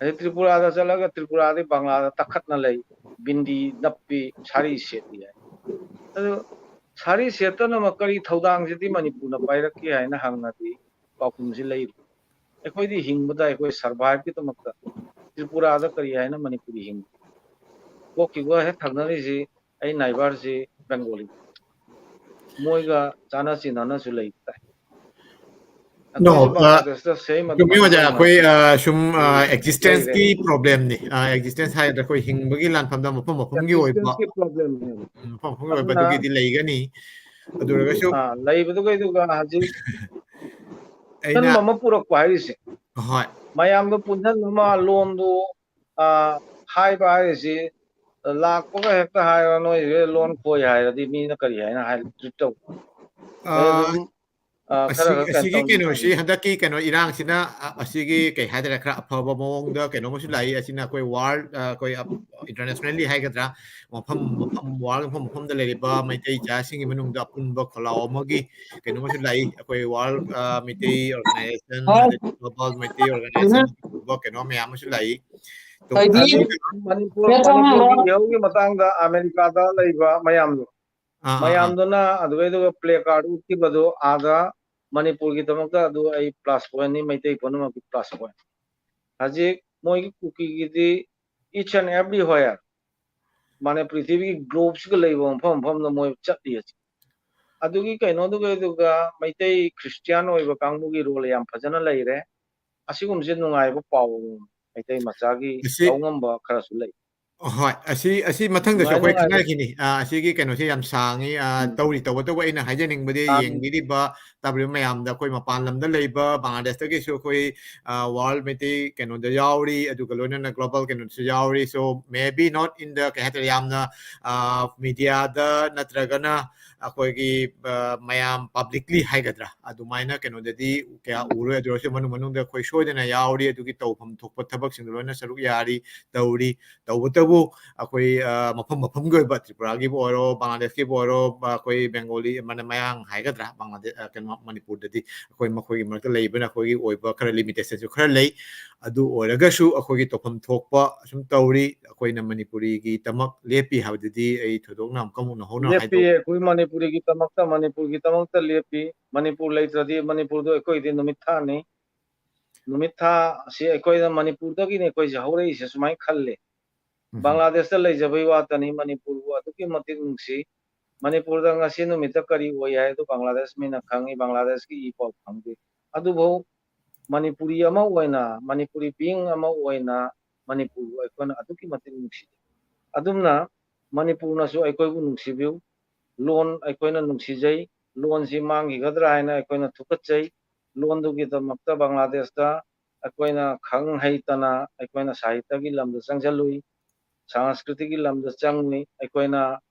ꯑꯗꯩ ꯇ꯭ꯔꯤꯄꯨꯔꯥꯗ ꯆꯠꯂꯒ ꯇ꯭ꯔꯤꯄꯨꯔꯥꯗꯩ ꯕꯪꯒ꯭ꯂꯥꯗ ꯇꯛꯈꯠꯅ ꯂꯩ, ꯕꯤꯟꯗꯤ ꯅꯞꯄꯤ, ꯁꯥꯔꯤ ꯁꯦꯠꯂꯤ ꯍꯥꯏ꯫ ꯑꯗꯨ ꯁꯥꯔꯤ ꯁꯦꯠꯇꯅꯕ ꯀꯔꯤ ꯊꯧꯗꯥꯡꯁꯤꯗꯤ ꯃꯅꯤꯄꯨꯔꯅ ꯄꯥꯏꯔꯛꯀꯦ ꯍꯥꯏꯅ ꯍꯪꯉꯗꯤ ꯄꯥꯎꯈꯨꯝꯁꯤ ꯂꯩꯔꯤ꯫ ꯑꯩꯈꯣꯏꯗꯤ ꯍꯤꯡꯕꯗ, ꯑꯩꯈꯣꯏ surviveꯀꯤꯗꯃꯛꯇ ꯇ꯭ꯔꯤꯄꯨꯔꯥꯗ ꯀꯔꯤ ꯍꯥꯏꯅ ꯃꯅꯤꯄꯨꯔꯤ ꯍꯤꯡꯕ? ꯄꯣꯛꯈꯤꯕ ꯍꯦꯛ ꯊꯪꯅꯔꯤꯁꯤ ꯑꯩ neighbourꯁꯤ Bengali꯫ ꯃꯣꯏꯒ ꯆꯥꯟꯅ ꯆꯤꯟꯅꯅꯁꯨ ꯂꯩꯕ ꯇꯥꯏ꯫ No, ꯑꯩꯈꯣꯏꯁꯨ ꯑ, ꯕꯪꯒ꯭ꯂꯥꯗꯦꯁꯇ same ꯆꯨꯝꯃꯤ ꯑꯗꯨꯃꯥꯏꯅ ꯑꯣꯖꯥ, ꯇꯧꯅ ꯑꯩꯈꯣꯏ, ꯑ, ꯁꯨꯝ, ꯑ, ꯂꯩꯔꯦ꯫ Existenceꯀꯤ problemꯅꯤ꯫ ꯑ, existence ꯍꯥꯏꯒꯗ꯭ꯔꯥ, ꯑꯩꯈꯣꯏ ꯍꯤꯡꯕꯒꯤ ꯂꯥꯟꯐꯝꯗ ꯃꯐꯝ ꯃꯐꯝꯒꯤ ꯑꯣꯏꯕ, Existenceꯀꯤ problemꯅꯦꯕ꯫ ꯎꯝ, ꯃꯐꯝ ꯃꯐꯝꯒꯤ ꯑꯣꯏꯕ ꯑꯗꯨꯅ, ꯑꯗꯨꯒꯤꯗꯤ ꯂꯩꯒꯅꯤ꯫ ꯑꯗꯨ ꯑꯣꯏꯔꯒꯁꯨ ꯑ, ꯂꯩꯕꯗꯨꯒꯩꯗꯨꯒ ꯍꯧꯖꯤꯛ ꯑꯩꯅ ꯑꯆꯝꯕ ꯑꯃ ꯄꯨꯔꯛꯄ ꯍꯥꯏꯔꯤꯁꯦ, ꯍꯣꯏ꯫ ꯃꯌꯥꯝꯗꯣ ꯄꯨꯟꯁꯤꯟꯅꯕ ꯂꯣꯟꯗꯣ, ꯑ, ꯍꯥꯏꯕ ꯍꯥꯏꯔꯤꯁꯤ, ꯂꯥꯛꯄꯒ ꯍꯦꯛꯇ ꯍꯥꯏꯔꯣ, "ꯅꯣꯏꯁꯦ ꯂꯣꯟ ꯈꯣꯏ" ꯍꯥꯏꯔꯗꯤ ꯃꯤꯅ ꯀꯔꯤ ꯍꯥꯏꯅ ꯍꯥꯏ, treat ꯇꯧꯕ? ꯑ, ꯑꯗꯨꯝ, ꯑ, ꯈꯔ ꯑꯁꯤ-, ꯈꯔ ꯀꯩꯅꯣ ꯑꯁꯤꯒꯤ ꯇꯧꯅꯤ ꯀꯩꯅꯣꯁꯤ, ꯇꯧꯅꯤ꯫ ꯍꯟꯗꯛꯀꯤ ꯀꯩꯅꯣ ꯏꯔꯥꯡꯁꯤꯅ, ꯑ, ꯑꯁꯤꯒꯤ ꯀꯩ ꯍꯥꯏꯇꯥꯔꯦ, ꯈꯔ ꯑꯐꯕ ꯃꯑꯣꯡꯗ ꯀꯩꯅꯣ ꯑꯃꯁꯨ ꯂꯥꯛꯏ꯫ ꯑꯁꯤꯅ ꯑꯩꯈꯣꯏ world, ꯑ, ꯑꯩꯈꯣꯏ, ꯑ, internationally ꯍꯥꯏꯒꯗ꯭ꯔꯥ, ꯃꯐꯝ, ꯃꯐꯝ, world ꯃꯐꯝ ꯃꯐꯝꯗ ꯂꯩꯔꯤꯕ ꯃꯩꯇꯩ ꯏꯆꯥꯁꯤꯡꯒꯤ ꯃꯅꯨꯡꯗ ꯑꯄꯨꯟꯕ ꯈꯣꯜꯂꯥꯎ ꯑꯃꯒꯤ ꯀꯩꯅꯣ ꯑꯃꯁꯨ ꯂꯥꯛꯏ꯫ ꯑꯩꯈꯣꯏ world, ꯑ, ꯃꯩꯇꯩ organization, ꯍꯣꯏ꯫ ꯑꯗꯩ global ꯃꯩꯇꯩ organization ꯎꯝ꯫ ꯀꯩꯅꯣ ꯃꯌꯥꯝ ꯑꯃꯁꯨ ꯂꯥꯛꯏ꯫ ꯑꯗꯣ ꯍꯥꯏꯗꯤ, ꯑꯗꯨ ꯃꯅꯤꯄꯨꯔ, ꯃꯅꯤꯄꯨꯔꯒꯤ ꯏꯍꯧꯒꯤ ꯃꯇꯥꯡꯗ ꯑꯃꯦꯔꯤꯀꯥꯗ ꯂꯩꯕ ꯃꯌꯥꯝꯗꯣ, ꯑꯥ, ꯑꯥ, ꯑꯥ꯫ ꯃꯌꯥꯝꯗꯨꯅ ꯑꯗꯨꯒꯩꯗꯨꯒ placard ꯎꯠꯈꯤꯕꯗꯣ ꯑꯥꯗ ꯃꯅꯤꯄꯨꯔꯒꯤꯗꯃꯛꯇ ꯑꯗꯨ ꯑꯩ plus pointꯅꯤ, ꯃꯩꯇꯩ ꯄꯨꯝꯅꯃꯛꯀꯤ plus point꯫ ꯍꯧꯖꯤꯛ ꯃꯣꯏꯒꯤ ꯀꯨꯀꯤꯒꯤꯗꯤ each and everywhere, ꯃꯥꯅꯦ, ꯄ꯭ꯔꯤꯊꯤꯕꯤꯒꯤ globeꯁꯤꯒ ꯂꯩꯕ ꯃꯐꯝ ꯃꯐꯝꯗ ꯃꯣꯏ ꯆꯠꯂꯤ ꯍꯧꯖꯤꯛ꯫ ꯑꯗꯨꯒꯤ ꯀꯩꯅꯣꯗꯨꯒ, ꯑꯗꯨꯒ ꯃꯩꯇꯩ Christian ꯑꯣꯏꯕ ꯀꯥꯡꯕꯨꯒꯤ role ꯌꯥꯝ ꯐꯖꯅ ꯂꯩꯔꯦ꯫ ꯑꯁꯤꯒꯨꯝꯕꯁꯦ ꯅꯨꯡꯉꯥꯏꯕ ꯄꯥꯎ, ꯃꯩꯇꯩ ꯃꯆꯥꯒꯤ ꯑꯁꯤ ꯇꯧ ꯉꯝꯕ ꯈꯔꯁꯨ ꯂꯩ꯫ ꯍꯣꯏ, ꯑꯁꯤ, ꯑꯁꯤ ꯃꯊꯪꯗꯁꯨ ꯑꯩꯈꯣꯏ ꯈꯟꯅꯈꯤꯅꯤ꯫ ꯑ, ꯑꯁꯤꯒꯤ ꯀꯩꯅꯣꯁꯦ ꯌꯥꯝ ꯁꯥꯡꯉꯤ꯫ ꯑ, ꯎꯝ꯫ ꯇꯧꯔꯤ, ꯇꯧꯕꯇꯕꯨ ꯑꯩꯅ ꯍꯥꯏꯖꯅꯤꯡꯕꯗꯤ, ꯁꯥꯡꯉꯤ꯫ ꯌꯦꯡꯕꯤꯔꯤꯕ, ꯇꯥꯕꯤꯔꯤꯕ ꯃꯌꯥꯝꯗ, ꯑꯩꯈꯣꯏ ꯃꯄꯥꯟ ꯂꯝꯗ ꯂꯩꯕ ꯕꯪꯒ꯭ꯂꯥꯗꯦꯁꯇꯒꯤꯁꯨ ꯑꯩꯈꯣꯏ, ꯑ, ꯋꯥꯔꯜ ꯃꯩꯇꯩ ꯀꯩꯅꯣꯗ ꯌꯥꯎꯔꯤ, ꯑꯗꯨꯒ ꯂꯣꯏꯅꯅ ꯒ꯭ꯂꯣꯕꯦꯜ ꯀꯩꯅꯣꯗꯁꯨ ꯌꯥꯎꯔꯤ꯫ So, maybe not in the, ꯀꯩ ꯍꯥꯏꯇꯥꯔꯦ, ꯌꯥꯝꯅ, ꯑ, ꯃꯤꯗꯤꯌꯥꯗ ꯅꯠꯇ꯭ꯔꯒꯅ ꯑꯩꯈꯣꯏꯒꯤ, ꯑ, ꯃꯌꯥꯝ ꯄꯕ꯭ꯂꯤꯛꯂꯤ ꯍꯥꯏꯒꯗ꯭ꯔꯥ, ꯑꯗꯨꯃꯥꯏꯅ ꯀꯩꯅꯣꯗꯗꯤ ꯀꯌꯥ ꯎꯔꯣꯏ꯫ ꯑꯗꯨ ꯑꯣꯏꯔꯁꯨ ꯃꯅꯨꯡ ꯃꯅꯨꯡꯗ ꯑꯩꯈꯣꯏ ꯁꯣꯏꯗꯅ ꯌꯥꯎꯔꯤ, ꯑꯗꯨꯒꯤ ꯇꯧꯐꯝ ꯊꯣꯛꯄ ꯊꯕꯛꯁꯤꯡꯗꯣ ꯂꯣꯏꯅ ꯁꯔꯨꯛ ꯌꯥꯔꯤ, ꯇꯧꯔꯤ꯫ ꯇꯧꯕꯇꯕꯨ ꯑꯩꯈꯣꯏ, ꯑ, ꯃꯐꯝ ꯃꯐꯝꯒꯤ ꯑꯣꯏꯕ, ꯇ꯭ꯔꯤꯄꯨꯔꯥꯒꯤꯕꯨ ꯑꯣꯏꯔꯣ, ꯕꯪꯒ꯭ꯂꯥꯗꯦꯁꯀꯤꯕꯨ ꯑꯣꯏꯔꯣ, ꯑ, ꯑꯩꯈꯣꯏ ꯕꯦꯡꯒꯣꯂꯤ, ꯃꯅ-, ꯃꯌꯥꯡ ꯍꯥꯏꯒꯗ꯭ꯔꯥ, ꯕꯪꯒ꯭ꯂꯥꯗꯦ-, ꯑ, ꯀꯩꯅꯣ, ꯃꯅꯤꯄꯨꯔꯗꯗꯤ ꯑꯩꯈꯣꯏ ꯃꯈꯣꯏꯒꯤ ꯃꯔꯛꯇ ꯂꯩꯕꯅ ꯑꯩꯈꯣꯏꯒꯤ ꯑꯣꯏꯕ ꯈꯔ ꯂꯤꯃꯤꯇꯦꯁꯟꯁꯨ ꯈꯔ ꯂꯩ꯫ ꯑꯗꯨ ꯑꯣꯏꯔꯒꯁꯨ ꯑꯩꯈꯣꯏꯒꯤ ꯇꯧꯐꯝ ꯊꯣꯛꯄ ꯑꯁꯨꯝ ꯇꯧꯔꯤ꯫ ꯑꯩꯈꯣꯏꯅ ꯃꯅꯤꯄꯨꯔꯤꯒꯤꯗꯃꯛ ꯂꯦꯞꯄꯤ ꯍꯥꯏꯕꯗꯨꯗꯤ ꯑꯩ ꯊꯣꯏꯗꯣꯛꯅ ꯑꯃꯨꯛꯀ ꯑꯃꯨꯛ ꯅꯧꯍꯧꯅ ꯂꯦꯞꯄꯤ꯫ ꯍꯥꯏꯗꯣꯛ- ꯑꯩꯈꯣꯏ ꯃꯅꯤꯄꯨꯔꯤꯒꯤꯗꯃꯛꯇ, ꯃꯅꯤꯄꯨꯔꯒꯤꯗꯃꯛꯇ ꯂꯦꯞꯄꯤ꯫ ꯃꯅꯤꯄꯨꯔ ꯂꯩꯇ꯭ꯔꯗꯤ ꯃꯅꯤꯄꯨꯔꯗꯣ ꯑꯩꯈꯣꯏꯗꯤ ꯅꯨꯃꯤꯠ ꯊꯥꯅꯤ꯫ ꯅꯨꯃꯤꯠ ꯊꯥ ꯑꯁꯤ ꯑꯩꯈꯣꯏꯅ ꯃꯅꯤꯄꯨꯔꯗꯒꯤꯅꯤ ꯑꯩꯈꯣꯏꯁꯦ ꯍꯧꯔꯛꯏꯁꯦ, ꯁꯨꯃꯥꯏꯅ ꯈꯜꯂꯦ꯫ ꯎꯝ꯫ ꯕꯪꯒ꯭ꯂꯥꯗꯦꯁꯇ ꯂꯩꯖꯕꯩ ꯋꯥꯇꯅꯤ, ꯃꯅꯤꯄꯨꯔꯕꯨ ꯑꯗꯨꯛꯀꯤ ꯃꯇꯤꯛ ꯅꯨꯡꯁꯤ꯫ ꯃꯅꯤꯄꯨꯔꯗ ꯉꯁꯤ ꯅꯨꯃꯤꯠꯇ ꯀꯔꯤ ꯑꯣꯏ ꯍꯥꯏꯗꯣ ꯕꯪꯒ꯭ꯂꯥꯗꯦꯁ ꯃꯤꯅ ꯈꯪꯉꯤ, ꯕꯪꯒ꯭ꯂꯥꯗꯦꯁꯀꯤ ꯏ ꯄꯥꯎ ꯈꯪꯗꯦ꯫ ꯑꯗꯨꯕꯨ ꯃꯅꯤꯄꯨꯔꯤ ꯑꯃ ꯑꯣꯏꯅ, ꯃꯅꯤꯄꯨꯔꯤ ꯕꯤꯡ ꯑꯃ ꯑꯣꯏꯅ ꯃꯅꯤꯄꯨꯔꯕꯨ ꯑꯩꯈꯣꯏꯅ ꯑꯗꯨꯛꯀꯤ ꯃꯇꯤꯛ ꯅꯨꯡꯁꯤ꯫ ꯑꯗꯨꯝꯅ ꯃꯅꯤꯄꯨꯔꯅꯁꯨ ꯑꯩꯈꯣꯏꯕꯨ ꯅꯨꯡꯁꯤꯕꯤꯌꯨ꯫ ꯂꯣꯟ ꯑꯩꯈꯣꯏꯅ ꯅꯨꯡꯁꯤꯖꯩ, ꯂꯣꯟꯁꯤ ꯃꯥꯡꯈꯤꯒꯗ꯭ꯔꯥ ꯍꯥꯏꯅ ꯑꯩꯈꯣꯏꯅ ꯊꯨꯀꯠꯆꯩ꯫ ꯂꯣꯟꯗꯨꯒꯤꯗꯃꯛꯇ ꯕꯪꯒ꯭ꯂꯥꯗꯦꯁꯇ ꯑꯩꯈꯣꯏꯅ ꯈꯪ ꯍꯩꯇꯅ ꯑꯩꯈꯣꯏꯅ ꯁꯥꯍꯤꯇ꯭ꯌꯒꯤ ꯂꯝꯗ ꯆꯪꯁꯤꯜꯂꯨꯏ, ꯁꯪꯁꯀ꯭ꯔꯤꯇꯤꯒꯤ ꯂꯝꯗ ꯆꯪꯉꯨꯏ꯫ ꯑꯩꯈꯣꯏꯅ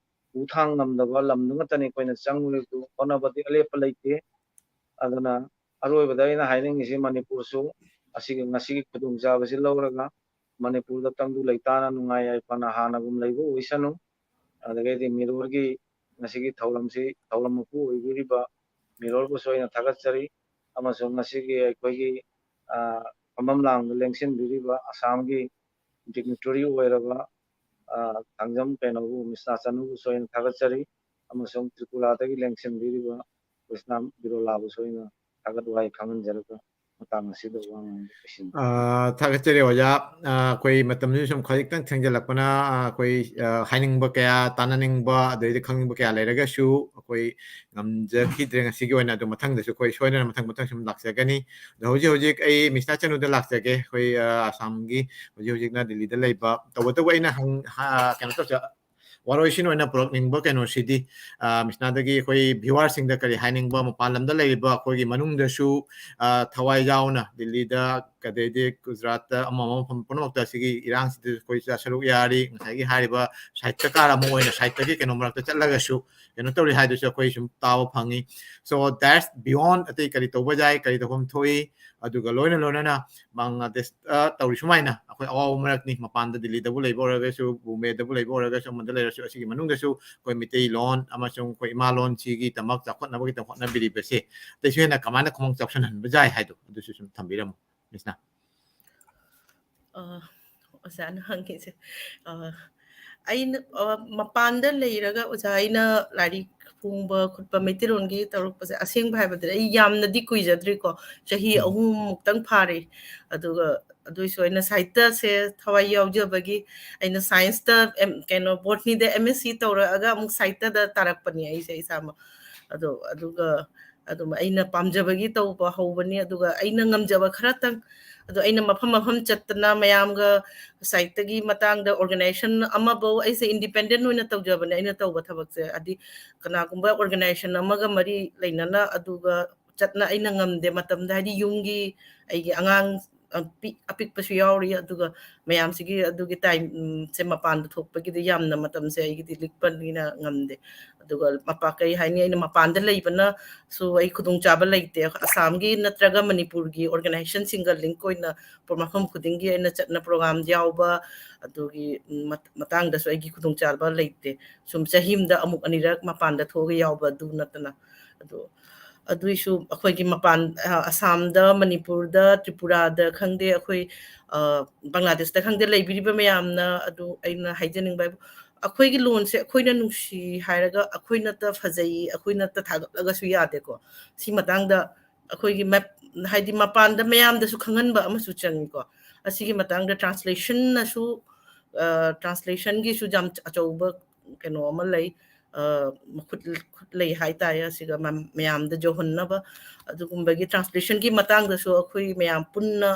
ꯄꯨ ꯊꯥꯡ ꯉꯝꯗꯕ ꯂꯝꯗꯨ ꯉꯥꯛꯇꯅꯤ ꯑꯩꯈꯣꯏꯅ ꯆꯪꯉꯨꯔꯤꯗꯨ꯫ ꯍꯣꯠꯅꯕꯗꯤ ꯑꯂꯦꯞꯄ ꯂꯩꯇꯦ꯫ ꯑꯗꯨꯅ ꯑꯔꯣꯏꯕꯗ ꯑꯩꯅ ꯍꯥꯏꯅꯤꯡꯉꯤꯁꯤ, ꯃꯅꯤꯄꯨꯔꯁꯨ ꯑꯁꯤꯒꯤ, ꯉꯁꯤꯒꯤ ꯈꯨꯗꯣꯡꯆꯥꯕꯁꯤ ꯂꯧꯔꯒ ꯃꯅꯤꯄꯨꯔꯗ ꯇꯪꯗꯨ ꯂꯩꯇꯥꯅ ꯅꯨꯡꯉꯥꯏ ꯌꯥꯏꯐꯅ ꯍꯥꯟꯅꯒꯨꯝ ꯂꯩꯕ ꯑꯣꯏꯁꯅꯨ꯫ ꯑꯗꯒꯤꯗꯤ ꯃꯤꯔꯣꯜꯒꯤ ꯉꯁꯤꯒꯤ ꯊꯧꯔꯝꯁꯤ, ꯊꯧꯔꯝ ꯃꯄꯨ ꯑꯣꯏꯕꯤꯔꯤꯕ ꯃꯤꯔꯣꯜꯕꯨꯁꯨ ꯑꯩꯅ ꯊꯥꯒꯠꯆꯔꯤ꯫ ꯑꯃꯁꯨꯡ ꯉꯁꯤꯒꯤ ꯑꯩꯈꯣꯏꯒꯤ, ꯑ, ꯐꯝꯐꯝ ꯂꯥꯡꯗ ꯂꯦꯡꯁꯤꯟꯕꯤꯔꯤꯕ ꯑꯁꯥꯝꯒꯤ ꯗꯤꯒꯅꯤꯇꯔꯤ ꯑꯣꯏꯔꯕ, ꯑ, ꯊꯥꯡꯖꯝ ꯀꯩꯅꯣꯕꯨ, ꯃꯤꯁꯅꯥ ꯆꯅꯨꯕꯨꯁꯨ ꯑꯩꯅ ꯊꯥꯒꯠꯆꯔꯤ꯫ ꯑꯃꯁꯨꯡ ꯇ꯭ꯔꯤꯄꯨꯔꯥꯗꯒꯤ ꯂꯦꯡꯁꯤꯟꯕꯤꯔꯤꯕ ꯀ꯭ꯔꯤꯁꯅꯥ ꯕꯤꯔꯣꯂꯥꯕꯨꯁꯨ ꯑꯩꯅ ꯊꯥꯒꯠ ꯋꯥꯍꯩ ꯈꯪꯍꯟꯖꯔꯒ ꯃꯇꯥꯡ ꯑꯁꯤꯗ ꯋꯥ ꯉꯥꯡꯕ ꯂꯣꯏꯁꯤꯟꯖꯔꯒꯦ꯫ ꯑ, ꯊꯥꯒꯠꯆꯔꯤ ꯑꯣꯖꯥ꯫ ꯑ, ꯑꯩꯈꯣꯏ ꯃꯇꯝꯁꯤ ꯁꯨꯝ ꯈꯖꯤꯛꯇꯪ ꯊꯦꯡꯖꯤꯜꯂꯛꯄꯅ, ꯑ, ꯑꯩꯈꯣꯏ, ꯑ, ꯍꯥꯏꯅꯤꯡꯕ ꯀꯌꯥ, ꯇꯥꯟꯅꯅꯤꯡꯕ, ꯑꯗꯩꯗꯤ ꯈꯪꯅꯤꯡꯕ ꯀꯌꯥ ꯂꯩꯔꯒꯁꯨ ꯑꯩꯈꯣꯏ ꯉꯝꯖꯈꯤꯗ꯭ꯔꯦ ꯉꯁꯤꯒꯤ ꯑꯣꯏꯅ꯫ ꯑꯗꯨ ꯃꯊꯪꯗꯁꯨ ꯑꯩꯈꯣꯏ ꯁꯣꯏꯗꯅ ꯃꯊꯪ ꯃꯊꯪ ꯁꯨꯝ ꯂꯥꯛꯆꯒꯅꯤ꯫ ꯑꯗꯣ ꯍꯧꯖꯤꯛ ꯍꯧꯖꯤꯛ ꯑꯩ ꯃꯤꯁꯅꯥ ꯆꯅꯨꯗ ꯂꯥꯛꯆꯒꯦ꯫ ꯑꯩꯈꯣꯏ, ꯑ, ꯑꯁꯥꯝꯒꯤ ꯍꯧꯖꯤꯛ ꯍꯧꯖꯤꯛꯅ ꯗꯤꯜꯂꯤꯗ ꯂꯩꯕ꯫ ꯇꯧꯕꯇꯕꯨ ꯑꯩꯅ ꯍꯪ-, ꯍ-, ꯀꯩꯅꯣ ꯇꯧꯖ-, ꯋꯥꯔꯣꯏꯁꯤꯟ ꯑꯣꯏꯅ ꯄꯨꯔꯛꯅꯤꯡꯕ ꯀꯩꯅꯣꯁꯤꯗꯤ, ꯑ, ꯃꯤꯁꯅꯥꯗꯒꯤ ꯑꯩꯈꯣꯏ viewerꯁꯤꯡꯗ ꯀꯔꯤ ꯍꯥꯏꯅꯤꯡꯕ, ꯃꯄꯥꯟ ꯂꯝꯗ ꯂꯩꯔꯤꯕ ꯑꯩꯈꯣꯏꯒꯤ ꯃꯅꯨꯡꯗꯁꯨ, ꯑ, ꯊꯋꯥꯏ ꯌꯥꯎꯅ ꯗꯤꯜꯂꯤꯗ, ꯑꯗꯩꯗꯤ ꯒꯨꯖꯔꯥꯠꯇ, ꯑꯃ ꯑꯃ ꯃꯐꯝ ꯄꯨꯝꯅꯃꯛꯇ ꯑꯁꯤꯒꯤ ꯏꯔꯥꯡꯁꯤꯗ ꯑꯩꯈꯣꯏ ꯁꯔꯨꯛ ꯌꯥꯔꯤ, ꯉꯁꯥꯏꯒꯤ ꯍꯥꯏꯔꯤꯕ ꯁꯥꯍꯤꯇ꯭ꯌꯀꯥꯔ ꯑꯃ ꯑꯣꯏꯅ ꯁꯥꯍꯤꯇ꯭ꯌꯒꯤ ꯀꯩꯅꯣ ꯃꯔꯛꯇ ꯆꯠꯂꯒꯁꯨ ꯀꯩꯅꯣ ꯇꯧꯔꯤ ꯍꯥꯏꯗꯨꯁꯨ ꯑꯩꯈꯣꯏ ꯁꯨꯝ ꯇꯥꯕ ꯐꯪꯉꯤ꯫ So that's beyond ꯑꯇꯩ ꯀꯔꯤ ꯇꯧꯕ ꯌꯥꯏ, ꯀꯔꯤ ꯇꯧꯐꯝ ꯊꯣꯛꯏ, ꯑꯗꯨꯒ ꯂꯣꯏꯅ ꯂꯣꯏꯅꯅ ꯕꯪꯒ꯭ꯂꯥꯗꯦꯁꯇ ꯇꯧꯔꯤ ꯁꯨꯃꯥꯏꯅ ꯑꯩꯈꯣꯏ ꯑꯋꯥꯕ ꯃꯔꯛꯅꯤ, ꯃꯄꯥꯟꯗ ꯗꯤꯜꯂꯤꯗꯕꯨ ꯂꯩꯕ ꯑꯣꯏꯔꯒꯁꯨ, ꯕꯣꯝꯕꯦꯗꯕꯨ ꯂꯩꯕ ꯑꯣꯏꯔꯒꯁꯨ, ꯑꯃꯗ ꯂꯩꯔꯁꯨ, ꯑꯁꯤꯒꯤ ꯃꯅꯨꯡꯗꯁꯨ ꯑꯩꯈꯣꯏ ꯃꯤꯇꯩ ꯂꯣꯟ ꯑꯃꯁꯨꯡ ꯑꯩꯈꯣꯏ ꯏꯃꯥ ꯂꯣꯟꯁꯤꯒꯤꯗꯃꯛ ꯆꯥꯎꯈꯠꯅꯕꯒꯤꯗꯃꯛ ꯍꯣꯠꯅꯕꯤꯔꯤꯕꯁꯦ ꯑꯇꯩꯁꯨ ꯍꯦꯟꯅ ꯀꯃꯥꯏꯅ ꯈꯨꯃꯥꯡ ꯆꯥꯎꯁꯤꯟꯍꯟꯕ ꯌꯥꯏ ꯍꯥꯏꯗꯣ ꯑꯗꯨꯁꯨ ꯁꯨꯝ ꯊꯝꯕꯤꯔꯝꯃꯨ, ꯃꯤꯁꯅ꯫ ꯑ, ꯑꯣꯖꯥꯅ ꯍꯪꯉꯤꯁꯦ, ꯑ, ꯑꯩꯅ, ꯑ, ꯃꯄꯥꯟꯗ ꯂꯩꯔꯒ ꯑꯣꯖꯥ ꯑꯩꯅ ꯂꯥꯏꯔꯤꯛ ꯐꯣꯡꯕ ꯈꯣꯠꯄ ꯃꯩꯇꯩꯂꯣꯟꯒꯤ ꯇꯧꯔꯛꯄꯁꯦ ꯑꯁꯦꯡꯕ ꯍꯥꯏꯕꯗ ꯑꯩ ꯌꯥꯝꯅꯗꯤ ꯀꯨꯏꯖꯗ꯭ꯔꯤꯀꯣ, ꯆꯍꯤ ꯎꯝ꯫ ꯑꯍꯨꯝꯃꯨꯛꯇꯪ ꯐꯥꯔꯤ꯫ ꯑꯗꯨꯒ ꯑꯗꯨꯏꯁꯨ ꯑꯩꯅ ꯁꯥꯍꯤꯇ꯭ꯌꯁꯦ ꯊꯋꯥꯏ ꯌꯥꯎꯖꯕꯒꯤ ꯑꯩꯅ scienceꯇ ꯑꯦꯝ-, ꯀꯩꯅꯣ, botanyꯗ M.Sc ꯇꯧꯔꯛꯑꯒ ꯑꯃꯨꯛ ꯁꯥꯍꯤꯇ꯭ꯌꯗ ꯇꯥꯔꯛꯄꯅꯤ ꯑꯩꯁꯦ ꯏꯁꯥꯃꯛ꯫ ꯑꯗꯣ, ꯑꯗꯨꯒ ꯑꯗꯨꯝ ꯑꯩꯅ ꯄꯥꯝꯖꯕꯒꯤ ꯇꯧꯕ ꯍꯧꯕꯅꯤ꯫ ꯑꯗꯨꯒ ꯑꯩꯅ ꯉꯝꯖꯕ ꯈꯔꯇꯪ, ꯑꯗꯣ ꯑꯩꯅ ꯃꯐꯝ ꯃꯐꯝ ꯆꯠꯇꯅ ꯃꯌꯥꯝꯒ ꯁꯥꯍꯤꯇ꯭ꯌꯒꯤ ꯃꯇꯥꯡꯗ organization ꯑꯃꯐꯧ ꯑꯩꯁꯦ independent ꯑꯣꯏꯅ ꯇꯧꯖꯕꯅꯦ ꯑꯩꯅ ꯇꯧꯕ ꯊꯕꯛꯁꯦ꯫ ꯍꯥꯏꯗꯤ ꯀꯅꯥꯒꯨꯝꯕ organization ꯑꯃꯒ ꯃꯔꯤ ꯂꯩꯅꯅ ꯑꯗꯨꯒ ꯆꯠꯅ ꯑꯩꯅ ꯉꯝꯗꯦ ꯃꯇꯝꯗ, ꯍꯥꯏꯗꯤ ꯌꯨꯝꯒꯤ ꯑꯩꯒꯤ ꯑꯉꯥꯡ, ꯑ, ꯄꯤ-, ꯑꯄꯤꯛꯄꯁꯨ ꯌꯥꯎꯔꯤ꯫ ꯑꯗꯨꯒ ꯃꯌꯥꯝꯁꯤꯒꯤ ꯑꯗꯨꯒꯤ time, ꯎꯝ, ꯁꯦ ꯃꯄꯥꯟꯗ ꯊꯣꯛꯄꯒꯤꯗꯤ ꯌꯥꯝꯅ ꯃꯇꯝꯁꯦ ꯑꯩꯒꯤꯗꯤ ꯂꯤꯛꯄꯅꯤꯅ ꯉꯝꯗꯦ꯫ ꯑꯗꯨꯒ ꯃꯄꯥ-, ꯀꯩ ꯍꯥꯏꯅꯤ, ꯑꯩꯅ ꯃꯄꯥꯟꯗ ꯂꯩꯕꯅꯁꯨ ꯑꯩ ꯈꯨꯗꯣꯡꯆꯥꯕ ꯂꯩꯇꯦ꯫ ꯑꯁꯥꯝꯒꯤ ꯅꯠꯇ꯭ꯔꯒ ꯃꯅꯤꯄꯨꯔꯒꯤ organizationꯁꯤꯡꯒ link ꯑꯣꯏꯅ ꯄ꯭ꯔꯣ-, ꯃꯐꯝ ꯈꯨꯗꯤꯡꯒꯤ ꯑꯩꯅ ꯆꯠꯅ program ꯌꯥꯎꯕ, ꯑꯗꯨꯒꯤ, ꯎꯝ, ꯃꯠ-, ꯃꯇꯥꯡꯗꯁꯨ ꯑꯩꯒꯤ ꯈꯨꯗꯣꯡꯆꯥꯕ ꯂꯩꯇꯦ꯫ ꯁꯨꯝ ꯆꯍꯤ ꯑꯃꯗ ꯑꯃꯨꯛ ꯑꯅꯤꯔꯛ ꯃꯄꯥꯟꯗ ꯊꯣꯛꯑꯒ ꯌꯥꯎꯕ ꯑꯗꯨ ꯅꯠꯇꯅ꯫ ꯑꯗꯣ ꯑꯗꯨꯏꯁꯨ ꯑꯩꯈꯣꯏꯒꯤ ꯃꯄꯥꯟ, ꯑ, ꯑꯁꯥꯝꯗ, ꯃꯅꯤꯄꯨꯔꯗ, ꯇ꯭ꯔꯤꯄꯨꯔꯥꯗ ꯈꯪꯗꯦ, ꯑꯩꯈꯣꯏ, ꯑ, ꯕꯪꯒ꯭ꯂꯥꯗꯦꯁꯇ ꯈꯪꯗꯦ, ꯂꯩꯕꯤꯔꯤꯕ ꯃꯌꯥꯝꯅ ꯑꯗꯨ ꯑꯩꯅ ꯍꯥꯏꯖꯅꯤꯡꯕ ꯍꯥꯏꯕꯨ, ꯑꯩꯈꯣꯏꯒꯤ ꯂꯣꯟꯁꯦ ꯑꯩꯈꯣꯏꯅ ꯅꯨꯡꯁꯤ ꯍꯥꯏꯔꯒ ꯑꯩꯈꯣꯏꯅꯇ ꯐꯖꯩ, ꯑꯩꯈꯣꯏꯅꯇ ꯊꯥꯒꯠꯂꯒꯁꯨ ꯌꯥꯗꯦꯀꯣ꯫ ꯁꯤ ꯃꯇꯥꯡꯗ ꯑꯩꯈꯣꯏꯒꯤ ꯃꯞ-, ꯍꯥꯏꯗꯤ ꯃꯄꯥꯟꯗ ꯃꯌꯥꯝꯗꯁꯨ ꯈꯪꯍꯟꯕ ꯑꯃꯁꯨ ꯆꯪꯉꯤꯀꯣ꯫ ꯑꯁꯤꯒꯤ ꯃꯇꯥꯡꯗ translation ꯅꯁꯨ, ꯑ, translation ꯒꯤꯁꯨ ꯌꯥꯝ ꯑꯆꯧꯕ ꯀꯩꯅꯣ ꯑꯃ ꯂꯩ, ꯑ, ꯃꯈꯨꯠ, ꯈꯨꯠ ꯂꯩ ꯍꯥꯏꯇꯥꯔꯦ꯫ ꯑꯁꯤꯒ ꯃ-, ꯃꯌꯥꯝꯗ ꯌꯧꯍꯟꯅꯕ ꯑꯗꯨꯒꯨꯝꯕꯒꯤ translation ꯒꯤ ꯃꯇꯥꯡꯗꯁꯨ ꯑꯩꯈꯣꯏ ꯃꯌꯥꯝ ꯄꯨꯟꯅ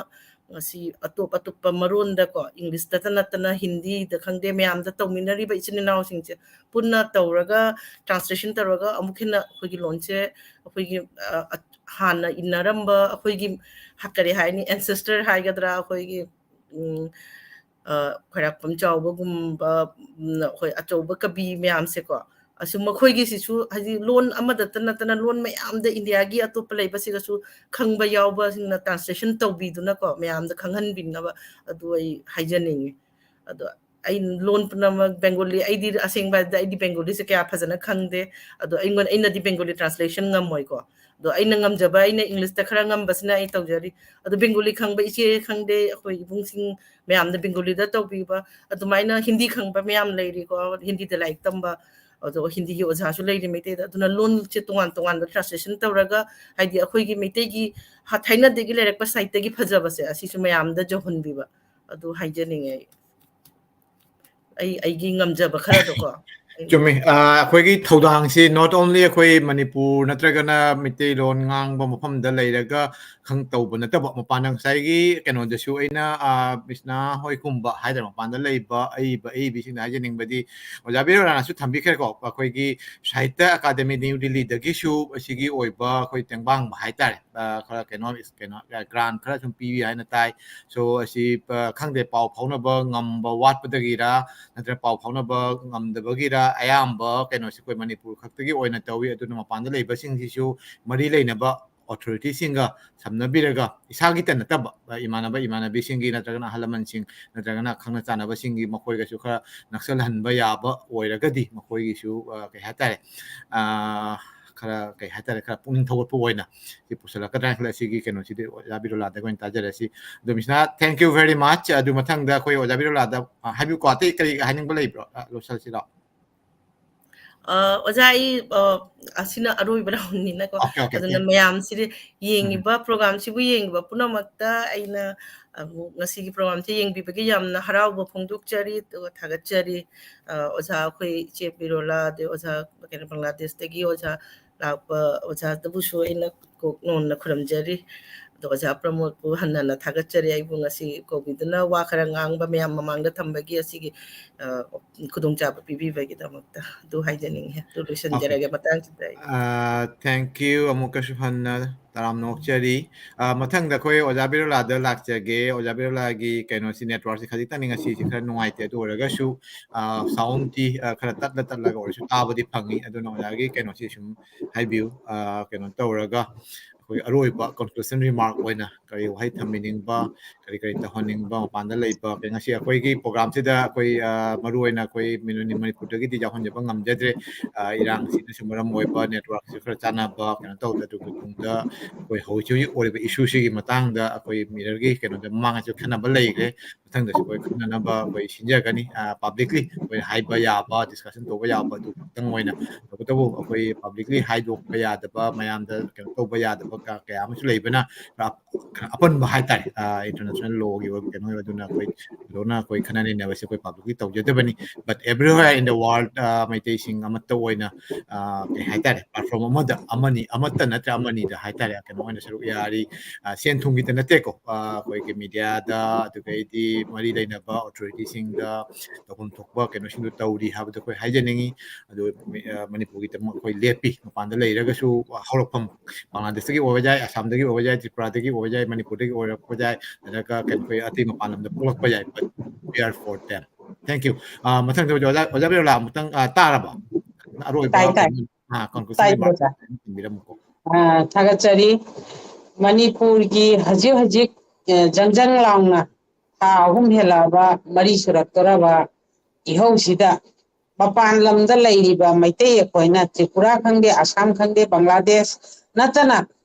ꯉꯁꯤ ꯑꯇꯣꯞ ꯑꯇꯣꯞꯄ ꯃꯔꯣꯟꯗꯀꯣ, English ꯇꯇ ꯅꯠꯇꯅ ꯍꯤꯟꯗꯤꯗ ꯈꯪꯗꯦ, ꯃꯌꯥꯝꯗ ꯇꯧꯃꯤꯟꯅꯔꯤꯕ ꯏꯆꯤꯟ ꯏꯅꯥꯎꯁꯤꯡꯁꯦ ꯄꯨꯟꯅ ꯇꯧꯔꯒ, translation ꯇꯧꯔꯒ ꯑꯃꯨꯛ ꯍꯦꯟꯅ ꯑꯩꯈꯣꯏꯒꯤ ꯂꯣꯟꯁꯦ ꯑꯩꯈꯣꯏꯒꯤ, ꯑ, ꯑ, ꯍꯥꯟꯅ ꯏꯟꯅꯔꯝꯕ ꯑꯩꯈꯣꯏꯒꯤ, ꯍ-, ꯀꯔꯤ ꯍꯥꯏꯅꯤ, ancestor ꯍꯥꯏꯒꯗ꯭ꯔꯥ, ꯑꯩꯈꯣꯏꯒꯤ, ꯎꯝ, ꯑ, ꯈ꯭ꯋꯥꯏꯔꯥꯛꯄꯝ ꯆꯥꯎꯕꯒꯨꯝꯕ, ꯎꯝ, ꯑꯩꯈꯣꯏ ꯑꯆꯧꯕ ꯀꯕꯤ ꯃꯌꯥꯝꯁꯦꯀꯣ, ꯑꯁꯤ ꯃꯈꯣꯏꯒꯤꯁꯤꯁꯨ ꯍꯥꯏꯗꯤ ꯂꯣꯟ ꯑꯃꯗꯇ ꯅꯠꯇꯅ ꯂꯣꯟ ꯃꯌꯥꯝꯗ, ꯏꯟꯗꯤꯌꯥꯒꯤ ꯑꯇꯣꯞꯄ ꯂꯩꯕꯁꯤꯒꯁꯨ ꯈꯪꯕ ꯌꯥꯎꯕꯁꯤꯡꯅ translation ꯇꯧꯕꯤꯗꯨꯅꯀꯣ, ꯃꯌꯥꯝꯗ ꯈꯪꯍꯟꯕꯤꯅꯕ ꯑꯗꯨ ꯑꯩ ꯍꯥꯏꯖꯅꯤꯡꯉꯤ꯫ ꯑꯗꯣ ꯑꯩ ꯂꯣꯟ ꯄꯨꯝꯅꯃꯛ ꯕꯦꯡꯒꯣꯂꯤ, ꯑꯩꯗꯤ ꯑꯁꯦꯡꯕ ꯍꯥꯏꯔꯕꯗ ꯑꯩꯗꯤ ꯕꯦꯡꯒꯣꯂꯤꯁꯦ ꯀꯌꯥ ꯐꯖꯅ ꯈꯪꯗꯦ꯫ ꯑꯗꯣ ꯑꯩꯉꯣꯟ-, ꯑꯩꯅꯗꯤ ꯕꯦꯡꯒꯣꯂꯤ translation ꯉꯝꯃꯣꯏꯀꯣ꯫ ꯑꯗꯣ ꯑꯩꯅ ꯉꯝꯖꯕ, ꯑꯩꯅ English ꯇ ꯈꯔ ꯉꯝꯕꯁꯤꯅ ꯑꯩ ꯇꯧꯖꯔꯤ꯫ ꯑꯗꯣ ꯕꯦꯡꯒꯣꯂꯤ ꯈꯪꯕ ꯏꯆꯦ ꯈꯪꯗꯦ, ꯑꯩꯈꯣꯏ ꯏꯕꯨꯡꯁꯤꯡ ꯃꯌꯥꯝꯅ ꯕꯦꯡꯒꯣꯂꯤꯗ ꯇꯧꯕꯤꯕ, ꯑꯗꯨꯃꯥꯏꯅ ꯍꯤꯟꯗꯤ ꯈꯪꯕ ꯃꯌꯥꯝ ꯂꯩꯔꯤꯀꯣ, ꯍꯤꯟꯗꯤꯗ ꯂꯥꯏꯔꯤꯛ ꯇꯝꯕ꯫ ꯑꯗꯣ ꯍꯤꯟꯗꯤꯒꯤ ꯑꯣꯖꯥꯁꯨ ꯂꯩꯔꯤ ꯃꯩꯇꯩꯗ꯫ ꯑꯗꯨꯅ ꯂꯣꯟꯁꯦ ꯇꯣꯉꯥꯟ ꯇꯣꯉꯥꯟꯕ translation ꯇꯧꯔꯒ, ꯍꯥꯏꯗꯤ ꯑꯩꯈꯣꯏꯒꯤ ꯃꯩꯇꯩꯒꯤ ꯍ-, ꯊꯥꯏꯅꯗꯒꯤ ꯂꯩꯔꯛꯄ ꯁꯥꯍꯤꯇ꯭ꯌꯒꯤ ꯐꯖꯕꯁꯦ ꯑꯁꯤꯁꯨ ꯃꯌꯥꯝꯗ ꯌꯧꯍꯟꯕꯤꯕ, ꯑꯗꯨ ꯍꯥꯏꯖꯅꯤꯡꯉꯦ ꯑꯩ꯫ ꯑꯩ, ꯑꯩꯒꯤ ꯉꯝꯖꯕ ꯈꯔꯗꯣꯀꯣ꯫ ꯆꯨꯝꯃꯤ꯫ ꯑ, ꯑꯩꯈꯣꯏꯒꯤ ꯊꯧꯗꯥꯡꯁꯤ not only ꯑꯩꯈꯣꯏ ꯃꯅꯤꯄꯨꯔ ꯅꯠꯇ꯭ꯔꯒꯅ ꯃꯩꯇꯩꯂꯣꯟ ꯉꯥꯡꯕ ꯃꯐꯝꯗ ꯂꯩꯔꯒ ꯈꯪ ꯇꯧꯕ ꯅꯠꯇꯕ, ꯃꯄꯥꯟꯗ ꯉꯁꯥꯏꯒꯤ ꯀꯩꯅꯣꯗꯁꯨ ꯑꯩꯅ, ꯑ, ꯃꯤꯁꯅꯥ ꯍꯣꯏꯒꯨꯝꯕ ꯍꯥꯏꯗꯅ ꯃꯄꯥꯟꯗ ꯂꯩꯕ ꯑꯏꯕ ꯑꯏꯕꯤꯁꯤꯡꯗ ꯍꯥꯏꯖꯅꯤꯡꯕꯗꯤ, ꯑꯣꯖꯥ ꯕꯤꯔꯣꯂꯥꯅꯁꯨ ꯊꯝꯕꯤꯈ꯭ꯔꯦꯀꯣ, ꯑꯩꯈꯣꯏꯒꯤ ꯁꯥꯍꯤꯇ꯭ꯌ ꯑꯀꯥꯗꯃꯤ ꯅ꯭ꯌꯨ ꯗꯤꯜꯂꯤꯗꯒꯤꯁꯨ ꯑꯁꯤꯒꯤ ꯑꯣꯏꯕ ꯑꯩꯈꯣꯏ ꯇꯦꯡꯕꯥꯡꯕ ꯍꯥꯏꯇꯥꯔꯦ, ꯑ, ꯈꯔ ꯀꯩꯅꯣ, ꯀꯩꯅꯣ, grant ꯈꯔ ꯁꯨꯝ ꯄꯤꯕꯤ ꯍꯥꯏꯅ ꯇꯥꯏ꯫ So ꯑꯁꯤ, ꯑ, ꯈꯪꯗꯦ, ꯄꯥꯎ ꯐꯥꯎꯅꯕ ꯉꯝꯕ ꯋꯥꯠꯄꯗꯒꯤꯔ ꯅꯠꯇ꯭ꯔꯒ ꯄꯥꯎ ꯐꯥꯎꯅꯕ ꯉꯝꯗꯕꯒꯤꯔ, ꯑꯌꯥꯝꯕ ꯀꯩꯅꯣꯁꯦ ꯑꯩꯈꯣꯏ ꯃꯅꯤꯄꯨꯔ ꯈꯛꯇꯒꯤ ꯑꯣꯏꯅ ꯇꯧꯏ꯫ ꯑꯗꯨꯅ ꯃꯄꯥꯟꯗ ꯂꯩꯕꯁꯤꯡꯁꯤꯁꯨ ꯃꯔꯤ ꯂꯩꯅꯕ authority ꯁꯤꯡꯒ ꯁꯝꯅꯕꯤꯔꯒ, ꯏꯁꯥꯒꯤꯇ ꯅꯠꯇꯕ, ꯑ, ꯏꯃꯥꯟꯅꯕ ꯏꯃꯥꯟꯅꯕꯤꯁꯤꯡꯒꯤ ꯅꯠꯇ꯭ꯔꯒꯅ ꯑꯍꯜ ꯂꯃꯟꯁꯤꯡ ꯅꯠꯇ꯭ꯔꯒꯅ ꯈꯪꯅ ꯆꯥꯟꯅꯕꯁꯤꯡꯒꯤ ꯃꯈꯣꯏꯒꯁꯨ ꯈꯔ ꯅꯛꯁꯜꯍꯟꯕ ꯌꯥꯕ ꯑꯣꯏꯔꯒꯗꯤ ꯃꯈꯣꯏꯒꯤꯁꯨ, ꯑ, ꯀꯩ ꯍꯥꯏꯇꯥꯔꯦ, ꯑ, ꯈꯔ, ꯀꯩ ꯍꯥꯏꯇꯥꯔꯦ, ꯈꯔ ꯄꯨꯛꯅꯤꯡ ꯊꯧꯒꯠꯄ ꯑꯣꯏꯅ ꯁꯤ ꯄꯨꯁꯜꯂꯛꯀꯗ꯭ꯔꯥ ꯈꯜꯂꯦ꯫ ꯁꯤꯒꯤ ꯀꯩꯅꯣꯁꯤꯗꯤ ꯑꯣꯖꯥ ꯕꯤꯔꯣꯂꯥꯗꯒꯤ ꯑꯣꯏꯅ ꯇꯥꯖꯔꯁꯤ꯫ ꯑꯗꯣ ꯃꯤꯁꯅꯥ, thank you very much꯫ ꯑꯗꯨ ꯃꯊꯪꯗ ꯑꯩꯈꯣꯏ ꯑꯣꯖꯥ ꯕꯤꯔꯣꯂꯥꯗ, ꯑ, ꯍꯥꯏꯕꯤꯌꯨꯀꯣ, ꯑꯇꯩ ꯀꯔꯤ ꯍꯥꯏꯅꯤꯡꯕ ꯂꯩꯕ꯭ꯔꯣ? ꯑ, ꯂꯣꯏꯁꯤꯜꯂꯁꯤꯔꯣ? ꯑ, ꯑꯣꯖꯥ, ꯑꯩ, ꯑ, ꯑꯁꯤꯅ ꯑꯔꯣꯏꯕ roundꯅꯤꯅꯀꯣ, Okay, okay, ꯑꯗꯨꯅ okay. ꯃꯌꯥꯝꯁꯤꯗꯤ ꯎꯝ. ꯌꯦꯡꯉꯤꯕ programꯁꯤꯕꯨ ꯌꯦꯡꯉꯤꯕ ꯄꯨꯝꯅꯃꯛꯇ ꯑꯩꯅ ꯑꯃꯨꯛ ꯉꯁꯤꯒꯤ programꯁꯦ ꯌꯦꯡꯕꯤꯕꯒꯤ ꯌꯥꯝꯅ ꯍꯔꯥꯎꯕ ꯐꯣꯡꯗꯣꯛꯆꯔꯤ, ꯑꯗꯨꯒ ꯊꯥꯒꯠꯆꯔꯤ꯫ ꯑ, ꯑꯣꯖꯥ ꯑꯩꯈꯣꯏ ꯏꯆꯦ ꯕꯤꯔꯣꯂꯥ, ꯑꯗꯩ ꯑꯣꯖꯥ, ꯀꯩꯅꯣ, ꯕꯪꯒ꯭ꯂꯥꯗꯦꯁꯇꯒꯤ ꯑꯣꯖꯥ ꯂꯥꯛꯄ ꯑꯣꯖꯥꯗꯕꯨꯁꯨ ꯑꯩꯅ ꯀꯣꯛ ꯅꯣꯟꯅ ꯈꯨꯔꯨꯝꯖꯔꯤ꯫ ꯑꯗꯣ ꯑꯣꯖꯥ ꯄ꯭ꯔꯃꯣꯗꯄꯨ ꯍꯟꯅ ꯍꯟꯅ ꯊꯥꯒꯠꯆꯔꯤ, ꯑꯩꯕꯨ ꯉꯁꯤ ꯀꯧꯕꯤꯗꯨꯅ ꯋꯥ ꯈꯔ ꯉꯥꯡꯕ ꯃꯌꯥꯝ ꯃꯃꯥꯡꯗ ꯊꯝꯕꯒꯤ ꯑꯁꯤꯒꯤ, ꯑ, ꯈꯨꯗꯣꯡꯆꯥꯕ ꯄꯤꯕꯤꯕꯒꯤꯗꯃꯛꯇ꯫ ꯑꯗꯨ ꯍꯥꯏꯖꯅꯤꯡꯉꯤ꯫ ꯑꯗꯨ Okay. ꯂꯣꯏꯁꯤꯟꯖꯔꯒꯦ ꯃꯇꯥꯡꯁꯤꯗ ꯑꯩ꯫ ꯑ, thank you꯫ ꯑꯃꯨꯛꯀꯁꯨ ꯍꯟꯅ ꯇꯔꯥꯝꯅ ꯑꯣꯛꯆꯔꯤ꯫ ꯑ, ꯃꯊꯪꯗ ꯑꯩꯈꯣꯏ ꯑꯣꯖꯥ ꯕꯤꯔꯣꯂꯥꯗ ꯂꯥꯛꯆꯒꯦ꯫ ꯑꯣꯖꯥ ꯕꯤꯔꯣꯂꯥꯒꯤ ꯀꯩꯅꯣꯁꯤ, networkꯁꯤ ꯈꯖꯤꯛꯇꯪꯗꯤ ꯉꯁꯤꯁꯦ ꯈꯔ ꯅꯨꯡꯉꯥꯏꯇꯦ꯫ ꯑꯗꯨ ꯑꯣꯏꯔꯒꯁꯨ, ꯑ, soundꯗꯤ, ꯑ, ꯈꯔ ꯇꯠꯂ ꯇꯠꯂꯒ ꯑꯣꯏꯔꯁꯨ ꯇꯥꯕꯗꯤ ꯐꯪꯉꯤ꯫ ꯑꯗꯨꯅ ꯑꯣꯖꯥꯒꯤ ꯀꯩꯅꯣꯁꯤ ꯁꯨꯝ ꯍꯥꯏꯕꯤꯌꯨ꯫ ꯑ, ꯀꯩꯅꯣ ꯇꯧꯔꯒ ꯑꯩꯈꯣꯏ ꯑꯔꯣꯏꯕ conclusion remark ꯑꯣꯏꯅ ꯀꯔꯤ ꯋꯥꯍꯩ ꯊꯝꯕꯤꯅꯤꯡꯕ, ꯀꯔꯤ ꯀꯔꯤ ꯇꯧꯍꯟꯅꯤꯡꯕ, ꯃꯄꯥꯟꯗ ꯂꯩꯕ, ꯀꯩ, ꯉꯁꯤ ꯑꯩꯈꯣꯏꯒꯤ programꯁꯤꯗ ꯑꯩꯈꯣꯏ, ꯑ, ꯃꯔꯨ ꯑꯣꯏꯅ ꯑꯩꯈꯣꯏ ꯃꯅꯤ-, ꯃꯅꯤꯄꯨꯔꯗꯒꯤꯗꯤ ꯌꯥꯎꯍꯟꯖꯕ ꯉꯝꯖꯗ꯭ꯔꯦ꯫ ꯑ, ꯏꯔꯥꯡꯁꯤꯅꯁꯨ ꯃꯔꯝ ꯑꯣꯏꯕ, networkꯁꯨ ꯈꯔ ꯆꯥꯟꯅꯕ, ꯀꯩꯅꯣ ꯇꯧꯗ꯭ꯔꯦ꯫ ꯑꯗꯨꯒꯤ ꯇꯨꯡꯗ ꯑꯩꯈꯣꯏ ꯍꯧꯖꯤꯛ ꯍꯧꯖꯤꯛ ꯑꯣꯏꯔꯤꯕ issueꯁꯤꯒꯤ ꯃꯇꯥꯡꯗ ꯑꯩꯈꯣꯏ ꯃꯤꯔꯔꯒꯤ ꯀꯩꯅꯣꯗ ꯃꯃꯥꯡꯗꯁꯨ ꯈꯟꯅꯕ ꯂꯩꯈ꯭ꯔꯦ꯫ ꯃꯊꯪꯗꯁꯨ ꯑꯩꯈꯣꯏ ꯈꯟꯅꯅꯕ ꯑꯩꯈꯣꯏ ꯁꯤꯟꯖꯒꯅꯤ꯫ ꯑ, publicly ꯑꯩꯈꯣꯏ ꯍꯥꯏꯕ ꯌꯥꯕ, discussion ꯇꯧꯕ ꯌꯥꯕ ꯑꯗꯨ ꯈꯛꯇꯪ ꯑꯣꯏꯅ꯫ ꯇꯧꯕꯇꯕꯨ ꯑꯩꯈꯣꯏ publicly ꯍꯥꯏꯗꯣꯛꯄ ꯌꯥꯗꯕ, ꯃꯌꯥꯝꯗ ꯀꯩꯅꯣ ꯇꯧꯕ ꯌꯥꯗꯕ ꯀ-, ꯀꯌꯥ ꯑꯃꯁꯨ ꯂꯩꯕꯅ, ꯑ, ꯑꯄꯟꯕ ꯍꯥꯏꯇꯥꯔꯦ, ꯑ, international lawꯒꯤ ꯑꯣꯏꯕ ꯀꯩꯅꯣ ꯑꯣꯏꯕ, ꯑꯗꯨꯅ ꯑꯩꯈꯣꯏ ꯂꯣꯏꯅ ꯑꯩꯈꯣꯏ ꯈꯟꯅ ꯅꯩꯅꯕꯁꯦ ꯑꯩꯈꯣꯏ publicly ꯇꯧꯖꯗꯕꯅꯤ꯫ But everywhere in the world, ꯑ, ꯃꯩꯇꯩꯁꯤꯡ ꯑꯃꯠꯇ ꯑꯣꯏꯅ, ꯑ, ꯀꯩ ꯍꯥꯏꯇꯥꯔꯦ, platform ꯑꯃꯗ ꯑꯃꯅꯤ, ꯑꯃꯠꯇ ꯅꯠꯇ꯭ꯔ ꯑꯃꯅꯤꯗ ꯍꯥꯏꯇꯥꯔꯦ, ꯀꯩꯅꯣ ꯑꯣꯏꯅ ꯁꯔꯨꯛ ꯌꯥꯔꯤ꯫ ꯑ, ꯁꯦꯟ ꯊꯨꯝꯒꯤꯗ ꯅꯠꯇꯦꯀꯣ, ꯑ, ꯑꯩꯈꯣꯏꯒꯤ mediaꯗ, ꯑꯗꯨꯗꯩꯗꯤ ꯃꯔꯤ ꯂꯩꯅꯕ authorityꯁꯤꯡꯗ ꯇꯧꯐꯝ ꯊꯣꯛꯄ ꯀꯩꯅꯣꯁꯤꯡꯗꯣ ꯇꯧꯔꯤ ꯍꯥꯏꯕꯗꯣ ꯑꯩꯈꯣꯏ ꯍꯥꯏꯖꯅꯤꯡꯉꯤ꯫ ꯑꯗꯨ, ꯑ, ꯃꯅꯤꯄꯨꯔꯒꯤꯗꯃꯛ ꯑꯩꯈꯣꯏ ꯂꯦꯞꯄꯤ꯫ ꯃꯄꯥꯟꯗ ꯂꯩꯔꯒꯁꯨ ꯍꯧꯔꯛꯐꯝ ꯕꯪꯒ꯭ꯂꯥꯗꯦꯁꯇꯒꯤ ꯑꯣꯏꯕ ꯌꯥꯏ, ꯑꯁꯥꯝꯗꯒꯤ ꯑꯣꯏꯕ ꯌꯥꯏ, ꯇ꯭ꯔꯤꯄꯨꯔꯥꯗꯒꯤ ꯑꯣꯏꯕ ꯌꯥꯏ, ꯃꯅꯤꯄꯨꯔꯗꯒꯤ ꯑꯣꯏꯔꯛꯄ ꯌꯥꯏ, ꯅꯠꯇ꯭ꯔꯒ ꯀꯩꯅꯣ, ꯑꯩꯈꯣꯏ ꯑꯇꯩ ꯃꯄꯥꯟ ꯂꯝꯗ ꯄꯣꯛꯂꯛꯄ ꯌꯥꯏ, but we are for them. Thank you꯫ ꯑ, ꯃꯊꯪꯗ ꯍꯧꯖꯤꯛ ꯑꯣꯖꯥ, ꯑꯣꯖꯥ ꯕꯤꯔꯣꯂꯥ ꯑꯃꯨꯛꯇꯪ, ꯑ, ꯇꯥꯔꯕ? ꯑꯔꯣꯏꯕ ꯇꯥꯏ, ꯇꯥꯏ꯫ ꯀꯩꯅꯣ, ꯑ, conclusion ꯇꯥꯏ, remark ꯑꯣꯖꯥ꯫ ꯊꯝꯕꯤꯔꯝꯃꯨꯀꯣ꯫ ꯑ, ꯊꯥꯒꯠꯆꯔꯤ꯫ ꯃꯅꯤꯄꯨꯔꯒꯤ ꯍꯧꯖꯤꯛ ꯍꯧꯖꯤꯛ, ꯑ, ꯖꯪ ꯖꯪ ꯂꯥꯎꯅ ꯊꯥ ꯑꯍꯨꯝ ꯍꯦꯜꯂꯛꯑꯕ, ꯃꯔꯤ ꯁꯨꯔꯛꯇꯣꯔꯕ ꯏꯍꯧꯁꯤꯗ ꯃꯄꯥꯟ ꯂꯝꯗ ꯂꯩꯔꯤꯕ ꯃꯩꯇꯩ ꯑꯩꯈꯣꯏꯅ, ꯇ꯭ꯔꯤꯄꯨꯔꯥ ꯈꯪꯗꯦ, ꯑꯁꯥꯝ ꯈꯪꯗꯦ, ꯕꯪꯒ꯭ꯂꯥꯗꯦꯁ ꯅꯠꯇꯅ,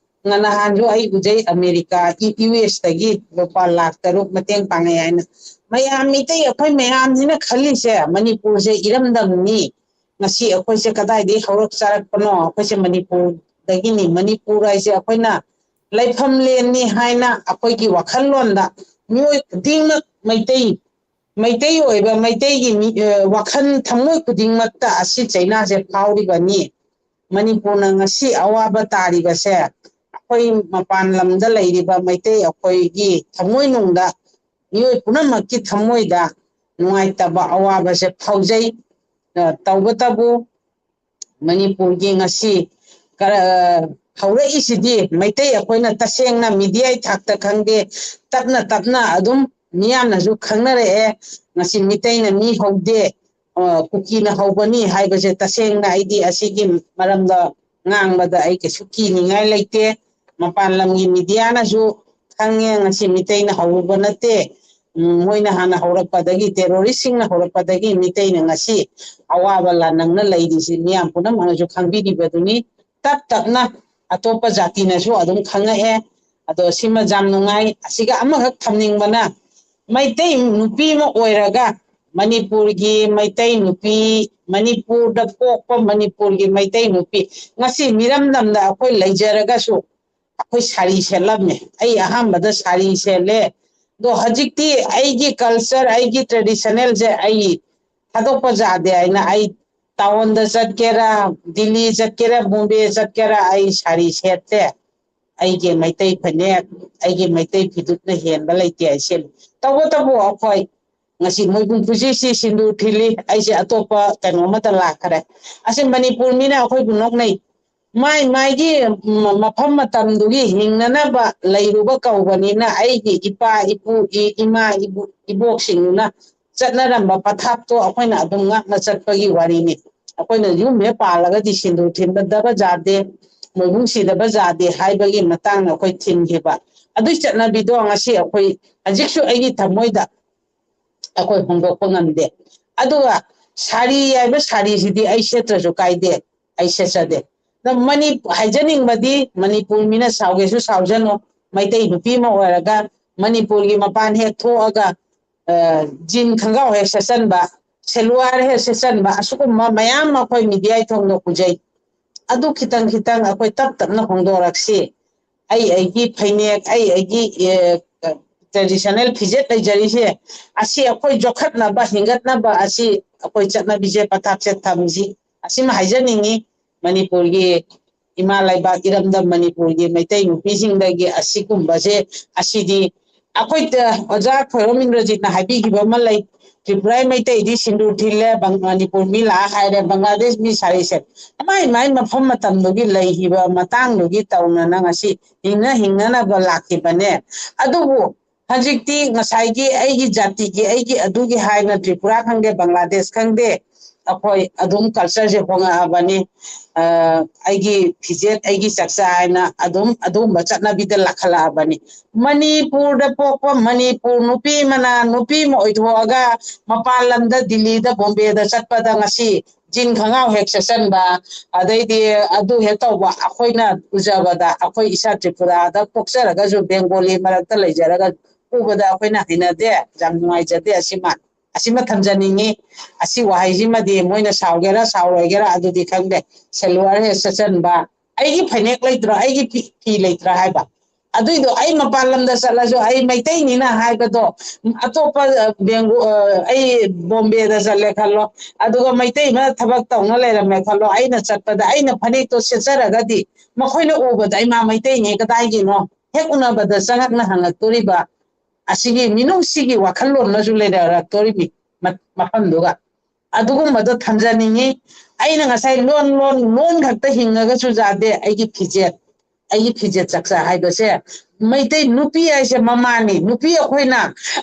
ꯉ-, ꯅꯍꯥꯟꯁꯨ ꯑꯩ ꯎꯖꯩ, ꯑꯃꯦꯔꯤꯀꯥ, ꯏ-, ꯌꯨ ꯑꯦꯁꯇꯒꯤ ꯂꯨꯄꯥ ꯂꯥꯈ ꯇꯔꯨꯛ ꯃꯇꯦꯡ ꯄꯥꯡꯉꯦ ꯍꯥꯏꯅ꯫ ꯃꯌꯥꯝ, ꯃꯤꯇꯩ ꯑꯩꯈꯣꯏ ꯃꯌꯥꯝꯁꯤꯅ ꯈꯜꯂꯤꯁꯦ, ꯃꯅꯤꯄꯨꯔꯁꯦ ꯏꯔꯝꯗꯝꯅꯤ, ꯉꯁꯤ ꯑꯩꯈꯣꯏꯁꯦ ꯀꯗꯥꯏꯗꯒꯤ ꯍꯧꯔꯛ ꯆꯥꯔꯛꯄꯅꯣ? ꯑꯩꯈꯣꯏꯁꯦ ꯃꯅꯤꯄꯨꯔꯗꯒꯤꯅꯤ꯫ ꯃꯅꯤꯄꯨꯔ ꯍꯥꯏꯁꯦ ꯑꯩꯈꯣꯏꯅ ꯂꯩꯐꯝ ꯂꯦꯟꯅꯤ ꯍꯥꯏꯅ ꯑꯩꯈꯣꯏꯒꯤ ꯋꯥꯈꯜꯂꯣꯟꯗ ꯃꯤꯑꯣꯏ ꯈꯨꯗꯤꯡꯃꯛ ꯃꯩꯇꯩ ꯃꯩꯇꯩ ꯑꯣꯏꯕ ꯃꯩꯇꯩꯒꯤ ꯃꯤ, ꯑ, ꯋꯥꯈꯜ ꯊꯃꯣꯏ ꯈꯨꯗꯤꯡꯃꯛꯇ ꯑꯁꯤ ꯆꯩꯅꯥꯁꯦ ꯐꯥꯎꯔꯤꯕꯅꯤ꯫ ꯃꯅꯤꯄꯨꯔꯅ ꯉꯁꯤ ꯑꯋꯥꯕ ꯇꯥꯔꯤꯕꯁꯦ ꯑꯩꯈꯣꯏ ꯃꯄꯥꯟ ꯂꯝꯗ ꯂꯩꯔꯤꯕ ꯃꯩꯇꯩ ꯑꯩꯈꯣꯏꯒꯤ ꯊꯃꯣꯏꯅꯨꯡꯗ, ꯃꯤꯑꯣꯏ ꯄꯨꯝꯅꯃꯛꯀꯤ ꯊꯃꯣꯏꯗ ꯅꯨꯡꯉꯥꯏꯇꯕ ꯑꯋꯥꯕꯁꯦ ꯐꯥꯎꯖꯩ꯫ ꯑ, ꯇꯧꯕꯇꯕꯨ ꯃꯅꯤꯄꯨꯔꯒꯤ ꯉꯁꯤ ꯀꯔ-, ꯍꯧꯔꯛꯏꯁꯤꯗꯤ ꯃꯩꯇꯩ ꯑꯩꯈꯣꯏꯅ ꯇꯁꯦꯡꯅ ꯃꯤꯗꯤꯌꯥꯒꯤ ꯊꯥꯛꯇ ꯈꯪꯗꯦ, ꯇꯞꯅ ꯇꯞꯅ ꯑꯗꯨꯝ ꯃꯤꯌꯥꯝꯅꯁꯨ ꯈꯪꯅꯔꯛꯑꯦ꯫ ꯉꯁꯤ ꯃꯤꯇꯩꯅ ꯃꯤ ꯍꯧꯗꯦ, ꯑ, ꯀꯨꯀꯤꯅ ꯍꯧꯕꯅꯤ ꯍꯥꯏꯕꯁꯦ ꯇꯁꯦꯡꯅ ꯑꯩꯗꯤ ꯑꯁꯤꯒꯤ ꯃꯔꯝꯗ ꯉꯥꯡꯕꯗ ꯑꯩ ꯀꯩꯁꯨ ꯀꯤꯅꯤꯡꯉꯥꯏ ꯂꯩꯇꯦ꯫ ꯃꯄꯥꯟ ꯂꯝꯒꯤ ꯃꯤꯗꯤꯌꯥꯅꯁꯨ ꯈꯪꯉꯦ, ꯉꯁꯤ ꯃꯤꯇꯩꯅ ꯍꯧꯔꯨꯕ ꯅꯠꯇꯦ꯫ ꯎꯝ, ꯃꯣꯏꯅ ꯍꯥꯟꯅ ꯍꯧꯔꯛꯄꯗꯒꯤ, ꯇꯦꯔꯣꯔꯤꯁꯁꯤꯡꯅ ꯍꯧꯔꯛꯄꯗꯒꯤ ꯃꯤꯇꯩꯅ ꯉꯁꯤ ꯑꯋꯥꯕ ꯂꯥꯟꯅꯪꯅ ꯂꯩꯔꯤꯁꯤ ꯃꯤꯌꯥꯝ ꯄꯨꯝꯅꯃꯛꯅꯁꯨ ꯈꯪꯕꯤꯔꯤꯕꯗꯨꯅꯤ꯫ ꯇꯞ ꯇꯞꯅ ꯑꯇꯣꯞꯄ ꯖꯥꯇꯤꯅꯁꯨ ꯑꯗꯨꯝ ꯈꯪꯉꯛꯑꯦ꯫ ꯑꯗꯣ ꯁꯤꯃ ꯌꯥꯝ ꯅꯨꯡꯉꯥꯏ꯫ ꯑꯁꯤꯒ ꯑꯃꯈꯛ ꯊꯝꯅꯤꯡꯕꯅ, ꯃꯩꯇꯩ ꯅꯨꯄꯤ ꯑꯃ ꯑꯣꯏꯔꯒ ꯃꯅꯤꯄꯨꯔꯒꯤ ꯃꯩꯇꯩ ꯅꯨꯄꯤ, ꯃꯅꯤꯄꯨꯔꯗ ꯄꯣꯛꯄ ꯃꯅꯤꯄꯨꯔꯒꯤ ꯃꯩꯇꯩ ꯅꯨꯄꯤ, ꯉꯁꯤ ꯃꯤꯔꯝꯗꯝꯗ ꯑꯩꯈꯣꯏ ꯂꯩꯖꯔꯒꯁꯨ ꯑꯩꯈꯣꯏ ꯁꯥꯔꯤ ꯁꯦꯠꯂꯝꯃꯦ꯫ ꯑꯩ ꯑꯍꯥꯟꯕꯗ ꯁꯥꯔꯤ ꯁꯦꯠꯂꯦ꯫ ꯑꯗꯣ ꯍꯧꯖꯤꯛꯇꯤ ꯑꯩꯒꯤ ꯀꯜꯆꯔ, ꯑꯩꯒꯤ ꯇ꯭ꯔꯦꯗꯤꯁꯅꯦꯜꯁꯦ ꯑꯩ ꯊꯥꯗꯣꯛꯄ ꯌꯥꯗꯦ ꯍꯥꯏꯅ ꯑꯩ ꯇꯥꯎꯟꯗ ꯆꯠꯀꯦꯔꯥ, ꯗꯤꯜꯂꯤ ꯆꯠꯀꯦꯔꯥ, ꯕꯣꯝꯕꯦ ꯆꯠꯀꯦꯔꯥ, ꯑꯩ ꯁꯥꯔꯤ ꯁꯦꯠꯇꯦ꯫ ꯑꯩꯒꯤ ꯃꯩꯇꯩ ꯐꯅꯦꯛ, ꯑꯩꯒꯤ ꯃꯩꯇꯩ ꯐꯤꯗꯨꯛꯅ ꯍꯦꯟꯕ ꯂꯩꯇꯦ ꯍꯥꯏꯁꯦ꯫ ꯇꯧꯕꯇꯕꯨ ꯑꯩꯈꯣꯏ ꯉꯁꯤ ꯃꯣꯏꯕꯨꯡ ꯈꯨꯖꯤꯁꯤ ꯁꯤꯟꯗꯨꯔ ꯊꯤꯜꯂꯤ, ꯑꯩꯁꯦ ꯑꯇꯣꯞꯄ ꯀꯩꯅꯣ ꯑꯃꯗ ꯂꯥꯛꯈ꯭ꯔꯦ꯫ ꯑꯁꯤ ꯃꯅꯤꯄꯨꯔ ꯃꯤꯅ ꯑꯩꯈꯣꯏꯕꯨ ꯅꯣꯛꯅꯩ꯫ ꯃꯥꯏ ꯃꯥꯏꯒꯤ ꯃ-, ꯃꯐꯝ ꯃꯇꯝꯗꯨꯒꯤ ꯍꯤꯡꯅꯅꯕ ꯂꯩꯔꯨꯕ ꯀꯧꯕꯅꯤꯅ ꯑꯩꯒꯤ ꯏꯄꯥ ꯏꯄꯨ ꯏ-, ꯏꯃꯥ ꯏꯕꯨ-, ꯏꯕꯣꯛꯁꯤꯡꯗꯨꯅ ꯆꯠꯅꯔꯝꯕ ꯄꯊꯥꯞꯇꯣ ꯑꯩꯈꯣꯏꯅ ꯑꯗꯨꯝ ꯉꯥꯛꯅ ꯆꯠꯄꯒꯤ ꯋꯥꯔꯤꯅꯤ꯫ ꯑꯩꯈꯣꯏꯅ ꯌꯨꯝ ꯍꯦꯛ ꯄꯥꯜꯂꯒꯗꯤ ꯁꯤꯟꯗꯨꯔ ꯊꯤꯟꯕꯗꯕ ꯌꯥꯗꯦ, ꯃꯣꯏꯕꯨꯡ ꯁꯤꯗꯕ ꯌꯥꯗꯦ ꯍꯥꯏꯕꯒꯤ ꯃꯇꯥꯡꯗ ꯑꯩꯈꯣꯏ ꯊꯤꯡꯈꯤꯕ꯫ ꯑꯗꯨꯒꯤ ꯆꯠꯅꯕꯤꯗꯣ ꯉꯁꯤ ꯑꯩꯈꯣꯏ ꯍꯧꯖꯤꯛꯁꯨ ꯑꯩꯒꯤ ꯊꯃꯣꯏꯗ ꯑꯩꯈꯣꯏ ꯍꯣꯡꯗꯣꯛꯄ ꯉꯝꯗꯦ꯫ ꯑꯗꯨꯒ ꯁꯥꯔꯤ ꯍꯥꯏꯕ ꯁꯥꯔꯤꯁꯤꯗꯤ ꯑꯩ ꯁꯦꯠꯇ꯭ꯔꯁꯨ ꯀꯥꯏꯗꯦ, ꯑꯩ ꯁꯦꯠꯆꯗꯦ꯫ ꯑꯗꯣ ꯃꯅꯤ-, ꯍꯥꯏꯖꯅꯤꯡꯕꯗꯤ ꯃꯅꯤꯄꯨꯔ ꯃꯤꯅ ꯁꯥꯎꯒꯦꯁꯨ ꯁꯥꯎꯖꯅꯨ, ꯃꯩꯇꯩ ꯅꯨꯄꯤ ꯑꯃ ꯑꯣꯏꯔꯒ ꯃꯅꯤꯄꯨꯔꯒꯤ ꯃꯄꯥꯟ ꯍꯦꯛ ꯊꯣꯛꯑꯒ, ꯑ, ꯖꯤꯟ ꯈꯣꯡꯒ꯭ꯔꯥꯎ ꯍꯦꯛ ꯁꯦꯠꯆꯟꯕ, ꯁꯦꯂꯨꯋꯥꯔ ꯍꯦꯛ ꯁꯦꯠꯆꯟꯕ, ꯑꯁꯤꯒꯨꯝꯕ ꯃꯌꯥꯝ ꯑꯃ ꯑꯩꯈꯣꯏ ꯃꯤꯗꯤꯌꯥꯒꯤ ꯊꯣꯡꯗ ꯎꯖꯩ꯫ ꯑꯗꯨ ꯈꯤꯇꯪ ꯈꯤꯇꯪ ꯑꯩꯈꯣꯏ ꯇꯞ ꯇꯞꯅ ꯍꯣꯡꯗꯣꯔꯛꯁꯤ꯫ ꯑꯩ ꯑꯩꯒꯤ ꯐꯅꯦꯛ, ꯑꯩ ꯑꯩꯒꯤ ꯇ꯭ꯔꯦꯗꯤꯁꯅꯦꯜ ꯐꯤꯖꯦꯠ ꯂꯩꯖꯔꯤꯁꯦ, ꯑꯁꯤ ꯑꯩꯈꯣꯏ ꯌꯣꯛꯈꯠꯅꯕ, ꯍꯤꯡꯒꯠꯅꯕ, ꯑꯁꯤ ꯑꯩꯈꯣꯏ ꯆꯠꯅꯕꯤꯁꯦ ꯄꯊꯥꯞꯁꯦ ꯊꯝꯁꯤ, ꯑꯁꯤꯃ ꯍꯥꯏꯖꯅꯤꯡꯉꯤ꯫ ꯃꯅꯤꯄꯨꯔꯒꯤ ꯏꯃꯥ ꯂꯩꯕꯥꯛ ꯏꯔꯝꯗꯝ ꯃꯅꯤꯄꯨꯔꯒꯤ ꯃꯩꯇꯩ ꯅꯨꯄꯤꯁꯤꯡꯗꯒꯤ ꯑꯁꯤꯒꯨꯝꯕꯁꯦ, ꯑꯁꯤꯗꯤ ꯑꯩꯈꯣꯏ, ꯑꯣꯖꯥ ꯈꯣꯏꯔꯣꯝ ꯏꯟꯗ꯭ꯔꯖꯤꯠꯅ ꯍꯥꯏꯕꯤꯈꯤꯕ ꯑꯃ ꯂꯩ, "ꯇ꯭ꯔꯤꯄꯨꯔꯥꯒꯤ ꯃꯩꯇꯩꯗꯤ ꯁꯤꯟꯗꯨꯔ ꯊꯤꯜꯂꯦ, ꯕꯪ-, ꯃꯅꯤꯄꯨꯔ ꯃꯤ ꯂꯥꯛꯑ ꯍꯥꯏꯔꯦ, ꯕꯪꯒ꯭ꯂꯥꯗꯦꯁ ꯃꯤ ꯁꯥꯔꯤ ꯁꯦꯠ"꯫ ꯃꯥꯏ ꯃꯥꯏ ꯃꯐꯝ ꯃꯇꯝꯗꯨꯒꯤ ꯂꯩꯈꯤꯕ ꯃꯇꯥꯡꯗꯨꯒꯤ ꯇꯧꯅꯅ ꯉꯁꯤ ꯍꯤꯡꯅ ꯍꯤꯡꯅꯅꯕ ꯂꯥꯛꯈꯤꯕꯅꯦ꯫ ꯑꯗꯨꯕꯨ ꯍꯧꯖꯤꯛꯇꯤ ꯉꯁꯥꯏꯒꯤ ꯑꯩꯒꯤ ꯖꯥꯇꯤꯒꯤ, ꯑꯩꯒꯤ ꯑꯗꯨꯒꯤ ꯍꯥꯏꯅ ꯇ꯭ꯔꯤꯄꯨꯔꯥ ꯈꯪꯗꯦ, ꯕꯪꯒ꯭ꯂꯥꯗꯦꯁ ꯈꯪꯗꯦ, ꯑꯩꯈꯣꯏ ꯑꯗꯨꯝ ꯀꯜꯆꯔꯁꯦ ꯍꯣꯡꯉꯛꯑꯕꯅꯤ꯫ ꯑ, ꯑꯩꯒꯤ ꯐꯤꯖꯦꯠ, ꯑꯩꯒꯤ ꯆꯥꯛꯆꯥ ꯍꯥꯏꯅ ꯑꯗꯨꯝ ꯑꯗꯨꯒꯨꯝꯕ ꯆꯠꯅꯕꯤꯗ ꯂꯥꯛꯈꯠꯂꯛꯑꯕꯅꯤ꯫ ꯃꯅꯤꯄꯨꯔꯗ ꯄꯣꯛꯄ ꯃꯅꯤꯄꯨꯔ ꯅꯨꯄꯤ ꯑꯃꯅ ꯅꯨꯄꯤ ꯑꯃ ꯑꯣꯏꯊꯣꯛꯑꯒ ꯃꯄꯥꯟ ꯂꯝꯗ, ꯗꯤꯜꯂꯤꯗ, ꯕꯣꯝꯕꯦꯗ ꯆꯠꯄꯗ ꯉꯁꯤ ꯖꯤꯟ ꯈꯣꯡꯒ꯭ꯔꯥꯎ ꯍꯦꯛ ꯁꯦꯠꯆꯟꯕ, ꯑꯗꯩꯗꯤ ꯑꯗꯨ ꯍꯦꯛ ꯇꯧꯕ, ꯑꯩꯈꯣꯏꯅ ꯎꯖꯕꯗ, ꯑꯩꯈꯣꯏ ꯏꯁꯥ ꯇ꯭ꯔꯤꯄꯨꯔꯥꯗ ꯄꯣꯛꯆꯔꯒꯁꯨ, ꯕꯦꯡꯒꯣꯂꯤ ꯃꯔꯛꯇ ꯂꯩꯖꯔꯒ ꯎꯕꯗ ꯑꯩꯈꯣꯏꯅ ꯍꯩꯅꯗꯦ, ꯌꯥꯝ ꯅꯨꯡꯉꯥꯏꯖꯗꯦ꯫ ꯑꯁꯤꯃ, ꯑꯁꯤꯃ ꯊꯝꯖꯅꯤꯡꯉꯤ꯫ ꯑꯁꯤ ꯋꯥꯍꯩꯁꯤꯃꯗꯤ ꯃꯣꯏꯅ ꯁꯥꯎꯒꯦꯔꯥ ꯁꯥꯎꯔꯣꯏꯒꯦꯔꯥ ꯑꯗꯨꯗꯤ ꯈꯪꯗꯦ, ꯁꯦꯂꯨꯋꯥꯔ ꯍꯦꯛ ꯁꯦꯠꯆꯟꯕ, "ꯑꯩꯒꯤ ꯐꯅꯦꯛ ꯂꯩꯇ꯭ꯔꯣ, ꯑꯩꯒꯤ ꯐꯤ, ꯐꯤ ꯂꯩꯇ꯭ꯔꯥ?" ꯍꯥꯏꯕ꯫ ꯑꯗꯨꯏꯗꯣ ꯑꯩ ꯃꯄꯥꯟ ꯂꯝꯗ ꯆꯠꯂꯁꯨ ꯑꯩ ꯃꯩꯇꯩꯅꯤꯅ ꯍꯥꯏꯕꯗꯣ, ꯑꯇꯣꯞꯄ, ꯑ, ꯕꯦꯡꯒꯣ-, ꯑ, ꯑꯩ ꯕꯣꯝꯕꯦꯗ ꯆꯠꯂꯦ ꯈꯜꯂꯣ, ꯑꯗꯨꯒ ꯃꯩꯇꯩ ꯑꯃ ꯊꯕꯛ ꯇꯧꯅ ꯂꯩꯔꯝꯃꯦ ꯈꯜꯂꯣ, ꯑꯩꯅ ꯆꯠꯄꯗ ꯑꯩꯅ ꯐꯅꯦꯛꯇꯣ ꯁꯦꯠꯆꯔꯒꯗꯤ ꯃꯈꯣꯏꯅ ꯎꯕꯗ "ꯏꯃꯥ ꯃꯩꯇꯩꯅꯦ, ꯀꯗꯥꯏꯒꯤꯅꯣ?" ꯍꯦꯛ ꯎꯅꯕꯗ ꯆꯉꯛꯅ ꯍꯪꯉꯛꯇꯣꯔꯤꯕ, ꯑꯁꯤꯒꯤ ꯃꯤꯅꯨꯡꯁꯤꯒꯤ ꯋꯥꯈꯜꯂꯣꯟ ꯑꯃꯁꯨ ꯂꯩꯔꯛꯇꯣꯔꯤꯕꯅꯤ ꯃ-, ꯃꯐꯝꯗꯨꯒ꯫ ꯑꯗꯨꯒꯨꯝꯕꯗꯣ ꯊꯝꯖꯅꯤꯡꯉꯤ꯫ ꯑꯩꯅ ꯉꯁꯥꯏ ꯂꯣꯟ, ꯂꯣꯟ, ꯂꯣꯟ ꯈꯛꯇ ꯍꯤꯡꯉꯒꯁꯨ ꯌꯥꯗꯦ꯫ ꯑꯩꯒꯤ ꯐꯤꯖꯦꯠ, ꯑꯩꯒꯤ ꯐꯤꯖꯦꯠ ꯆꯥꯛꯆꯥ ꯍꯥꯏꯕꯁꯦ, ꯃꯩꯇꯩ ꯅꯨꯄꯤ ꯍꯥꯏꯁꯦ ꯃꯃꯥꯅꯤ꯫ ꯅꯨꯄꯤ ꯑꯩꯈꯣꯏꯅ,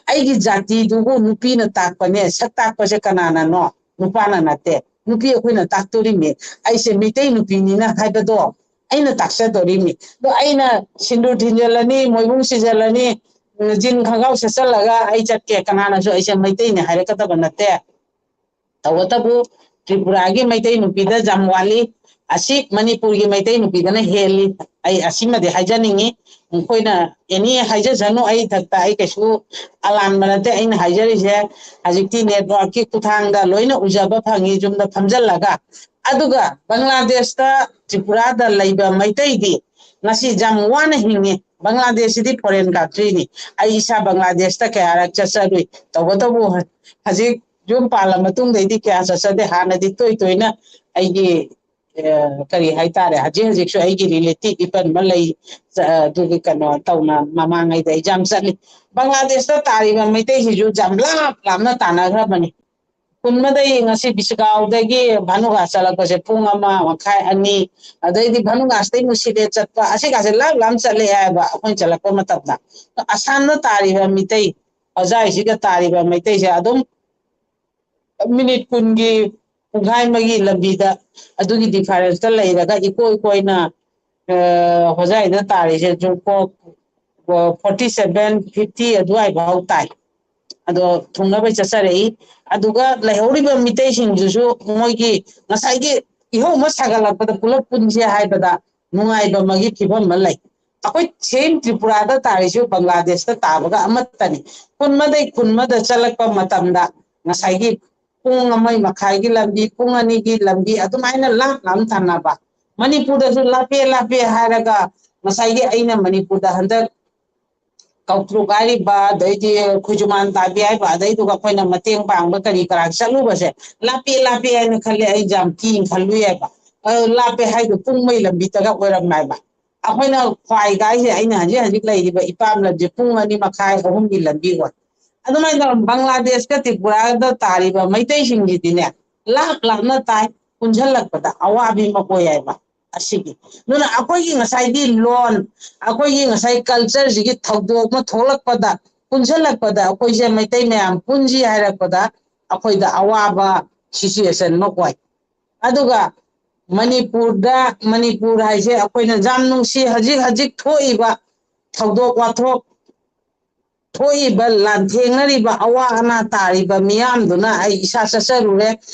ꯑꯩꯒꯤ ꯖꯥꯇꯤꯗꯨꯕꯨ ꯅꯨꯄꯤꯅ ꯇꯥꯛꯄꯅꯦ꯫ ꯁꯛ ꯇꯥꯛꯄꯁꯦ ꯀꯅꯥꯅꯅꯣ? ꯅꯨꯄꯥꯅ ꯅꯠꯇꯦ꯫ ꯅꯨꯄꯤ ꯑꯩꯈꯣꯏꯅ ꯇꯥꯛꯇꯣꯔꯤꯃꯤ꯫ ꯑꯩꯁꯦ ꯃꯩꯇꯩ ꯅꯨꯄꯤꯅꯤꯅ ꯍꯥꯏꯕꯗꯣ ꯑꯩꯅ ꯇꯥꯛꯆꯗꯣꯔꯤꯃꯤ꯫ ꯑꯗꯣ ꯑꯩꯅ ꯁꯤꯟꯗꯨꯔ ꯊꯤꯟꯖꯤꯜꯂꯅꯤ, ꯃꯣꯏꯕꯨꯡ ꯁꯤꯖꯤꯜꯂꯅꯤ, ꯖꯤꯟ ꯈꯣꯡꯒ꯭ꯔꯥꯎ ꯁꯦꯠꯆꯜꯂꯒ ꯑꯩ ꯆꯠꯀꯦ, ꯀꯅꯥꯅꯁꯨ ꯑꯩꯁꯦ ꯃꯩꯇꯩꯅꯦ ꯍꯥꯏꯔꯛꯀꯗꯕ ꯅꯠꯇꯦ꯫ ꯇꯧꯕꯇꯕꯨ ꯇ꯭ꯔꯤꯄꯨꯔꯥꯒꯤ ꯃꯩꯇꯩ ꯅꯨꯄꯤꯗ ꯌꯥꯝ ꯋꯥꯠꯂꯤ꯫ ꯑꯁꯤ ꯃꯅꯤꯄꯨꯔꯒꯤ ꯃꯩꯇꯩ ꯅꯨꯄꯤꯗꯅ ꯍꯦꯜꯂꯤ꯫ ꯑꯩ ꯑꯁꯤꯃꯗꯤ ꯍꯥꯏꯖꯅꯤꯡꯉꯤ꯫ ꯃꯈꯣꯏꯅ ꯑꯦꯅꯤ ꯍꯥꯏꯖꯁꯅꯨ, ꯑꯩ ꯏꯊꯛꯇ ꯑꯩ ꯀꯩꯁꯨ ꯑꯂꯥꯟꯕ ꯅꯠꯇꯦ꯫ ꯑꯩꯅ ꯍꯥꯏꯖꯔꯤꯁꯦ ꯍꯧꯖꯤꯛꯇꯤ ꯅꯦꯠꯋꯥꯔꯛꯀꯤ ꯈꯨꯠꯊꯥꯡꯗ ꯂꯣꯏꯅ ꯎꯖꯕ ꯐꯪꯉꯤ ꯌꯨꯝꯗ ꯐꯝꯖꯜꯂꯒ꯫ ꯑꯗꯨꯒ ꯕꯪꯒ꯭ꯂꯥꯗꯦꯁꯇ, ꯇ꯭ꯔꯤꯄꯨꯔꯥꯗ ꯂꯩꯕ ꯃꯩꯇꯩꯗꯤ ꯉꯁꯤ ꯌꯥꯝ ꯋꯥꯅ ꯍꯤꯡꯉꯤ꯫ ꯕꯪꯒ꯭ꯂꯥꯗꯦꯁꯁꯤꯗꯤ ꯐꯣꯔꯦꯟ ꯀꯟꯇ꯭ꯔꯤꯅꯤ꯫ ꯑꯩ ꯏꯁꯥ ꯕꯪꯒ꯭ꯂꯥꯗꯦꯁꯇ ꯀꯌꯥꯔꯛ ꯆꯠꯆꯔꯨꯏ꯫ ꯇꯧꯕꯇꯕꯨ ꯍꯧꯖꯤꯛ ꯌꯨꯝ ꯄꯥꯜꯂ ꯃꯇꯨꯡꯗꯩꯗꯤ ꯀꯌꯥ ꯆꯠꯆꯗꯦ꯫ ꯍꯥꯟꯅꯗꯤ ꯇꯣꯏ ꯇꯣꯏꯅ ꯑꯩꯒꯤ, ꯑ, ꯀꯔꯤ ꯍꯥꯏꯇꯥꯔꯦ, ꯍꯧꯖꯤꯛ ꯍꯧꯖꯤꯛꯁꯨ ꯑꯩꯒꯤ ꯔꯤꯂꯦꯇꯤꯚ ꯏꯄꯟ ꯑꯃ ꯂꯩ꯫ ꯑ, ꯑꯗꯨꯒꯤ ꯀꯩꯅꯣ ꯇꯧꯅ ꯃꯃꯥꯡꯉꯩꯗ ꯑꯦꯛꯖꯥꯝ ꯆꯠꯂꯤ꯫ ꯕꯪꯒ꯭ꯂꯥꯗꯦꯁꯇ ꯇꯥꯔꯤꯕ ꯃꯩꯇꯩꯁꯤꯁꯨ ꯌꯥꯝ ꯂꯥꯞ ꯂꯥꯞꯅ ꯇꯥꯟꯅꯈ꯭ꯔꯕꯅꯤ꯫ ꯈꯨꯟꯃꯗꯩ ꯉꯁꯤ ꯕꯤꯁꯒꯥꯎꯗꯒꯤ ꯚꯥꯅꯨꯒꯥꯁ ꯆꯠꯂꯛꯄꯁꯦ ꯄꯨꯡ ꯑꯃ ꯃꯈꯥꯏ, ꯑꯅꯤ, ꯑꯗꯩꯗꯤ ꯚꯥꯅꯨꯒꯥꯁꯇꯩ ꯃꯨꯁꯤꯗꯦ ꯆꯠꯄ, ꯑꯁꯤꯒꯥꯁꯦ ꯂꯥꯞ ꯂꯥꯞ ꯆꯠꯂꯦ ꯍꯥꯏꯕ꯫ ꯑꯩꯈꯣꯏꯅ ꯆꯠꯂꯛꯄ ꯃꯇꯝꯗ ꯑꯁꯥꯝꯗ ꯇꯥꯔꯤꯕ ꯃꯤꯇꯩ, ꯍꯣꯖꯥꯏꯁꯤꯒ ꯇꯥꯔꯤꯕ ꯃꯩꯇꯩꯁꯦ ꯑꯗꯨꯝ ꯃꯤꯅꯤꯠ ꯀꯨꯟꯒꯤ ꯄꯨꯡꯈꯥꯏ ꯑꯃꯒꯤ ꯂꯝꯕꯤꯗ ꯑꯗꯨꯒꯤ ꯗꯤꯐꯔꯦꯟꯁꯇ ꯂꯩꯔꯒ ꯏꯀꯣꯏ ꯀꯣꯏꯅ, ꯑ, ꯍꯣꯖꯥꯏꯗ ꯇꯥꯔꯤꯁꯦ ꯖꯨꯀꯣꯛ, ꯑ, ꯐꯣꯔꯇꯤ ꯁꯚꯦꯟ, ꯐꯤꯐꯇꯤ ꯑꯗꯨꯋꯥꯏ ꯐꯥꯎ ꯇꯥꯏ꯫ ꯑꯗꯣ ꯊꯨꯡꯅꯕꯩ ꯆꯠꯆꯔꯛꯏ꯫ ꯑꯗꯨꯒ ꯂꯩꯍꯧꯔꯤꯕ ꯃꯤꯇꯩꯁꯤꯡꯗꯨꯁꯨ ꯃꯣꯏꯒꯤ ꯉꯁꯥꯏꯒꯤ ꯏꯍꯧ ꯑꯃ ꯁꯥꯒꯠꯂꯛꯄꯗ ꯄꯨꯂꯞ ꯄꯨꯟꯁꯦ ꯍꯥꯏꯕꯗ ꯅꯨꯡꯉꯥꯏꯕ ꯑꯃꯒꯤ ꯐꯤꯕꯝ ꯑꯃ ꯂꯩ꯫ ꯑꯩꯈꯣꯏ ꯁꯦꯝ ꯇ꯭ꯔꯤꯄꯨꯔꯥꯗ ꯇꯥꯔꯤꯁꯨ ꯕꯪꯒ꯭ꯂꯥꯗꯦꯁꯇ ꯇꯥꯕꯒ ꯑꯃꯠꯇꯅꯤ꯫ ꯈꯨꯟꯃꯗꯩ ꯈꯨꯟꯃꯗ ꯆꯠꯂꯛꯄ ꯃꯇꯝꯗ ꯉꯁꯥꯏꯒꯤ ꯄꯨꯡ ꯑꯃ ꯃꯈꯥꯏꯒꯤ ꯂꯝꯕꯤ, ꯄꯨꯡ ꯑꯅꯤꯒꯤ ꯂꯝꯕꯤ ꯑꯗꯨꯃꯥꯏꯅ ꯂꯥꯞ ꯂꯥꯞꯅ ꯊꯥꯅꯕ꯫ ꯃꯅꯤꯄꯨꯔꯗꯁꯨ ꯂꯥꯞꯄꯦ ꯂꯥꯞꯄꯦ ꯍꯥꯏꯔꯒ ꯉꯁꯥꯏꯒꯤ ꯑꯩꯅ ꯃꯅꯤꯄꯨꯔꯗ ꯍꯟꯗꯛ ꯀꯧꯇ꯭ꯔꯨꯛ ꯍꯥꯏꯔꯤꯕ, ꯑꯗꯩꯗꯤ ꯈꯨꯖꯨꯃꯥꯟ ꯇꯥꯕꯤ ꯍꯥꯏꯕ, ꯑꯗꯩꯗꯨꯒ ꯑꯩꯈꯣꯏꯅ ꯃꯇꯦꯡ ꯄꯥꯡꯕ ꯀꯔꯤ ꯀꯔꯥ ꯆꯠꯂꯨꯕꯁꯦ ꯂꯥꯞꯄꯦ ꯂꯥꯞꯄꯦ ꯍꯥꯏꯅ ꯈꯜꯂꯦ꯫ ꯑꯩ ꯌꯥꯝ ꯀꯤꯅ ꯈꯜꯂꯨꯏ ꯍꯥꯏꯕ꯫ ꯑ, ꯂꯥꯞꯄꯦ ꯍꯥꯏꯗꯣ ꯄꯨꯡ ꯃꯩ ꯂꯝꯕꯤꯗꯒ ꯑꯣꯏꯔꯝꯃꯦꯕ꯫ ꯑꯩꯈꯣꯏꯅ ꯈ꯭ꯋꯥꯏ ꯀꯥꯏꯁꯦ ꯑꯩꯅ ꯍꯧꯖꯤꯛ ꯍꯧꯖꯤꯛ ꯂꯩꯔꯤꯕ ꯏꯄꯥꯝ ꯂꯝꯁꯦ ꯄꯨꯡ ꯑꯅꯤ ꯃꯈꯥꯏ, ꯑꯍꯨꯝꯒꯤ ꯂꯝꯕꯤ ꯑꯣꯏ꯫ ꯑꯗꯨꯃꯥꯏꯅ ꯇꯧꯔ ꯕꯪꯒ꯭ꯂꯥꯗꯦꯁꯀ ꯇ꯭ꯔꯤꯄꯨꯔꯥꯗ ꯇꯥꯔꯤꯕ ꯃꯩꯇꯩꯁꯤꯡꯁꯤꯗꯤꯅꯦ, ꯂꯥꯞ ꯂꯥꯞꯅ ꯇꯥꯏ, ꯄꯨꯟꯁꯤꯜꯂꯛꯄꯗ ꯑꯋꯥꯕꯤ ꯑꯃ ꯑꯣꯏ ꯍꯥꯏꯕ꯫ ꯑꯁꯤꯒꯤ, ꯑꯗꯨꯅ ꯑꯩꯈꯣꯏꯒꯤ ꯉꯁꯥꯏꯒꯤ ꯂꯣꯟ, ꯑꯩꯈꯣꯏꯒꯤ ꯉꯁꯥꯏ ꯀꯜꯆꯔꯁꯤꯒꯤ ꯊꯧꯗꯣꯛ ꯑꯃ ꯊꯣꯛꯂꯛꯄꯗ, ꯄꯨꯟꯁꯤꯜꯂꯛꯄꯗ ꯑꯩꯈꯣꯏꯁꯦ ꯃꯩꯇꯩ ꯃꯌꯥꯝ ꯄꯨꯟꯁꯤ ꯍꯥꯏꯔꯛꯄꯗ ꯑꯩꯈꯣꯏꯗ ꯑꯋꯥꯕ ꯁꯤꯆꯨꯋꯦꯁꯟ ꯑꯃ ꯑꯣꯏ꯫ ꯑꯗꯨꯒ ꯃꯅꯤꯄꯨꯔꯗ, ꯃꯅꯤꯄꯨꯔ ꯍꯥꯏꯁꯦ ꯑꯩꯈꯣꯏꯅ ꯌꯥꯝ ꯅꯨꯡꯁꯤ꯫ ꯍꯧꯖꯤꯛ ꯍꯧꯖꯤꯛ ꯊꯣꯛꯏꯕ ꯊꯧꯗꯣꯛ ꯋꯥꯊꯣꯛ ꯊꯣꯛꯏꯕ ꯂꯥꯟꯊꯦꯡꯅꯔꯤꯕ ꯑꯋꯥ ꯑꯅꯥ ꯇꯥꯔꯤꯕ ꯃꯤꯌꯥꯝꯗꯨꯅ ꯑꯩ ꯏꯁꯥ ꯆꯠꯆꯔꯨꯔꯦ꯫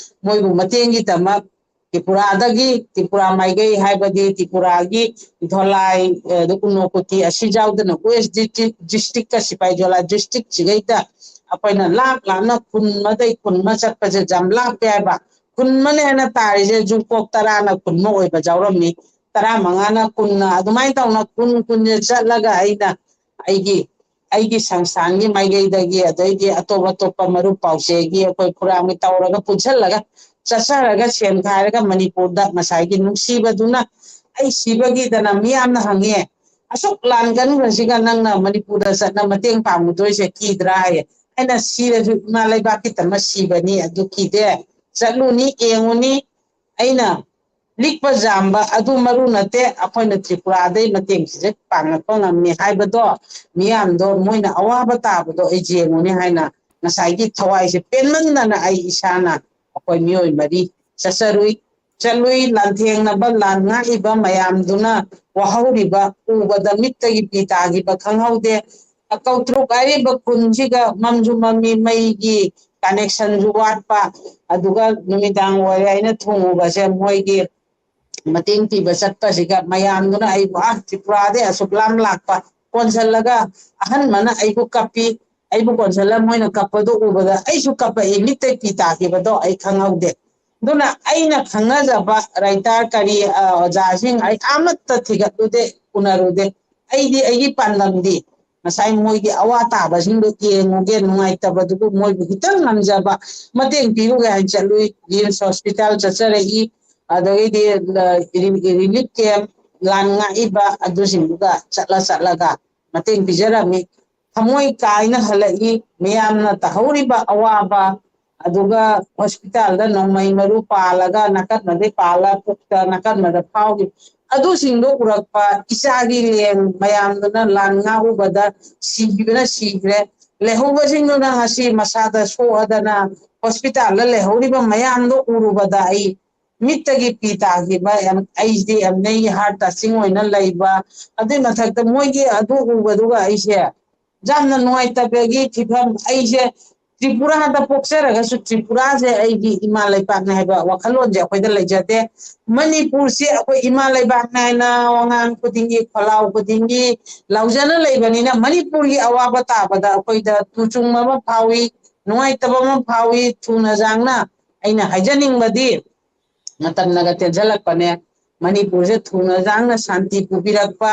ꯃꯣꯏꯕꯨ ꯃꯇꯦꯡꯒꯤꯗꯃꯛ ꯇ꯭ꯔꯤꯄꯨꯔꯥꯗꯒꯤ, ꯇ꯭ꯔꯤꯄꯨꯔꯥ ꯃꯥꯏꯀꯩ ꯍꯥꯏꯕꯗꯤ ꯇ꯭ꯔꯤꯄꯨꯔꯥꯒꯤ ꯙꯣꯂꯥꯏ, ꯑ, ꯎꯅꯣꯀꯨꯇꯤ ꯑꯁꯤ ꯌꯥꯎꯗꯅ ꯋꯦꯁ ꯗꯤꯁꯇ꯭ꯔꯤꯛ, ꯗꯤꯁꯇ꯭ꯔꯤꯛꯀ ꯁꯤꯄꯥꯏ ꯖꯣꯂꯥ ꯗꯤꯁꯇ꯭ꯔꯤꯛꯁꯤꯒꯩꯗ ꯑꯩꯈꯣꯏꯅ ꯂꯥꯞ ꯂꯥꯞꯅ ꯈꯨꯟ ꯑꯃꯗꯩ ꯈꯨꯟ ꯑꯃ ꯆꯠꯄꯁꯦ ꯌꯥꯝ ꯂꯥꯞꯄꯦ ꯍꯥꯏꯕ꯫ ꯈꯨꯟ ꯑꯃꯅ ꯍꯦꯟꯅ ꯇꯥꯔꯤꯁꯦ ꯖꯨꯀꯣꯛ ꯇꯔꯥꯅ ꯈꯨꯟ ꯑꯃ ꯑꯣꯏꯕ ꯌꯥꯎꯔꯝꯃꯤ, ꯇꯔꯥꯃꯉꯥꯅ ꯀꯨꯟꯅ, ꯑꯗꯨꯃꯥꯏꯅ ꯇꯧꯅ ꯈꯨꯟ ꯈꯨꯟꯁꯦ ꯆꯠꯂꯒ ꯑꯩꯅ ꯑꯩꯒꯤ ꯑꯩꯒꯤ ꯁꯪꯁꯊꯥꯟꯒꯤ ꯃꯥꯏꯀꯩꯗꯒꯤ, ꯑꯗꯩꯗꯤ ꯑꯇꯣꯞ ꯑꯇꯣꯞꯄ ꯃꯔꯨꯞ ꯄꯥꯎꯆꯦꯒꯤ ꯑꯩꯈꯣꯏ ꯈꯨꯔꯥꯃꯤ ꯇꯧꯔꯒ ꯄꯨꯟꯁꯤꯜꯂꯒ ꯆꯠꯆꯔꯒ ꯁꯦꯝꯈꯥꯏꯔꯒ ꯃꯅꯤꯄꯨꯔꯗ ꯉꯁꯥꯏꯒꯤ ꯅꯨꯡꯁꯤꯕꯗꯨꯅ ꯑꯩ ꯁꯤꯕꯒꯤꯗꯅ ꯃꯤꯌꯥꯝꯅ ꯍꯪꯉꯦ, "ꯑꯁꯨꯛ ꯂꯥꯟ ꯀꯟꯈ꯭ꯔꯁꯤꯒ ꯅꯪꯅ ꯃꯅꯤꯄꯨꯔꯗ ꯆꯠꯅ ꯃꯇꯦꯡ ꯄꯥꯡꯉꯨꯗꯣꯏꯁꯦ ꯀꯤꯗ꯭ꯔꯥ?" ꯍꯥꯏꯌꯦ꯫ ꯑꯩꯅ, "ꯁꯤꯔꯁꯨ ꯏꯃꯥ ꯂꯩꯕꯥꯛꯀꯤꯗꯃꯛ ꯁꯤꯕꯅꯤ, ꯑꯗꯨ ꯀꯤꯗꯦ, ꯆꯠꯂꯨꯅꯤ, ꯌꯦꯡꯉꯨꯅꯤ꯫ ꯑꯩꯅ ꯂꯤꯛꯄ ꯌꯥꯝꯕ ꯑꯗꯨ ꯃꯔꯨ ꯅꯠꯇꯦ, ꯑꯩꯈꯣꯏꯅ ꯇ꯭ꯔꯤꯄꯨꯔꯥꯗꯩ ꯃꯇꯦꯡꯁꯤꯁꯦ ꯄꯥꯡꯉꯛꯄ ꯉꯝꯃꯤ ꯍꯥꯏꯕꯗꯣ, ꯃꯤꯌꯥꯝꯗꯣ ꯃꯣꯏꯅ ꯑꯋꯥꯕ ꯇꯥꯕꯗꯣ ꯑꯩ ꯌꯦꯡꯉꯨꯅꯤ" ꯍꯥꯏꯅ ꯉꯁꯥꯏꯒꯤ ꯊꯋꯥꯏꯁꯦ ꯄꯦꯟꯃꯟꯗꯅ ꯑꯩ ꯏꯁꯥꯅ ꯑꯩꯈꯣꯏ ꯃꯤꯑꯣꯏ ꯃꯔꯤ ꯆꯠꯆꯔꯨꯏ꯫ ꯆꯠꯂꯨꯏ, ꯂꯥꯟꯊꯦꯡꯅꯕ, ꯂꯥꯟ ꯉꯥꯛꯏꯕ ꯃꯌꯥꯝꯗꯨꯅ ꯋꯥꯍꯧꯔꯤꯕ ꯎꯕꯗ ꯃꯤꯠꯇꯒꯤ ꯄꯤ ꯇꯥꯈꯤꯕ ꯈꯪꯍꯧꯗꯦ꯫ ꯀꯧꯇ꯭ꯔꯨꯛ ꯍꯥꯏꯔꯤꯕ ꯈꯨꯟꯁꯤꯒ ꯃꯝꯁꯨ ꯃꯝꯃꯤ, ꯃꯩꯒꯤ ꯀꯅꯦꯛꯁꯟꯁꯨ ꯋꯥꯠꯄ, ꯑꯗꯨꯒ ꯅꯨꯃꯤꯗꯥꯡ ꯑꯣꯏꯔꯦ, ꯑꯩꯅ ꯊꯨꯡꯉꯨꯕꯁꯦ ꯃꯣꯏꯒꯤ ꯃꯇꯦꯡ ꯄꯤꯕ ꯆꯠꯄꯁꯤꯒ ꯃꯌꯥꯝꯗꯨꯅ ꯑꯩꯕꯨ, "ꯑꯥ, ꯇ꯭ꯔꯤꯄꯨꯔꯥꯗꯩ ꯑꯁꯨꯛ ꯂꯥꯝ ꯂꯥꯛꯄ", ꯀꯣꯟꯁꯤꯜꯂꯒ ꯑꯍꯟꯕꯅ ꯑꯩꯕꯨ ꯀꯞꯄꯤ, ꯑꯩꯕꯨ ꯀꯣꯟꯁꯤꯜꯂ ꯃꯣꯏꯅ ꯀꯞꯄꯗꯣ ꯎꯕꯗ ꯑꯩꯁꯨ ꯀꯞꯄꯛꯏ, ꯃꯤꯠꯇꯩ ꯄꯤ ꯇꯥꯈꯤꯕꯗꯣ ꯑꯩ ꯈꯪꯍꯧꯗꯦ꯫ ꯑꯗꯨꯅ ꯑꯩꯅ ꯈꯪꯅꯖꯕ ꯔꯥꯏꯇꯔ ꯀꯔꯤ, ꯑ, ꯑꯣꯖꯥꯁꯤꯡ ꯑꯩ ꯑꯃꯠꯇ ꯊꯤꯒꯠꯂꯨꯗꯦ, ꯎꯅꯔꯨꯗꯦ꯫ ꯑꯩꯗꯤ ꯑꯩꯒꯤ ꯄꯥꯟꯗꯝꯗꯤ ꯉꯁꯥꯏ ꯃꯣꯏꯒꯤ ꯑꯋꯥ ꯇꯥꯕꯁꯤꯡꯗꯣ ꯌꯦꯡꯉꯨꯒꯦ, ꯅꯨꯡꯉꯥꯏꯇꯕꯗꯨꯕꯨ ꯃꯣꯏꯕꯨ ꯈꯤꯇꯪ ꯉꯝꯖꯕ ꯃꯇꯦꯡ ꯄꯤꯔꯨꯒꯦ ꯍꯥꯏꯅ ꯆꯠꯂꯨꯏ꯫ ꯔꯤꯝꯁ ꯍꯣꯁꯄꯤꯇꯥꯜ ꯆꯠꯆꯔꯛꯏ, ꯑꯗꯒꯤꯗꯤ, ꯑ, ꯔꯤ-, ꯔꯤꯂꯤꯐ ꯀꯦꯝꯞ, ꯂꯥꯟ ꯉꯥꯛꯏꯕ ꯑꯗꯨꯁꯤꯡꯗꯨꯒ ꯆꯠꯂ ꯆꯠꯂꯒ ꯃꯇꯦꯡ ꯄꯤꯖꯔꯝꯃꯤ꯫ ꯊꯃꯣꯏ ꯀꯥꯏꯅ ꯍꯜꯂꯛꯏ꯫ ꯃꯤꯌꯥꯝꯅ ꯇꯥꯍꯧꯔꯤꯕ ꯑꯋꯥꯕ, ꯑꯗꯨꯒ ꯍꯣꯁꯄꯤꯇꯥꯜꯗ ꯅꯣꯡꯃꯩ ꯃꯔꯨ ꯄꯥꯜꯂꯒ ꯅꯥꯀꯟꯃꯗꯩ ꯄꯥꯜꯂ ꯄꯨꯛꯇ ꯅꯥꯀꯟꯃꯗ ꯐꯥꯎꯈꯤ꯫ ꯑꯗꯨꯁꯤꯡꯗꯣ ꯎꯔꯛꯄ ꯏꯆꯥꯒꯤ ꯂꯦꯡ ꯃꯌꯥꯝꯗꯨꯅ ꯂꯥꯟ ꯉꯥꯛꯎꯕꯗ ꯁꯤꯈꯤꯕꯅ ꯁꯤꯈ꯭ꯔꯦ꯫ ꯂꯩꯍꯧꯕꯁꯤꯡꯗꯨꯅ ꯉꯁꯤ ꯃꯁꯥꯗ ꯁꯣꯛꯑꯗꯅ ꯍꯣꯁꯄꯤꯇꯥꯜꯗ ꯂꯩꯍꯧꯔꯤꯕ ꯃꯌꯥꯝꯗꯣ ꯎꯔꯨꯕꯗ ꯑꯩ ꯃꯤꯠꯇꯒꯤ ꯄꯤ ꯇꯥꯈꯤꯕ, ꯌꯥꯝ, ꯑꯩꯁꯤꯗꯤ ꯌꯥꯝ ꯅꯩ, ꯍꯥꯔꯠ ꯇꯆꯤꯡ ꯑꯣꯏꯅ ꯂꯩꯕ꯫ ꯑꯗꯨꯏ ꯃꯊꯛꯇ ꯃꯣꯏꯒꯤ ꯑꯗꯨ ꯎꯕꯗꯨꯒ ꯑꯩꯁꯦ ꯌꯥꯝꯅ ꯅꯨꯡꯉꯥꯏꯇꯕꯒꯤ ꯐꯤꯕꯝ꯫ ꯑꯩꯁꯦ ꯇ꯭ꯔꯤꯄꯨꯔꯥꯗ ꯄꯣꯛꯆꯔꯒꯁꯨ ꯇ꯭ꯔꯤꯄꯨꯔꯥꯁꯦ ꯑꯩꯒꯤ ꯏꯃꯥ ꯂꯩꯄꯥꯛꯅꯤ ꯍꯥꯏꯕ ꯋꯥꯈꯜꯂꯣꯟꯁꯦ ꯑꯩꯈꯣꯏꯗ ꯂꯩꯖꯗꯦ꯫ ꯃꯅꯤꯄꯨꯔꯁꯤ ꯑꯩꯈꯣꯏ ꯏꯃꯥ ꯂꯩꯕꯥꯛꯅꯤ ꯍꯥꯏꯅ ꯋꯥꯉꯥꯡ ꯈꯨꯗꯤꯡꯒꯤ, ꯈꯣꯜꯂꯥꯎ ꯈꯨꯗꯤꯡꯒꯤ ꯂꯥꯎꯖꯅ ꯂꯩꯕꯅꯤꯅ ꯃꯅꯤꯄꯨꯔꯒꯤ ꯑꯋꯥꯕ ꯇꯥꯕꯗ ꯑꯩꯈꯣꯏꯗ ꯇꯨꯆꯨꯡꯕ ꯑꯃ ꯐꯥꯎꯏ, ꯅꯨꯡꯉꯥꯏꯇꯕ ꯑꯃ ꯐꯥꯎꯏ꯫ ꯊꯨꯅ ꯁꯥꯡꯅ ꯑꯩꯅ ꯍꯥꯏꯖꯅꯤꯡꯕꯗꯤ ꯃꯇꯝꯅꯒ ꯇꯦꯟꯁꯤꯜꯂꯛꯄꯅꯦ꯫ ꯃꯅꯤꯄꯨꯔꯁꯦ ꯊꯨꯅ ꯁꯥꯡꯅ ꯁꯥꯟꯇꯤ ꯄꯨꯕꯤꯔꯛꯄ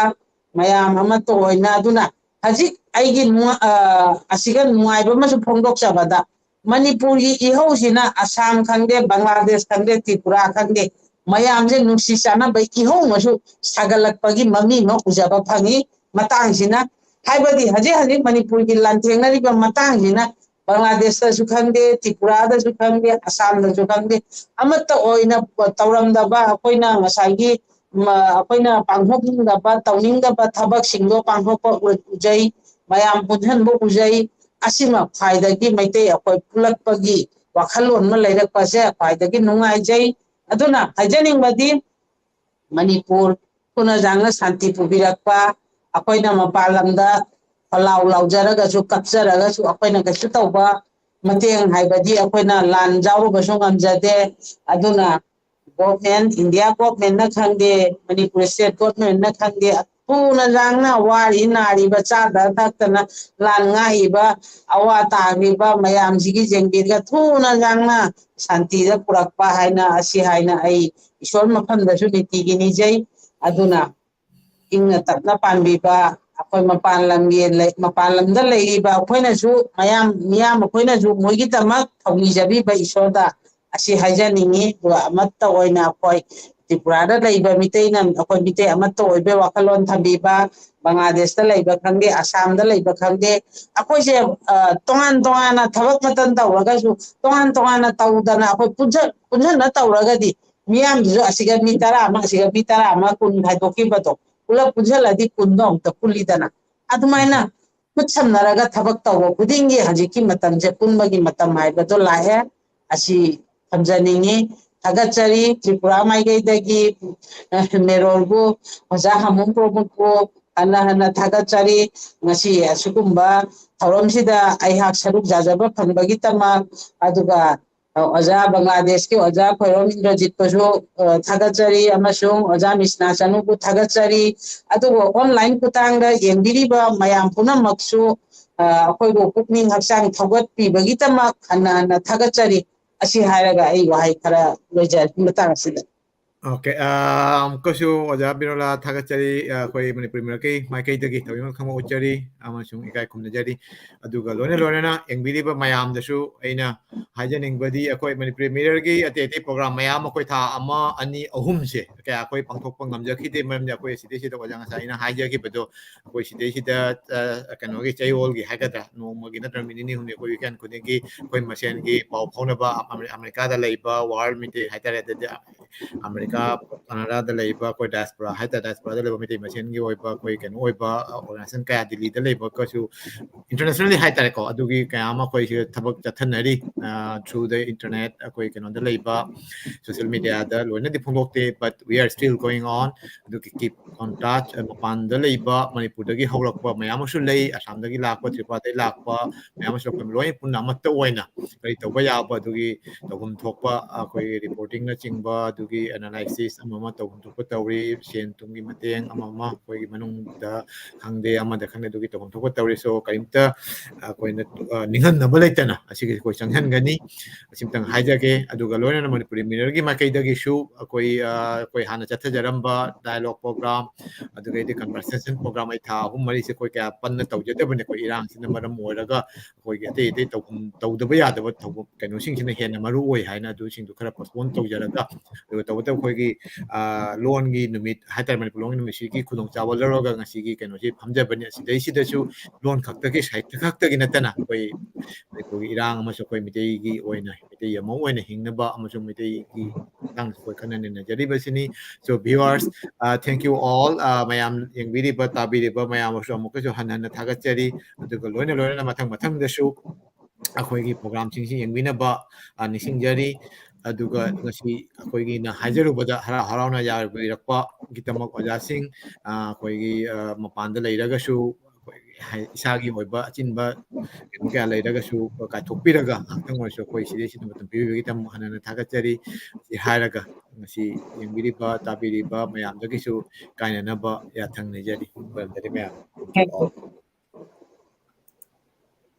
ꯃꯌꯥꯝ ꯑꯃꯠꯇ ꯑꯣꯏꯅ꯫ ꯑꯗꯨꯅ ꯍꯧꯖꯤꯛ ꯑꯩꯒꯤ ꯅꯨꯡꯉ-, ꯑ, ꯑꯁꯤꯒ ꯅꯨꯡꯉꯥꯏꯕ ꯑꯃꯁꯨ ꯐꯣꯡꯗꯣꯛꯆꯕꯗ, ꯃꯅꯤꯄꯨꯔꯒꯤ ꯏꯍꯧꯁꯤꯅ ꯑꯁꯥꯝ ꯈꯪꯗꯦ, ꯕꯪꯒ꯭ꯂꯥꯗꯦꯁ ꯈꯪꯗꯦ, ꯇ꯭ꯔꯤꯄꯨꯔꯥ ꯈꯪꯗꯦ, ꯃꯌꯥꯝꯁꯦ ꯅꯨꯡꯁꯤ ꯆꯥꯟꯅꯕ ꯏꯍꯧ ꯑꯃꯁꯨ ꯁꯥꯒꯠꯂꯛꯄꯒꯤ ꯃꯃꯤ ꯑꯃ ꯎꯖꯕ ꯐꯪꯉꯤ꯫ ꯃꯇꯥꯡꯁꯤꯅ, ꯍꯥꯏꯕꯗꯤ ꯍꯧꯖꯤꯛ ꯍꯧꯖꯤꯛ ꯃꯅꯤꯄꯨꯔꯒꯤ ꯂꯥꯟꯊꯦꯡꯅꯔꯤꯕ ꯃꯇꯥꯡꯁꯤꯅ ꯕꯪꯒ꯭ꯂꯥꯗꯦꯁꯇꯁꯨ ꯈꯪꯗꯦ, ꯇ꯭ꯔꯤꯄꯨꯔꯥꯗꯁꯨ ꯈꯪꯗꯦ, ꯑꯁꯥꯝꯗꯁꯨ ꯈꯪꯗꯦ, ꯑꯃꯠꯇ ꯑꯣꯏꯅ ꯇꯧꯔꯝꯗꯕ, ꯑꯩꯈꯣꯏꯅ ꯉꯁꯥꯏꯒꯤ, ꯃ-, ꯑꯩꯈꯣꯏꯅ ꯄꯥꯡꯊꯣꯛꯅꯤꯡꯗꯕ, ꯇꯧꯅꯤꯡꯗꯕ ꯊꯕꯛꯁꯤꯡꯗꯣ ꯄꯥꯡꯊꯣꯛꯄ ꯎ-, ꯎꯖꯩ꯫ ꯃꯌꯥꯝ ꯄꯨꯟꯁꯤꯟꯕ ꯎꯖꯩ꯫ ꯑꯁꯤꯃ ꯈ꯭ꯋꯥꯏꯗꯒꯤ ꯃꯩꯇꯩ ꯑꯩꯈꯣꯏ ꯄꯨꯜꯂꯛꯄꯒꯤ ꯋꯥꯈꯜꯂꯣꯟ ꯑꯃ ꯂꯩꯔꯛꯄꯁꯦ ꯈ꯭ꯋꯥꯏꯗꯒꯤ ꯅꯨꯡꯉꯥꯏꯖꯩ꯫ ꯑꯗꯨꯅ ꯍꯥꯏꯖꯅꯤꯡꯕꯗꯤ, ꯃꯅꯤꯄꯨꯔ ꯊꯨꯅ ꯁꯥꯡꯅ ꯁꯥꯟꯇꯤ ꯄꯨꯕꯤꯔꯛꯄ, ꯑꯩꯈꯣꯏꯅ ꯃꯄꯥꯟ ꯂꯝꯗ ꯈꯣꯜꯂꯥꯎ ꯂꯥꯎꯖꯔꯒꯁꯨ, ꯀꯞꯆꯔꯒꯁꯨ, ꯑꯩꯈꯣꯏꯅ ꯀꯩꯁꯨ ꯇꯧꯕ ꯃꯇꯦꯡ ꯍꯥꯏꯕꯗꯤ, ꯑꯩꯈꯣꯏꯅ ꯂꯥꯟ ꯌꯥꯎꯔꯨꯕꯁꯨ ꯉꯝꯖꯗꯦ꯫ ꯑꯗꯨꯅ ꯒꯣꯚꯔꯟꯃꯦꯟ, ꯏꯟꯗꯤꯌꯥ ꯒꯣꯚꯔꯟꯃꯦꯟꯅ ꯈꯪꯗꯦ, ꯃꯅꯤꯄꯨꯔ ꯁ꯭ꯇꯦꯠ ꯒꯣꯚꯔꯟꯃꯦꯟꯅ ꯈꯪꯗꯦ, ꯊꯨꯅ ꯁꯥꯡꯅ ꯋꯥꯔꯤ ꯅꯥꯔꯤꯕ, ꯆꯥꯗ ꯊꯛꯇꯅ ꯂꯥꯟ ꯉꯥꯛꯏꯕ, ꯑꯋꯥ ꯇꯥꯈ꯭ꯔꯤꯕ ꯃꯌꯥꯝꯁꯤꯒꯤ ꯌꯦꯡꯕꯤꯔꯒ ꯊꯨꯅ ꯁꯥꯡꯅ ꯁꯥꯟꯇꯤꯗ ꯄꯨꯔꯛꯄ ꯍꯥꯏꯅ, ꯑꯁꯤ ꯍꯥꯏꯅ ꯑꯩ ꯏꯁꯣꯔ ꯃꯐꯝꯗꯁꯨ ꯅꯤꯇꯤꯒꯤ ꯅꯤꯖꯩ꯫ ꯑꯗꯨꯅ ꯏꯪꯅ ꯇꯞꯅ ꯄꯥꯟꯕꯤꯕ, ꯑꯩꯈꯣꯏ ꯃꯄꯥꯟ ꯂꯝꯒꯤ ꯂꯩ-, ꯃꯄꯥꯟ ꯂꯝꯗ ꯂꯩꯔꯤꯕ ꯑꯩꯈꯣꯏꯅꯁꯨ, ꯃꯌꯥꯝ, ꯃꯤꯌꯥꯝ ꯑꯩꯈꯣꯏꯅꯁꯨ ꯃꯣꯏꯒꯤꯗꯃꯛ ꯊꯧꯅꯤꯖꯕꯤꯕ ꯏꯁꯣꯔꯗ ꯑꯁꯤ ꯍꯥꯏꯖꯅꯤꯡꯉꯤ꯫ ꯑꯗꯨꯒ ꯑꯃꯠꯇ ꯑꯣꯏꯅ ꯑꯩꯈꯣꯏ ꯇ꯭ꯔꯤꯄꯨꯔꯥꯗ ꯂꯩꯕ ꯃꯤꯇꯩꯅ, ꯑꯩꯈꯣꯏ ꯃꯤꯇꯩ ꯑꯃꯠꯇ ꯑꯣꯏꯕ ꯋꯥꯈꯜꯂꯣꯟ ꯊꯝꯕꯤꯕ, ꯕꯪꯒ꯭ꯂꯥꯗꯦꯁꯇ ꯂꯩꯕ ꯈꯪꯗꯦ, ꯑꯁꯥꯝꯗ ꯂꯩꯕ ꯈꯪꯗꯦ, ꯑꯩꯈꯣꯏꯁꯦ, ꯑ, ꯇꯣꯉꯥꯟ ꯇꯣꯉꯥꯟꯅ ꯊꯕꯛ ꯃꯇꯝ ꯇꯧꯔꯒꯁꯨ ꯇꯣꯉꯥꯟ ꯇꯣꯉꯥꯟꯅ ꯇꯧꯗꯅ ꯑꯩꯈꯣꯏ ꯄꯨꯟꯁ-, ꯄꯨꯟꯁꯤꯟꯅ ꯇꯧꯔꯒꯗꯤ ꯃꯤꯌꯥꯝꯗꯨꯁꯨ ꯑꯁꯤꯒ ꯃꯤ ꯇꯔꯥ ꯑꯃ, ꯑꯁꯤꯒ ꯃꯤ ꯇꯔꯥ ꯑꯃ, ꯀꯨꯟ ꯈꯥꯏꯗꯣꯛꯈꯤꯕꯗꯣ ꯄꯨꯂꯞ ꯄꯨꯟꯁꯤꯜꯂꯗꯤ ꯀꯨꯟꯗꯣ ꯑꯃꯨꯛꯇ ꯄꯨꯜꯂꯤꯗꯅ꯫ ꯑꯗꯨꯃꯥꯏꯅ ꯈꯨꯠ ꯁꯝꯅꯔꯒ ꯊꯕꯛ ꯇꯧꯕ ꯈꯨꯗꯤꯡꯒꯤ ꯍꯧꯖꯤꯛꯀꯤ ꯃꯇꯝꯁꯦ ꯄꯨꯟꯕꯒꯤ ꯃꯇꯝ ꯍꯥꯏꯕꯗꯣ ꯂꯥꯛꯑꯦ꯫ ꯑꯁꯤ ꯊꯝꯖꯅꯤꯡꯉꯤ꯫ ꯊꯥꯒꯠꯆꯔꯤ꯫ ꯇ꯭ꯔꯤꯄꯨꯔꯥ ꯃꯥꯏꯀꯩꯗꯒꯤ, ꯑ, ꯃꯦꯔꯣꯜꯕꯨ, ꯑꯣꯖꯥ ꯍꯥꯃꯨꯡ ꯄ꯭ꯔꯃꯣꯗꯄꯨ, ꯍꯟꯅ ꯍꯟꯅ ꯊꯥꯒꯠꯆꯔꯤ꯫ ꯉꯁꯤ ꯑꯁꯤꯒꯨꯝꯕ ꯊꯧꯔꯝꯁꯤꯗ ꯑꯩꯍꯥꯛ ꯁꯔꯨꯛ ꯌꯥꯖꯕ ꯐꯪꯕꯒꯤꯗꯃꯛ, ꯑꯗꯨꯒ ꯑꯣꯖꯥ, ꯕꯪꯒ꯭ꯂꯥꯗꯦꯁꯀꯤ ꯑꯣꯖꯥ ꯈꯣꯏꯔꯣꯝ ꯏꯟꯗ꯭ꯔꯖꯤꯠꯄꯨꯁꯨ, ꯑ, ꯊꯥꯒꯠꯆꯔꯤ, ꯑꯃꯁꯨꯡ ꯑꯣꯖꯥ ꯃꯤꯁꯅꯥ ꯆꯅꯨꯕꯨ ꯊꯥꯒꯠꯆꯔꯤ꯫ ꯑꯗꯨꯕꯨ online ꯈꯨꯠꯊꯥꯡꯗ ꯌꯦꯡꯕꯤꯔꯤꯕ ꯃꯌꯥꯝ ꯄꯨꯝꯅꯃꯛꯁꯨ, ꯑ, ꯑꯩꯈꯣꯏꯕꯨ ꯄꯨꯛꯅꯤꯡ ꯍꯛꯆꯥꯡ ꯊꯧꯒꯠꯄꯤꯕꯒꯤꯗꯃꯛ ꯍꯟꯅ ꯍꯟꯅ ꯊꯥꯒꯠꯆꯔꯤ꯫ ꯑꯁꯤ ꯍꯥꯏꯔꯒ ꯑꯩ ꯋꯥꯍꯩ ꯈꯔ ꯂꯣꯏꯖꯔꯤ ꯃꯇꯥꯡ ꯑꯁꯤꯗ꯫ ꯑꯣꯀꯦ, ꯑ, ꯑꯃꯨꯛꯀꯁꯨ ꯑꯣꯖꯥ ꯕꯤꯔꯣꯂꯥ ꯊꯥꯒꯠꯆꯔꯤ꯫ ꯑ, ꯑꯩꯈꯣꯏ ꯃꯅꯤꯄꯨꯔꯤ ꯃꯤꯔꯛꯀꯤ ꯃꯥꯏꯀꯩꯗꯒꯤ ꯊꯣꯏꯗꯣꯛꯅ ꯈꯪꯕ ꯎꯠꯆꯔꯤ ꯑꯃꯁꯨꯡ ꯏꯀꯥꯏ ꯈꯨꯝꯅꯖꯔꯤ꯫ ꯑꯗꯨꯒ ꯂꯣꯏꯅ ꯂꯣꯏꯅꯅ ꯌꯦꯡꯕꯤꯔꯤꯕ ꯃꯌꯥꯝꯗꯁꯨ ꯑꯩꯅ ꯍꯥꯏꯖꯅꯤꯡꯕꯗꯤ, ꯑꯩꯈꯣꯏ ꯃꯅꯤꯄꯨꯔꯤ ꯃꯤꯔꯛꯀꯤ ꯑꯇꯩ ꯑꯇꯩ program ꯃꯌꯥꯝ ꯑꯩꯈꯣꯏ ꯊꯥ ꯑꯃ, ꯑꯅꯤ, ꯑꯍꯨꯝꯁꯦ ꯀꯌꯥ ꯑꯩꯈꯣꯏ ꯄꯥꯡꯊꯣꯛꯄ ꯉꯝꯖꯈꯤꯗꯦ꯫ ꯃꯔꯝꯗꯤ ꯑꯩꯈꯣꯏ ꯁꯤꯗꯩꯁꯤꯗ ꯑꯣꯖꯥ ꯉꯁꯥꯏ ꯑꯩꯅ ꯍꯥꯏꯖꯈꯤꯕꯗꯣ, ꯑꯩꯈꯣꯏ ꯁꯤꯗꯩꯁꯤꯗ, ꯑ, ꯀꯩꯅꯣꯒꯤ ꯆꯌꯣꯜꯒꯤ ꯍꯥꯏꯒꯗ꯭ꯔꯥ, ꯅꯣꯡꯃꯒꯤ ꯅꯠꯇ꯭ꯔꯒ ꯅꯨꯃꯤꯠ ꯅꯤꯅꯤ ꯍꯨꯝꯅꯤ ꯑꯩꯈꯣꯏ weekend ꯈꯨꯗꯤꯡꯒꯤ ꯑꯩꯈꯣꯏ ꯃꯁꯦꯟꯒꯤ ꯄꯥꯎ ꯐꯥꯎꯅꯕ, ꯑꯃꯦ-, ꯑꯃꯦꯔꯤꯀꯥꯗ ꯂꯩꯕ ꯋꯥꯔꯜ ꯃꯤꯇꯩ ꯍꯥꯏꯇꯥꯔꯦ, ꯑꯗꯩꯗꯤ ꯑꯃꯦꯔꯤꯀꯥ, ꯀꯅꯥꯗꯥꯗ ꯂꯩꯕ ꯑꯩꯈꯣꯏ diaspora ꯍꯥꯏꯇꯥꯔꯦ, diasporaꯗ ꯂꯩꯕ ꯃꯩꯇꯩ ꯃꯁꯦꯟꯒꯤ ꯑꯣꯏꯕ ꯑꯩꯈꯣꯏ ꯀꯩꯅꯣ ꯑꯣꯏꯕ organization ꯀꯌꯥ ꯗꯤꯜꯂꯤꯗ ꯂꯩꯕꯒꯁꯨ internationally ꯍꯥꯏꯇꯥꯔꯦꯀꯣ, ꯑꯗꯨꯒꯤ ꯀꯌꯥ ꯑꯃ ꯑꯩꯈꯣꯏ ꯁꯤꯗ ꯊꯕꯛ ꯆꯠꯊꯅꯔꯤ꯫ ꯑ, through the internet ꯑꯩꯈꯣꯏ ꯀꯩꯅꯣꯗ ꯂꯩꯕ, social mediaꯗ ꯂꯣꯏꯅꯗꯤ ꯐꯣꯡꯗꯣꯛꯇꯦ, but we are still going on꯫ ꯑꯗꯨꯒꯤ keep on touch꯫ ꯑ, ꯃꯄꯥꯟꯗ ꯂꯩꯕ, ꯃꯅꯤꯄꯨꯔꯗꯒꯤ ꯍꯧꯔꯛꯄ ꯃꯌꯥꯝ ꯑꯃꯁꯨ ꯂꯩ, ꯑꯁꯥꯝꯗꯒꯤ ꯂꯥꯛꯄ, ꯇ꯭ꯔꯤꯄꯨꯔꯥꯗꯒꯤ ꯂꯥꯛꯄ ꯃꯌꯥꯝ ꯑꯃꯁꯨ ꯑꯩꯈꯣꯏ ꯂꯣꯏ ꯄꯨꯟꯅ ꯑꯃꯠꯇ ꯑꯣꯏꯅ ꯀꯔꯤ ꯇꯧꯕ ꯌꯥꯕ ꯑꯗꯨꯒꯤ ꯇꯧꯐꯝ ꯊꯣꯛꯄ ꯑꯩꯈꯣꯏꯒꯤ reportingꯅꯆꯤꯡꯕ ꯑꯗꯨꯒꯤ analysis ꯑꯃ ꯑꯃ ꯇꯧꯐꯝ ꯊꯣꯛꯄ ꯇꯧꯔꯤ, ꯁꯦꯟ ꯊꯨꯝꯒꯤ ꯃꯇꯦꯡ ꯑꯃ ꯑꯃ ꯑꯩꯈꯣꯏꯒꯤ ꯃꯅꯨꯡꯗ ꯈꯪꯗꯦ, ꯑꯃꯗ ꯈꯪꯗꯦ, ꯑꯗꯨꯒꯤ ꯇꯧꯐꯝ ꯊꯣꯛꯄ ꯇꯧꯔꯤ꯫ So ꯀꯔꯤꯝꯇ ꯑꯩꯈꯣꯏꯅ, ꯑ, ꯅꯤꯡꯍꯟꯅꯕ ꯂꯩꯇꯅ ꯑꯁꯤꯒꯤ ꯑꯩꯈꯣꯏ ꯆꯪꯁꯤꯟꯒꯅꯤ꯫ ꯑꯁꯤꯝꯇꯪ ꯍꯥꯏꯖꯒꯦ꯫ ꯑꯗꯨꯒ ꯂꯣꯏꯅꯅ ꯃꯅꯤꯄꯨꯔꯤ ꯃꯤꯔꯛꯀꯤ ꯃꯥꯏꯀꯩꯗꯒꯤꯁꯨ ꯑꯩꯈꯣꯏ, ꯑ, ꯑꯩꯈꯣꯏ ꯍꯥꯟꯅ ꯆꯠꯊꯖꯔꯝꯕ dialogue program, ꯑꯗꯨꯗꯒꯤꯗꯤ conversation program ꯑꯩ ꯊꯥ ꯑꯍꯨꯝ ꯃꯔꯤꯁꯦ ꯑꯩꯈꯣꯏ ꯀꯌꯥ ꯄꯟꯅ ꯇꯧꯖꯗꯕꯅꯤ꯫ ꯑꯩꯈꯣꯏ ꯏꯔꯥꯡꯁꯤꯅ ꯃꯔꯝ ꯑꯣꯏꯔꯒ ꯑꯩꯈꯣꯏꯒꯤ ꯑꯇꯩ ꯑꯇꯩ ꯇꯧꯐꯝ, ꯇꯧꯗꯕ ꯌꯥꯗꯕ ꯊꯧꯐꯝ, ꯀꯩꯅꯣꯁꯤꯡꯁꯤꯅ ꯍꯦꯟꯅ ꯃꯔꯨ ꯑꯣꯏ ꯍꯥꯏꯅ ꯑꯗꯨꯁꯤꯡꯗꯨ ꯈꯔ postpone ꯇꯧꯖꯔꯒ, ꯑꯗꯨꯒ ꯇꯧꯕꯇꯕꯨ ꯑꯩꯈꯣꯏꯒꯤ, ꯑ, ꯂꯣꯟꯒꯤ ꯅꯨꯃꯤꯠ ꯍꯥꯏꯇꯥꯔꯦ, ꯃꯅꯤꯄꯨꯔ ꯂꯣꯟꯒꯤ ꯅꯨꯃꯤꯠꯁꯤꯒꯤ ꯈꯨꯗꯣꯡꯆꯥꯕ ꯂꯧꯔꯒ ꯉꯁꯤꯒꯤ ꯀꯩꯅꯣꯁꯤ ꯐꯝꯖꯕꯅꯤ꯫ ꯑꯁꯤꯗꯩꯁꯤꯗꯁꯨ ꯂꯣꯟ ꯈꯛꯇꯒꯤ, ꯁꯥꯍꯤꯇ꯭ꯌ ꯈꯛꯇꯒꯤ ꯅꯠꯇꯅ ꯑꯩꯈꯣꯏ ꯃꯅꯤꯄꯨꯔꯒꯤ ꯏꯔꯥꯡ ꯑꯃꯁꯨ ꯑꯩꯈꯣꯏ ꯃꯤꯇꯩꯒꯤ ꯑꯣꯏꯅ, ꯃꯤꯇꯩ ꯑꯃ ꯑꯣꯏꯅ ꯍꯤꯡꯅꯕ ꯑꯃꯁꯨꯡ ꯃꯤꯇꯩꯒꯤ ꯃꯇꯥꯡꯗ ꯑꯩꯈꯣꯏ ꯀꯟꯅ ꯅꯩꯅꯖꯔꯤꯕꯁꯤꯅꯤ꯫ So viewers, uh, thank you all, uh, ꯃꯌꯥꯝ ꯌꯦꯡꯕꯤꯔꯤꯕ, ꯇꯥꯕꯤꯔꯤꯕ ꯃꯌꯥꯝ ꯑꯃꯁꯨ ꯑꯃꯨꯛꯀꯁꯨ ꯍꯟꯅ ꯍꯟꯅ ꯊꯥꯒꯠꯆꯔꯤ꯫ ꯑꯗꯨꯒ ꯂꯣꯏꯅ ꯂꯣꯏꯅꯅ ꯃꯊꯪ ꯃꯊꯪꯗꯁꯨ ꯑꯩꯈꯣꯏꯒꯤ programꯁꯤꯡꯁꯤ ꯌꯦꯡꯕꯤꯅꯕ, ꯑ, ꯅꯤꯡꯁꯤꯡꯖꯔꯤ꯫ ꯑꯗꯨꯒ ꯉꯁꯤ ꯑꯩꯈꯣꯏꯒꯤꯅ ꯍꯥꯏꯖꯔꯨꯕꯗ ꯍꯔꯥꯎ ꯍꯔꯥꯎꯅ ꯌꯥꯕꯤꯔꯛꯄ ꯒꯤꯗꯃꯛ ꯑꯣꯖꯥꯁꯤꯡ, ꯑ, ꯑꯩꯈꯣꯏꯒꯤ, ꯑ, ꯃꯄꯥꯟꯗ ꯂꯩꯔꯒꯁꯨ, ꯑꯩꯈꯣꯏꯒꯤ ꯍꯥꯏ-, ꯏꯁꯥꯒꯤ ꯑꯣꯏꯕ ꯑꯆꯤꯟꯕ ꯀꯩꯅꯣ ꯀꯌꯥ ꯂꯩꯔꯒꯁꯨ ꯀꯥꯏꯊꯣꯛꯄꯤꯔꯒ ꯉꯥꯏꯍꯥꯛꯇꯪ ꯑꯣꯏꯔꯁꯨ ꯑꯩꯈꯣꯏ ꯁꯤꯗꯩꯁꯤꯗ ꯃꯇꯝ ꯄꯤꯕꯤꯕꯒꯤꯗꯃꯛ ꯍꯟꯅ ꯍꯟꯅ ꯊꯥꯒꯠꯆꯔꯤ꯫ ꯁꯤ ꯍꯥꯏꯔꯒ ꯉꯁꯤ ꯌꯦꯡꯕꯤꯔꯤꯕ, ꯇꯥꯕꯤꯔꯤꯕ ꯃꯌꯥꯝꯗꯒꯤꯁꯨ ꯀꯥꯏꯅꯅꯕ ꯌꯥꯊꯪ ꯅꯤꯖꯔꯤ꯫ ꯈꯨꯔꯨꯝꯖꯔꯤ ꯃꯌꯥꯝ꯫